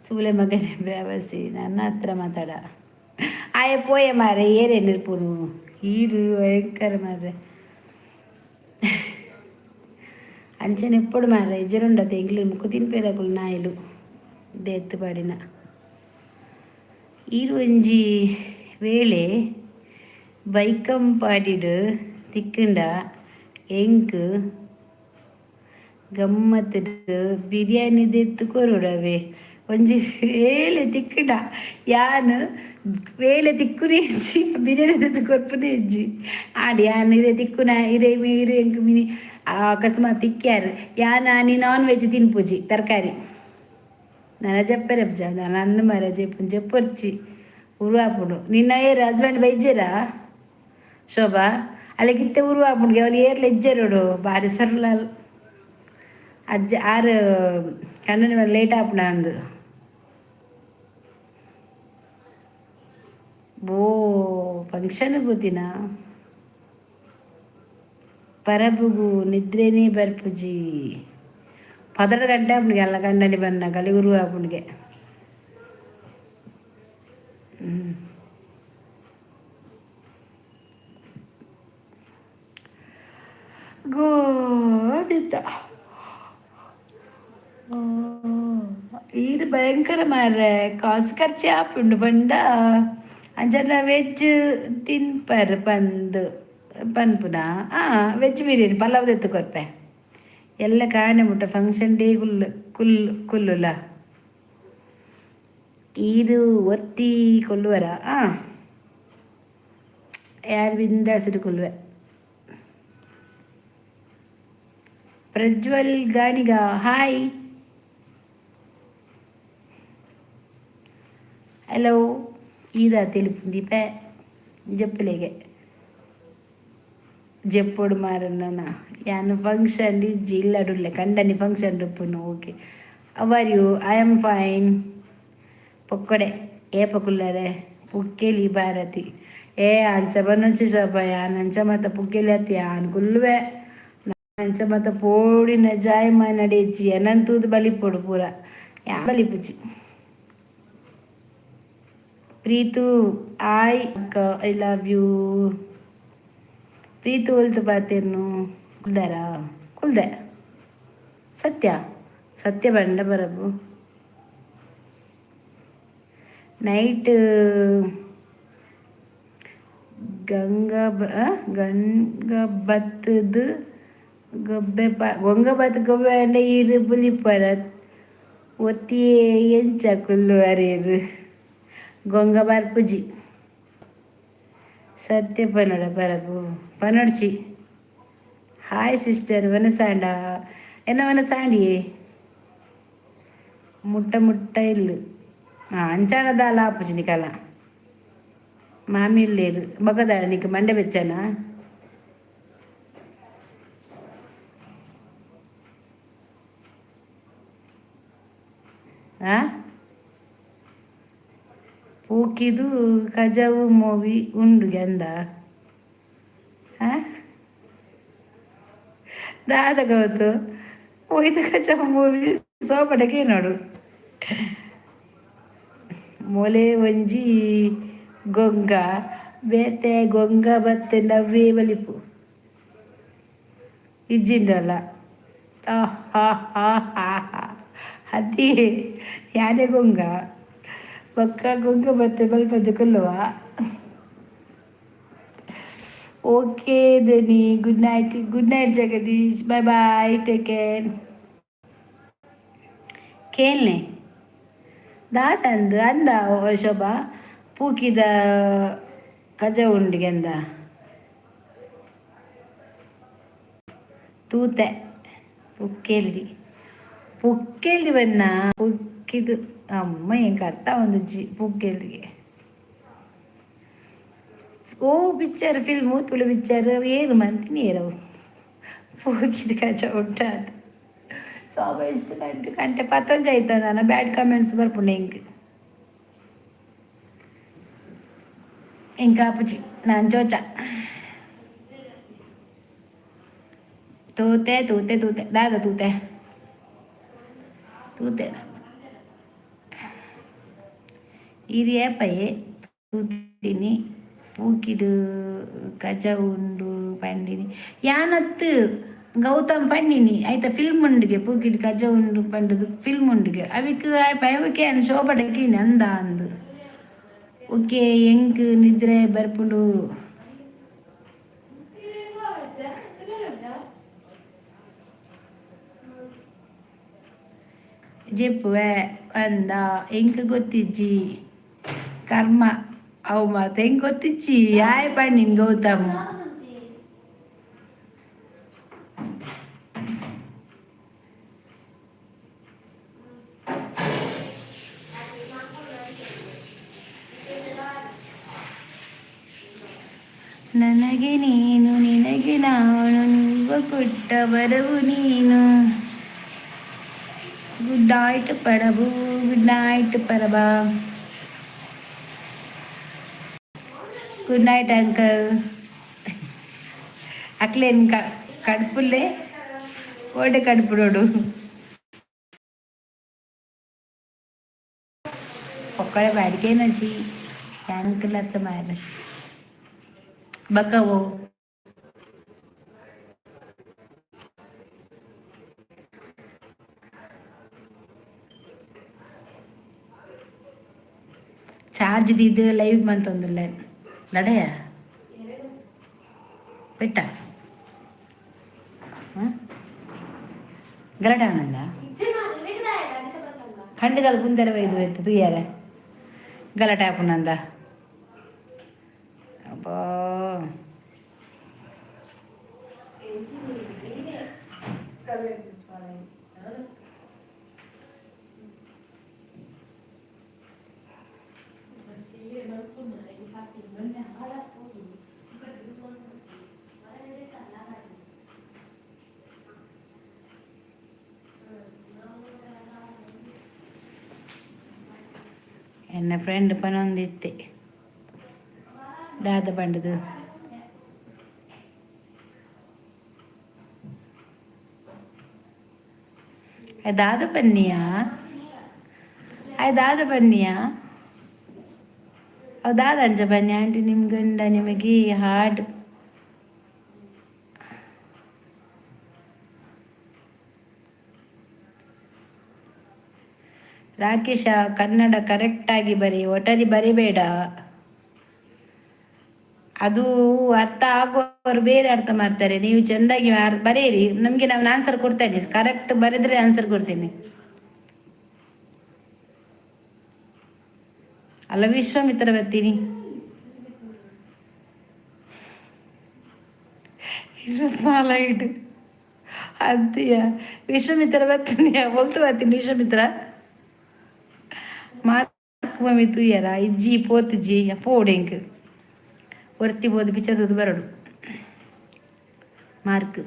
A: ಸೂಲೆ ಮಗನೇ ಬ್ಯಾವಸಿ, ನನ್ನ ಹತ್ರ ಮಾತಾಡ. ಆಯೆ ಪೋಯೆ ಮಾರೆ. ಏರೆ ನಿಲ್ಪುನು ಈರು ಭಯಂಕರ ಮಾರ್ರೆ. ಅಂಚನೆ ಇಪ್ಪೊಡು ಮಾರ್ರೆ. ಇಜ್ಜರುಂಡತೆ ಎಂಕ್ಲೆ ಮುಕ್ಕು ತಿನ್ಪೇರಕುಲು ನಾಯಿಲು ದೇತ್ ಪಾಡಿನ. ಈರ್ ಒಂಜಿ ವೇಳೆ ಬೈಕಂಪಾಡಿಡ್ ತಿಕ್ಕ್ಂಡ ಎಂಕ್ ಗಮ್ಮತ್ಡ್ ಬಿರಿಯಾನಿ ದೆತ್ತ್ ಕೊರೊಡವೆ. ಒಂಜಿ ವೇಳೆ ತಿಕ್ಕ್ಂಡ ಯಾನ್ ವೇಳೆ ತಿಕ್ಕುನೆ ಇಜ್ಜಿ, ಬಿರಿಯಾನಿ ದೆತ್ತ್ ಕೊರ್ಪುನೆ ಇಜ್ಜಿ. ಆಂಡ ಯಾನ್ ಇರೆ ತಿಕ್ಕುನ ಇರೆ ಇರು ಎಂಕ್ ಮಿನಿ ಅಕಸ್ಮಾತ್ ತಿಕ್ಕ್ಯಾರ್ ಯಾನ್ ಆನಿ ನಾನ್ ವೆಜ್ ತಿನ್ಪುಜಿ, ತರಕಾರಿ. ನನ ಜಪ್ಪರೆ ನಾನು ಅಂದು ಮರ ಜೆಪ್ಪು ಜೆಪ್ಪೊರ್ಚಿ ಉರುವಾಪುಂಡು. ನಿನ್ನ ಏರ್ ಹಸ್ಬೆಂಡ್ ಬೈಜೇರಾ ಶೋಭಾ? ಅಲ್ಲಿಗಿತ್ತೆ ಉರುವಾಪುಂಡು ಅವಳು ಏರ್ಲ ಇಜ್ಜೆರೋಡು ಬಾರಿ ಸರ್ಲಾಲ್ ಅಜ್ಜ ಆರು ಕಣ್ಣನ ಲೇಟ್ ಆಪುಣ ಅಂದು. ಓ ಫಂಕ್ಷನ್ ಗೊತ್ತಿನ ಪರಬುಗು ನಿದ್ರೆನೇ ಬರ್ಪುಜಿ. 12 ಗಂಟೆ ಆಪುಂಡಿಗೆ ಅಲ್ಲ ಕಂಡನಿ ಬನ್ನ ಕಲಿ ಉರು ಆಪುಂಡಿಗೆ. ಗೋಡಿತ ಈರು ಭಯಂಕರ ಮಾರ್ರೆ. ಕಾಸು ಖರ್ಚು ಆಪುಂಡು ಪಂಡ ಅಂಚನ ವೆಜ್ ತಿನ್ಪರ್ ಪಂದ್ ಪನ್ಪುನ. ವೆಜ್ ಬಿರಿಯಾನಿ ಪಲಾವ್ ದೆತ್ತು ಕೊರ್ಪೆ. ಎಲ್ಲ ಕಾಣೆ ಮುಟ್ಟ ಫಂಕ್ಷನ್ ಡೇ ಕುಲ್ಲು ಕುಲ್ಲು ಕುಲ್ಲುಲ. ಈರು ಒತ್ತಿ ಕೊಲ್ಲುವರ? ಯಾರು ಬಿಂದಾಸಿರು ಕೊಲ್ಲುವೆ. Prajwal Ganiga, hi, hello. ಈದ తెలుపు దీపే ಜಪ್ಪಲೆಗೆ ಜೆಪ್ಪೊಡು ಮಾರನ್ನ. ಯಾನ್ ಫಂಕ್ಷನ್ ಇಜ್ಜಿ, ಇಲ್ಲಡುಲ್ಲೆ ಕಂಡನಿ ಫಂಕ್ಷನ್ ಉಪ್ಪುನು. Okay, how are you? I am fine. ಪೊಕ್ಕಡೆ ಏಪ ಕುಲ್ಲರೆ? ಪುಕ್ಕೇಲಿ ಭಾರತಿ. ಏ ಅಂಚ ಬನ್ನೊಂಚಿ ಶೋಭ, ಯಾನ್ ಅಂಚ ಮಾತ ಪುಕ್ಕೇಲಿ ಅತ್ತಿ ಯಾನ್ ಕುಲ್ಲುವೆ. ಅಂಚ ಮಾತ ಪೋಡಿನ ಜಾಯ್ ನಡೇಜಿ ಎನನ್ ತೂದು ಬಲಿಪೊಡು ಪೂರ. ಯಾ ಬಲಿಪುಜಿ. ಪ್ರೀತು ಆಯ್ ಅಕ್ಕ, I love you. Preethu ಒಲ್ತು ಪಾತೆರ್ನು? ಕುಲ್ದಾರಾ? ಕುಲ್ದೆ. ಸತ್ಯ ಸತ್ಯ ಬಂಡ ಬರಬು. ನೈಟ್ ಗಂಗಾ ಗಂಗಬತ್ತದ ಗೊಬ್ಬೆ ಪ ಗೊಂಗಬತ್ ಗೊಬ್ಬೆ ಅಂಡ ಈರು ಬುಲಿಪರ ಒತ್ತಿಯೇ ಎಂಚ ಕುಲ್ಲುವರೇರು? ಗೊಂಗ ಬರ್ಪುಜಿ. ಸತ್ಯ ಪನೊಡ ಪರಬು ಪನೊಡ್ಚಿ. Hi sister, ವನಸಾಂಡ? ಎನ್ನ ವನಸಾಂಡಿಯೇ? ಮುಟ್ಟ ಮುಟ್ಟ ಇಲ್ಲು ಅಂಚಾನ ದಾಲ ಆಪುಜಿ ನಿಕಲ. ಮಾಮಿ ಇಲ್ಲೇರು ಬೊಕದಾಳ ನಿಕ್ ಮಂಡೆ ಬೆಚ್ಚನ? ಆ ಪೂಕಿದು ಕಜವು ಮೂವಿ ಉಂಡು ಗಂದ. ದಾದ ಗೌತು ಒಯ್ದು ಕಜವು ಮೂವಿ ಸೋಪಡಕ್ಕೆ ನೋಡು. ಮೊಲೆ ಒಂಜಿ ಗೊಂಗ ಬೇತೆ ಗೊಂಗ ಬತ್ತೆ ನವ್ವೇ ಬಲಿಪು ಇಜ್ಜಿಂದಲ್ಲ. ಹಾ ಹಾ ಹಾ ಹಾ. ಅದೇ ಯಾನೆ ಗೊಂಗ ಬೊಕ್ಕ ಗೊಂಗ ಬತ್ತೆ ಬಲ್ಪದ್ದು ಕುಲ್ಲುವ. ಓಕೆ ದನಿ, good night. Good night Jagadish, bye bye, take care. ಕೇಳ್ನೆ ದಾದಂದು ಅಂದ ಶೋಭಾ ಪೂಕಿದ ಕಜ ಉಂಡಿಗೆ ಅಂದ. ತೂತೆ ಪುಕ್ಕೆಲ್ದಿ ಪುಕ್ಕೆಲ್ದಿ ಬನ್ನ ಪುಕ್ಕಿದು ಅಮ್ಮ ಎಂಕ್ ಅರ್ಥ ಒಂದುಜ್ಜಿ ಪುಕ್ಕೆಲ್ದಿಗೆ. ಓ ಪಿಕ್ಚರ್ ಫಿಲ್ಮು ತುಳು ಪಿಕ್ಚರ್ ಏರು ಮಂತಿನಿ ಏರವು ಪೂಕಿದ ಕಜ ಉಂಟಾದ್. ಸೋಬ ಇಷ್ಟು ಗಂಟೆ ಗಂಟೆ ಪತ್ತೊಂಜಿ ಆಯ್ತದ ಬ್ಯಾಡ್ ಕಮೆಂಟ್ಸ್ ಬರ್ಪುಂಡು ಎಂಕ್. ಎಂಕ್ ಆಪುಜಿ ನಾನ್ ಚೋಚ. ತೂತೆ ತೂತೆ ತೂತೆ ದಾದ ತೂತೆ ತೂತೆ ಈರ್ ಏಪಯೆ ತೂತಿನಿ ಪೂಕಿಡು ಕಜ ಉಂಡು ಪಂಡಿನಿ. ಯಾನತ್ ಗೌತಮ್ ಪಂಡಿನಿ ಐತ ಫಿಲ್ಮ್ ಉಂಡುಗೆ ಪೂಕಿಡ್ ಕಜ ಉಂಡು ಪಂಡುದು ಫಿಲ್ಮ್ ಉಂಡುಗೆ ಅವಿಕ್ ಅವಿಕೆ ಯಾನ್ ಶೋಭಡಕೀನಿ ಅಂದ ಅಂದು. ಓಕೆ, ಎಂಕ್ ನಿದ್ರೆ ಬರ್ಪುಂಡು. ಜೆಪ್ಪುವೆ ಅಂದ ಎಂಕ್ ಗೊತ್ತಿಜ್ಜಿ. ಕರ್ಮ ಅವು ಮಾತ ಎಂಕ್ ಗೊತ್ತಿಜ್ಜಿ. ಆಯ್ ಪಂಡಿನಿ ಗೌತಮ್. ನನಗೆ ನೀನು, ನಿನಗೆ ನಾನು, ನೀವು ಕೊಟ್ಟ ವರವು ನೀನು. ಗುಡ್ ನೈಟ್ ಪರಬು, ಗುಡ್ ನೈಟ್ ಪರಬ. Good night uncle. ಅಕ್ಲೇನ್ ಕಡ್ಪುಲ್ಲೆ ಓಡೆ ಕಡ್ಪುಡೋಡು. ಒಕ್ಕಳೆ ಬಾಡಿಗೆನಜಿ ಅಂಕಲ್ ಮಾರ ಬಕವೋ. ಚಾರ್ಜ್ ದೀದ್ ಲೈವ್ ಮಂತೊಂದುಲ್ಲೆ ಲಡೆಯ ಬೆಟ್ಟ ಗಲಾಟೆ ಆನಂದ ಖಂಡಿತಲ್ಲಿ ಕುಂದೆರ ಒಯ್ದು ಎತ್ತು ತುಯ್ಯಾರೆ ಗಲಾಟೆ ಆಪುನಂದ. ಅಬ್ಬಾ. ಎನ್ನ ಫ್ರೆಂಡ್ ಪನೊಂದಿತ್ತೆ ದಾದ ಪಂಡದು. ದಾದ ಪನ್ನಿಯಾ? ದಾದ ಪನ್ನಿಯಾ? ಅವು ದಾದ ಅಂಚ ಬನ್ನಿ ಆಂಟಿ. ನಿಮ್ಮ ಗಂಡ ನಿಮಗೆ ಹಾರ್ಟ್. ರಾಕೇಶ, ಕನ್ನಡ ಕರೆಕ್ಟಾಗಿ ಬರಿ, ಒಟರಿ ಬರಿಬೇಡ. ಅದು ಅರ್ಥ ಆಗುವವರು ಬೇರೆ ಅರ್ಥ ಮಾಡ್ತಾರೆ. ನೀವು ಚೆಂದಾಗಿ ಬರೆಯಿರಿ ನಮಗೆ, ನಾನು ಆನ್ಸರ್ ಕೊಡ್ತೇನೆ. ಕರೆಕ್ಟ್ ಬರೆದ್ರೆ ಆನ್ಸರ್ ಕೊಡ್ತೇನೆ. ಅಲ್ಲ, ವಿಶ್ವಾಮಿತ್ರ ಬರ್ತೀನಿ ಲೈಟ್ ಅಂತೀಯ. ವಿಶ್ವಾಮಿತ್ರ ಬರ್ತೀನಿ, ಒಲ್ತು ಬರ್ತೀನಿ. ವಿಶ್ವಾಮಿತ್ರ ಮಾರ್ಕ್ ಮಮ್ಮಿ ತೂಯರ ಇಜ್ಜಿ ಪೋತುಜಿ ಪೋಡು. ಎಂಕ್ ಒರ್ತಿ ಪೋದು ಪಿಕ್ಚರ್ ತೂದು ಬರೋಡು. ಮಾರ್ಕ್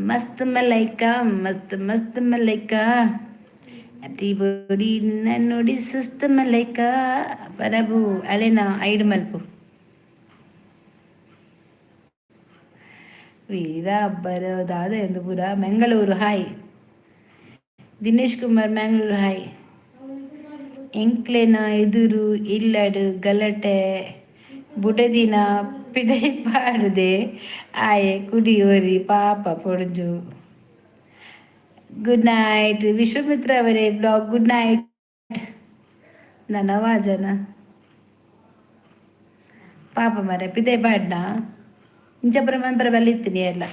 A: ಮಸ್ತ್ ಮಲೈಕಾ, ಮಸ್ತ್ ಮಸ್ತ್ ಮಲೈಕಾ, ಬೊಡಿ ನೋಡಿ ಸುಸ್ತ ಮಲೈಕಾ. ಪರಬು ಅಲೆನ ಐಡ್ ಮಲ್ಪು. ವೀರ ಬರೋದಾದ ಎಂದು ಪೂರ. ಮಂಗಳೂರು ಹಾಯ್. ದಿನೇಶ್ ಕುಮಾರ್ ಮ್ಯಾಂಗ್ಳೂರು ಹಾಯ್. ಎಂಕ್ಲೆನ ಎದುರು ಇಲ್ಲಡ್ ಗಲಾಟೆ ಬುಡದಿನ ಪಿದೈ ಪಾಡುದೆ ಆಯೆ ಕುಡಿಯೋರಿ ಪಾಪ ಪೊಂಜು. ಗುಡ್ ನೈಟ್ ವಿಶ್ವಮಿತ್ರ ಅವರೇ ಬ್ಲಾಗ್. Good night. ನನ್ನ ಜನ ಪಾಪ ಮರೆ ಪಿದೈ ಪಾಡ್ನ ಇಂಚ ಪ್ರಮಾಣ ಬಲ್ಲಿತ್ತೀನಿ ಎಲ್ಲ.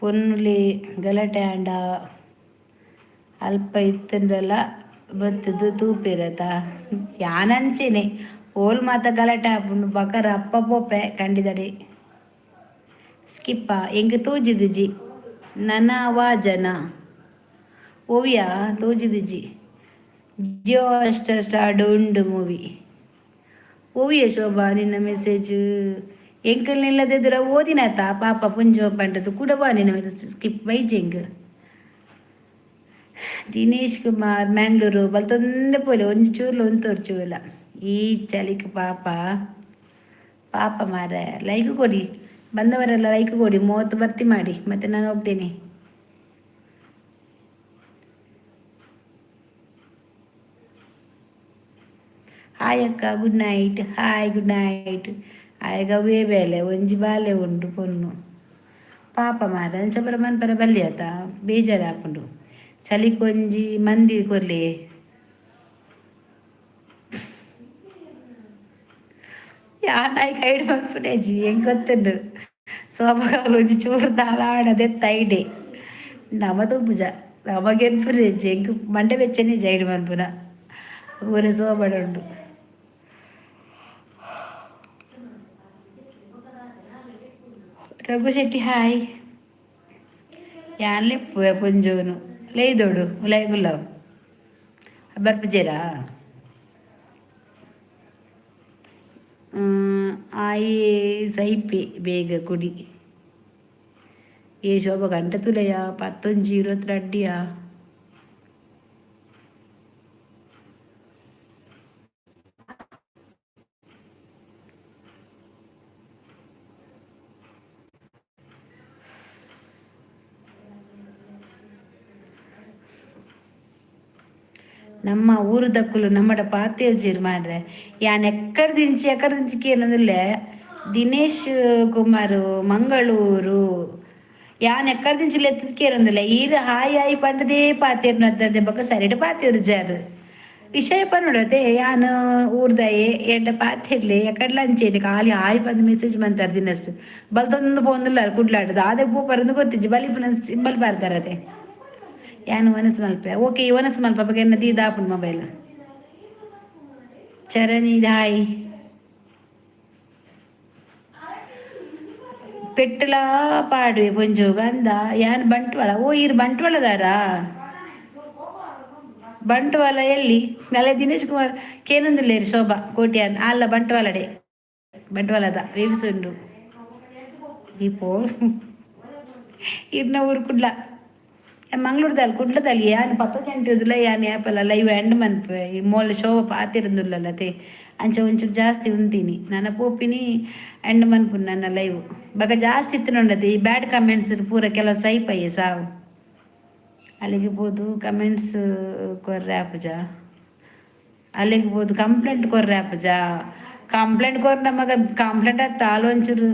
A: ಪೊನ್ನುಲಿ ಗಲಾಟೆ ಆಂಡ ಅಲ್ಪ ಇತ್ತಂಡಲ ಬತ್ತದು ತೂಪಿರತ. ಯಾನಂಚೆನೆ ಓಲ್ ಮಾತ ಗಲಾಟೆ ಆಪುಂಡು ಬಕರ ಅಪ್ಪ ಪೋಪೆ ಕಂಡಿದಡಿ. ಸ್ಕಿಪ್ಪ ಎಂಕ್ ತೋಜಿದಿಜಿ ನನ ವಾಜನ ಓವಿಯ ತೋಜಿದಿಜಿ. ಜಿಯೋ ಅಷ್ಟ ಉಂಡು ಮೂವಿ ಓವಿಯ. ಶೋಭಾ, ನಿನ್ನ ಮೆಸೇಜ್ ಎಂಕಲ್ನಿಲ್ಲದಿದ್ರ ಓದಿನಾತ ಪಾಪ ಪುಂಜು ಪಂಡದು ಕೂಡ ಬಾ. ನಿನ್ನ ಸ್ಕಿಪ್ ಬೈಜೆಂಗ್. ದಿನೇಶ್ ಕುಮಾರ್ ಮ್ಯಾಂಗ್ಳೂರು ಬಲ್ತೊಂದೆ ಪೋಲೆ ಒಂಜಿ ಚೂರ್ಲು ಒಂತೊರು ಚೂಲ ಈ ಚಳಿಕ್ ಪಾಪ ಪಾಪ ಮಾರ. ಲೈಕ್ ಕೊಡಿ ಬಂದವರೆಲ್ಲ, ಲೈಕ್ ಕೊಡಿ. 30 ಭರ್ತಿ ಮಾಡಿ, ಮತ್ತೆ ನಾನು ಹೋಗ್ತೇನೆ. ಹಾಯ್ ಅಕ್ಕ, good night. Hi, good night. ಆಯಗ ಅವೇ ಬೇಲೆ ಒಂಜಿ ಬಾಲೆ ಉಂಡು ಪೊನ್ನು ಪಾಪ ಮಾರ. ಅಂಚ ಪೂರ ಮನ್ಪರೆ ಬಲ್ಲಿ ಆತ, ಬೇಜಾರು ಆಪುಂಡು. ಚಳಿಕೊಂಜಿ ಮಂದಿ ಕೊರ್ಲೆ. ಯಾನ್ ಐಕ್ ಐಡ್ ಮನ್ಪುನೆಜಿ, ಎಂಕ್ ಗೊತ್ತುಂಡು. ಸೋಮಗಾಲ ಒಂಜಿ ಚೂರು ದಾಲ ಆಂಡ ದೆತ್ತ್ ಐಡೆ ನಮ ತೂಪುಜ, ನಮಗೆನ್ಪುನೆಜಿ. ಎಂಕ್ ಮಂಡೆ ಬೆಚ್ಚನೆ ಐಡ್ ಮನ್ಪುನ ಪೂರ ಸೋಬಡ ಉಂಡು. Raghu Shetty hi. ಯಾನ್ ಲೆಪ್ಪುವೆ ಪೊಂಜೋನು ಲೇದೋಡು ಉಲಾಯಿ ಗುಲಾವ್ ಬರ್ಪುಜೇರಾ? ಆಯಿ ಸೈಪೆ ಬೇಗ ಕುಡಿ. ಏ ಶೋಭ ಗಂಟೆ ತುಲೆಯ ಪತ್ತೊಂಜಿ ಇರುವತ್ತು ಅಡ್ಡಿಯಾ. ನಮ್ಮ ಊರುದಕ್ಕುಲು ನಮ್ಮಡ ಪಾತೇರ್ಜೆರ್ ಮಾರ್ರೆ. ಯಾನ್ ಎಕ್ಕಡ ದಿಂಚಿ ಎಕ್ಕಡ ದಿಂಚಿ ಕೇನೊಂದುಲ್ಲೆ. ದಿನೇಶ್ ಕುಮಾರ್ ಮಂಗಳೂರು. ಯಾನ್ ಎಕ್ಕಡ ದಿಂಚಿ ಲೆತ್ತದ್ ಕೇನೊಂದುಲ್ಲೆ. ಈರ್ ಹಾಯ್ ಹಾಯ್ ಪಂಡದೇ ಪಾತೆರ್ನತ್ತಂದೆ ಬೊಕ ಸರಿಟ್ ಪಾತೆರ್ಜಾರ್. ವಿಷಯ ಪನೊಡತೆ. ಯಾನ್ ಊರ್ದಾಯೆ ಎಡ್ಡೆ ಪಾತೆರ್ಲೆ ಎಕಡ್ಲ ಅಂಚೆನೆ ಖಾಲಿ ಹಾಯ್ ಪಂದ್ ಮೆಸೇಜ್ ಮಂತಾರ್ ದಿನಸ್. ಬಲ್ತೊಂದು ಪೋವೊಂದುಲ್ಲಾರ್ ಕುಡ್ಲಾಡ್ ದಾದೆಗ್ ಪೋಪೆರಂದ್ ಗೊತ್ತಿಜ್ಜಿ ಬಲಿಪುನ ಸಿಂಬಲ್ ಪಾಡ್ದಾರತೆ. ಯಾನ್ ವನಸ್ ಮಲ್ಪೆ. ಓಕೆ, ಈ ವನಸ್ ಮಲ್ಪ ಅಪಗ ಎನ್ನ ದೀದ್ ಆಪುಂಡು ಮೊಬೈಲ್. ಚರಣಿ ಹಾಯ್. ಪೆಟ್ಟುಲಾ ಪಾಡುವೆ ಪೊಂಜೋಗ್ ಅಂದ. ಯಾನ್ ಬಂಟ್ವಾಳ. ಓ ಈರ್ ಬಂಟ್ವಾಳದಾರಾ? ಬಂಟ್ವಾಳ ಎಲ್ಲಿ? ನಲೆ ದಿನೇಶ್ ಕುಮಾರ್ ಕೇನೊಂದುಲ್ಲೇರ್ ಶೋಭಾ ಕೋಟ್ಯಾನ್ ಆಲ್ಲ ಬಂಟ್ವಾಳಡೆ. ಬಂಟ್ವಾಳದ ವೇವ್ಸ್ ಉಂಡು. ದೀಪೋ ಇರ್ನ ಊರು ಕುಡ್ಲ. ಮಂಗಳೂರುದಾಲ್ ಕುಡ್ಲದಾಲ್. ಯಾನ್ ಪತ್ತ ಗಂಟೆದುಲ ಯಾನ್ ಯಾಪಲ ಲೈವ್ ಎಂಡ್ ಮನ್ಪುವೆ. ಈ ಮೋಲ ಶೋಭ ಪಾತೆರೊಂದುಲ್ಲತೆ ಅಂಚ ಒಂಚೂರು ಜಾಸ್ತಿ ಉಂತೀನಿ ನನ ಪೋಪಿನಿ ಎಂಡ್ ಮನ್ಪುನು ನನ್ನ ಲೈವ್. ಬೊಕ ಜಾಸ್ತಿ ಇತ್ತಿನೊಂಡತೆ ಈ ಬ್ಯಾಡ್ ಕಮೆಂಟ್ಸ್ ಪೂರ ಕೆಲವು ಸೈಪಯ್ಯ ಸಾವು. ಅಲ್ಲಿಗೆ ಪೋದು ಕಮೆಂಟ್ಸ್ ಕೊರ್ರೆ ಆಪುಜ. ಅಲ್ಲಿಗೆ ಪೋದು ಕಂಪ್ಲೇಂಟ್ ಕೊರ್ರೆ ಆಪುಜ. ಕಂಪ್ಲೇಂಟ್ ಕೊರ್ ನಮಗ ಕಂಪ್ಲೇಂಟ್ ಆತ್ ಆಲ್ ಒಂಚೂರು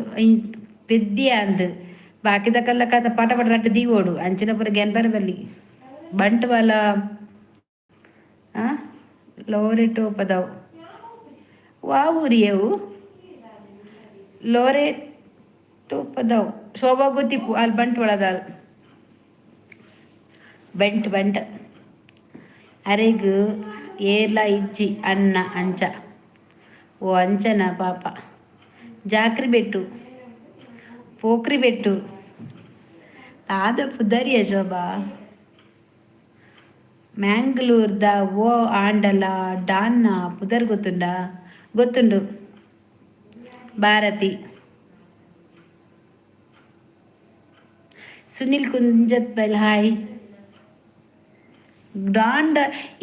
A: ಪೆದ್ದಿ ಅಂದ್. ಬಾಕಿದಕಲ್ಲ ಕಥ ಪಟ ಪಟ ರಡ್ಡ್ ದೀವೋಡು ಅಂಚಿನ ಪೂರ ಗೆನ್ಪರೆ ಬಲ್ಲಿ. ಬಂಟ್ವಾಳ ಲೋರೆಟೋ ಪದವು ವಾ ಊರಿಯವು ಲೋರೆ ಪದವು ಶೋಭಾ ಗೊತ್ತಿಪ್ಪು ಅಲ್ಲಿ ಬಂಟ್ವಾಳದಾಲ್. ಬಂಟ್ ಬಂಟ್ ಅರೆಗ್ ಏರ್ಲ ಇಜ್ಜಿ ಅಣ್ಣ ಅಂಚ. ಓ ಅಂಚನ ಪಾಪ. ಜಾಕ್ರಿ ಬೆಟ್ಟು ಪೋಕ್ರಿ ಬೆಟ್ಟು ದಾದ ಪುದರ್ಯ ಶೋಭಾ. ಮ್ಯಾಂಗ್ಳೂರ್ದ ಓ ಆಂಡಲ ಡಾನ್ನ ಪುದರ್ ಗೊತ್ತುಂಡಾ? ಗೊತ್ತುಂಡು. ಭಾರತಿ. ಸುನಿಲ್ ಕುಂಜತ್ ಬೈಲ್ ಹಾಯ್. ಡಾಂಡ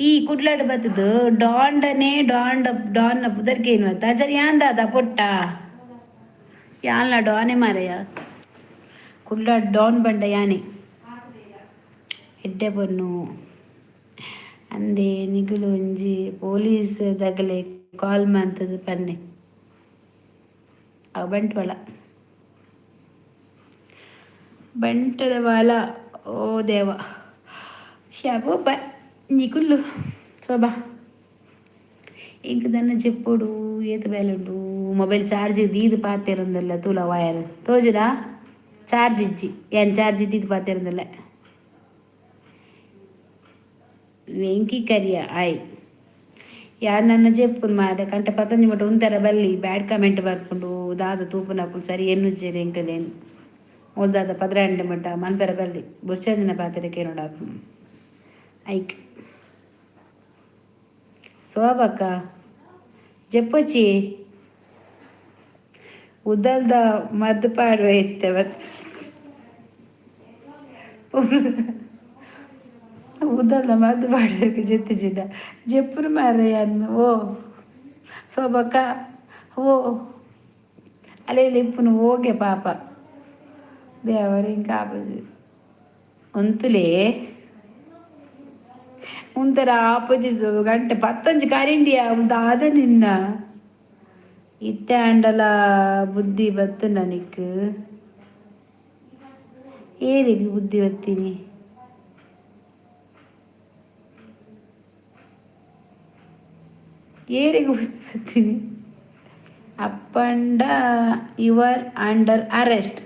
A: ಈ ಕುಡ್ಲಾಡ್ ಬತ್ತದು ಡಾಂಡನೆ ಡಾಂಡ ಡಾನ್ನ ಪುದರ್ಕೇನು ಅತ್ತ ಅಜರ್ ಯಾನ್ ದಾದ ಪೊಟ್ಟ ಯಾನ್ಲ ಡಾನೆ ಮಾರಯ್ಯ. ಕುಡ್ಲಾಡ್ ಡಾನ್ ಬಂಡ ಯಾನೆ. ಎಡ್ಡೆ ಪೊನ್ನು ಅಂದೆ ನಿಗುಲು ಒಂಜಿ ಪೊಲೀಸ್ ದಗಲೆ ಕಾಲ್ ಮಂತುದು ಪನ್ನೆ. ಅವು ಬಂಟ್ವಾಳ. ಬಂಟದ ಬಾಲ. ಓ ದೇವ ಶಾಬೋಪ ನಿಕುಲ್ಲು ಶೋಭಾ. ಎಂಕ್ ದಾನ್ನ ಜೆಪ್ಪೊಡು ಏತ್ ಬೇಲೆ ಉಂಡು. ಮೊಬೈಲ್ ಚಾರ್ಜ್ ದೀದ್ ಪಾತೆರೊಂದುಲ್ಲ ತೂಲ ವಯರ್ ತೋಜುಡಾ ಚಾರ್ಜ್ ಇಜ್ಜಿ. ಯಾನ್ ಚಾರ್ಜ್ ದೀದ್ ಪಾತೆರೊಂದುಲ್ಲೆ. ವೆಂಕಿ ಕರಿಯ ಆಯ್. ಯಾನ್ ನನ್ನ ಜೆಪ್ಪುನು ಮಾರೆ ಕಂಟೆ ಪತ್ತೊಂಜಿ ಮುಟ ಉಂತರ ಬಲ್ಲಿ ಬ್ಯಾಡ್ ಕಮೆಂಟ್ ಬರ್ಪುಂಡು ದಾದ ತೂಪುನಕುಲು ಸರಿ ಎನ್ನುಜ್ಜೆರ್ ಎಂಕಲೆನ್. ಮೂಲು ದಾದ ಪದ್ರಾಂಡೆ ಮುಟ ಮನ್ಪೆರೆ ಬಲ್ಲಿ ಬೊರ್ಚಂದಿನ ಪಾತೆರ ಕೇನೊಡಾಪುಂಡು ಐಕ್. ಶೋಭಕ್ಕ ಜೆಪ್ಪೊಚಿ. ಉದಲ್ದ ಮದ್ದು ಪಾಡುವ ಇತ್ತೆ ಉದಲ್ದ ಮದ್ದು ಪಾಡುವ ಜೆತ್ತಿಜಿಡ ಜೆಪ್ಪುನು ಮಾರ್ರೆ ಯಾನ್. ಓ ಶೋಭಕ್ಕ ಓ ಅಲೆ ಇಪ್ಪುನು ಓಗೆ ಪಾಪ ದೇವರೇ ಇಂಕ ಆಪುಜಿ ಉಂತುಲೇ ಉಂತರ ಆಪುಜಿ. ಗಂಟೆ ಪತ್ತೊಂಜಿ ಕರಿಂಡಿಯ ದಾದ ನಿನ್ನ ಇತ್ತೆ ಆಂಡಲ ಬುದ್ಧಿ ಬತ್ತುಂಡ ನಿಕ್ಕ್? ಏರೆಗ್ ಬುದ್ಧಿ ಬತ್ತೀನಿ? ಏರೆಗ್ ಬುದ್ಧಿ ಬತ್ತೀನಿ? ಅಪ್ಪಂಡ your under arrest.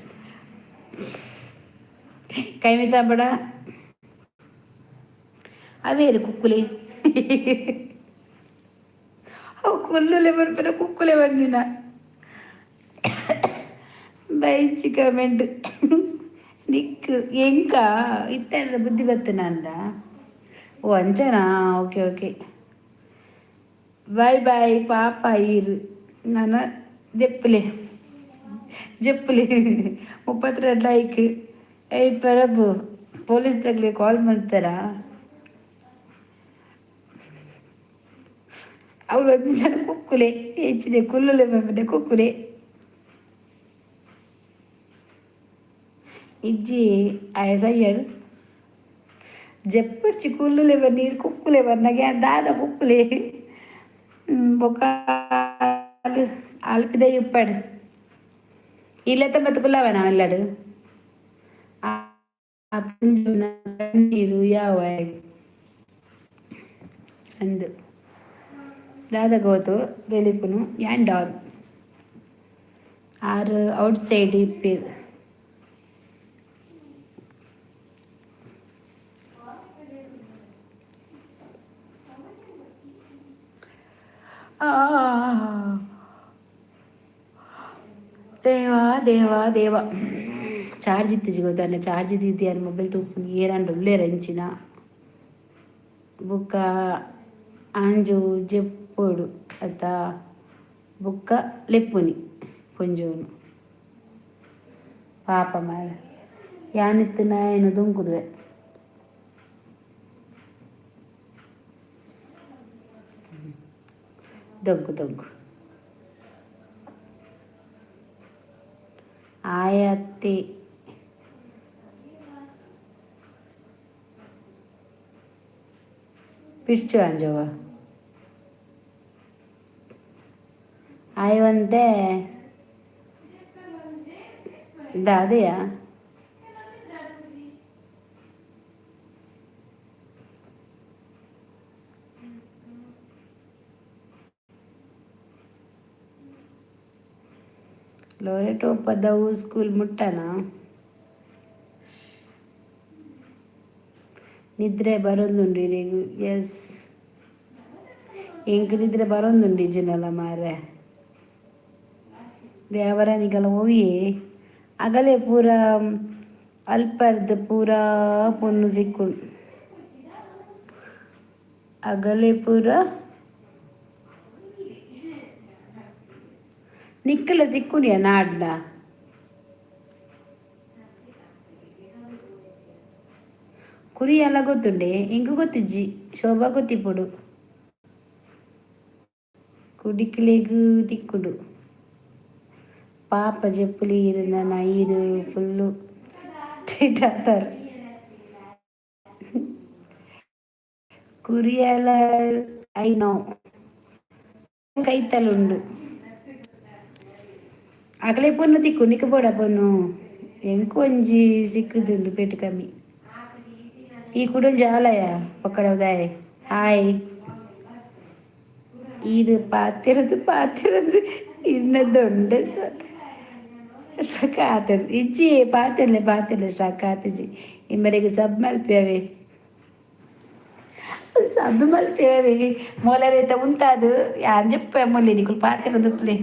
A: ಕೈಮಿತಾಪಡ ಅವೇರು ಕುಕ್ಕುಲೆ ಅವು ಕುಲ್ಲುಲೆ ಬರ್ಪಿನ ಕುಕ್ಕುಲೆ ಬಂದಿನ. ಬೈಚಿ ಕಮೆಂಟ್ ನಿಕ್ ಎಂಕ ಇತ್ತ ಬುದ್ಧಿ ಬತ್ತನ ಅಂದ. ಓ ಅಂಚನಾ? ಓಕೆ ಓಕೆ, ಬಾಯ್ ಬಾಯ್ ಪಾಪ. ಈರು ನನ್ನ ದೆಪ್ಪಲೆ ಜಪ್ಪುಲೆ. 32 ಲೈಕ್. ಏಯ್ ಪರಬು, ಪೊಲೀಸ್ ತಗ್ಲಿ ಕಾಲ್ ಮಾಡ್ತಾರ? ಅವಳು ಒಂದು ಜನ ಕುಕ್ಕುಲೆ ಹೆಚ್ಚಿದೆ ಕುಲ್ಲುಲೆ ಬಂದೆ ಕುಕ್ಕುಲೆ. ಇಜ್ಜಿ ಆಯಸಯ್ಯಡು ಜಪ್ಪರ್ಚಿ ಕುಲ್ಲುಲೆ ನೀರು ಕುಕ್ಕುಲೆ ಬನ್ನಗೆ ದಾದ ಕುಕ್ಕುಲೆ. ಬೊಕ್ಕ ಅಲ್ಪಿದ ಇಪ್ಪಾಡು ಇಲ್ಲತ್ತ ಮತ್ತೆ ಕುಲ್ಲವನ ಅಲ್ಲಾಡು ನೀರು ಯಾವ ಅಂದು ದಾದ ಗೋತು ಬೆಲಿಪುನು. ಯಾನ್ ಡಾನ್ ಆರು ಔಟ್ ಸೈಡ್ ಇಪ್ಪೇರು. ದೇವಾ ದೇವಾ ದೇವಾ. ಚಾರ್ಜ್ ಇತ್ತಿಜಿ ಗೊತ್ತಾನೆ. ಚಾರ್ಜ್ ಇದ್ದಿದ್ದು ಮೊಬೈಲ್ ತೂಪುನಿ. ಏರಾಂಡ ಉಲ್ಲೇರ ಇಂಚಿನ ಬುಕ್ಕ ಆಂಜು ಜೆಪ್ಪೊಡು ಅತ್ತ ಬುಕ್ಕ ಲೆಪ್ಪುನಿ ಪೊಂಜೋನು. ಪಾಪ ಮಾರೆ, ಯಾನಿತ್ತು ನಾಯನ ದುಂಕುದುವೆ. ದೊಂಕು ದೊಂಕು ಆಯತ್ತೆ. ಪಿಡ್ಚು ಅಂಜವ ಆಯವಂತೆ ದಾದೆಯಾ. ಲೋರೆಟೋ ಪದವು ಸ್ಕೂಲ್ ಮುಟ್ಟನ. ನಿದ್ರೆ ಬರೊಂದುಂಡು ಇರೆಗ್. ಎಸ್, ಎಂಕ್ ನಿದ್ರೆ ಬರೊಂದುಂಡು ಇಜ್ಜಿನಲ್ಲ ಮಾರೆ. ದೇವರನಿಗಲ ಒವಿಯೇ ಅಗಲೆ ಪೂರ ಅಲ್ಪರ್ದ್ ಪೂರ ಪೊಣ್ಣು ಸಿಕ್ಕುಂಡು ಅಗಲೆ ಪೂರ. ನಿಕ್ಕಲ ಸಿಕ್ಕುಂಡಿಯ ನಾಡ್ನ ಕುರಿ ಎಲ್ಲ ಗೊತ್ತುಂಡೆ. ಎಂಕ್ ಗೊತ್ತಿಜ್ಜಿ, ಶೋಭಾ ಗೊತ್ತಿಪ್ಪೊಡು. ಕುಡಿಕ್ಲೆಗ್ ತಿಕ್ಕುಂಡು. ಪಾಪ ಜೆಪ್ಪುಲಿ ಇರು ಐರು ಫುಲ್ಲು ಟೈಟ್ ಆತಾರ. ಕುರಿಯಲ I know ಕೈತಲುಂಡು. ಅಗಲೆ ಪೊಣ್ಣು ತಿಕ್ಕು ನಿಕ್ಕ ಬೋಡ ಪೊಣ್ಣು. ಎಂಕ್ ಒಂಜಿ ಸಿಕ್ಕುದುಂಡು ಪೇಟು ಕಮ್ಮಿ. ಈ ಕುಡೊಂಜಿ ಆಲಯ ಪಕ್ಕಡದಾಯ್. ಹಾಯ್. ಇದು ಪಾತಿರದು ಪಾತಿರದು ಇನ್ನ ದೊಂಡೆ ಸಕಾತರ್ ಇಜ್ಜಿ. ಪಾತಿರ್ಲೆ ಪಾತಿರ್ಲೆ ಸಾಕಾತಿಜಿ. ಇಮ್ಮರಿಗೆ ಸಬ್ ಮಲ್ಪಿಯವೇ, ಸಬ್ ಮಲ್ಪಿಯವೇ. ಮೊಲರೇತ ಉಂತಾದು ಯಾನ್ ಜೆಪ್ಪೆ ಮೊಲ್ಲೆ ನಿಕುಲು ಪಾತಿರದುಪ್ಲೆ.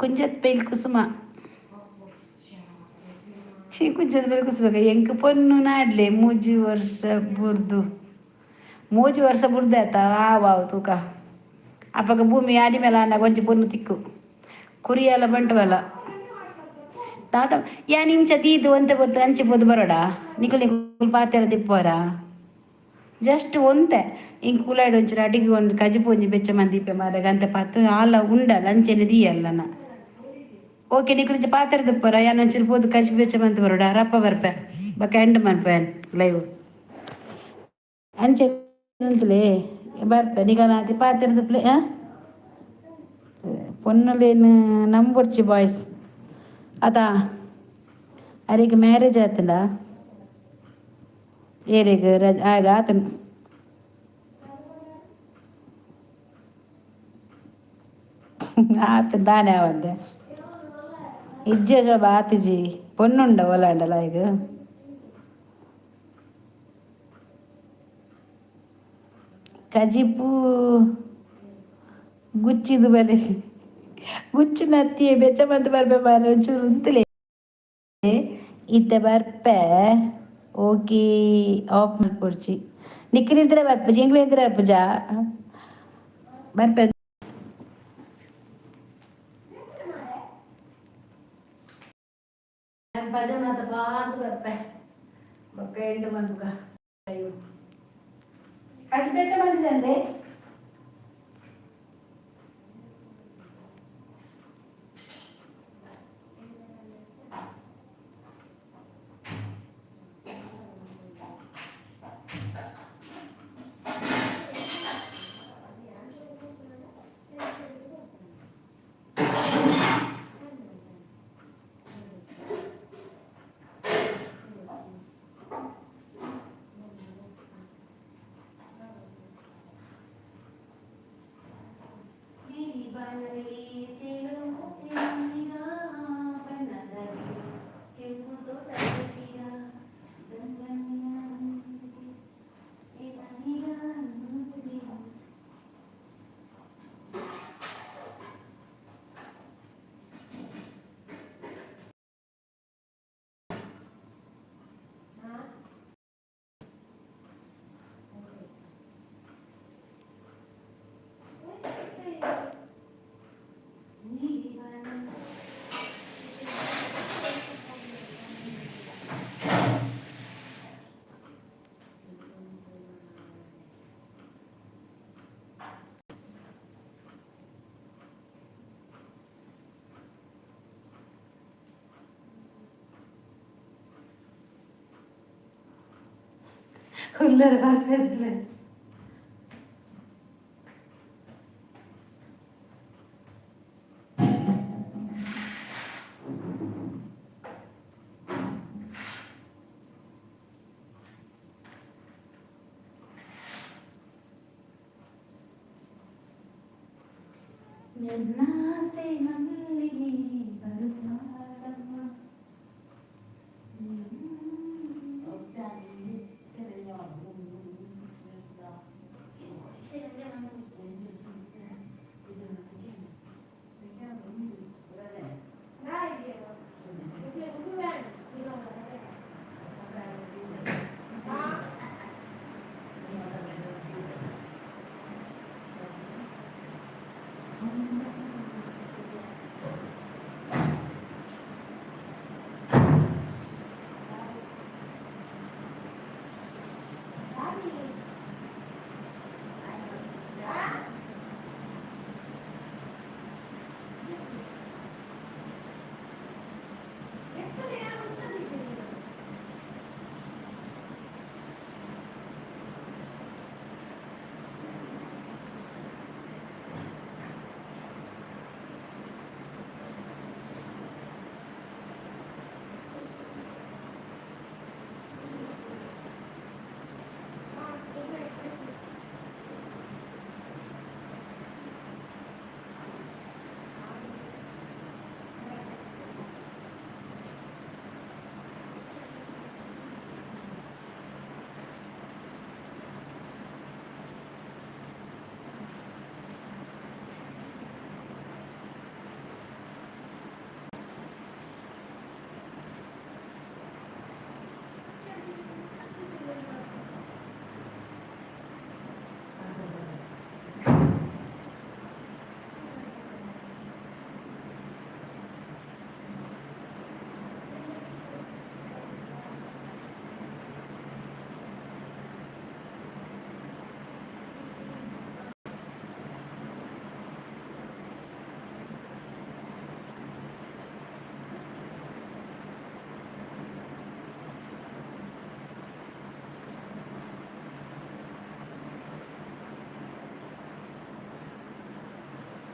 A: ಕುಂಜತ್ ಪೈಲ್ ಕುಸುಮ ಛೀ, ಕುಂಜತ್ ಪೈಲ್ ಕುಸುಮ. ಎಂಕ್ ಪೊನ್ನು ನಾಡ್ಲೆ. 3 ವರ್ಷ ಬುರ್ದು, 3 ವರ್ಷ ಬುರ್ದಾತ. ಆವ್ ತೂಕ. ಅಪಗ ಭೂಮಿ ಆಡಿ ಮೇಲೆ ಆನಾಗ ಒಂಜಿ ಪೊನ್ನು ತಿಕ್ಕು. ಕುರಿಯಲ ಬಂಟವಲ್ಲ ತಾತ. ಯಾನ್ ಇಂಚ ದೀದು ಒಂತೆ ಪೊರ್ತು ಅಂಚೆ ಪೋದು ಬರೋಡ. ನಿಕುಲು ನಿಕುಲು ಪಾತೆರ ದಿಪ್ಪೋರ. ಜಸ್ಟ್ ಒಂತೆ ಇಂಕ್ ಕುಲಾಯ್ಡ್ ಒಂಚೂರು ಅಡಿಗೆ ಒಂದು ಕಜಿಪು ಒಂಜಿ ಬೆಚ್ಚ ಮಂದಿಪ್ಪೆ ಮಾರೆ. ಗಂತೆ ಪತ್ತು ಆಲ ಉಂಡಲ್ಲ ಅಂಚೆನೆ ದೀಯಲ್ಲನ. ಓಕೆ, ನಿಕುಲು ಇಂಚ ಪಾತೆರ ದಿಪ್ಪೋರ. ಯಾನ್ ಒಂಚೂರು ಪೋದು ಕಜಿಪು ಬೆಚ್ಚ ಮಂತ್ ಬರೋಡ. ರಪ್ಪ ಬರ್ಪೆ. ಬೊಕ ಎಂಡ್ ಮನ್ಪೆ ಲೈವ್. ಅಂಚೆ ಉಂತುಲೆ, ಬರ್ಪೆ. ನಿಕಲ್ನ ಪಾತೆರ ದಿಪ್ಲೆ. ಪೊನ್ನುಲೇನು ನಂಬೊಡ್ಚಿ ಬಾಯ್ಸ್ ಅತಾ. ಅರೆಗ್ ಮ್ಯಾರೇಜ್ ಆತುಂಡ? ಏರೆಗ್? ರಜ ಆಗ ಆತನು ಆತ ದಾನೆ ಆವಂದೆ. ಇಜ್ಜೆ ಶೋಭಾ, ಆತಿಜಿ. ಪೊನ್ನುಂಡ ಓಲಾಂಡಲ ಈಗ ಕಜಿಪು ಗುಚ್ಚಿದು ಬಲೆ. ಗುಚ್ಚು ನತ್ತಿಯೇ ಬೆಚ್ಚ ಮಂತ್ ಬರ್ಪೆ ಮಾರ್ರೆ ಒಂಚೂರು ಉಂತುಲೆ. ಇತ್ತೆ ಬರ್ಪೆ. ಓಕೆ, ಆಫ್ ಮಲ್ಪೊಡ್ಚಿ. ನಿಕ್ಕ್ ಬರ್ಪುಜಿ, ಎಂಕ್ಲೆ ನಿದ್ರೆ ಬರ್ಪುಜಾ? ಬರ್ಪೆ. ಪಜೆ ಮಾತ ಬಾಗ್ ಬರ್ಪೆ. ಬೊಕ್ಕ ಎಂಟು ಮನ್ಪುಗ. ಕಶ್ ಬೆಚ್ಚ ಮಂದಿ. ಕುಲ್ಲರ ಬರ್ಪೆ. ನಿರ್ನಾಸೆ ಮಲ್ಲಿಗೆ ಬರುತ್ತಾಳಮ್ಮ.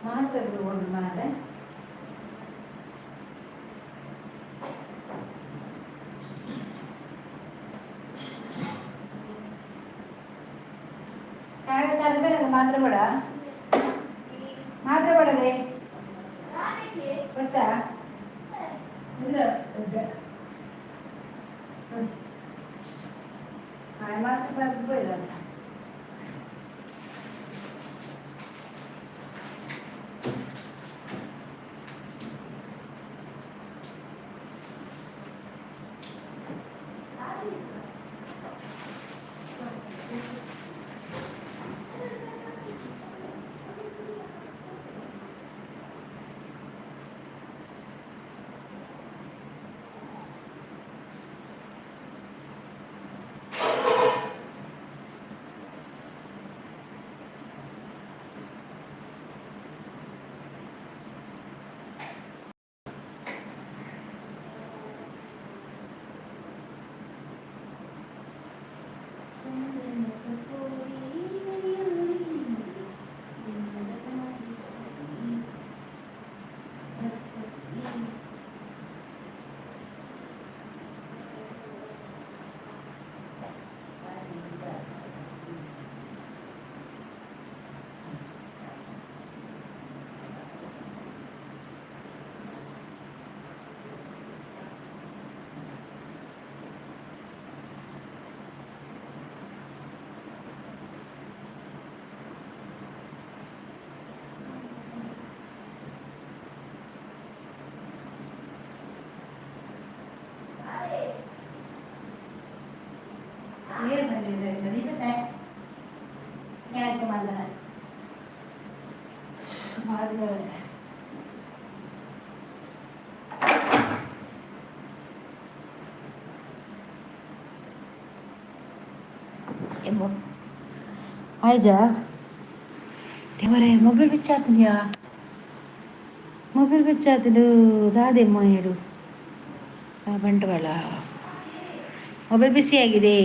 A: ಮಾತ್ರೆ ಒಂದು ಮಾರೆ. ಮಾತ್ರೆ ಬೇಡ, ಮಾತ್ರೆ ಬೇಡದೆ ಗೊತ್ತಾ? ಇಲ್ಲ. ಮಾತ್ರೆ ಬರ್ಬೋಯಿಲ್ಲ. ಆಯ್ಜಾ ದೇವರೇ, ಮೊಬೈಲ್ ಬಿಚ್ಚಾತನ್ಯಾ? ಮೊಬೈಲ್ ಬಿಚ್ಚಾತದು ದಾದೆಮ್ಮ ಹೇಳು. ಬಂಡವಾಳ ಮೊಬೈಲ್ ಬಿಸಿಯಾಗಿದೆ.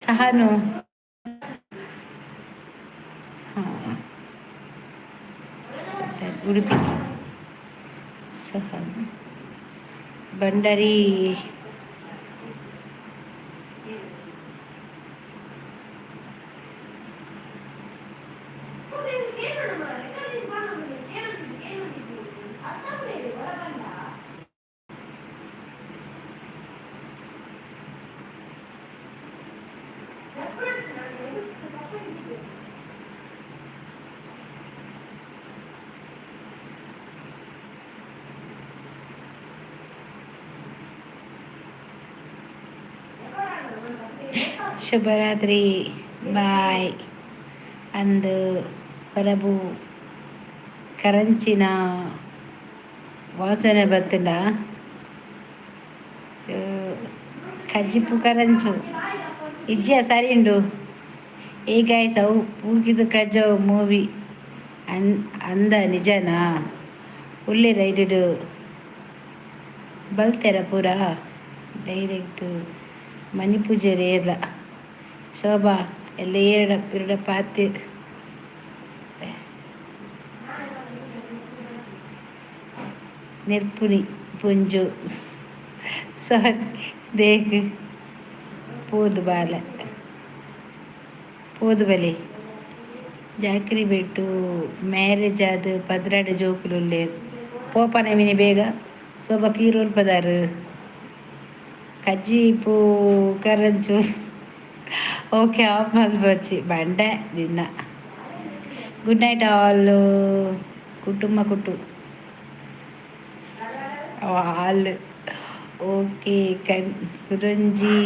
A: ಸಹನು, ಹಾಂ, ಉಡುಪಿ ಸಹನು ಭಂಡಾರಿ. ಶುಭರಾತ್ರಿ, ಬಾಯ್. ಅಂದು ಪರಬು ಕರಂಚಿನ ವಾಸನೆ ಬತ್ತುಂಡ? ಕಜ್ಜಿಪು ಕರಂಚು ಇಜ್ಜಿಯ? ಸರಿ ಉಂಡು. ಏ ಗಾಯ್ಸ್, ಅವು ಪೂಗಿದ ಕಜ್ಜೋ ಮೂವಿ ಅನ್ ಅಂದ ನಿಜನಾ? ಉಲ್ಲೆ ರೈಡ್ ಬಲ್ತೆರ ಪೂರ ಡೈರೆಕ್ಟ್ ಮಣಿಪೂಜೆರ್ ಏರ್ಲ. ಶೋಭಾ ಎಲ್ಲ ಏರಡ ಇರಡ ಪಾತೆ. ನೆರ್ಪುನಿ ಪುಂಜು ಸಾರಿ ದೇಗ್ ಪೋದು ಬಾಲೆ ಪೋದು ಬಲೆ. ಜಾಕ್ರಿ ಬೆಟ್ಟು ಮ್ಯಾರೇಜ್ ಆದ್ 12 ಜೋಕುಲು ಉಲ್ಲೆರ್. ಪೋಪನ ಮಿನಿ ಬೇಗ ಶೋಭಾ ಕೀರೋಲ್ ಪದಾರು ಕಜ್ಜಿಪು ಕರಂಚು. ಓಕೆ, ಆಫ್ ಮಲ್ಪೊಚ್ಚಿ ಬಂಡೆ ನಿನ್ನ. ಗುಡ್ ನೈಟ್ ಆಲ್ ಕುಟುಂಬ ಕುಟು ಆಲ್. ಓಕೆ, ಕಣ್ ಕುರಂಜಿ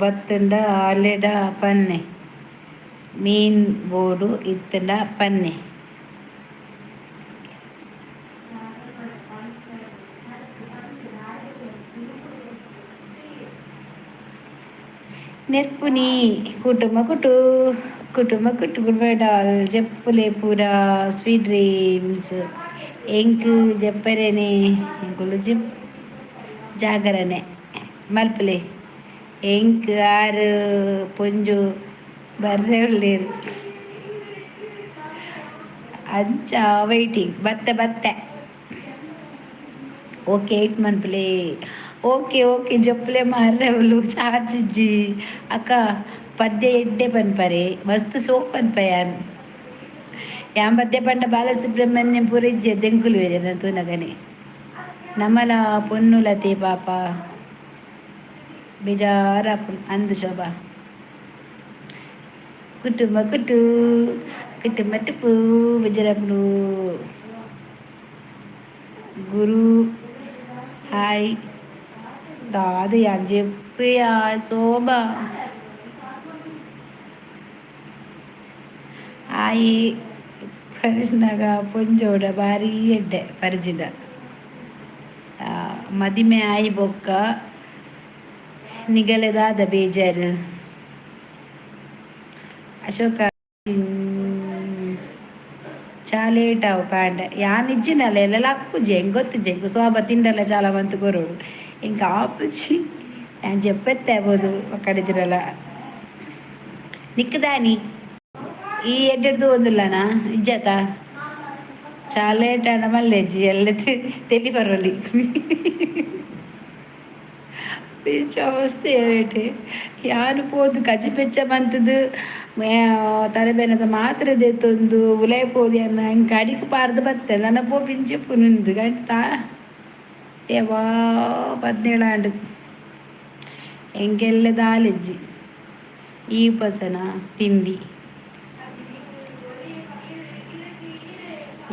A: ಬತ್ತುಂಡ ಅಲೆಡ ಪನ್ನೆ, ಮೀನ್ ಬೋಡು ಇತ್ತಂಡ ಪನ್ನೆ. ನೆರ್ಪುನಿ ಕುಟುಂಬ ಕುಟು ಕುಟುಂಬ ಕುಟು. ಗುಡ್ ನೈಟ್ ಆಲ್. ಜಪ್ಪುಲೆ ಪೂರ, ಸ್ವೀಟ್ ಡ್ರೀಮ್ಸ್. ಎಂಕ್ ಜಪ್ಪರೇನೆ, ಎಂಕುಲು ಜಿಪ್ ಜಾಗರಣೆ ಮಲ್ಪಲೆ. ಎಂಕ್ ಆರು ಪೊಂಜು ಬರ್ರೆ ಉಲ್ಲೆರ್, ಅಂಚ ವೈಟಿಂಗ್. ಬತ್ತೆ ಬತ್ತೆ. ಓಕೆ, ಏಟ್ ಮನ್ಪುಲೆ. ಓಕೆ ಓಕೆ, ಜಪ್ಪುಲೆ ಮಾರ್ರೆ. ಅವ್ಲು ಚಾರ್ಜ್ ಇಜ್ಜಿ. ಅಕ್ಕ, ಪದ್ಯ ಎಡ್ಡೆ ಪನ್ಪರೆ, ಮಸ್ತ್ ಸೋಕ್ ಪನ್ಪ. ಯಾನ್ ಯಾನ್ ಪದ್ಯ ಪಂಡ ಬಾಲಸುಬ್ರಹ್ಮಣ್ಯಂ ಪೂರ ಇಜ್ಜೆ ದೆಂಕುಲು ಬೇರೆ ತೂನಗನೆ. ನಮಲ ಪೊನ್ನುಲತೆ ಪಾಪ ಬೇಜಾರಾಪುಂಡು ಅಂದು ಶೋಭಾ. ಕುಟುಂಬ ಕುಟು ಕುಟುಂಬ ಟುಪು ಬೇಜಾರಾಪುಂಡು. ಗುರು ಹಾಯ್. ದಾದ ಯಾನ್ ಜೆಪ್ಪುಯಾ ಶೋಭಾ? ಆಯಿ ಪರಿನಾಗ ಪೊಂಜೋಡ ಬಾರಿ ಎಡ್ಡೆ ಪರ್ಜಿದ. ಮದಿಮೆ ಆಯಿ ಬೊಕ್ಕ ನಿಗಲೆ ದಾದ ಬೇಜಾರು ಅಶೋಕ? ಚಾಲೇಟ್ ಅವು ಕಾಂಡೆ. ಯಾನ್ ಇಜ್ಜಿನಲ್ಲ ಎಲ್ಲ ಲಕ್ಕುಜಿ, ಎಂಕ್ ಗೊತ್ತಿಜ್ಜಿ. ಎಂಕ್ ಸೋಬ ತಿಂಡಲ್ಲ ಚಾಲ ಮಂತ್ ಕೊರೊಡು, ಎಂಕ್ ಆಪುಜಿ. ಯಾನ್ ಜೆಪ್ಪೆತ್ತೆ ಬೋದು ಕಡಿಜಿರಲ್ಲ ನಿಕ್ಕದಾನಿ. ಈ ಎಡ್ಡೆಡ್ದು ಒಂದುಲ್ಲನಾ ಇಜ್ಜತ? ಚಾಲೇಟ್ ಆಂಡ ಮಲ್ಲೆಜ್ಜಿ ಎಲ್ಲ ತೆಲಿ ಬರೋಲಿ. ಅವಸ್ಥೆ ರೇಟ್. ಯಾನ್ ಪೋದು ಕಜಿ ಪೆಚ್ಚ ಮಂತುದು ತಲೆಬೇನದ ಮಾತ್ರೆ ದೆತ್ತೊಂದು ಉಲೈ ಪೋದು ಯಾನ್ ಎಂಕ್ ಅಡಿಕ್ ಪಾರ್ದ್ ಬತ್ತೆ. ನನ ಪೋಪಿಂಚಿಪ್ಪುನುಂದು ಗಂಟ ದೇವಾ. 17 ಆಂಡ್, ಎಂಕೆಲ್ಲ ದಾಲೆಜ್ಜಿ. ಈ ಉಪಸನ ತಿಂಡಿ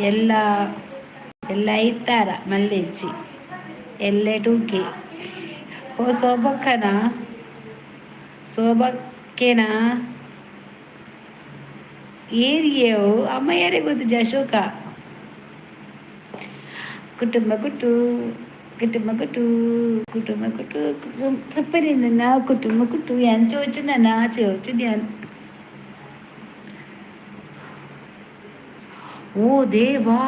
A: ಎಲ್ಲ ಎಲ್ಲ ಐತಾರ ಮಲ್ಲೆಜ್ಜಿ ಎಲ್ಲೆ ಟೂಕೆ. ಓ ಸೋಬಕ್ಕನ. ಶೋಭಕ್ಕೇನಾ? ಏರಿಯವು ಅಮ್ಮ ಯಾರಿಗೆ ಗೊತ್ತಿಜ್ಜಿ. ಅಶೋಕ ಕುಟುಂಬ ಕುಟು ಕುಟುಂಬ ಕುಟು ಕುಟುಂಬ ಕುಟು ಸುಪ್ಪರಿಂದ ಕುಟುಂಬ ಕುಟು ಯಾನ್ ಚೋಚು ನನ್ನ ಚೋಚು ಧ್ಯಾನ್. ಓ ದೇವಾ,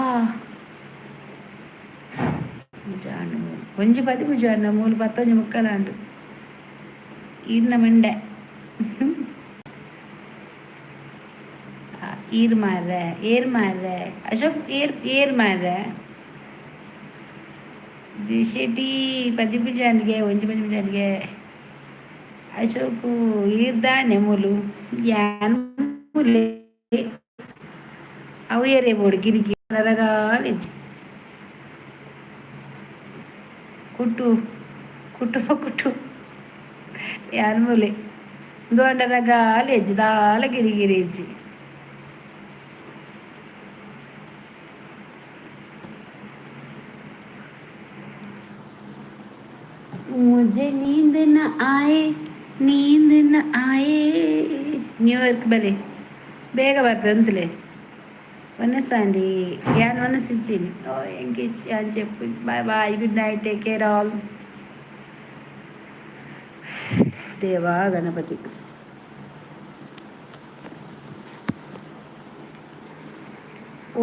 A: ಮುಜಾನು ಒಂಜಿ ಪದಿ ಮುಜಾನ ಮೂಲು ಪತ್ತೊಂಜಿ ಮುಕ್ಕಲಾಂಡು ಈರ್ನ ಮಂಡೆ. ಈರ್ ಮಾರ್ರೆ, ಏರ್ ಮಾರ್ರೆ? ಅಶೋಕ್, ಏರ್ ಏರ್ ಮಾರ್ರೆ? ಶೆಟ್ಟಿ ಪದಿಪುಜಾನಿಗೆ ಒಂಜಿ ಪದಿಪುಜಾನಿಗೆ. ಅಶೋಕು, ಈರ್ದಾನೆ ಮೂಲು? ಯಾನ್ ಮೂಲೆ. ಅವು ಏರೇ ಬೋಡು ಗಿರಿಗಿ ರಗಾಲಿಜ್ಜಿ. ಕುಟ್ಟು ಕುಟುಂಬ ಕುಟ್ಟು ಯಾನ್ ಮೂಲೆ ದೋಂಡ ರಗಾಲಿ ಇಜ್ಜಿ, ದಾಲ ಗಿರಿ ಗಿರಿ ಇಜ್ಜಿ. मुझे नींद न आए, नींद न आए. ನ್ಯೂಯಾರ್ಕ್ ಬಲೆ ಬೇಗ ಬರ್ತಂತಲೇ ವನಸಾಂಡಿ. ಯಾನ್ ವನಸಿಜ್ಜಿನಿ. ಓ ಎಂಕಿಚ್ಚಿ ಯಾನ್ చెప్పು. Bye bye, good night, take care all. ದೇವಾ ಗಣಪತಿ.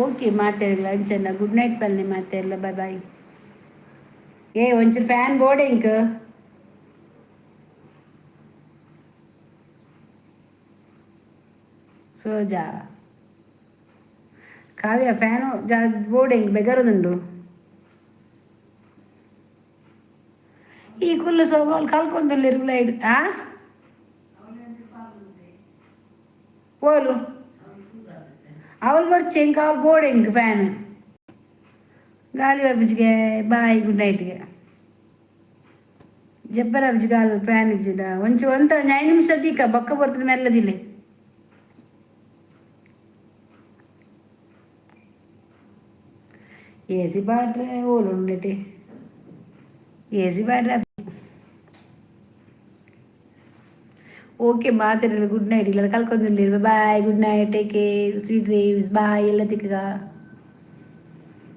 A: ಓಕೆ, ಮಾತಾಡಿಲ್ಲ ಅಂಚನ್ನ. ಗುಡ್ ನೈಟ್ ಪಲ್ನಿ ಮಾತಾಡಲ್ಲ. Bye bye. ಏ, ಒಂಚೂರು ಫ್ಯಾನ್ ಬೋರ್ಡ್ ಇಂಕ್ ಸೋಜಾ. ಕಾವ್ಯ, ಫ್ಯಾನು ಜಾ ಬೋರ್ಡ್ ಹೆಂಗ್ ಬೆಗರದುಂಡು. ಈ ಕುಲ್ಲು ಸೋಬಾಲ್ ಕಲ್ಕೊಂದುಲ್ಲೆರ್ ಲೈಡ್. ಆ ಓಲು ಅವಳು ಬರ್ಚೆ ಇಂಕ ಅವಳು ಬೋರ್ಡ್ ಇಂಕ್ ಫ್ಯಾನ್ ಗಾಳಿ ಬರ್ಬಿಜ್ಗೆ. ಬಾಯ್, ಗುಡ್ ನೈಟ್ಗೆ. ಜಬ್ಬರ ಗಾಲ್ ಫ್ಯಾನ್ ಇಜ್ಜಿಡ ಒಂಚು ಒಂತ ಒಂಜಿ 5 ನಿಮಿಷ ದೀಕ ಬೊಕ್ಕ ಬರ್ತದೆ ಮೆಲ್ಲದಿಲ್ಲ. ಎ ಸಿ ಪಾಡ್ರೆ ಓಲು ಉಂಡೆಟಿ ಎ ಸಿ ಪಾಡ್ರೆ. ಓಕೆ, ಮಾತಾಡಿಲ್ಲ. Good night. ಇಲ್ಲ ಕಲ್ಕೊಂಡಿಲ್ಲ. Bye, good night, take care, sweet dreams, bye. ಎಲ್ಲ ತಿಕ್ಕ.